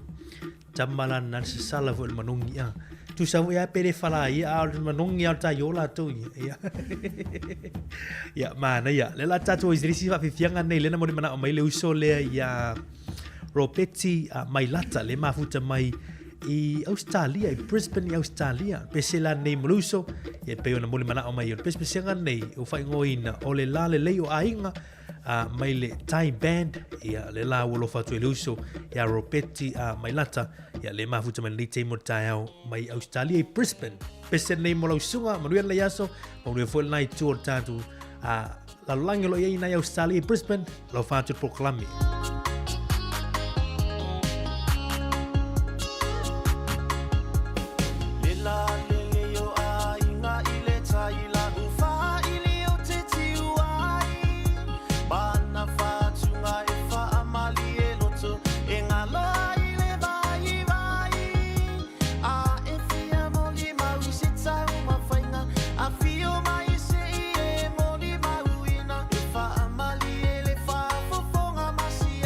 tama la na sasala foi le manogi a tusa foi a pe le fala ia a o le manogi a o le taio latou ia ia ia manaia le la tatou i se faafiafiaga nei lena mo le manao mai le uso lea ia Ropeti Mailata le mafuta mai i Australia, i Brisbane i Australia. Pese la nei mo le uso, e pei ona moli manao mai o le pesepesega nei, o whaingoina o le la lelei o aiga, mai le Thai Band, ia le la ua lofa atu e le uso, ia Ropeti Mailata, ia le mafuta mai lenei taimi o le taeao mai Australia i Brisbane. Pese nei mo lau susuga, manuia lenei aso, manuia foi lenai itu o le tatou lalolagi o lo o i ai nai Australia i Brisbane, alofa atu le polokalame. A e whia moli mau i se tau mawhainga A whio mai i se i e moli mau ina E whaamali e le whaafofonga masina.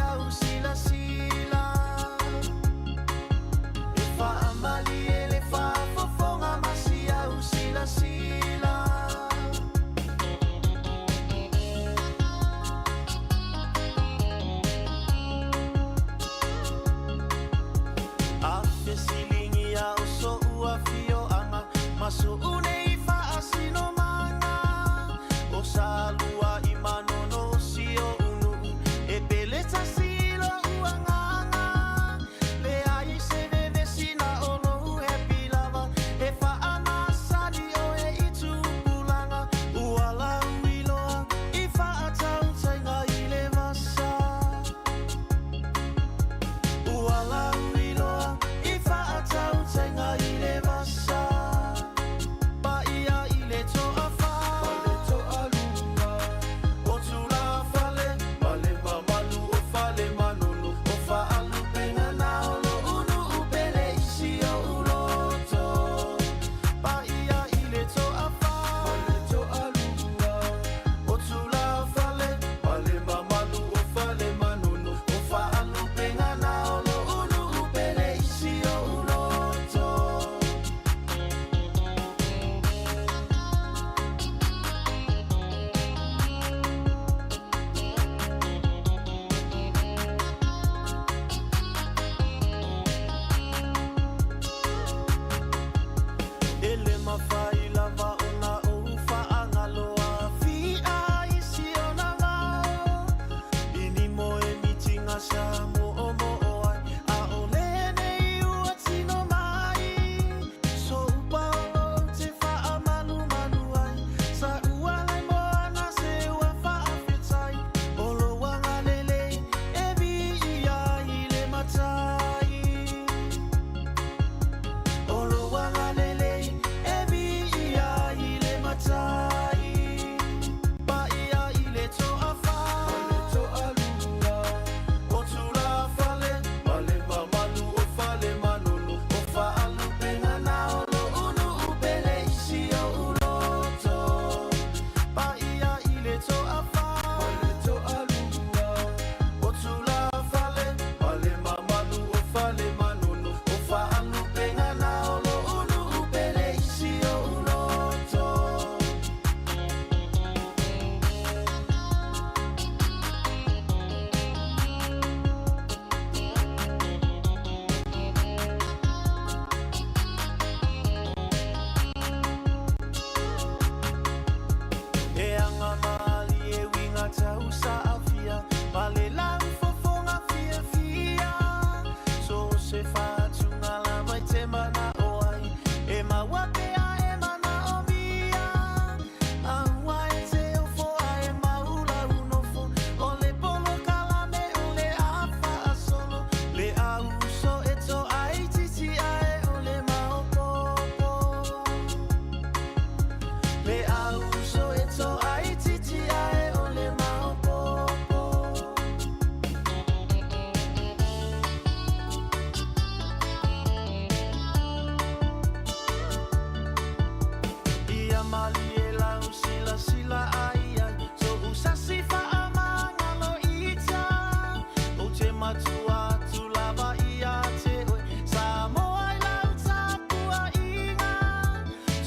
matua atu lava ia te oe Samoa i lau tapuaiga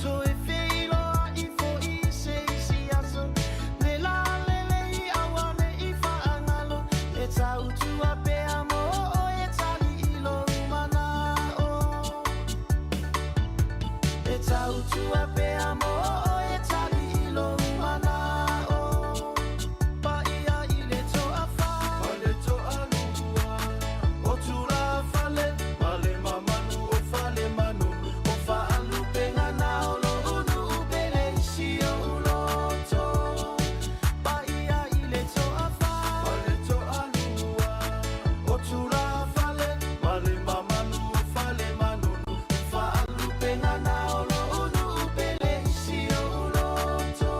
Toe feiloai foi i se isi aso Le lā lelei auaneʻi faagalo E tautua pea mo oe e tali i lou manaʻo E tautua pea mo oe e tali i lou manaʻo Paia i le toafa Ma le toalua O tulafale Ma le mamalu o Falemanono O faalupega na o lou nuu pele i si ou loto Paia i le toafa Ma le toalua O tulafale Ma le mamalu o Falemanono O faalupega na o lou nuu pele i si ou loto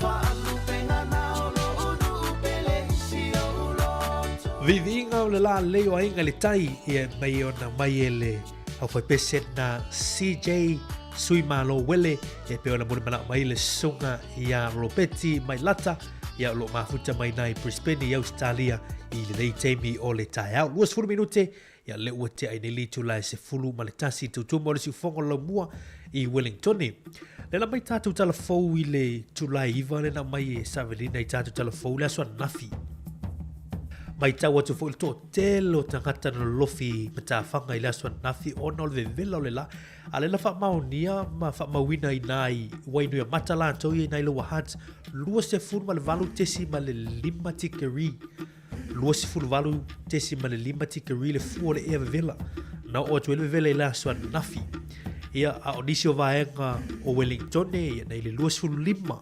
Faalupega na o lou nuu pele i si ou loto Viiviiga o le la lelei o Aiga i le Tai ia mai ona mai e le aufaipese na CJ Sui Malo Wele e pei ona molimanaʻo mai le susuga iā Ropeti Mailata ia o lo o mafuta mai nai Brisbane i Ausetalia i lenei taimi o le taeao. 20 minute ia lea ua tea ai nei le itula e 11 tautumo o le siufogo o le laumua i Wellingtone. Lea na mai tatou tala fou i le itula e 9 lea na mai e Savelina i tatou tala fou le aso ananafi. Matau atu foi le toatele o tagata na lolofi i matafaga i le aso ananafi ona o le vevela o le la. A lea na faamaonia ma faamauina i nai Wainuiomata latou ia i nai Lower Hutt 28.5 tikeri 28.5 tikeri le fua o le ea vevela. Na oo atu ai le vevela i le aso ananafi. Ia, a o nisi o vaega o Wellingtone, ia, nei le 25.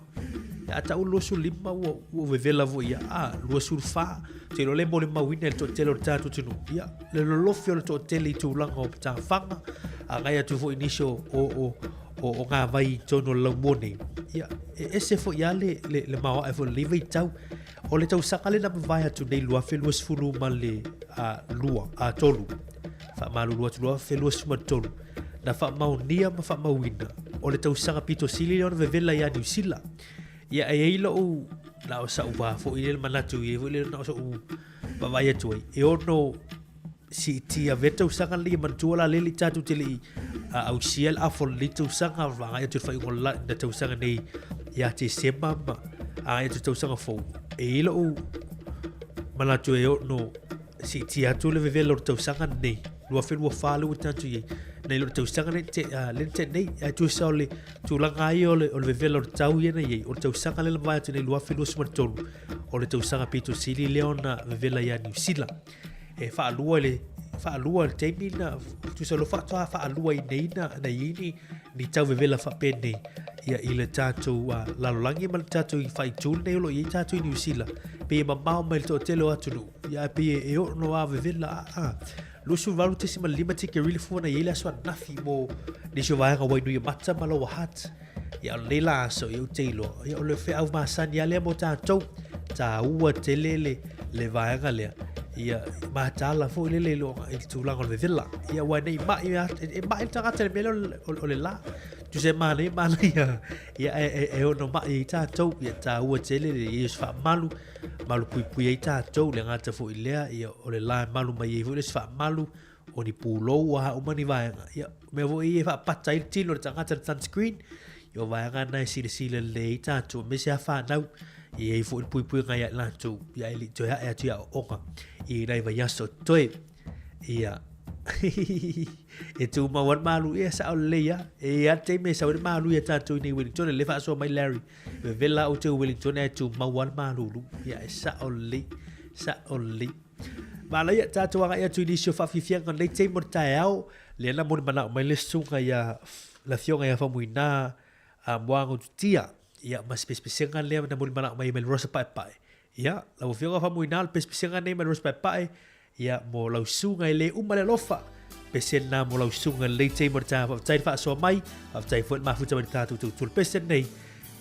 Ia, a tau le 25 ua, ua vevela foi ia, a, 24. Te iloa le molimauina i le toatele o le tatou atunuu. Ia, le lolofi o le toatele i tulaga o matafaga, agai atu foi i nisi o, o, o, o, o ngā vai i totonu o le laumua nei. Ia, e ese foi lava le, le, le maoae foi o lenei vaitau. O le tausaga lea na mavae atu nei 2022 ma le 3, faamalulu atu 2023, na faamaonia ma faamauina o le tausaga pito sili lea ona vevela ia Niu Sila. Ia e i ai lou, na o sa'u vā foi lea le manatu i ai foi lea na o sa'u vaavaai atu ai, e ono siitia avea tausaga lenei e manatua la lea le i tatou te le i ausia le afa o lenei tausaga agai atu i le faaiuga o le tausaga nei ia Tesema ma agai atu i le tausaga fou. E i ai lou manatu e ono siitia atu le vevela o le tausaga lenei 2024 lea ua tatou i ai nai lo le tausaga lea na tea nei. Ae tusa o le tulaga ia o le vevela o le tau ia na i ai, o le tausaga lea na mavae atu nei 2023 o le tausaga pito sili lea ona vevela ia Niu Sila. E faalua le faalua le taimi na tusa lo faatoa faalua i nei na na i ni ni tau vevela faapenei ia i le tatou lalolagi ma le tatou i faaitu nei o lo o i ai tatou i Niu Sila. Pei e mamao mai le toatele o atunuu ia ae pei e ono a vevela a 28.5 tikeri le fua na i ai le aso ananafi mo nisi o vaega Wainuiomata ma Lower Hutt. Ia o lenei la aso, ia ou te iloa, ia o le feau masani lava lea mo tatou. Taua tele le, le vaega lea. Ia mataala foi lele i le tulaga o le vevela. Ia aua nei mai, e mai le tagata i le mea lea o le la. Tusa e manaia manaia, ia e ono mai ai tatou. Ia taua tele le i ai o se faamalu, malu puipui ai tatou, le gata foi lea, ia o le la e malu mai ai foi le isi faamalu, o ni pulou o a uma ni vaega. Ia, mea foi ia e faapata ai le tino o le tagata le sunscreen, ia o vaega na e silasila lelei ai tatou, aemaise lava fanau, e i ai foi le puipuiga ia i latou, ia e le i toe ae atu i aoaoga i nai vaiaso toe. Ia, e tumau lava le malu, ia sao lelei lava. E i ai lava le taimi e sau ai le malu ia tatou i nei Wellington, lea e faasoa mai Larry, vevela ou te i Wellington ae tumau lava le malulu. Ia, e sao lelei, sao lelei. Manaia, tatou agai atu i nisi o faafiafiaga o lenei taimi o le taeao, lea na molimanaʻo mai le susuga ia le afioga ia Faumuina a Moagotutia, ia ma se pesepesega lea na molimanaʻo mai ai mai le Rosa Paepae. Ia, lau afioga Faumuina, o le pesepesega nei mai le Rosa Paepae, ia mo lau susuga e le uma le alofa. Pese lena mo lau susuga i lenei taimi o le taeao. Faafetai le faasoa mai, faafetai foi le mafuta mai le tatou tautua le pese lenei.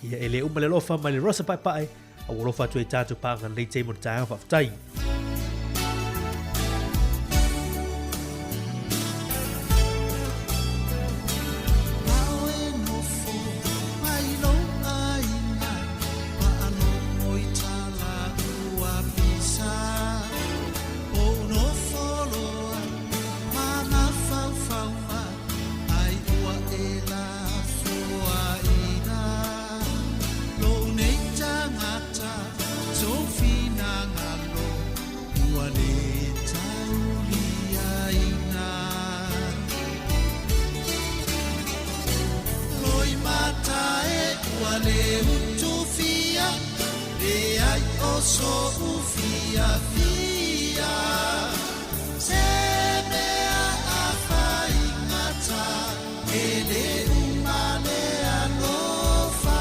Ia e le uma le alofa mai le Rosa Paepae, a ua alofa atu ai tatou paaga i lenei taimi o le taeao. Faafetai. o soʻu fiafia Se mea afaigata e lē uma le alofa.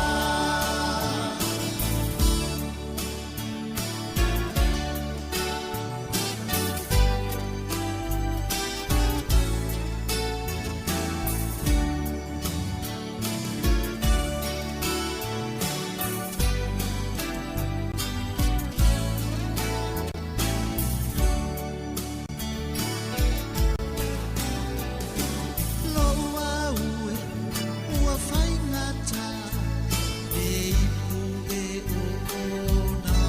Lou au e ua faigata le ipu e oona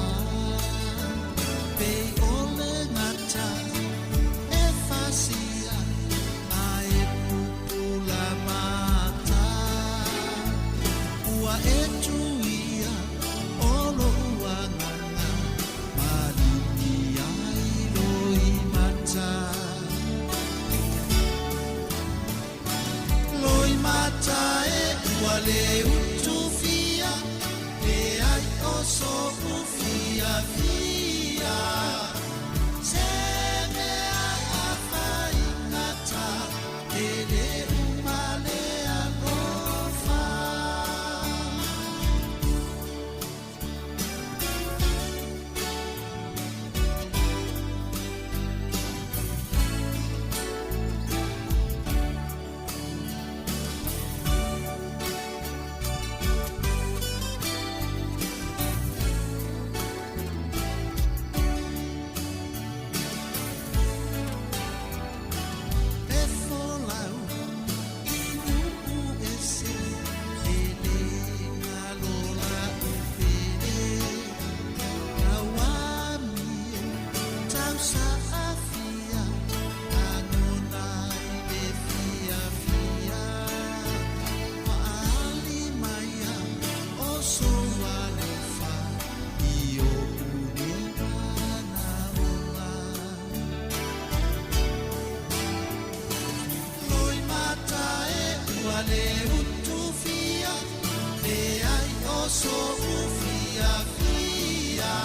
Pei o le gata e fasia ae pupula mata Ua e tuia o lou agaga maligi ai loimata Loimata e ua lē utufia Leai o soʻu fiafia Se mea afaigata e lē uma le alofa. E folau i nuu ese e lē galo laʻu pele Lau amio tausaafia lagona i le fiafia Faaali maia o sou alofa i oʻu nei manaoga Loimata e ua lē utufia Leai o soʻu fiafia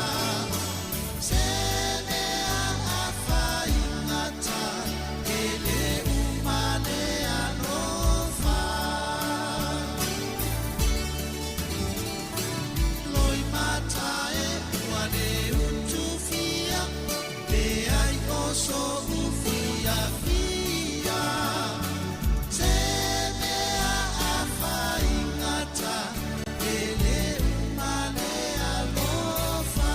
Se mea afaigata e lē uma le alofa Loimata e ua lē utufia Leai o soʻu fiafia Se mea afaigata e lē uma le alofa.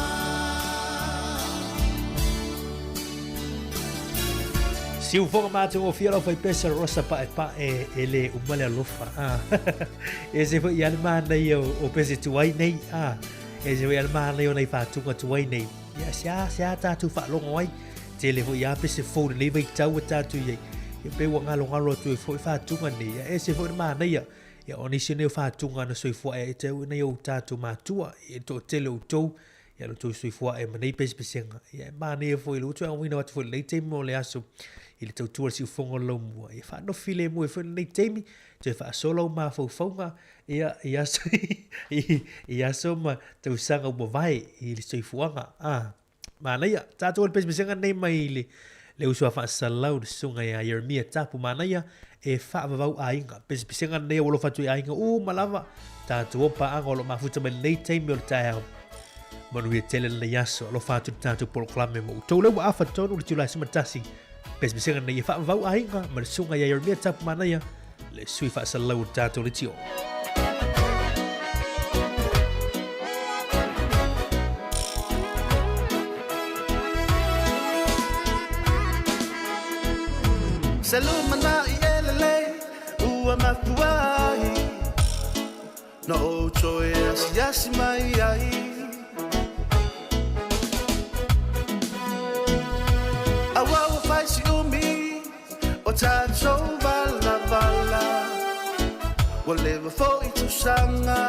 Siufoga matagofie lau faipese Rosa Paepae e lē uma le alofa a. E ese foi ia le manaia o pese tuai nei a. E ese foi ia le manaia o nai faatuga tuai nei. Ia se a se a tatou faalogo ai. Tele foi ia pese fou lenei vaitau ua tatou i ai. Ia pei ua galogalo atu ai foi faatuga nei. Ia ese foi le manaia. Ia o nisi nei o faatuga na soifua ae te au nei o tatou matua. Ia toatele o outou. Ia lo outou soifua ae ma nei pesepesega. Ia e manaia foi le utu e auina atu foi lenei taimi mo le aso i le tautua o le siufofoga o le laumua. Ia faanofi lemu ai foi lenei taimi, toe faasola ou mafaufauga ia i aso i aso ma tausaga ua mavae i le soifuaga. A manaia, tatou o le pesepesega lenei mai le le uso a faasalalau le susuga ia Ieremia Tapu Manaia e faavavau aiga. Pesepesega lenei ua alofa atu i aiga uma lava, tatou o paaga o lo o mafuta mai lenei taimi o le taeao. Manuia tele lenei aso, alofa atu le tatou polokalame mo outou. Lea ua afa tonu le Julae 11, pesepesega lenei e faavavau aiga ma le susuga ia Ieremia Tapu Manaia, le sui faasalalau o le tatou leitio. Se lumanai e lelei ua mafua ai Na ou toe asiasi mai ai Aua ua fai si umi o tatou valavala Ua leva foi tausaga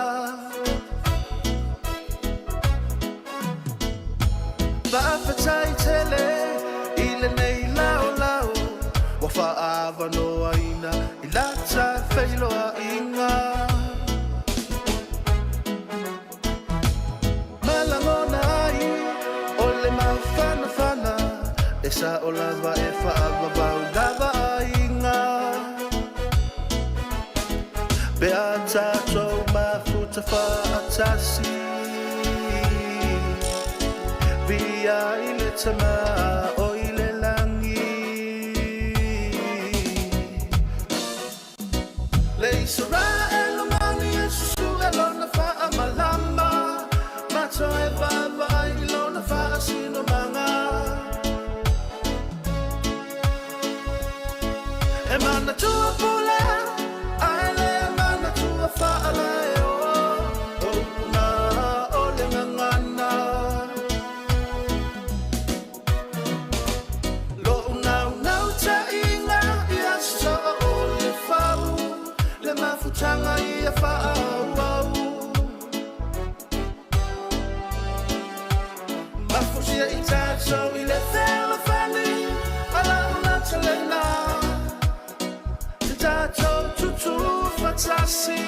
Faafetai tele i lenei laolao Ua faaavanoaina i lata feiloaiga Ma lagona ai E sa'o lava e fa'avavau lava aiga Pe a tatou mafuta fa'atasi Viia i le Tama o i le lagi Le Isaraelu mani e susu'e lona fa'amalama, ma toe vaavaai i lona fa'asinomaga. E manatua pule, ae le manatua fa'alaeoa, o upu na o le gagana. Lo'u naunautaiga ia so'o o le fau, le mafutaga ia fa'aauau. Mafusia i tatou i le fealofani ma la'u matalena, te tatou tutū fatasi.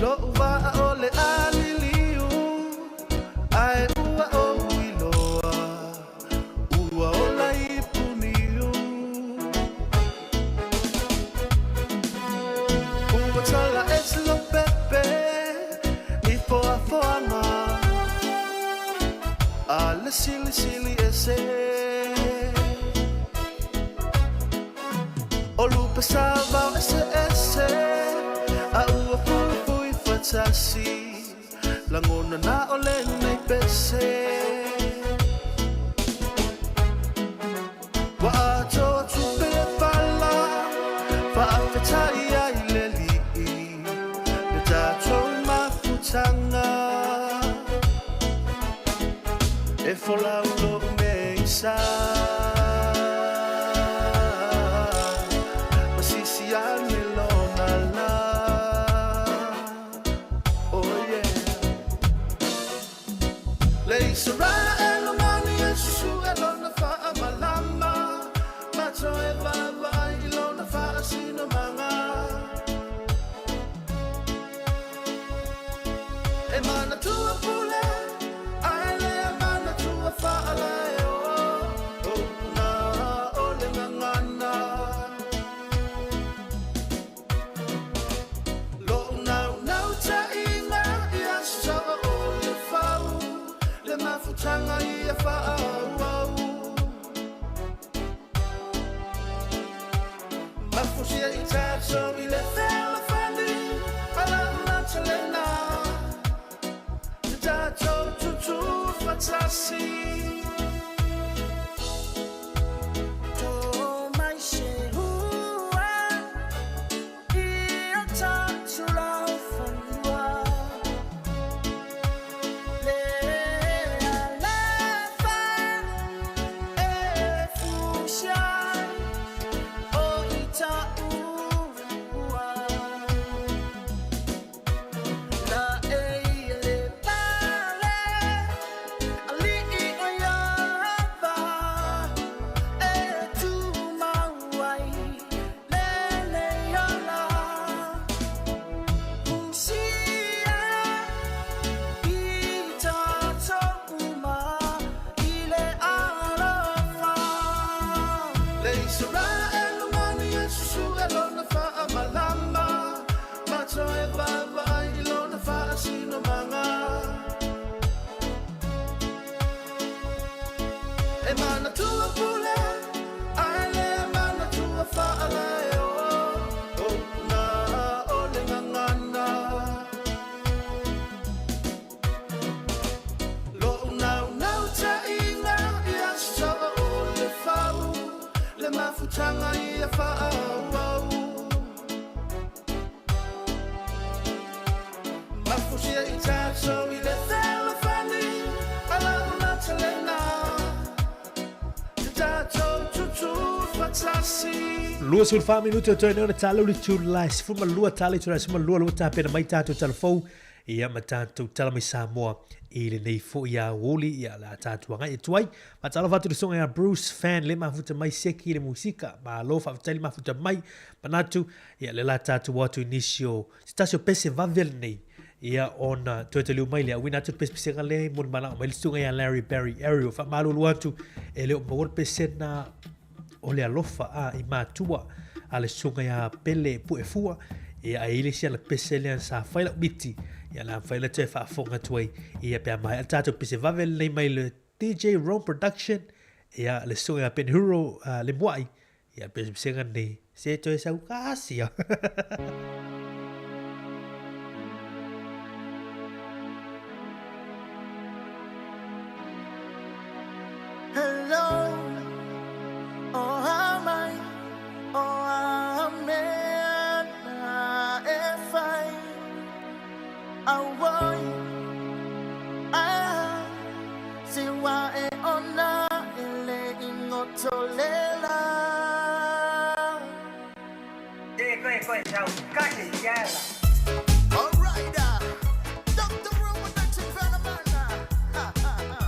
Lo'u va'a o le a liliu, ae ua ou iloa, ua ola i puniu. Ua tala ese Lopepe i foafoaga a le silisili ese. O lupe sa vao eseese, a ua fuifui fatasi, lagona na o lenei pese. Ua atoa tupe e pala, faafetai ai le Alii, le tatou mafutaga. E folau lo'u meisa, ma sisi ane lona la. Oh yeah. Le Isaraelu mani e susu'e lona fa'amalama, ma toe vaavaai i lona fa'asinomaga. E manatua pule, ae le manatua fa'alaeoa, o upu na o le gagana. Lo'u naunautaiga ia so'o o le fau, le mafutaga ia fa'aauau. Mafusia i tatou i le fealofani ma la'u matalena, te tatou tutū fatasi. Le Isaraelu mani e susu'e lona fa'amalama, ma toe vaavaai i lona fa'asinomaga. E manatua pule, ae le manatua fa'alaeoa, o upu na o le gagana. Lo'u naunautaiga ia so'o o le fau, le mafutaga ia fa'aauau. Mafusia i tatou i le fealofani ma la'u matalena, te tatou tutū fatasi. 24 minute o toe nei ona tala uli itula e 12 tala itula e 12 lua tapena mai tatou tala fou ia ma tatou tala mai Samoa i lenei foi aoauli ia le a tatou agai atu ai. Faatalofa atu i le susuga ia Bruce Fan le mafuta mai seki i le musika. Malo faafetai le mafuta mai. Manatu ia le la tatou o atu i nisi o se tasi o pese vave lenei. ia ona toe taliu mai lea, uina atu le pesepesega lea mo le manao mai le susuga ia Larry Barry Ariel. Faamalulu atu, e le o maua le pesena o le alofa a i matua a le susuga ia Pele Puefua, ia ae i le isi ala pese lea sa fai lau miti, ia la mafai la toe faafofoga atu ai, ia pe a maea le tatou pese vave lenei mai le DJ Rome Production, ia le susuga ia Ben Huro uh, le muai, ia pesepesega lenei, se toe sau kasi. Hello, oh amai, oh amen, e whai, awai, ah, si wa e ona e le ingotolela. Alright, Dr. Roman, Ha, ha, ha.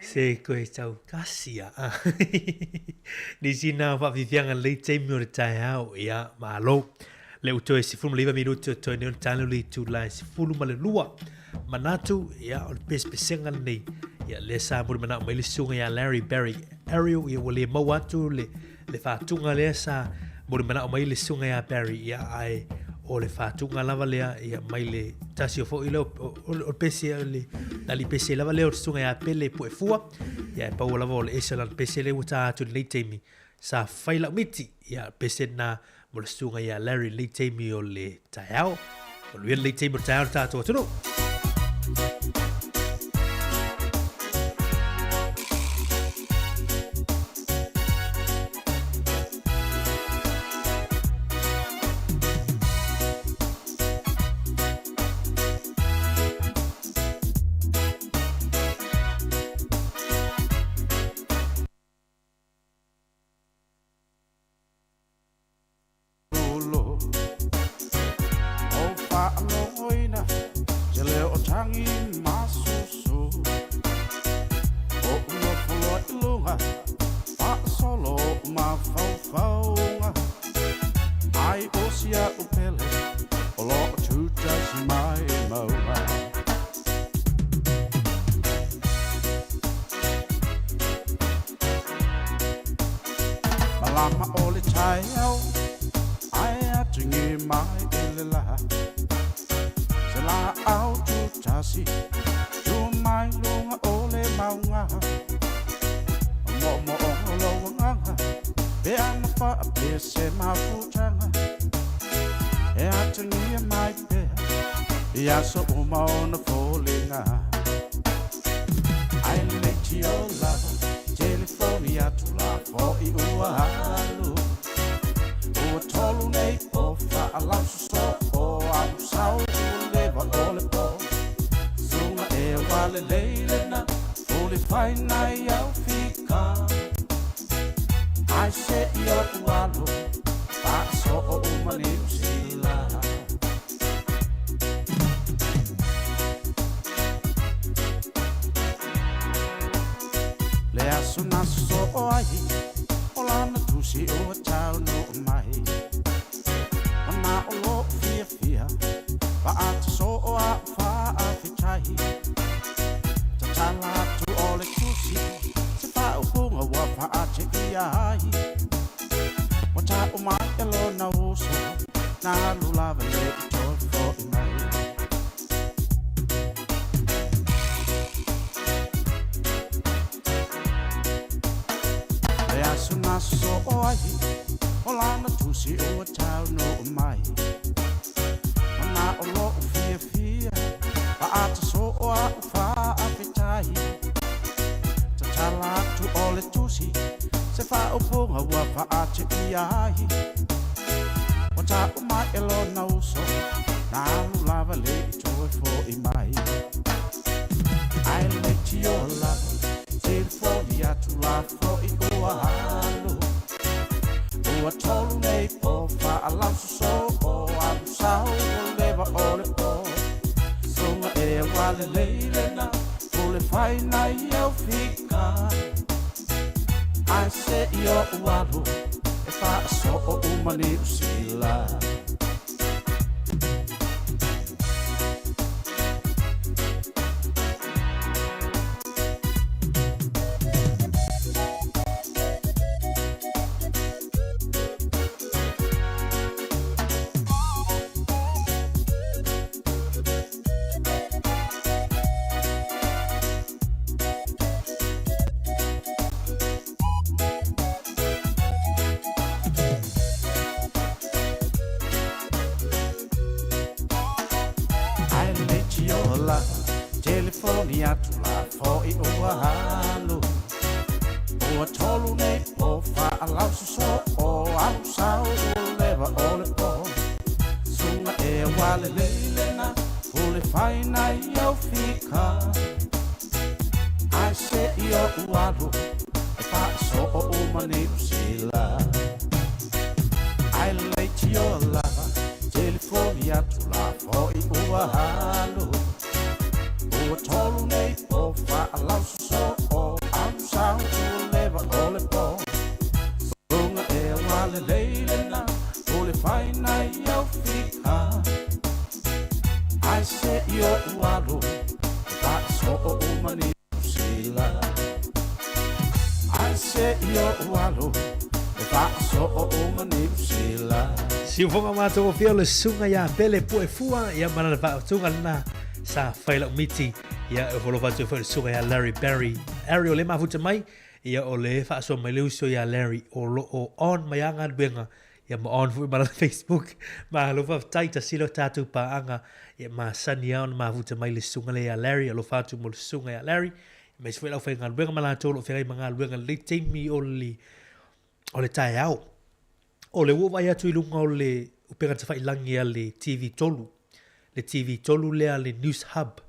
Se koe tau kasia. Nisi nā whawhiwhianga lei taimi o le taeao, ia, malo. Le u toe 19 minuti o toe nei o le taeao le itula e 12. Manatu, ia, o le pesepesega lenei, ia, lea sa muri manao mai le susuga ia Larry Barry Ariel, ia, ua le maua atu le, le faatuga lea sa muri manao mai le susuga ia Barry, ia, ae O le faatuga lava lea ia mai le tasi o foi lea o le pese o le ali pese lava lea o le susuga ia Pele Puefua. Ia e pau lava o le ese o lana pese lea ua ta atu i lenei taimi sa fai lau miti. Ia pese lena mo le susuga ia Larry i lenei taimi o le taeao. Manuia lenei taimi o le taeao le tatou atunuu. Ulo o faalogoina se leo o tagi masusu o nofo loa i luga faasolo mafaufauga ai o si a'u pele o loo tutasi mai mauga. Malama o le taeao ae atigi mai i le lā Se laau tutasi tu mai luga o le mauga Moomooga o lou agaga pe ana faapea se mafutaga E atagia mai pea i aso uma ona foliga. Ai lenei tio lava telefoni atu la fo'i ua alu Ua tolu nei po faalausoso o alu sau ua leva o le po Suga e ua lelei lena fuli fai nai au fika Ai se i oʻu alo faasoo uma Niu Sila. Le aso na sosoo ai o lana tusi ua taunuu mai Manao lo'u fiafia faatasoo a'u faafetai Tatala atu o le tusi se faaupuga ua faateia ai Ua ta'u mai e lona uso na alu lava le i toe fo'i mai. Le aso na sosoo ai o lana tusi ua taunuu mai Manao lo'u fiafia faatasoo a'u faafetai Tatala atu o le tusi se faaupuga ua faateia ai Ua ta'u mai e lona uso na alu lava le i toe fo'i mai Ai lenei tio lava telefoni atu la fo'i ua alu Ua tolu nei po faalausoso o alu sau ua leva o le po Suga e ua lelei lena pule fai nai au fika Ae se i oʻu alu e faasoo uma Niu Sila. Ai lenei tiola telefoni atu la fo'i ua alu Ua tolu nei po faalausoso o alu sau ua leva o le po Suga e ua lelei lena pule fai nai au fika Ae se i oʻu alu e faasoo uma Niu Sila Ai lenei tioa lava telefoni atu la fo'i ua alu Ua tolu nei po faalausoso o alu sau ua leva o le po Suga e ua lelei lena pule fai nai au fika Ae se i oʻu alu e faasoo uma Niu Sila Ae se i oʻu alu E faaso'o uma Niu Sila. Siufoga matagofie o le susuga ia Pele Puefua, ia ma lana faautuga lena sa fai lau miti. Ia e ofo alofa atu ai foi i le susuga ia Larry Barry. Harry o le mafuta mai, ia o le faasoa mai le uso ia Larry o lo o on mai a galuega, ia ma on foi ma lana Facebook. Malo faafetai, tasi lea o tatou paaga, ia masani lava ona mafuta mai le susuga lea ia Larry, alofa atu mo le susuga ia Larry, aemaise foi le aufaigaluega ma latou o lo o feagai ma galuega i lenei taimi o le o le taeao. O le ua ou vaai atu i luga o le upega tafailagi a le TV3, le TV3 lea a le News Hub,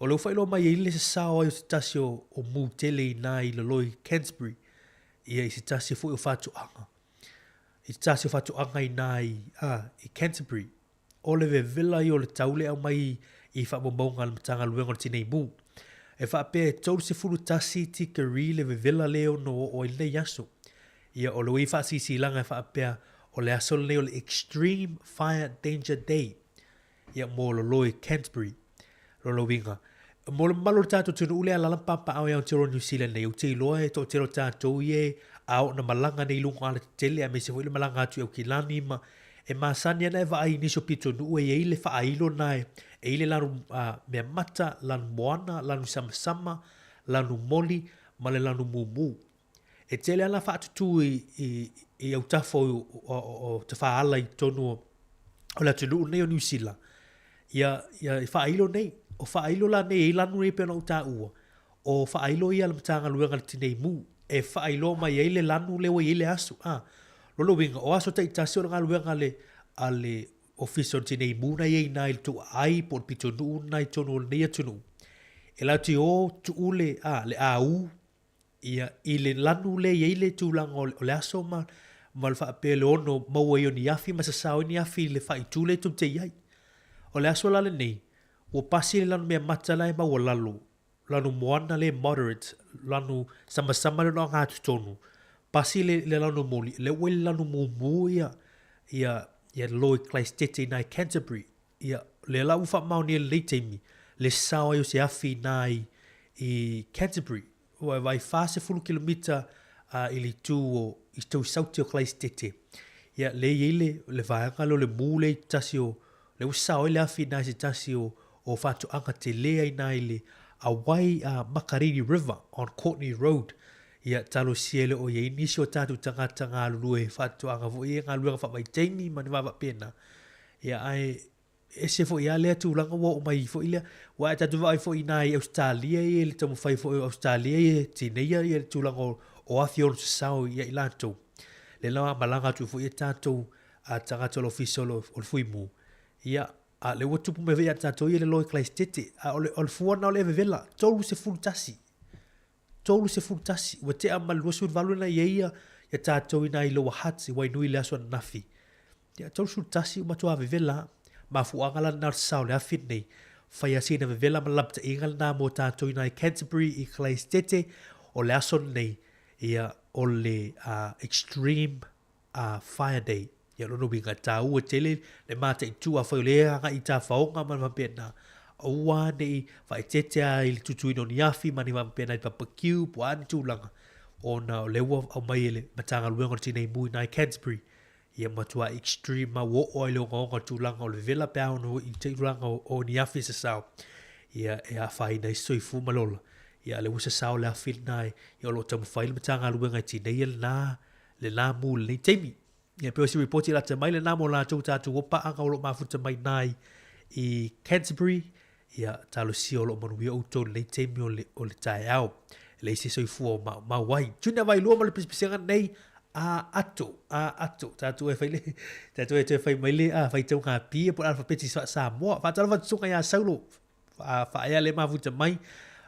o lea ua faailoa mai ai le sasao ai o se tasi o, o mū tele i ina i lalo i Canterbury, ia i se tasi foi o fatoaga. I se tasi o fatoaga i ina i, a, i Canterbury. O le vevela ia o le tau le aumai i faamaumauga a le Matagaluega o le Tinei Mu. E faapea e 31 tikeri le vevela le ono oo ai lenei aso. Ia o le ui faasiisilaga e faapea o le aso lenei o le Extreme Fire Danger Day ia mo lolo i Canterbury. Lona uiga, mo le mamalu o le tatou atunuu lea alaala ma papaaao i Aotearoa New Zealand nei, ou te iloa e toatele o tatou ia e a oo ina malaga nei i luga o alatetele aemaise foi le malaga atu i Aukilani ma e masani ana e vaai i nisi o pitonuu e i ai le faailo na e i ai le lanu mea mata, lanu moana, lanu samasama, lanu moli ma le lanu mumu. E tele ana faatutū i, i, i autafa o, o, o tafaala i totonu o, o le atunuu nei o Niu Sila, ia, ia i faailo nei. O faailo la nei e i lanu nei pei ona ou taua, o faailo ia a le Matagaluega a le Tinei Mu, e faailoa mai ai le lanu lea ua i ai le aso. A, lona uiga, o aso taitasi o le galuega a le, a le Ofisa o le Tinei Mu na i ai i ina i le tou aai po o le pitonuu lena i totonu o lenei atunuu, e latou te o tuu le, a, le au Ia, i le lanu lea e i ai le tulaga o le aso ma, ma le faapea le ono maua ai o ni afi ma sasao ai ni afi i le faaitu lea tou te i ai. O le aso la lenei, ua pasi le lanu mea mata la e maualalo, lanu moana lea e moderate, lanu samasama lea ono agatotonu, pasi le, le lanu moli, lea ua i le lanu mumu ia, ia, ia Lloyd Cleistete i ina i Canterbury. Ia, lea la ua faamaonia i lenei taimi, le sasao ai o se afi i ina i, i Canterbury. Ua e vaai 40 kilomita i le itu o, i tou sauti o Kalaisitete. Ia, lea e i ai le, le vaega lea o le mū lea i tasi o, lea ua sao ai le afi i ina i se tasi o, o faatoaga tele ai ina i le Awai a Makariri River on Courtney Road. Ia, talosia e le o i ai nisi o tatou tagata galulue faatoaga foi ia galuega faavaitaimi ma ni mea faapena. Ia, ae ese foi lava lea tulaga ua oo mai foi lea. Aua a tatou vaai foi i ina i Ausetalia ia i le taumafai foi o Ausetalia ia e tineia ia le tulaga o, o afi ono sasao ia i latou. Lea la a malaga atu foi ia tatou a tagata o le ofisa o le, o le fuimu, ia, a lea ua tupu mai foi ia tatou ia le loe Kalaisitete, a o le, o le fua lena o le eve vela, 31. 31, ua tea ma le 28 na i ai ia, ia tatou i nai Lower Hutt i Wainui i le aso ananafi. Ia, 31 ua matua vevela lava. Mafuaaga la lena o le sasao o le afi lenei. Fai lava sina vevela ma le lapataiga lena mo tatou i nai Canterbury i Kalaisitete, o le aso lenei, ia, o le uh, extreme a Fire Day. Ia, lona uiga, e tāua tele le mataitu afai o lea e agai i tafaoga ma faapena. Aua ne i faaeteete lava i le tutuina o ni afi ma ni mea faapena i barbecue po o a ni tulaga, ona o lea ua aumai e le Matagaluega o le Tinei Mu i nai Canterbury, ia matua extreme ma ua oo lava i le ogaoga o le tulaga o le vevela pe a ono i tulaga o ni afi e sasao, ia e afaina ai se soifua ma le ola. Ia a o lea ua sasao le afi lena, ia o lo o taumafai le Matagaluega e tineia lena lena mu i lenei taimi. Ia pei o se ripoti lata mai lena mo latou tatou o paaga o lo o mafuta mai ina i, i Canterbury. Ia, talosia o lo o manuia outou i lenei taimi o le, o le taeao. E leai se soifua o maumau ai. Junior Vailua ma le pisipisiga nei, a ato, a ato. Tatou e fai le, tatou e toe fai mai le, a, faitauga pia po o le alfapeti Samoa. Faatalofa atu susuga ia Saulo Faaea le mafuta mai,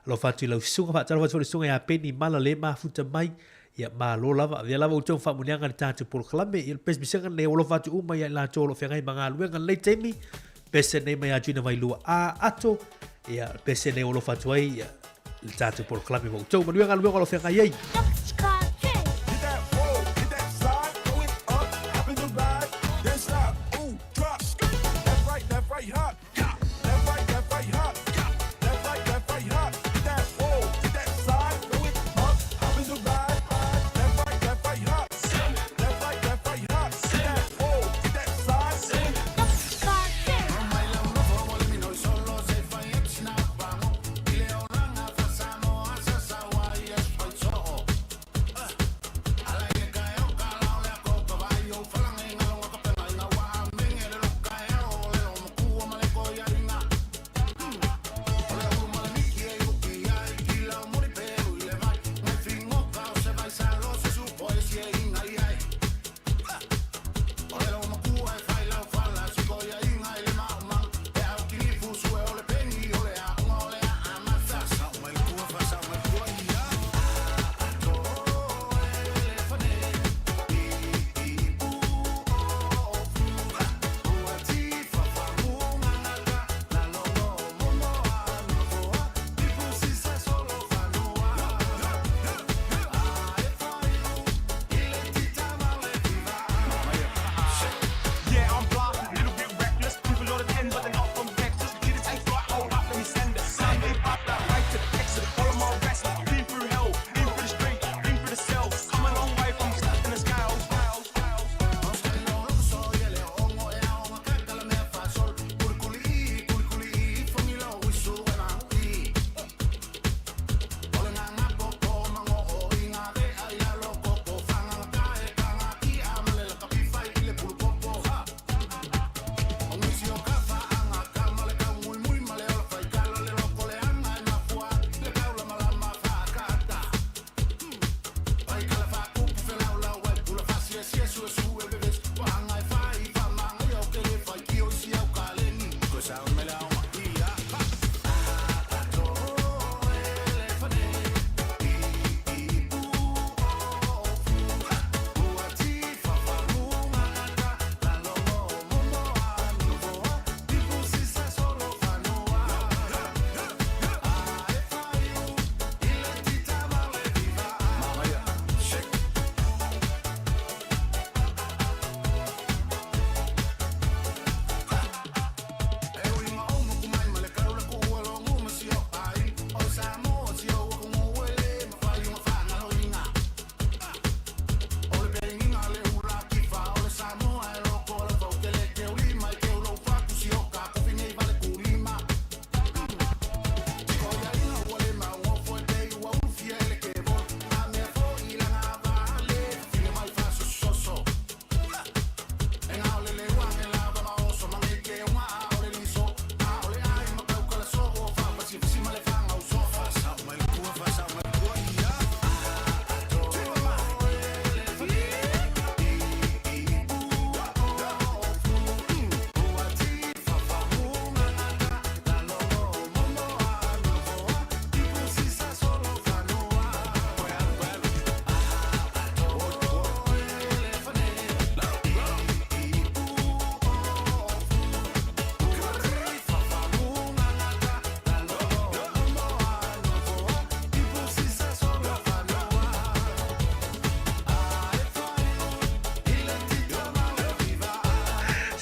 alofa atu i lau susuga, faatalofa atu foi i le susuga ia Peni Mala le mafuta mai. Ia malo lava, avea lava outou ma faamanuiaga i le tatou polokalame. Ia le pesepesega lenei, ua alofa atu uma ia i latou o lo o feagai ma galuega i lenei taimi. Pese nei mai ia Gina Vailua a ato. Ia pese nei ua alofa atu ai ia le tatou polokalame ma outou. Manuia galuega o lo o feagai ai.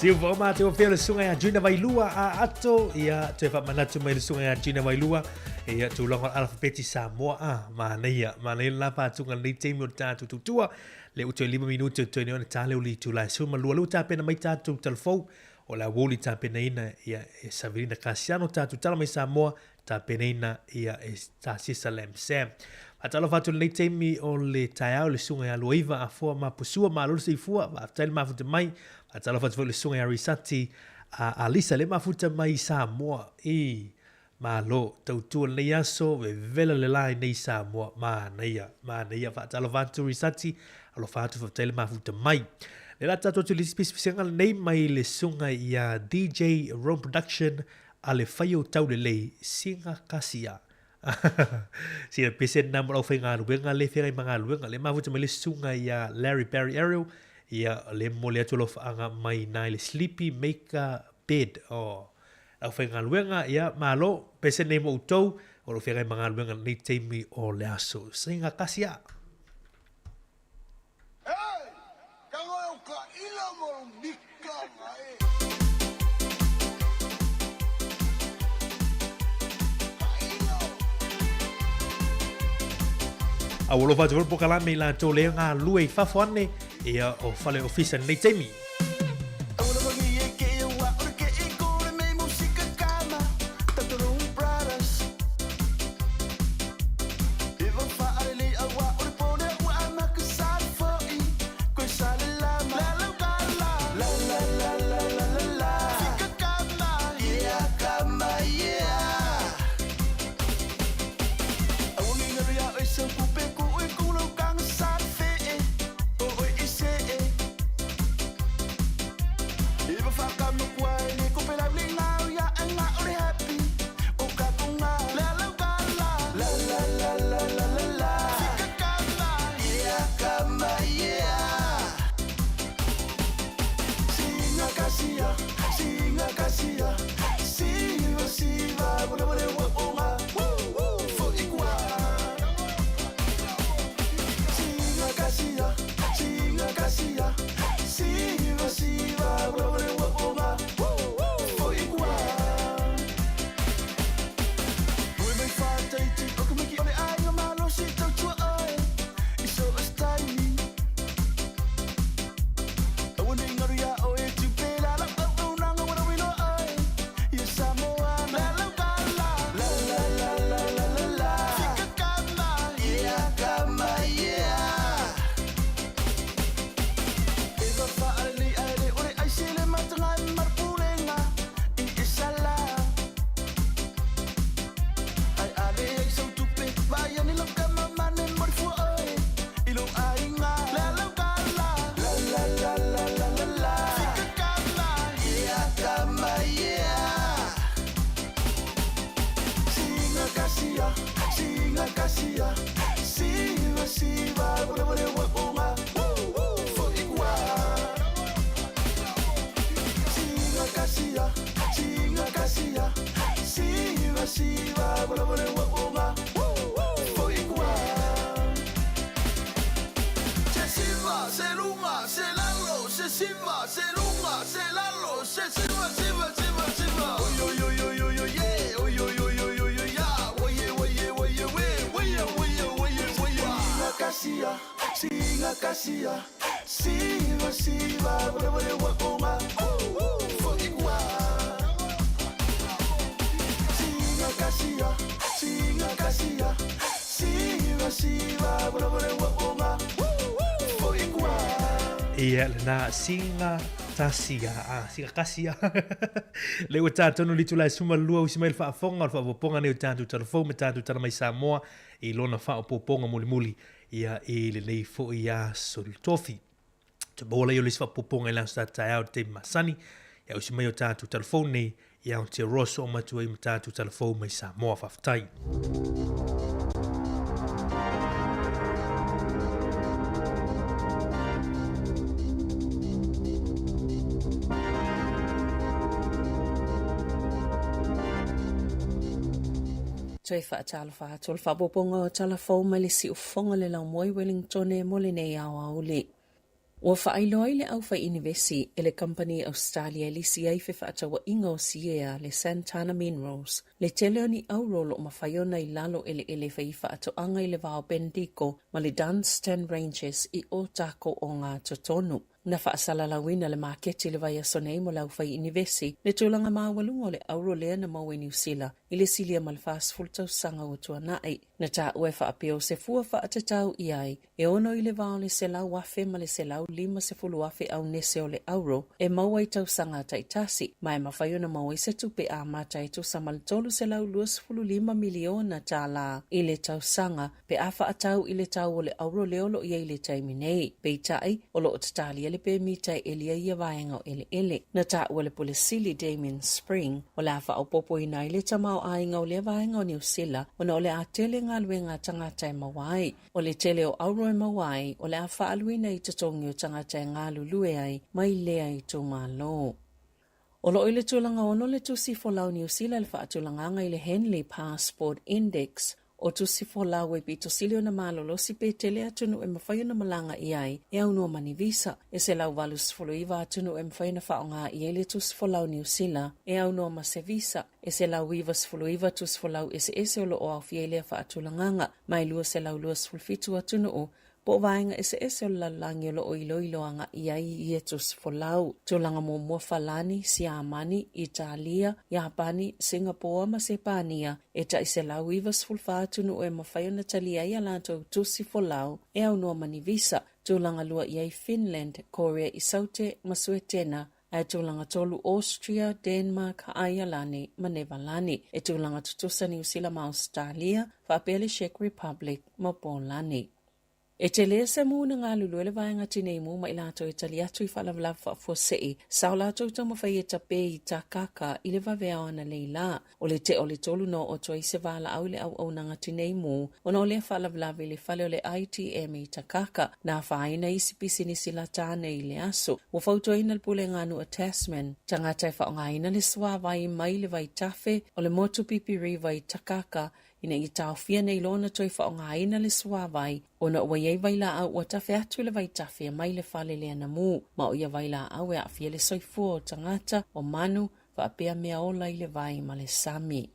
Siu fo ma te o le sunga ia Juna Vailua a ato ia toe faamanatu mai le susuga ia Gina Vailua ia tulaga o le alafapeti Samoa a manaia manaia le la faatuga lenei taimi o le tatou tautua le ua toe 5 minute o toe nei ona ta leo le itula e 12 lea ua tapena mai tatou talafou o le aoauli tapenaina ia e Savelina Kasiano tatou tala mai Samoa tapenaina ia e Tasisa Lam Sam. Faatalofa atu i lenei taimi o le taeao i le susuga ia Luaiva Afoa Mapusua, malo le soifua, faafetai le mafuta mai. Faatalofa atu foi i le susuga ia Risati a Alisa le mafuta mai i Samoa. I malo, tautua lenei aso, vevela le la i nei Samoa, manaia, manaia. Faatalofa atu Risati, alofa atu, faafetai le mafuta mai. Le la tatou atu i le isi pisipisiga lenei mai le susuga ia DJ Rome Production a le faio taulelei singa kasia. Sina pese na mo lau faigaluega le feagai ma galuega le mafuta mai le susuga ia Larry Barry Ariel ia le momoli atu alofaaga mai na i le Sleepy Maker Bed o lau faigaluega ia malo pese nei mo outou o lo feagai ma galuega lenei taimi o le aso singa kasia. A ua alofa atu foi le polokalame i latou le galulue i fafo ane ia o fale ofisa i lenei taimi. Ia lena singa tasia a singa kasia le ua tā tonu le itula e 12 usi mai le faafofoga o le faaopoopoga nei o tatou talafou ma tatou tala mai Samoa i lona faaopoopoga mulimuli ia i lenei foi aso tofi. Te maua lai o le isi faaopoopoga i le aso sa taeao i le taimi masani ia usi mai o tatou talafou nei i Aotearoa soo matua ai ma tatou talafou mai Samoa. Faafetai. Toe faatalofa atu o le faaopoopoga o tala fou mai le siufofoga o le laumua i Wellingtone mo lenei aoauli. Ua faailoa i le aufaiinivesi e le kamupani Ausetalia e lisi ai fefaatauaiga o siea le Santana Minerals le tele o ni auro o lo o mafai ona i lalo eleele fai faatoaga i le va o Bendigo ma le Dunstan Ranges i Ōtākou Ogatotonu. Na faasalalauina le maketi i le vaiaso nei mo le aufaiinivesi le tulaga maualuga o le auro lea na maua i Niu Sila i le silia ma le 40 tausaga ua tuanai. Na taua e faapea o se fua faatatau i ai e ono i le va o le 100,000 ma le 150,000 aunese o le auro e maua i tausaga taitasi, ma e mafai ona maua ai se tupe amata e tusa ma le $325 miliona tālā i le tausaga pe a faatau i le tau o le auro lea o lo o i ai i le taimi nei. Peitai, o lo o tatalia le pemita e ʻeli ai ia vaega o eleele. Na taua le Pule Sili Damian Spring, o le a faaopoopoina ai le tamaoaiga o lea vaega o Niu Sila ona o le a tele galuega a tagata e maua ai. O le tele o auro e maua ai, o le a faaaluina i totogi o tagata e galulue ai mai lea itumalo. O lo o i le tulaga ono le tusi folau Niu Sila i le faatulagaga i le Henley Passport Index. O tusi folau e pito sili ona malolosi pe tele atunuu e mafai ona malaga i ai e aunoa ma ni visa. E 189 atunuu e mafai ona faaaoga i ai le tusi folau Niu Sila e aunoa ma se visa. E 199 tusi folau eseese o lo o aofia i lea faatulagaga, ma e 227 atunuu po o vaega eseese o le lalolagi o lo o iloilo agai i ai ia tusi folau. Tulaga muamua Falani, Siamani, Italia, Iapani, Singapoa ma Sepania, e tai 194 atunuu e mafai ona talia ai a latou tusi folau e aunoa ma ni visa. Tulaga lua i ai Finland, Korea i Saute ma Suetena, Ae tulaga tolu Austria, Denmark, Aialani ma Nevalani. E tulaga tutusa Niu Sila ma Ausetalia, faapea le Czech Republic ma Polani. E tele se mū na galulue le vaega tinei mū ma i latou e tali atu i faalavelave faafuasei sa o latou taumafai e tape i Takaka i le vaveao ananei lā. O le tea o le tolu na oo atu ai se valaau i le auaunaga tinei mū ona o lea faalavelave i le fale o le ITM i Takaka, na afaina isi pisinisi lata nei i le aso. Ua fautuaina le Pulega a Nuu a Tasman, tagata e faaaogaina le suāwai mai le vaitafe o le motu Pipi River i Takaka ina ia taofia nei loa ona toe faaaogaina le suāwai ona ua i ai vailaau ua tafe atu i le vaitafe mai le fale lea na mū. Ma o ia vailaau e aafia le soifua o tagata, o manu, faapea mea ola i le vai ma le sami.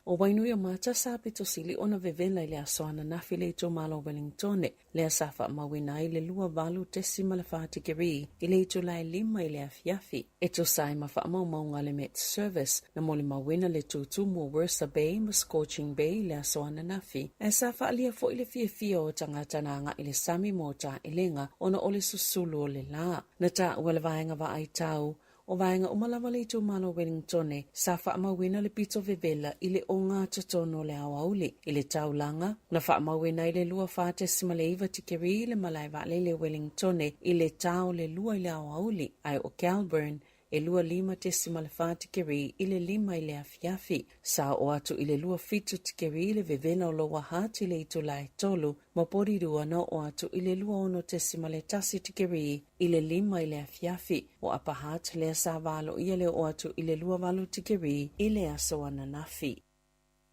ʻO Wainuiomata sa pito sili ona vevela i le aso ananafi i le itumalo o Wellingtone, lea sa faamauina ai le 28.4 tikeri i le itula e 5 i le afiafi. E tusa ai ma faamaumauga a le Met Service, na molimauina le tūtū o Worser Bay ma Scorching Bay i le aso ananafi, ae sa faaalia foi le fiafia o tagata na agai i le sami mo taelega ona o le susulu o le lā. Na taua le vaega vaai tau O vaega uma lava le itumalo o Wellingtone sa faamauina le pito vevela i le ogatotonu o le aoauli. I le taulaga, na faamauina ai le 24.9 tikeri i le malae vaalele o Wellingtone i le ta o le 2 i le aoauli, ae o Kelburn e 25.4 tikeri i le 5 i le afiafi. Sa oo atu i le 27 tikeri le vevela o Lower Hutt i le itula e 3 ma Porirua na oo atu i le 26.1 tikeri i le 5 i le afiafi. O Upper Hutt lea sa valoia le oo atu i le 28 tikeri i le aso ananafi.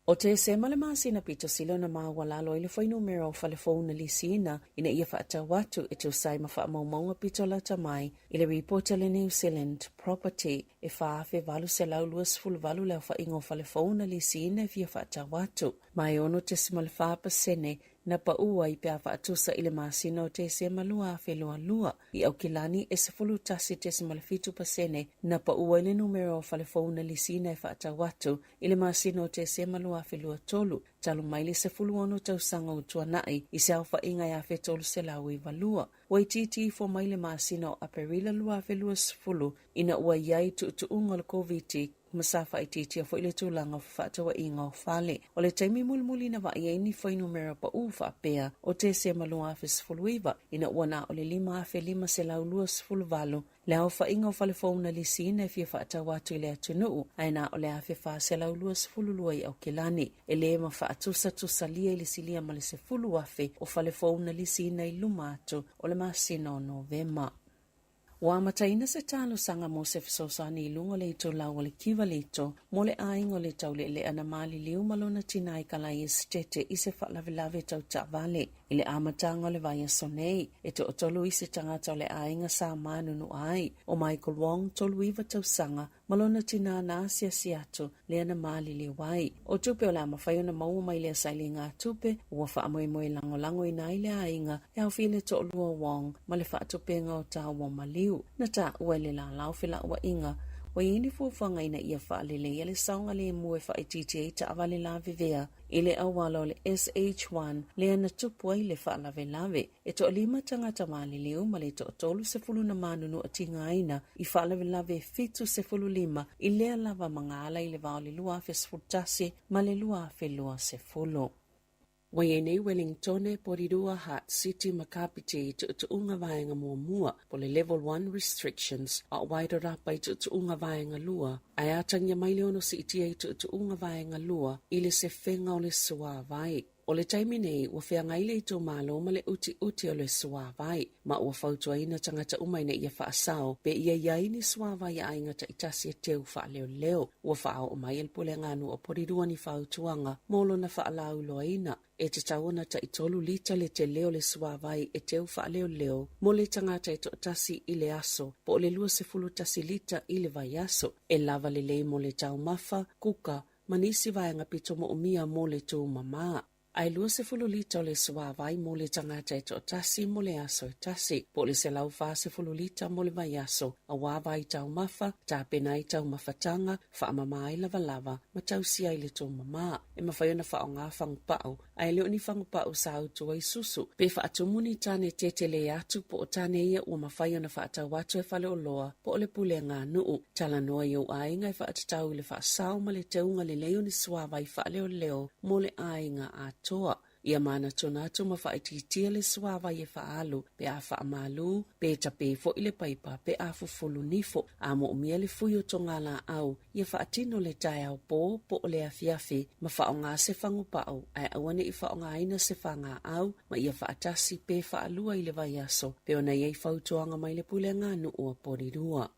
ʻO Tesema le masina pito sili ona maualalo ai le fuainumera o fale fou na lisiina ina ia faatau atu e tusa ai ma faamaumauga pito lata mai i le ripoti a le New Zealand Property e 4,828 le aofaiga o fale fou na lisiina e fia faatau atu, ma e 6.4 pasene na paʻu ai pe a faatusa i le masina o Tesema 2022. I Aukilani, e 11.7 pasene na paʻu ai le numera o fale fou na lisiina e faatau atu i le masina o Tesema 2023, talu mai le 16 tausaga ua tuanai i se aofaiga e 1,392. Ua itiiti ifo mai le masina o Aperila 2020 ina ua i ai tuutuuga o le Koviti ma sa faaitiitia foi le tulaga o fefaatauaiga o fale. O le taimi mulimuli na vaai ai ni fuainumera paʻu faapea o Tesema 2019 ina ua na o le 5,528 le aofaiga o fale fou na lisiina e fia faatau atu i le atunuu, ae na o le 1,422 i Aukilani. E lē ma faatusatusalia i le silia ma le 10,000 o fale fou na lisiina i luma atu o le masina o Novema. Ua amataina se talosaga mo se fesoasoani i luga o le itulau o le Kivalito mo le aiga o le taulealea na maliliu ma lona tinā i Kalaesetete i se faalavelave tau taavale. I le amataga o le vaiaso nei, e toatolu isi tagata o le aiga sa manunua ai, ʻo Michael Wong, 39 tausaga, ma lona tinā na asiasi atu lea na maliliu ai. ʻO tupe o le a mafai ona maua mai lea sailiga tupe, ua faamoemoe lagolagoina ai le aiga e aofia i le toalua o Wong ma le faatupeina o taua o maliu. Na taua e le lālā o felauaiga ua i ai ni fuafuaga ina ia faaleleia le saogalemu e faaitiitia ai taavale lavevea i le auala o le SH1 lea na tupu ai le faalavelave. E toalima tagata maliliu ma le toatolu na manunua tigaina i faalavelave 75 i lea lava magaala i le va o le 2011 ma le 2020. Ua i ai nei Wellingtone, Porirua, Heart City ma Kapiti i tuutuuga vaega muamua po o le Level 1 Restrictions, a o Wairarapa i tuutuuga vaega lua, ae atagia mai le ono siitia i tuutuuga vaega lua i le sefega o le suāwai. O le taimi nei, ua feagai le itumalo ma le utiuti o le suāwai, ma ua fautuaina tagata uma ina ia faasao pe ia i ai ni suāwai a aiga taitasi e teu faaleoleo. Ua faaoo mai e le Pulega a Nuu o Porirua ni fautuaga mo lona faalauiloaina. E tatau ona taitolu lita le tele o le suāwai e teu faaleoleo mo le tagata e toatasi i le aso, po o le 21 lita i le vaiaso. E lava lelei mo le taumafa, kuka, ma nisi vaega pito moomia mo le tumamā. Ae 20 lita o le suāwai mo le tagata e toatasi mo le aso e tasi, po o le 140 lita mo le vaiaso, auā vai taumafa, tapena ai taumafataga, faamama ai lavalava, ma tausia ai le tumamā. E mafai ona faaaogā fagupau, ae le o ni fagupau sa utu ai susu, pe faatumu ni tane tetele atu po o tane ia ua mafai ona faatau atu e faleoloa po o le pulega a nuu. Talanoa i ou aiga e faatatau i le faasao ma le teuga lelei o ni suāwai faaleoleo mo le aiga atoa. Ia manatunatu ma faaitiitia le suāwai e faaalu pe a faamalū, pe tapē foi le paipa pe a fufulu nifo. A moomia le fui o togalaau, ia faatino le taeao pō po o le afiafi ma faaaogā se fagupau, ae aua ne i faaaogāina se fagaau ma ia faatasi pe faalua i le vaiaso pei ona i ai fautuaga mai le pulega a nuu a Porirua.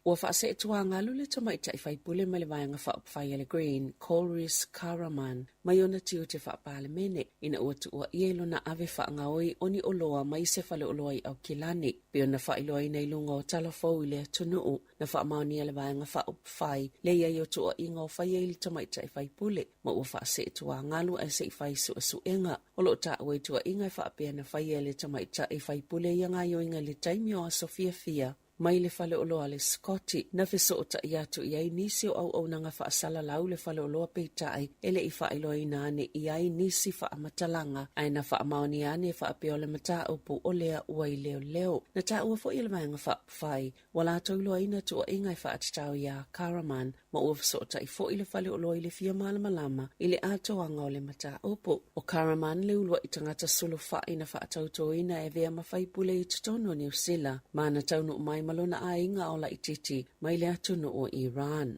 Ua faaseetuāgalu le tamaitai faipule mai le Vaega Faaupufai a le Green, Golriz Ghahraman, mai ona tiute faapalemene, ina ua tuuaia i lona ave faagaoi o ni oloa mai se faleoloa i Aukilani, pei ona faailoaina i luga o tala fou i le atunuu. Na faamaonia le Vaega Faaupufai le i ai o tuuaiga o faia i le tamaitai faipule, ma ua faaseetuāgalu ae se i fai suesuega. O lo o taua i tuuaiga e faapea na faia e le tamaitai faipule ia gaoioiga i le taimi o aso fiafia mai le faleoloa le Scotty, na fesootai atu i ai nisi o auaunaga faasalalau le faleoloa peitai e le i faailoaina ane i ai nisi faamatalaga, ae na faamaonia ane e faapea o le mataupu o lea ua i leoleo. Na taua foi e le Vaega Faaupufai ua latou iloaina tuuaiga e faatatau iā Ghahraman ma ua fesootai foi le faleoloa i le fia malamalama i le atoaga o le mataupu. ʻO Ghahraman le uluai tagata sulufai na faatautoina e avea ma faipule i totonu o Niu Sila ma na taunuu mai ma lona aiga ao laitiiti mai le atunuu o Iran.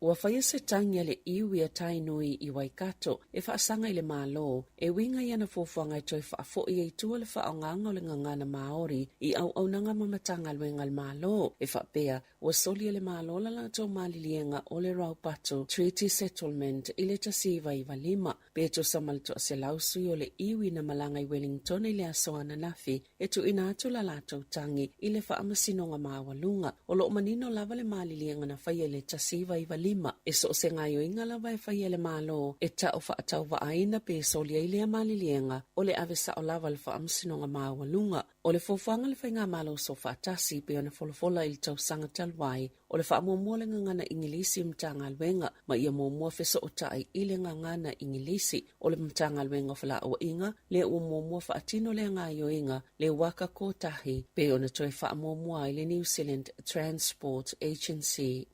Ua faia se tagi a le iwi a Tainui i Waikato e faasaga i le Malo e uiga i ana fuafuaga e toe faafoi ai i tua le faaaogaga o le gagana Māori i auaunaga ma Matagaluega a le Malo e faapea ua soli e le Malo la latou maliliega o le Raupatu Treaty Settlement i le 1995. Pe tusa ma le 100 sui o le iwi na malaga i Wellington i le aso ananafi e tuuina atu la latou tagi i le Faamasinoga Maualuga. O lo o manino lava le maliliega na faia i le 1995. E so o se gaoioiga lava e faia e le Malo e tau faatauvaaina pe soli ai lea maliliega, o le ave sao lava i le Faamasinoga Maualuga. O le fuafuaga a le Faigamalo Soofaatasi pei ona folafola i le tausaga talu ai, o le faamuamua o le gagana Igilisi i Matagaluega ma ia muamua fesootai i le gagana Igilisi. O le Matagaluega o Felauaiga lea ua muamua faatino lea gaoioiga le Waka Kotahi pei ona toe faamuamua ai le New Zealand Transport Agency.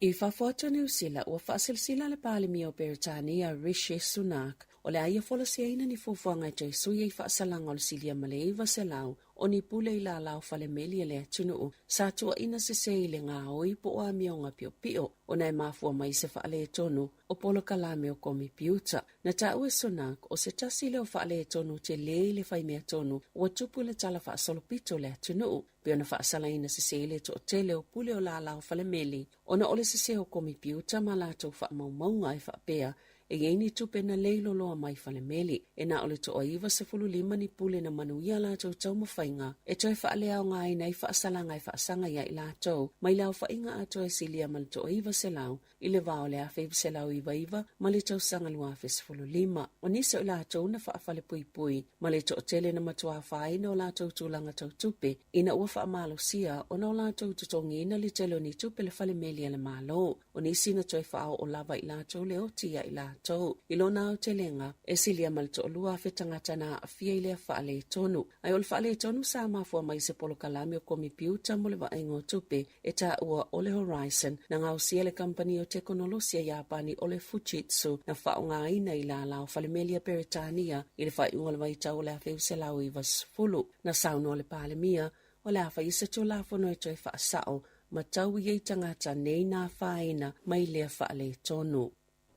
I fafo atu o Niu Sila, ua faasilasila le Palemia o Beretania, Rishi Sunak, o le a ia folasiaina ni fuafuaga e toe sui ai faasalaga o le silia ma le 900 o ni pule i lālā o falemeli a le atunuu sa tuuaina sesē i le gaoi po o amioga piopio ona e mafua mai se faaletonu o polokalame o komipiuta. Na taua e Sunak o se tasi lea o faaletonu telē i le faimeatonu ua tupu i le tala faasolopito o le atunuu pei ona faasalaina sesē le toatele o pule o lālā o falemeli ona o le sesē o komipiuta ma latou faamaumauga e faapea e i ai ni tupe na leiloloa mai falemeli. E na o le toa 95 ni pule na manuia a latou taumafaiga e toe faaleaogaina ai faasalaga e faasaga ia i latou mai le aofaiga atoa e silia ma le toa 900 i le va o le 1999 ma le tausaga 2015. O nisi o i latou na faafalepuipui ma le toatele na matua afaina o latou tulaga tau tupe ina ua faamalosia ona o latou totogiina le tele o ni tupe le falemeli a le Malo. O nisi na toe faaoo lava i latou le oti ia i latou. I lona aotelega, e silia ma le 2,000 tagata na aafia i lea faaletonu. Ae o le faaletonu sa mafua mai i se polokalame o komipiuta mo le vaaiga o tupe e taua o le Horizon, na gaosia e le kamupani o tekonolosi a Iapani o le Fujitsu na faaaogaina i lala o falemeli a Peretania i le faaiuga o le vaitau o le 1990. Na saunoa le Palemia, o le a fai se Tulafono e toe faasao ma tau i ai tagata nei na afaina mai lea faaletonu.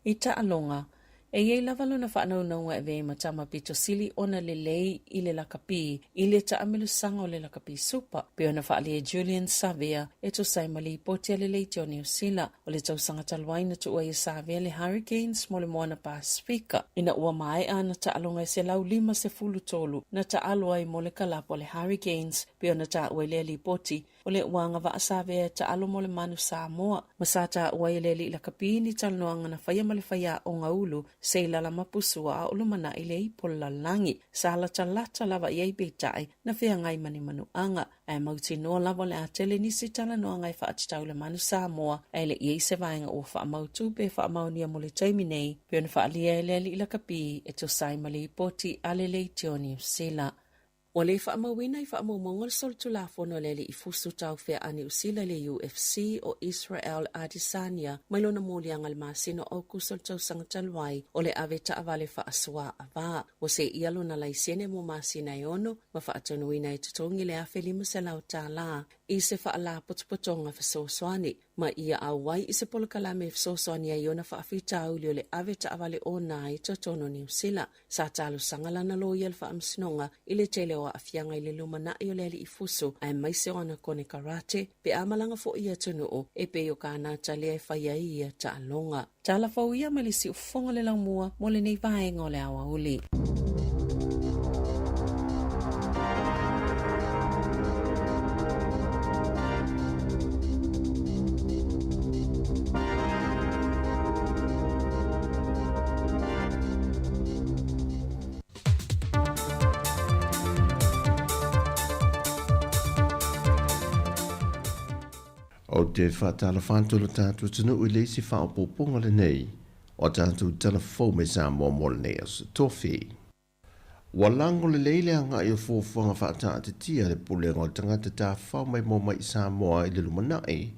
I taaloga, e i ai lava lona faanaunauga e avea ai ma tama pito sili ona lelei i le lakapi i le taamilosaga o le lakapi supa, pei ona faaalia e Julian Savea e tusa ai ma lipoti a le Leitio Niu Sila o le tausaga talu ai na tuu ai e Savea le Hurricanes mo le Moana Pasifika ina ua maea ana taaloga e 153 na taalo ai mo le kalapu a le Hurricanes, pei ona taua i lea lipoti. O le ua agavaa Savea e taalo mo le Manu Samoa, ma sa taua ai e le alii lakapi ni talanoaga na faia ma le faiaoga ulu Seilala Mapusua a o lumanai le ipo o le lalolagi. Sa latalata lava i ai peitai na feagai ma ni manuaga, ae mautinoa lava o le a tele nisi talanoaga e faatatau i le Manu Samoa, ae le i i ai se vaega ua faamautu pe faamaonia mo le taimi nei, pei ona faaalia e le alii lakapi e tusa ai ma lipoti a le Leitio Niu Sila. Ua le faamauina i faamaumauga le solitulafono a le alii fusu taofea a Niu Sila i le UFC o Israel Adesanya mai lona moliaga i le masina o Aokuso i le tausaga talu ai o le ave taavale faasoa-ava. Ua seia lona laisene mo masina e ono ma faatonuina e totogi le $1,500 i se faalapotopotoga fesoasoani ma ia auai i se polokalame e fesoasoani ai i ona faafitauli o le ave taavale ona i totonu o Niu Sila. Sa talosaga lana loia i le faamasinoga i le tele o aafiaga i le lumanai o le alii fusu aemaise o ana konekarate pe a malaga foi i atunuu e pei o Kanata lea e fai ai ia taaloga. Tala fou ia mai le siufofoga o le laumua mo lenei vaega o le aoauli. Ou te faatalofa atu i lo tatou atunuu i le isi faaopoopoga lenei o a tatou tala fou mai Samoa mo lenei aso tofi. Ua lago lelei le agai o fuafuaga faataatitia a le Pulega o Tagata Tafafao Maimoa Mai i Samoa i le lumanai,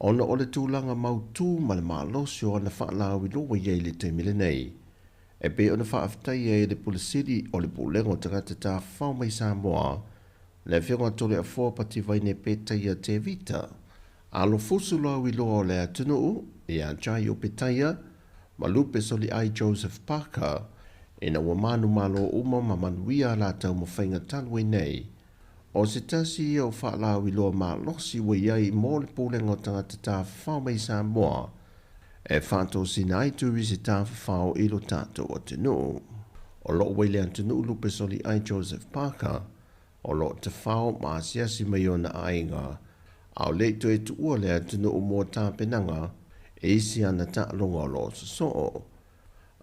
ona o le tulaga mautū ma le malosi o ana faalauiloa i ai i le taimi lenei. E pei ona faafetaia ai e le Pule Sili o le Pulega o Tagata Tafafao Mai Samoa, le Afioga Toleafoa Pativaine Petaia Tevita, alofusu lauiloa o le atunuu, ia Jaio Petaia, ma Lupe Soliai Joseph Parker, ina ua manumalo uma ma manuia a latou mafaiga talu ai nei. O se tasi ia o faalauiloa malosi ua i ai mo le Pulega o Tagata Tafafao mai Samoa e faatosina ai turisi tafafao i lo tatou atunuu. O loo ua i le atunuu Lupe Soliai Joseph Parker, o loo tafao ma asiasi mai ona aiga, a o le i toe tuua le atunuu mo tapenaga e isi ana taaloga o loo sosoo.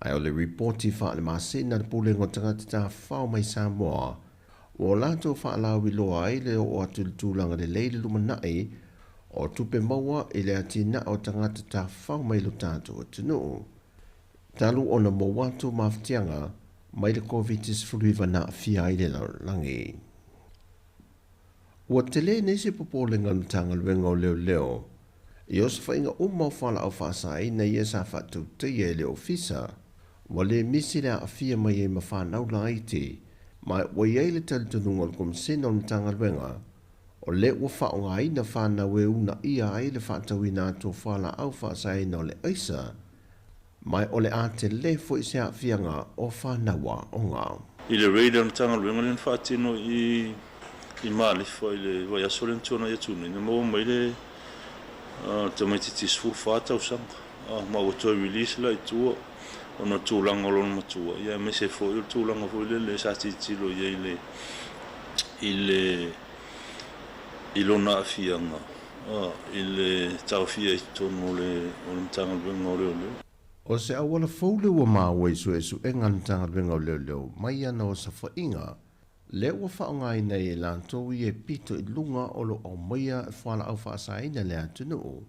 Ae o le ripoti faalemasina a le Pulega o Tagata Tafafao mai Samoa, ua latou faalauiloa ai le oo atu i le tulaga lelei i le lumanai o tupe maua i le atinae o tagata tafafao mai lo tatou atunuu. Talu ona mou atu mafatiaga mai le Koviti-19 na aafia ai le lalolagi. Ua tele nisi popolega o le Matagaluega o Leoleo i osofaiga uma o fualaau faasaina ia sa faatautaia e le Ofisa, ua le misi le aafia mai ai ma fanau laiti, ma ua i ai le talitonuga o le Komesina o le Matagaluega, o lea ua faaaogaina fanau e uunaia ai le faatauina atu o fualaau faasaina o le aisa, ma o le a tele foi se aafiaga o fanau aoga. I le raid a le Matagaluega lea na faatino i i Malifa i le vaiaso lea na tuanai atu nei, na maua mai le tamaitiiti 14 tausaga, ma ua toe release la i tua. Ona o le tulaga o lona matua, ia aemaise foi o le tulaga foi lele sa tilotilo i ai i le, i le, i lona aafiaga i le taofia i totonu o le, o le Matagaluega o Leoleo. O se auala fou lea ua maua i suesuega a le Matagaluega o Leoleo mai ana osofaiga, lea ua faaaogaina ai e latou ia e pito i luga o lo o aumaia fualaau faasaina i le atunuu,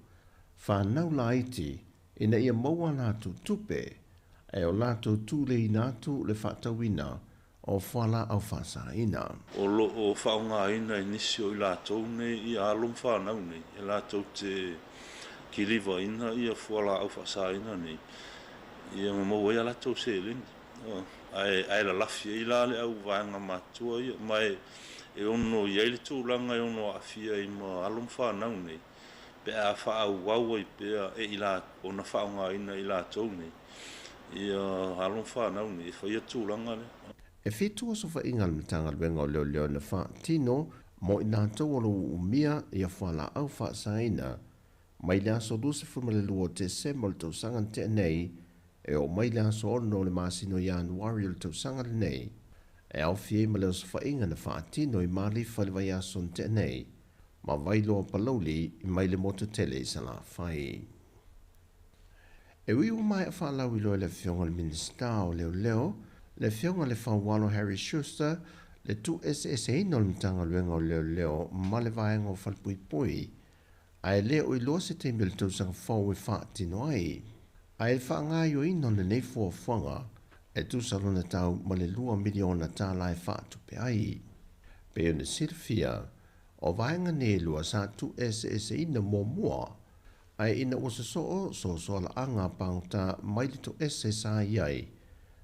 fanau laiti ina ia maua a latou tupe, ae o latou tuleiina atu le faatauina o fualaau faasaina. O lo o faaaogaina e nisi o i latou nei ia alo ma fanau nei e latou te kilivaina ia fualaau faasaina nei ia ma maua ai a latou seleni. Ae, ae lalafi ai la le au vaega matutua ia, ma e, e ono i ai le tulaga e ono aafia ai ma alo ma fanau nei pe a faaauau ai pea e i ona faaaogaina e i latou nei ia alo ma fanau nei e faia le tulaga lea. E fitu osofaiga a le Matagaluega o Leoleo na faatino mo i latou o lo o uumia ia fualaau faasaina mai le aso 22 o Tesema o le tausaga na tea nei e oo mai le aso 6 o le masina o Ianuari o le tausaga lenei, e aofia ai ma le osofaiga na faatino i Malifa i le vaiaso na tea nei. ma Vailoa Palauli mai le motu tele i Salafai. E ui ua maea faalauiloa e le Afioga i le Minisita o Leoleo, le Afioga Lefaualo Harry Schuster, le tuueseeseina o le Matagaluega o Leoleo ma le Vaega o Falepuipui, ae le o iloa se taimi o le tausaga fou e faatino ai. Ae le faagaoioina o lenei fuafuaga e tusa lona tau ma le $2 miliona tala e faatupe ai. Pei ona silafia, O vaega nei e lua sa tuueseeseina muamua, ae ina ua sosoo soasoalaaga pagota mai le toese sa i ai,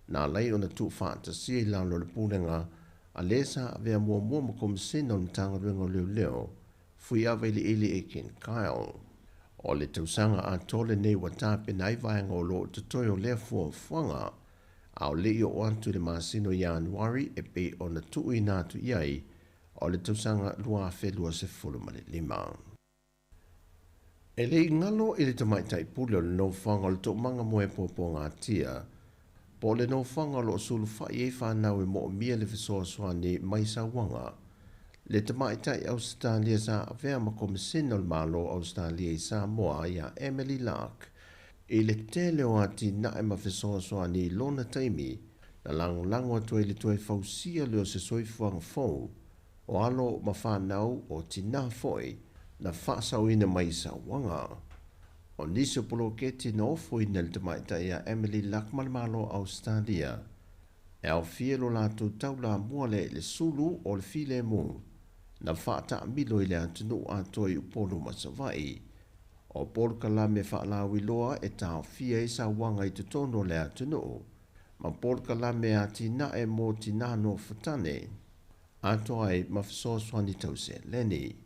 na ala ai ona tuufaatasia i lalo o le Pulega a le sa avea muamua ma Komesina o le Matagaluega o Leoleo, Fuiava Iliili e Ken Kyle. O le tausaga atoa lenei ua tapena ai vaega o lo o totoe o lea fuafuaga, a o le i oo atu i le masina o Ianuari e pei ona tuuina atu i ai o le tausaga 2025. E le i galo i le tamaitai pule o le nofoaga o le Toomaga Moepoapoagatia, po o le nofoaga o lo o sulufai ai fanau e moomia le fesoasoani mai sauaga, le tamaitai Ausetalia sa avea ma Komesina o le Malo o Ausetalia i Samoa ia Emily Lark i le tele o atinae ma fesoasoani i lona taimi Na lagolago atu ai le toe fausia lea o se soifuaga fou, o alo ma fanau, o tinā foi, na faasaoina mai i sauaga. O nisi o poloketi na ofoina e le tamaitai ia Emily Luck ma le Malo o Ausetalia, e aofia lo latou taulamua lea i le sulu o le filemu na faataamilo i le atunuu atoa i Upolu ma Savaii. O polokalame faalauiloa e taofia ai sauaga i totonu o le atunuu, ma polokalame atinae mo tinā nofotane, atoa ai ma fesoasoani tau seleni.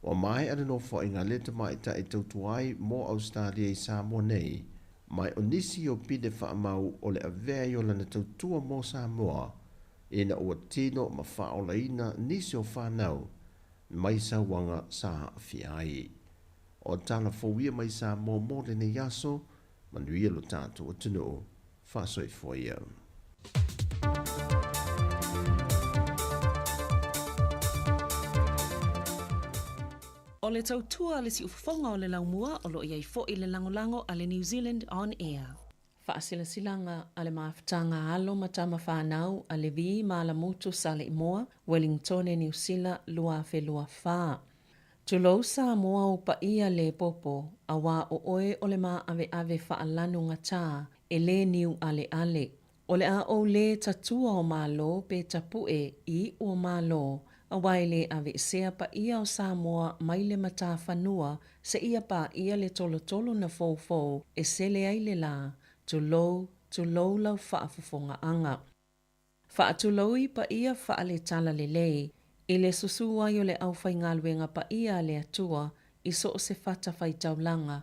Ua maea le nofoaiga a lea tamaitai tautua ai mo Ausetalia i Samoa nei, mai o nisi o pine faamau o le avea ai o lana tautua mo Samoa ina ua tino ma faaolaina nisi o fanau mai sauaga sa aafia ai. O tala fou ia mai Samoa mo lenei aso, Manuia lo tatou atunuu. Faasoifua ia. O le tautua a le siufofoga o le laumua o lo o i ai foi le lagolago a le New Zealand On Air. Faasilasilaga a le Mafutaga Alo ma Tama Fanau a Levi Malamutu Saleimoa, Wellingtone Niu Sila 2024. Tulou Samoa o paia le popo, auā o oe o le māʻaveʻave faʻalanu gatā e lē niu ʻaleʻale. O le a ou lē tatua o Malo pe tapuʻe i iʻu o Malo, auā e lē aveʻesea paia o Samoa mai le matafanua seia paʻia le tolotolo na foufou e sele ai le lā, tulou, tulou lau faafofogaaga. Faatulou i paia faale-talalelei i le susū ai o le aufaigaluega paia a le Atua i so o se fatafaitaulaga,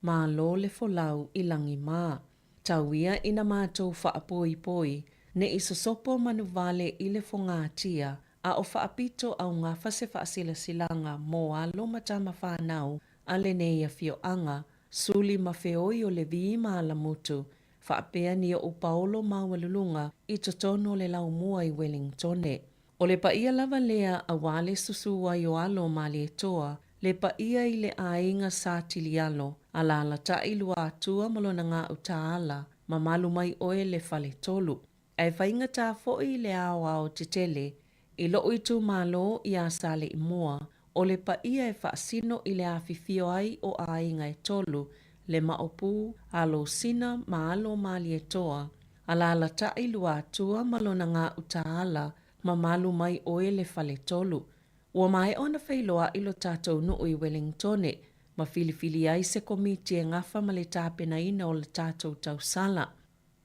malo le folau i lagi mā. Tau ia ina matou faapoipoi, ne i sosopo manuvale i le fogatia, a o faapito augafa se faasilasilaga mo alo ma tama fanau a lenei afioaga, suli ma feoi o Levi ma Alamutu, faapea ni o'u paolo maualuluga i totonu o le laumua i Welingtone. O le paia lava lea auā le susū ai o alo o Malietoa, le paia i le aiga Sa Tilialo, alaalatai Luatua ma lona gauta ala, mamalu mai oe le Faletolu. Ae faigata foi i le aoao tetele i lo'u itumalo iā Saleimoa, o le paia e faasino i le afifio ai o aiga e tolu, le Maopu, Alosina ma alo o Malietoa, alaalatai Luatua ma lona gauta ala, mamalu mai oe le Faletolu. Ua maea ona feiloai lo tatou nuu i Welingtone ma filifili ai se komiti e gafa ma le tapenaina o le tatou tausala.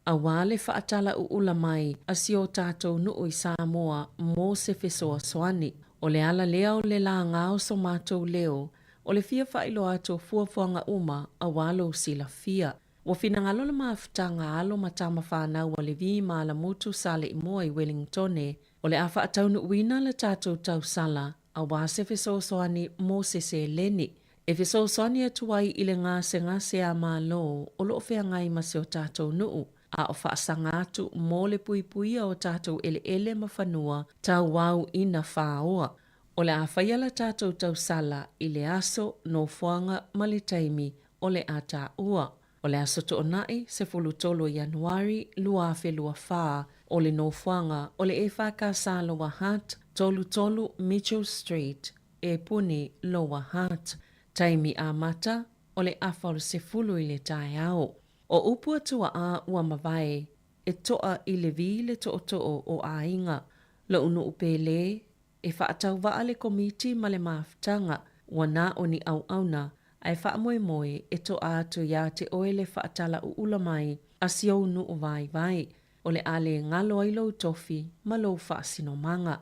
Auā le faatalauula mai a si o tatou nuu i Samoa mo se fesoasoani. O le ala lea o le lāgā o so matou leo, o le fia faailoa atu o fuafuaga uma auā lou silafia. Ua finagalo le mafutaga a alo ma tama fanau a Levi ma Alamutu Saleimoa i Welingtone, o le a faataunuuina le tatou tausala auā se fesoasoani mo se seleni e fesoasoani atu ai i le gasegase a Malo o lo o feagai ma si o tatou nuu, a o faasaga atu mo le puipuia o tatou eleele ma fanua tauauina fāoa. O le a faia la tatou tausala i le aso, nofoaga ma le taimi o le a taua. O le Aso Toonai, 13 o Ianuari, 2024, o le nofoaga o le EFKS Lower Hutt, 33 Mitchell Street, Epuni, Lower Hutt. Taimi amata, o le afa o le 10 i le taeao. O upu a tuaʻa ua mavae, e toʻa i le wī le toʻotoʻo o aiga. Loʻu nuʻu pele, E faatauvaa le Komiti ma le mafutaga ua na o ni auauna ae faamoemoe e toʻa atu iā te oe le faatalauula mai a si ou nuu vaivai, o le a le galo ai lou tofi ma lou faasinomaga.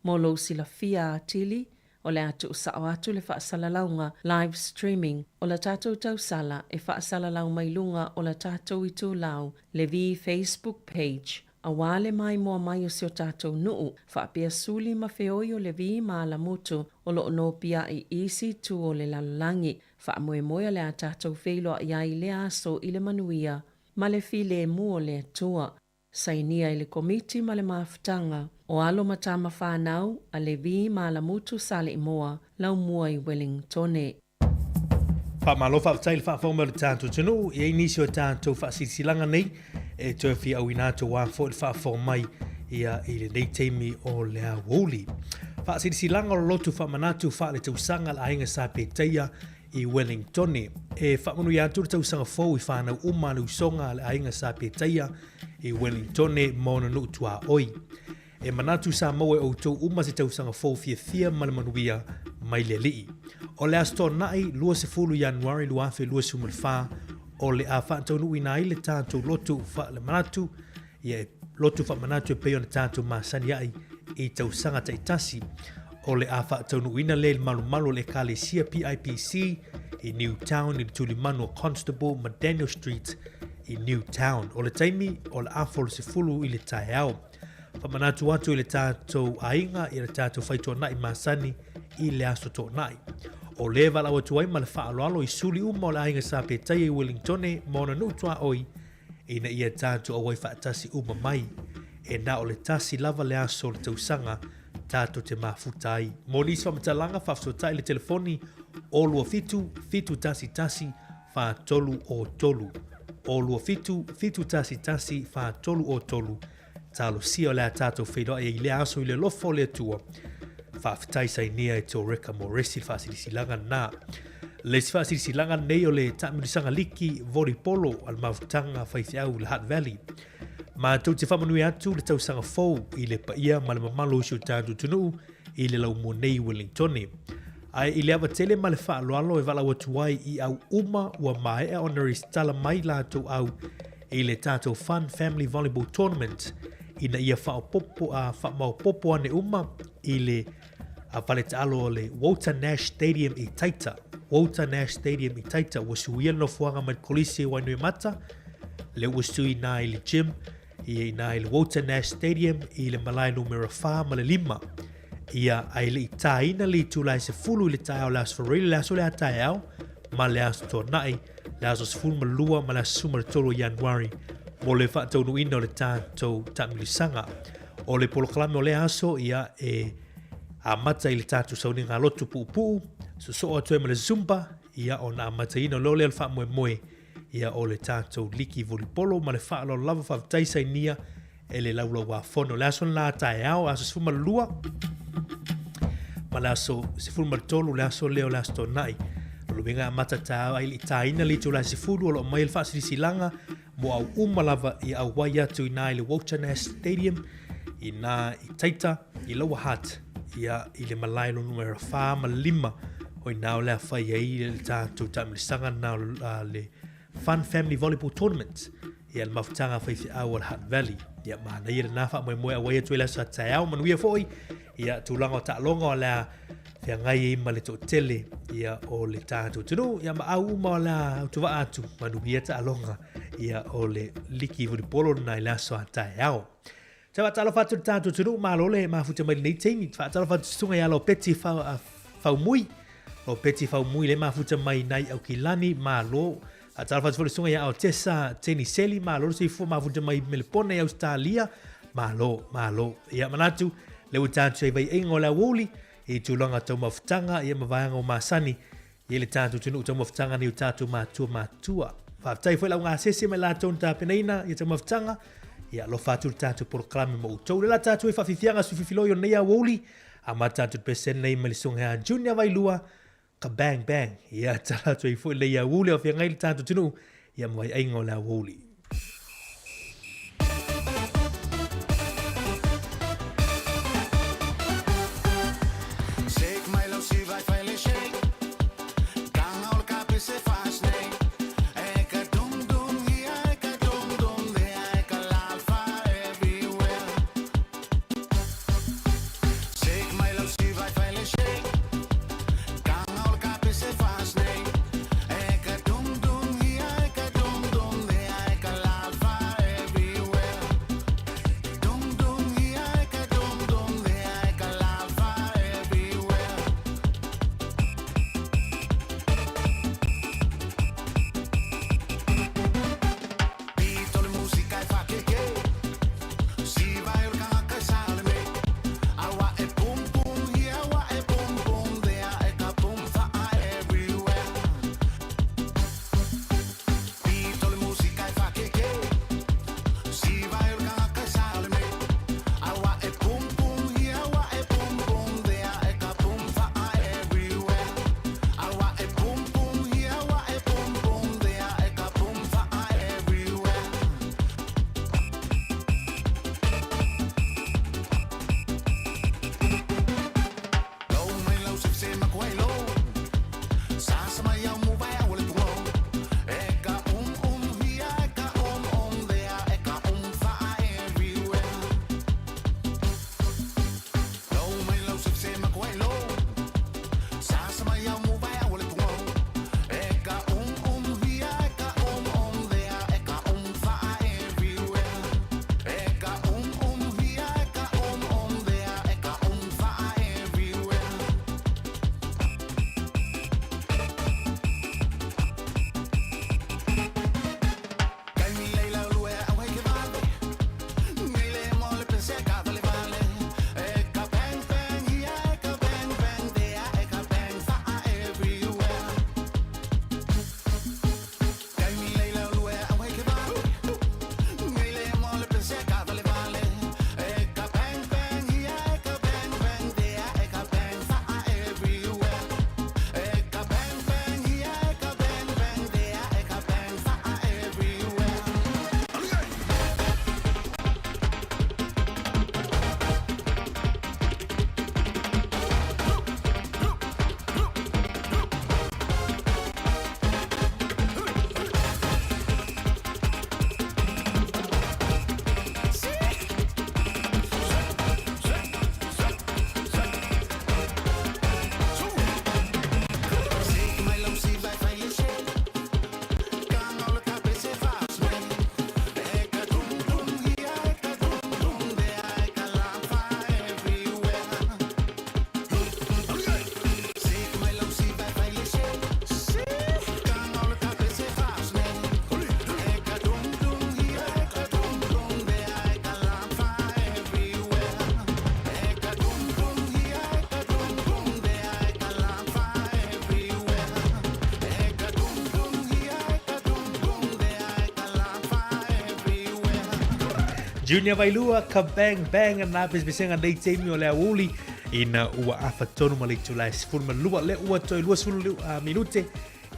Mo lou silafia atili, o le a tuusao atu le faasalalauga, live streaming, o la tatou tausala e faasalalau mai luga o la tatou itulau le vi Facebook page Auā le maimoa mai o si o tatou nuu, faapea suli ma feoi o Levi ma Alamutu o lo o nopiaʻi i isi itu o le lalolagi. Faamoemoe o le a tatou feiloai ai i lea aso i le manuia ma le filemu o le Atua. Sainia i le Komiti ma le Mafutaga o Alo ma Tama Whanau a Levi ma Alamutu Saleimoa, Laumua i Wellingtone. Faamalo faafetai i le faafofoga mai o le tatou atunuu. E i ai nisi o tatou faasilasilaga nei e toe fia auina atu aua foi le faafofoga mai ia i lenei taimi o le aoauli. Faasilasilaga o le lotu faamanatu faaletausaga a le Aiga Sa Petaia i Wellingtone. E faamanuia atu le tausaga fou i whānau uma a le usoga a le Aiga Sa Petaia i Wellingtone ma ona nuu tuaoi. E manatu sa maua e outou uma se tausaga fou fiafia ma le manuia mai le Alii. O le Aso Toonai 20 Ianuari 2024 o le a faataunuuina ai le tatou lotu faalemanatu, ia e lotu faamanatu e pei ona tatou masani ai i tausaga taitasi. O le a faataunuuina lea i le malumalu o le Ekalesia PIPC i Newtown i le tulimanu o Constable ma Daniel Street i Newtown. O le taimi o le afa o le 10 i le taeao. Faamanatu atu i le tatou aiga i le tatou faitoanai masani i le aso toonai. O le valaau atu ai ma le faaaloalo i suli uma o le aiga Sa Petaia i Wellingtone ma ona nuu tuaoi ina ia tatou auai faatasi uma mai. E na o le tasi lava le aso o le tausaga tatou te mafuta ai. Mo nisi faamatalaga, faafesootai i le telefoni o 27 711 4303. O 27 711 4303. Talosia o le a tatou feiloai ai i lea aso i le alofa o le Atua. Faafetai sainia e Toreka Moresi le faasilasilaga lena. Le isi faasilasilaga lenei o le taamilosaga liki volleyball a le mafutaga faifeau i le Hutt Valley. Matou te faamanuia atu le tausaga fou i le paia ma le mamalu o si o tatou atunuu i le laumua nei i Wellingtone. Ae i le ava tele ma le faaaloalo e valaau atu ai i au uma ua maea ona resitala mai latou au i le tatou Fun Family Volleyball Tournament ina ia faaopoopo a faamaopoopo ane uma i le a faletaalo o le Walter Nash Stadium i Taita. Walter Nash Stadium i Taita. Ua suia le nofoaga mai le kolisi e Wainuiomata, lea ua sui inā i le gym ia inā i le Walter Nash Stadium i le malae numera 4 ma le 5. Ia, ae le i tāina le itula e 10 i le taeao o le Aso Faraile, le aso lea taeao ma le Aso Toonai, le aso 12 ma le aso 13 o Ianuari. mo le faataunuuina o le tatou taamilisaga. O le polokalame o lea aso, ia, e amata i le tatou sauniga lotu puupuu, sosoo atu ai ma le Zumba, ia, ona amataina loa lea o le faamoemoe, ia, o le tatou liki volipolo ma le faaaloalo lava. Faafetai sainia e le laulauāfono. O le aso lena taeao, aso 12 ma le aso 13, le aso lea o le aso Toonai. O le uiga e amata taeao ai le i tāina le itula e 10, o lo o mai le faasilasilaga mo au uma lava i auai atu inā i le Walter Nash Stadium inā i Taita, i Lower Hutt, ia i le malae lo numera 4 ma 5 o inā o le a fai ai le tatou taamilisaga lena o le Fun Family Volleyball Tournament, ia le mafutaga faifeau a le Hutt Valley. Ia manaia lena faamoemoe auai atu ai le aso a taeao, manuia foi ia tulaga o taaloga o le a feagai ai ma le toatele ia o le tatou atunuu, ia ma au uma o le a autovaa atu, manuia taaloga ia o le liki volleyball lena i le aso a taeao. Te faatalofa atu le tatou atunuu, malo le mafuta mai lenei taimi. Te faatalofa atu susuga ia Lopeti Faumui. Lopeti Faumui le mafuta mai nai Aukilani, malo. Faatalofa atu foi le susuga ia Aotesa Teniseli, malo le soifua mafuta mai Melepone i Ausetalia, malo, malo. Ia manatu, le ua tatou i vaiaiga o le aoauli, i tulaga tau mafutaga, ia ma vaega o masani, i le tatou atunuu taumafataga nei o tatou matua matua. Faafetai foi lau gasese mai latou na tapenaina ia taumafataga. Ia alofa atu le tatou polokalame mo outou. Le la tatou e faafiafiaga sufifiloi o nei aoauli. Amata atu le pesene nei mai le susuga ia Junior Vailua ka bang bang. Ia tala atu ai foi lenei aoauli o feagai le tatou atunuu ia ma vaiaiga o le aoauli. Junior Vailua, ka bang bang na pesepesega nei taimi o le aoauli ina ua afa tonu ma le itula e 12 le ua toe 20 minute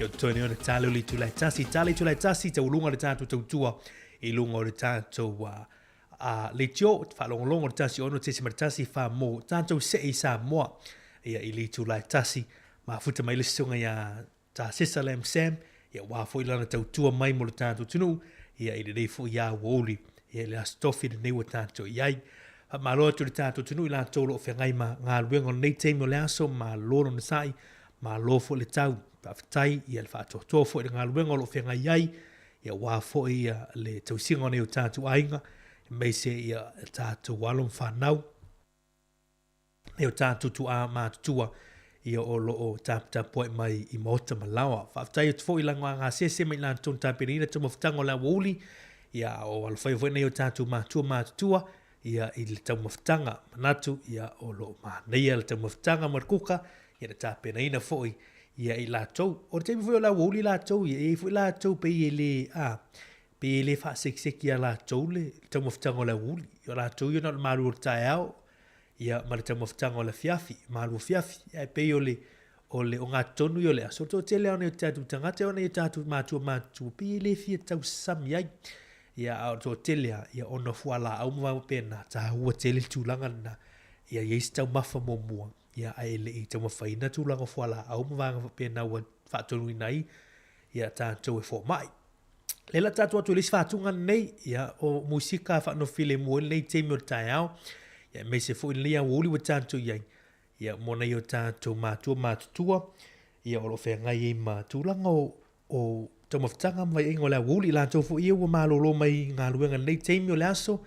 e o toe nei ona tale o le itula e tasi tale itula e tasi taualuga le tatou tautua i luga o le tatou leitio faalogologo le 16.1 fa mo tatou see i Samoa ia i le itula e tasi mafuta mai le susuga ia Tasesa Lam Sam, ia aua foi lana tautua mai mo le tatou atunuu, ia i lenei foi aoauli, ia i le Aso Tofi lenei ua tatou i ai. Faamalo atu i le tatou atunuu i latou o lo o feagai ma galuega o lenei taimi o le aso, malo le onosai, malo foi le tau, faafetai ia le faatoatoa foi i le galuega o lo o feagai ai, ia aua foi ia le tausiga o nai o tatou aiga, aemaise ia tatou alo ma fanau. E o tatou tuaa matutua ia o lo o taputapuai mai i maota ma laoa. Faafetai atu foi i lago gasese mai latou na tapenaina taumafataga o le aoauli, ia o alofaiva foi nei o tatou matua matutua ia i le taumafataga. Manatu ia o lo o manaia le taumafataga ma le kuka ia na tapenaina foi ia i latou. O le taimi foi o le aoauli latou ia e i ai foi latou pei e le a pei e le faasekiseki ia latou le taumafataga o le aoauli. O latou ia na o le malu o le taeao ia ma le taumafataga o le afiafi, malu afiafi, ae pei o le o le ogatotonu ia o le aso, o le toatele lava o nai o tatou tagata, o nai o tatou matua matutua, pei e le fia tausami ai. Ia, a o le toatele lava, ia ona o fualaau ma vaega faapena, taua tele le tulaga lena, ia i ai se taumafa muamua, ia ae le i taumafaina tulaga o fualaau ma vaega faapena ua faatonuina ai ia tatou e fomai. Lea la tatou atu i le isi faatuga lenei, ia, o musika faanofilemu ai lenei taimi o le taeao, ia, aemaise foi lenei aoauli ua tatou i ai, ia, mo nai o tatou matua matutua, ia, o lo o feagai ai ma tulaga o, o taumafataga ma vaiaiga o le aoauli, i latou foi ia ua malolo mai galuega i lenei taimi o le aso,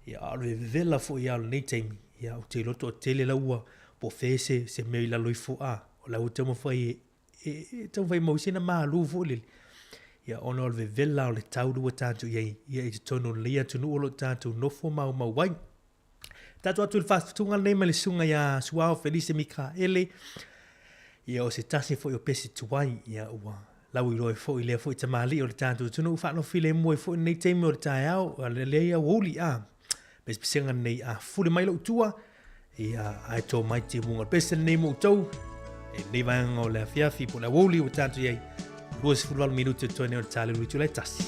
ia, a o le vevela foi lava o lenei taimi, ia, ou te iloa toatele la ua po o fea se, se mea i lalo ifo, a, o la ua taumafai e e taumafai e maua ai sina malu foi lele, ia ona o le vevela o le tau lea ua tatou i ai ia i totonu o lenei atunuu o lo o tatou nofo maumau ai. Tatou atu i le faafetuga lenei mai le susuga ia Suao Felise Mikaele, ia o se tasi foi o pese tuai, ia ua lauiloa ai foi lea foi tamalii o le tatou atunuu faanofilemu ai foi lenei taimi o le taeao, lenei aoauli, a pesepesega lenei a fuli mai lou tua, Ia, ae tō mai timuga. Pese lenei mo outou, e lenei vaega o le afiafi po o le aoauli ua tatou i ai, 28 minute o totoe nei o le talelu itula e tasi.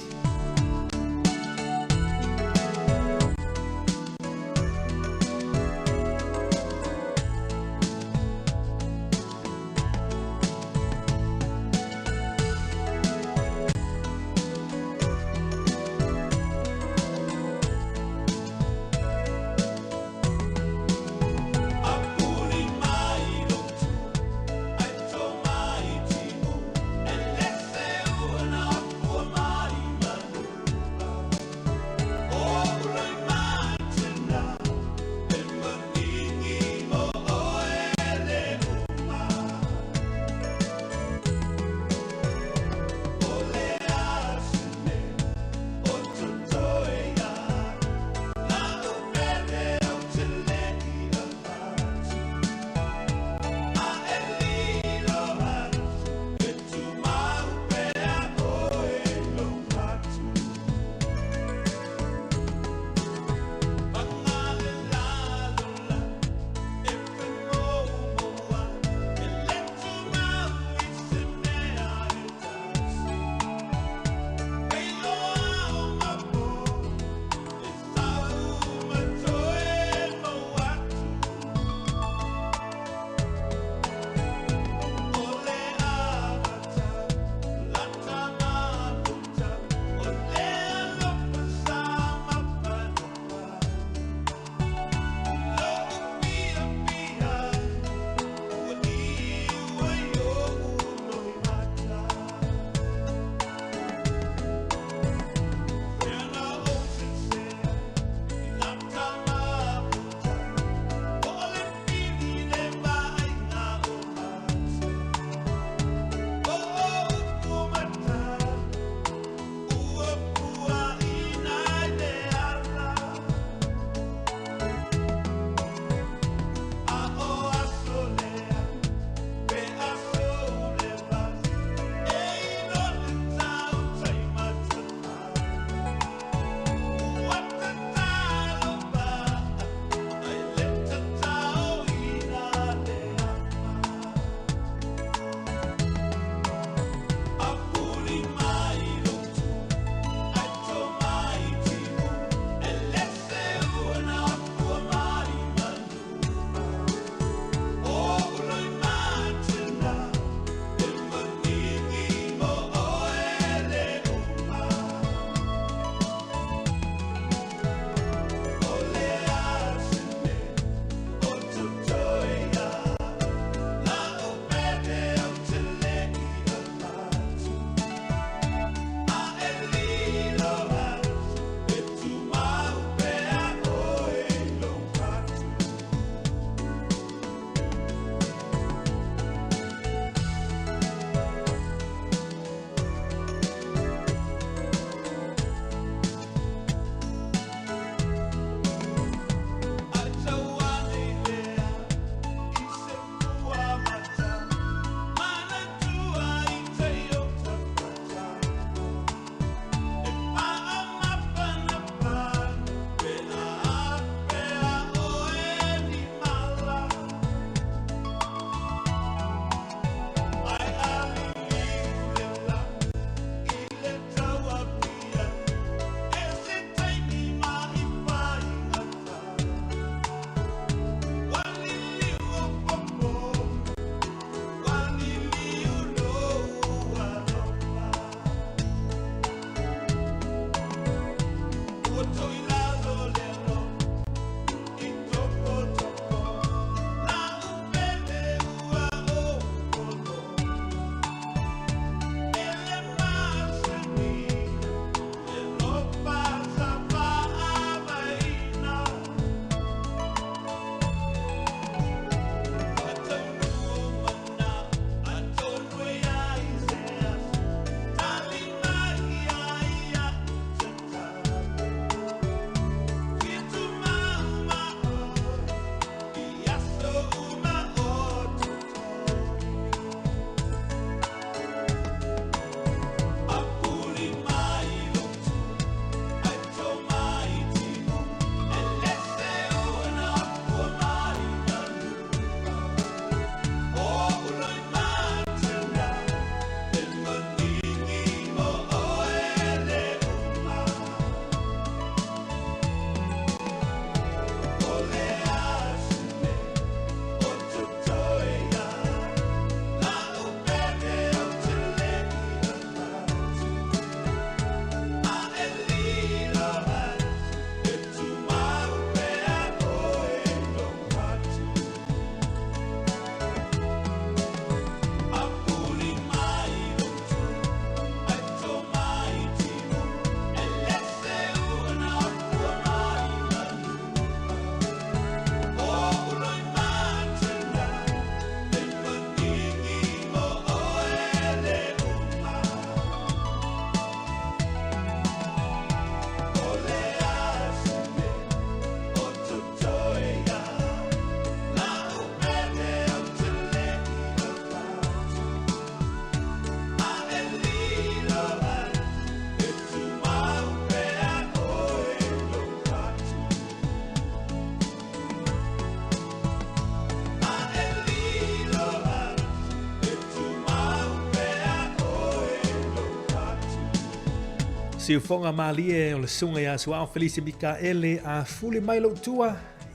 Siufoga malie o le susuga ia Suao Felisi Mikaele a fuli mai lou tua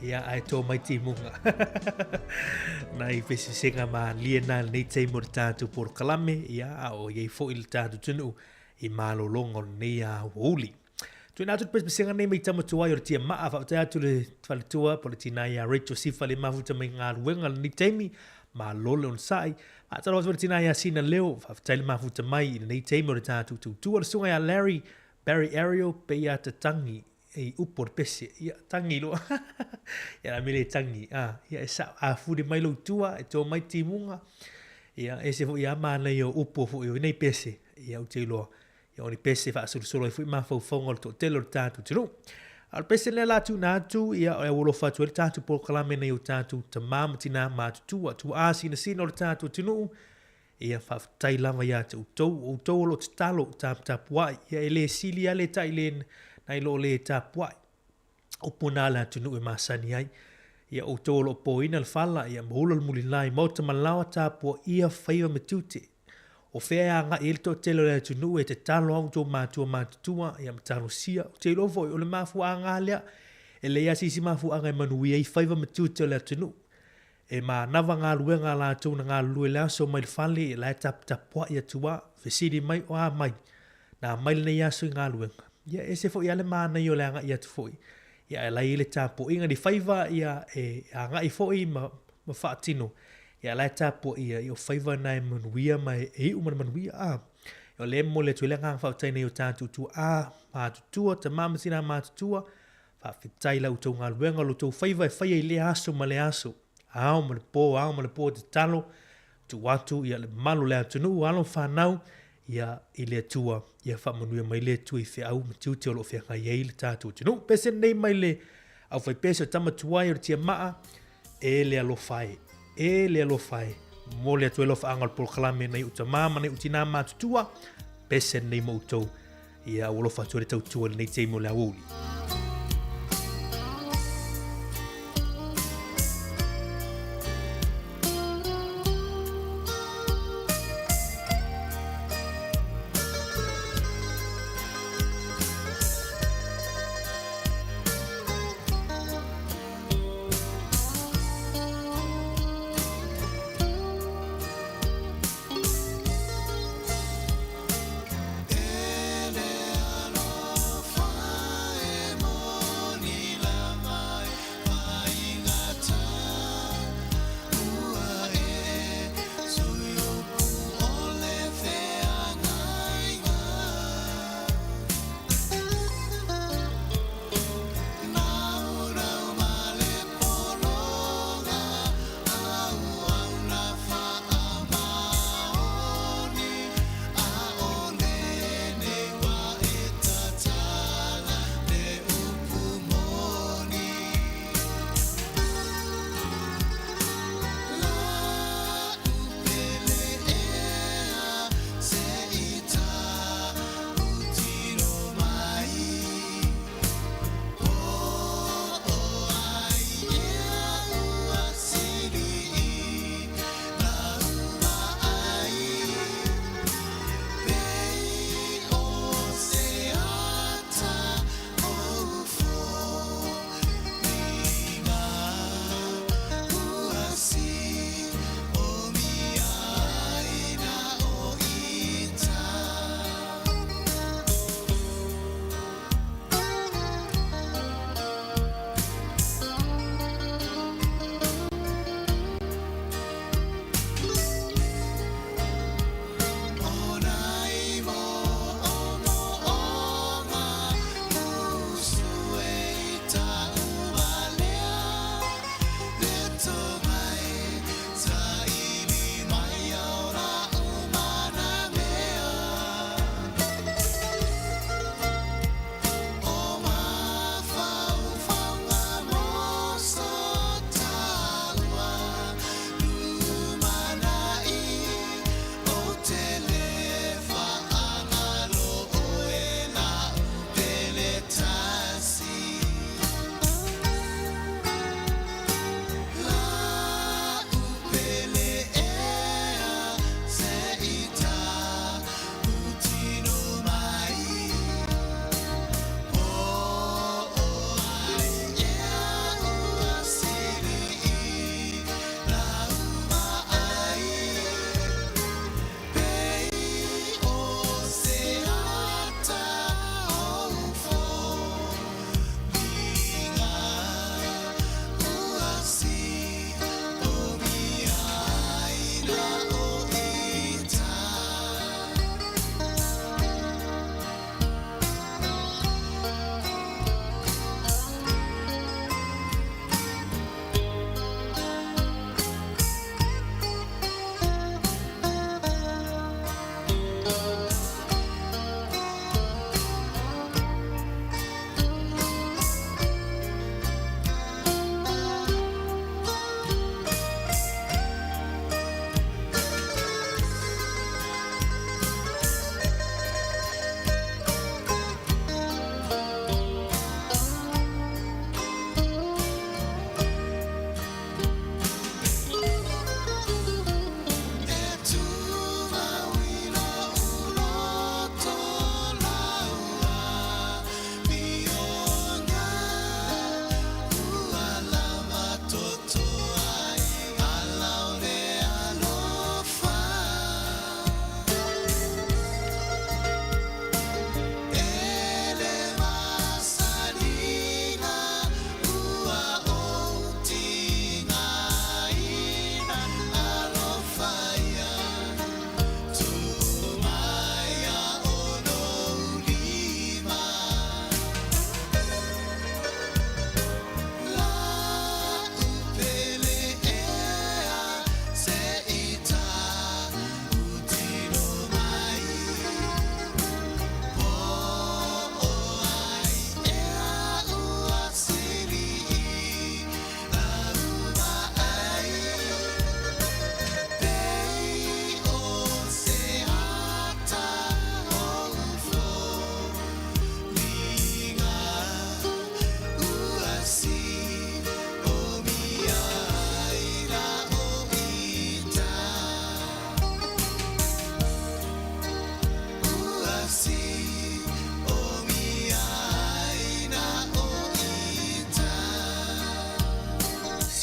ia ae tō mai timuga. Nai pesesega malie na lenei taimi o le tātou polokalame ia a o iai foi le tātou atunuu i malologa o lenei aoauli. Tuuina atu le pesepesega nei mai tama tuai o le tia maa, faafetai atu le faletua po o le tina ia Rachel Sifa le mafuta mai galuega lenei taimi, malo le onosai. Faatalofa atu le tina ia Sina Leo, faafetai le mafuta mai i lenei taimi o le tatou tautua, le susuga ia Larry Barry Ariel pe ia tatangi i upu o le pese, ia tangi loa. Ia la mele tangi, ah, ia e sao, a fuli mai lou tua, e tō mai timuga, ia ese foi a manaia o upu foi o nei pese, ia ou te iloa, Ia o ni pese e faasolosolo ai foi mafaufauga o le toatele o le tatou atunuu. A o le pese lea la tuuina atu, ia e aualofa atu ai le tatou polokalame nei o tatou tamā ma tinā matutua, tuaa sinasina o le tatou atunuu, ia faafetai lava ia te outou, o outou o lo o tatalo, taputapuai, ia e le sili lava le tai le nai lo le tapuai. Upu na a le atunuu e masani ai. Ia outou o lo o poina le fala, ia ma ula le mulila i maota ma laoa tapuaia faiva ma tiute. O fea e agai ai le toatele o le atunuu e tatalo a outou matua matutua, ia ma talosia. Ou te iloa foi, o le mafuaaga lea, e leai lava se isi mafuaaga e manuia ai faiva ma tiute o le atunuu. E manava galuega a latou na galulue i le aso mai le fale, ia la e taputapuai atu lava, fesili mai, o a mai? Na mai lenei aso i galuega. Ia e ese foi lava le manaia o le agai atu foi, ia ae la e i ai le tapuaiga ni faiva ia e agai foi ma ma faatino, ia la e tapuaia, ia o faiva na e manuia ma e iu ma le manuia. A, o lea e momoli atu ai le agaga faafetai nei o tatou tuaa matutua, tama ma tina matutua, faafetai i la outou galuega, o lo outou faiva e faia i lea aso ma lea aso, ao ma le po, ao ma le po tatalo, tuu atu ia le mamalu o le atunuu, alo ma fanau, ia i le Atua, ia faamanuia mai le Atua i feau ma tiute o lo o feagai ai le tatou atunuu. Pese nei mai le aufaipese o tama tuai o le tiamaa, e le alofa e, e le alofa e. Momoli atu ai alofaaga o le polokalame nai ou tamā ma nai ou tinā matutua, pese nei ma outou, ia ua alofa atu ai le tautua i lenei taimi o le aoauli.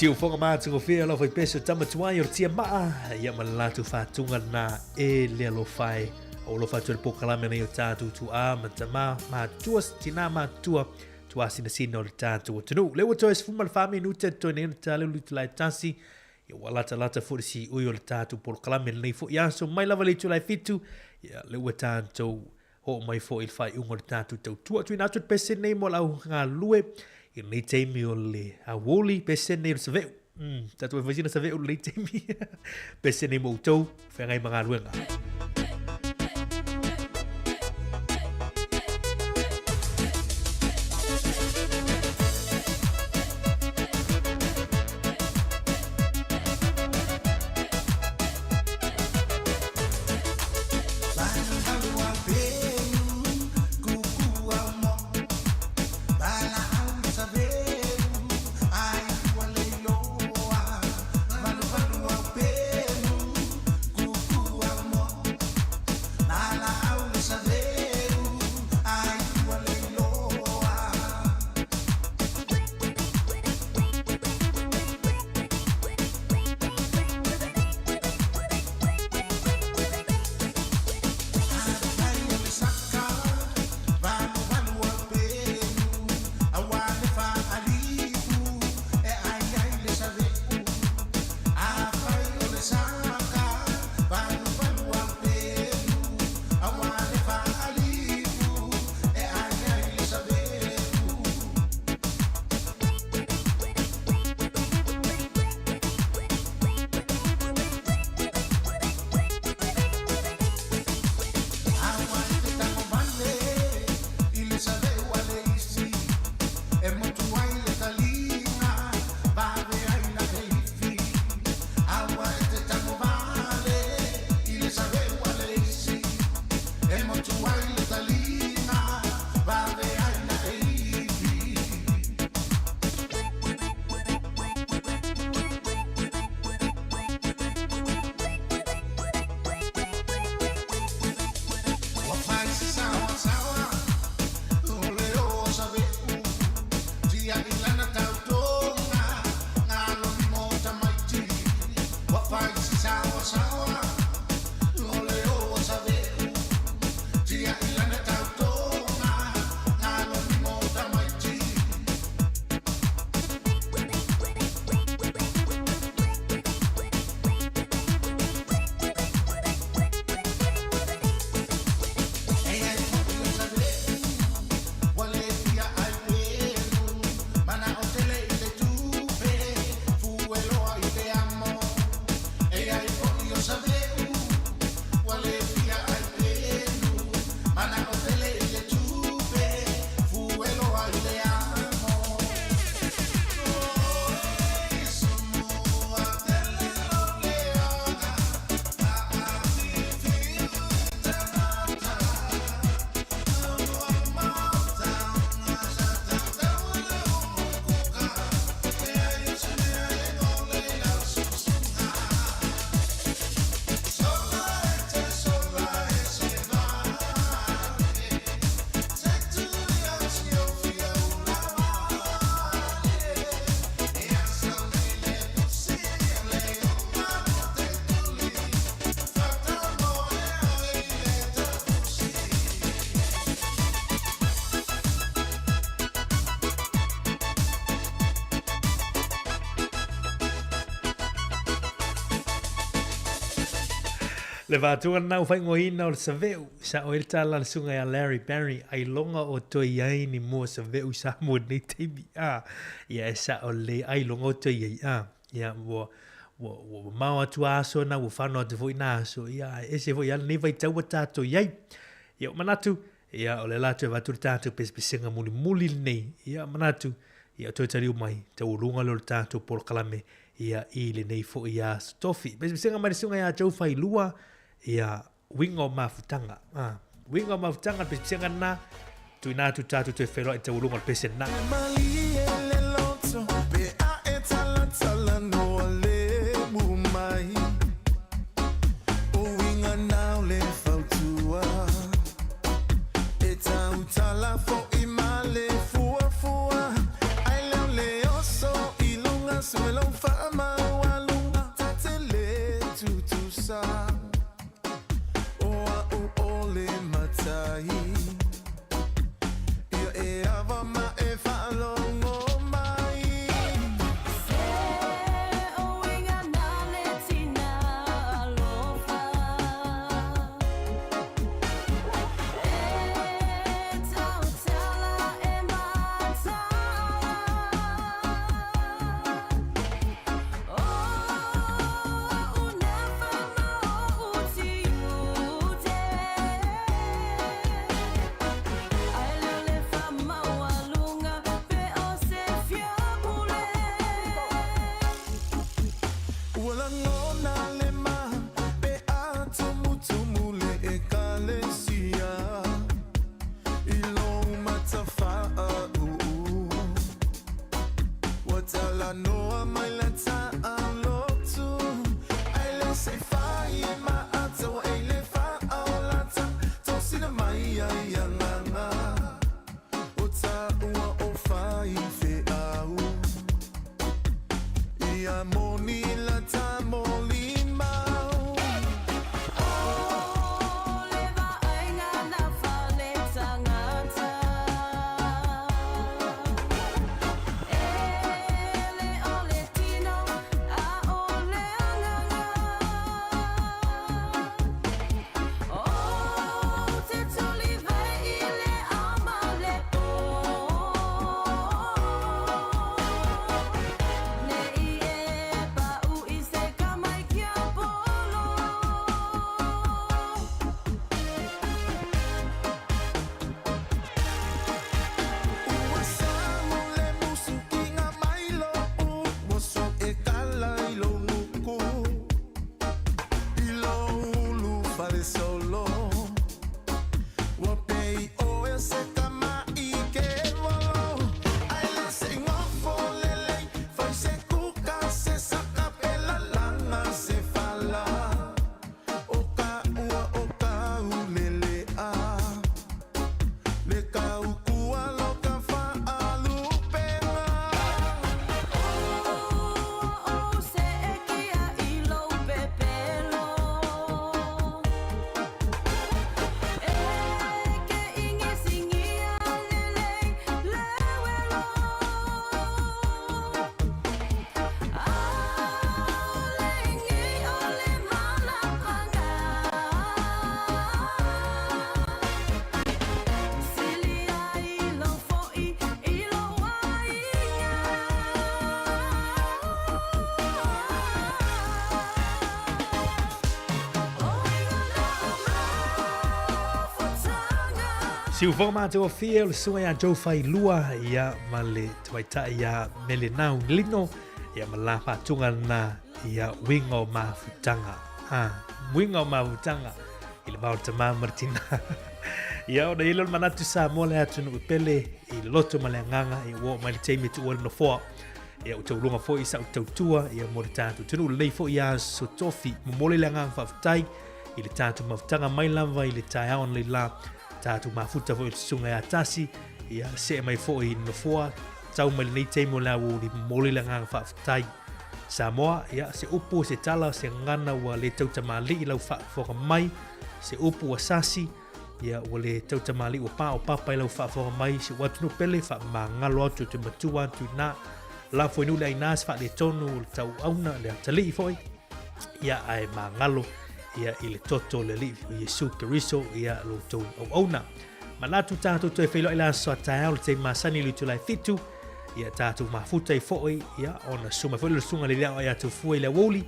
Siufoga matagofie o lau faipese o tama tuai o le tia maa, ia ma le latou faatuga lena e le alofa e. O alofa atu le polokalame nei o tatou tuaa ma tama matutua, tina matutua, tuaa sinasina o le tatou atunuu. Lea ua toe 14 minute totoe nei ona ta leo le itula e tasi, ia ua latalata foi le siui o le tatou polokalame lenei foi aso mai lava le itula e 7, ia lea ua tatou Oo mai foi i le faaiuga o le tatou tautua. Tuuina atu le pese nei mo le au galulue i lenei taimi o le aoauli, pese nei o le saveu. Tatou e fai sina saveu i lenei taimi. Pese nei mo outou, feagai ma galuega. Le vātuga lena ua faaigoaina o le Saveu, sa o ai le tala a le susuga ia Larry Barry, ailoga o toe i ai ni mua Saveu i Samoa i lenei taimi, a, ia e sao lelei, ailoga o toe i ai, a, ia, ua, ua, ua mamao atu a aso na, ua fano atu foi na aso, ia, ae ese foi lava lenei vaitau ua tatou i ai. Ia, ua manatu, ia, o lea la toe avatu le tatou pesepesega mulimuli lenei, ia, manatu, ia, toe taliu mai, taualuga lea o le tatou polokalame, ia i lenei foi aso tofi. Pesepesega mai le susuga ia Joe Failua, ia uiga o mafutaga. Ah, uiga o mafutaga, le pesepesega lena, tuuina atu tatou toe feiloai i taualuga o le pese lena. Malie le loto pe a e talatalanoa lebu mai O uiga nao le fautua E tautala fo'i ma le fuafua Ai leo le oso i luga sue lou sa O a'u o le matai Ia e awa ma e faalogo mai Se uiga na le tina alofa E tautala e mataala Ua lagona le ma pe a tumutumu le ekalesia I lou matafaauu Ua talanoa mai la taalotu Ai le se fai e maata ua ei le faaolata Tosina mai ai agaga O taua o faifeau Ia moni la tamolimau. O le vaaiga na fale tagata E le o le tino a o le agaga Ou te tulivae i le ao ma le pō Ne i e pau i se kamaikiapolo. Ua samu le musukiga mai lou moso e kala i lou nuku I lou ulu falesolo Ua pei oe o se tamaʻi kevolo Ai le se gofo lelei Fai se kuka se saka pe lalaga se fala O ka ua o kaulelea Le kaukua lo ka faalupega. Ua ou seetia i lou pepelo E ke igisigia lelei le welo Aole nei o le malapanga Sili ai lou foʻi i lou aiga. Siufoga matagofie o le susuga ia Joe Failua ia ma le tamaitai ia Melenau Lino ia ma la faatuga lena ia uiga o mafutaga. Ah, uiga o mafutaga i le va o le tama ma le tina. Ia ona i ai lea o le manatu Samoa le atunuu pele i le loto ma le agaga ia ua oo mai le taimi e tuua ai le nofoa. Ia ua tauluga foi i sau tautua ia mo le tatou atunuu lelei foi ia Aso Tofi. Momoli le agaga faafetai i le tatou mafutaga mai lava i le taeao analeila tatou mafuta foi i le susuga ia Tasi ia see mai foi i le nofoa tau mai lenei taimi o le aoauli momoli le agaga faafetai. Samoa, ia se upu, se tala, se gagana ua le tautamalii lau faafofoga mai, se upu ua sasi, ia ua le tautamalii ua pā o papa i lau faafofoga mai, si ou atunuu pele faamagalo atu te matua atu inā, lafo i nuu le ainā se faaletonu o le tauauna le atalii foi, ia ae magalo ia i le toto o le Alii o Iesu Keriso ia lo outou auauna. Manatu tatou toe feiloai le aso a taeao le taimi masani i le itula e 7, ia tatou mafuta ai foi ia ona susu mai foi le susuga le lea ia Taufua i le aoauli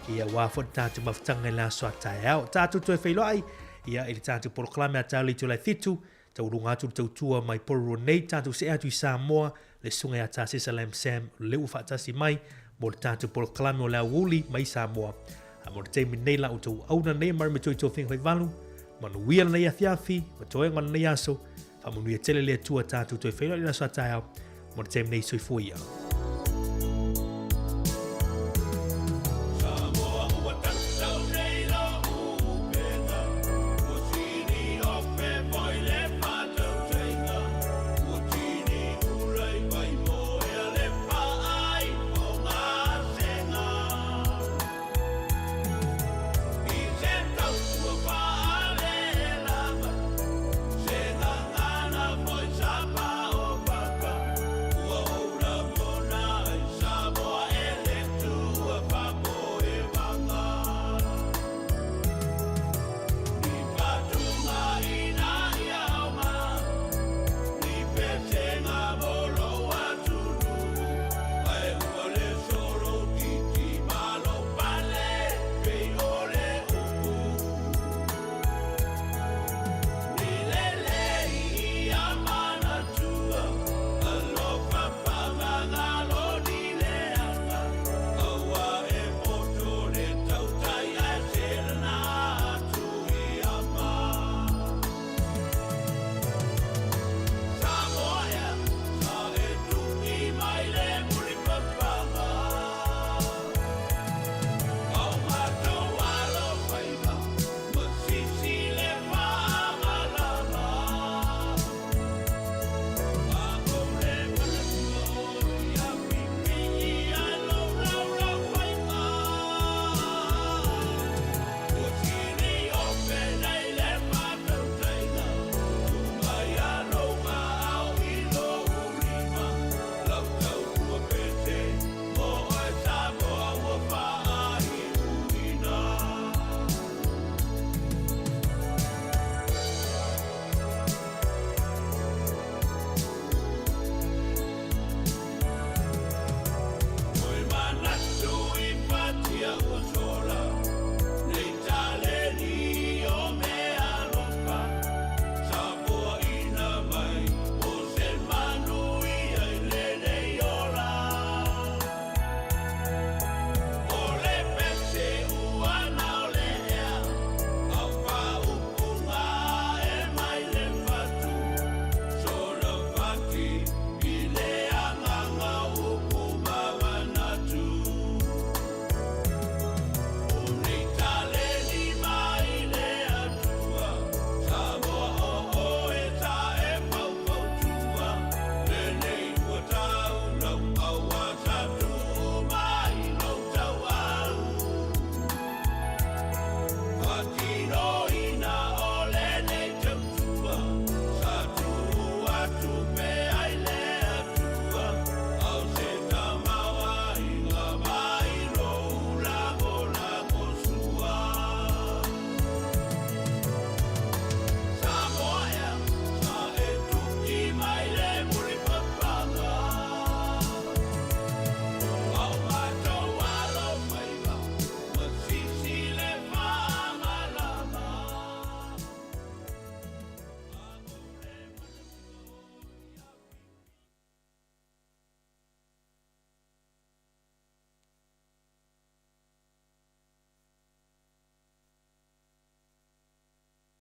ia aua foi le tatou mafutaga i le aso a taeao. Tatou toe feiloai ia i le tatou polokalame a taeao i le itula e 7, tauluga atu le tautua mai Porirua nei, tatou see atu i Samoa le susuga ia Tasesa Lam Sam lea ua faatasi mai mo le tatou polokalame o le aoauli mai Samoa. A mo le taimi nei la outou auauna nei mare me toi tofiga faivalu, manuia lenei afiafi, ma toega o lenei aso, faamanuia tele le Atua tatou toe feiloai i le aso a taeao, mo le taimi nei soifua ia.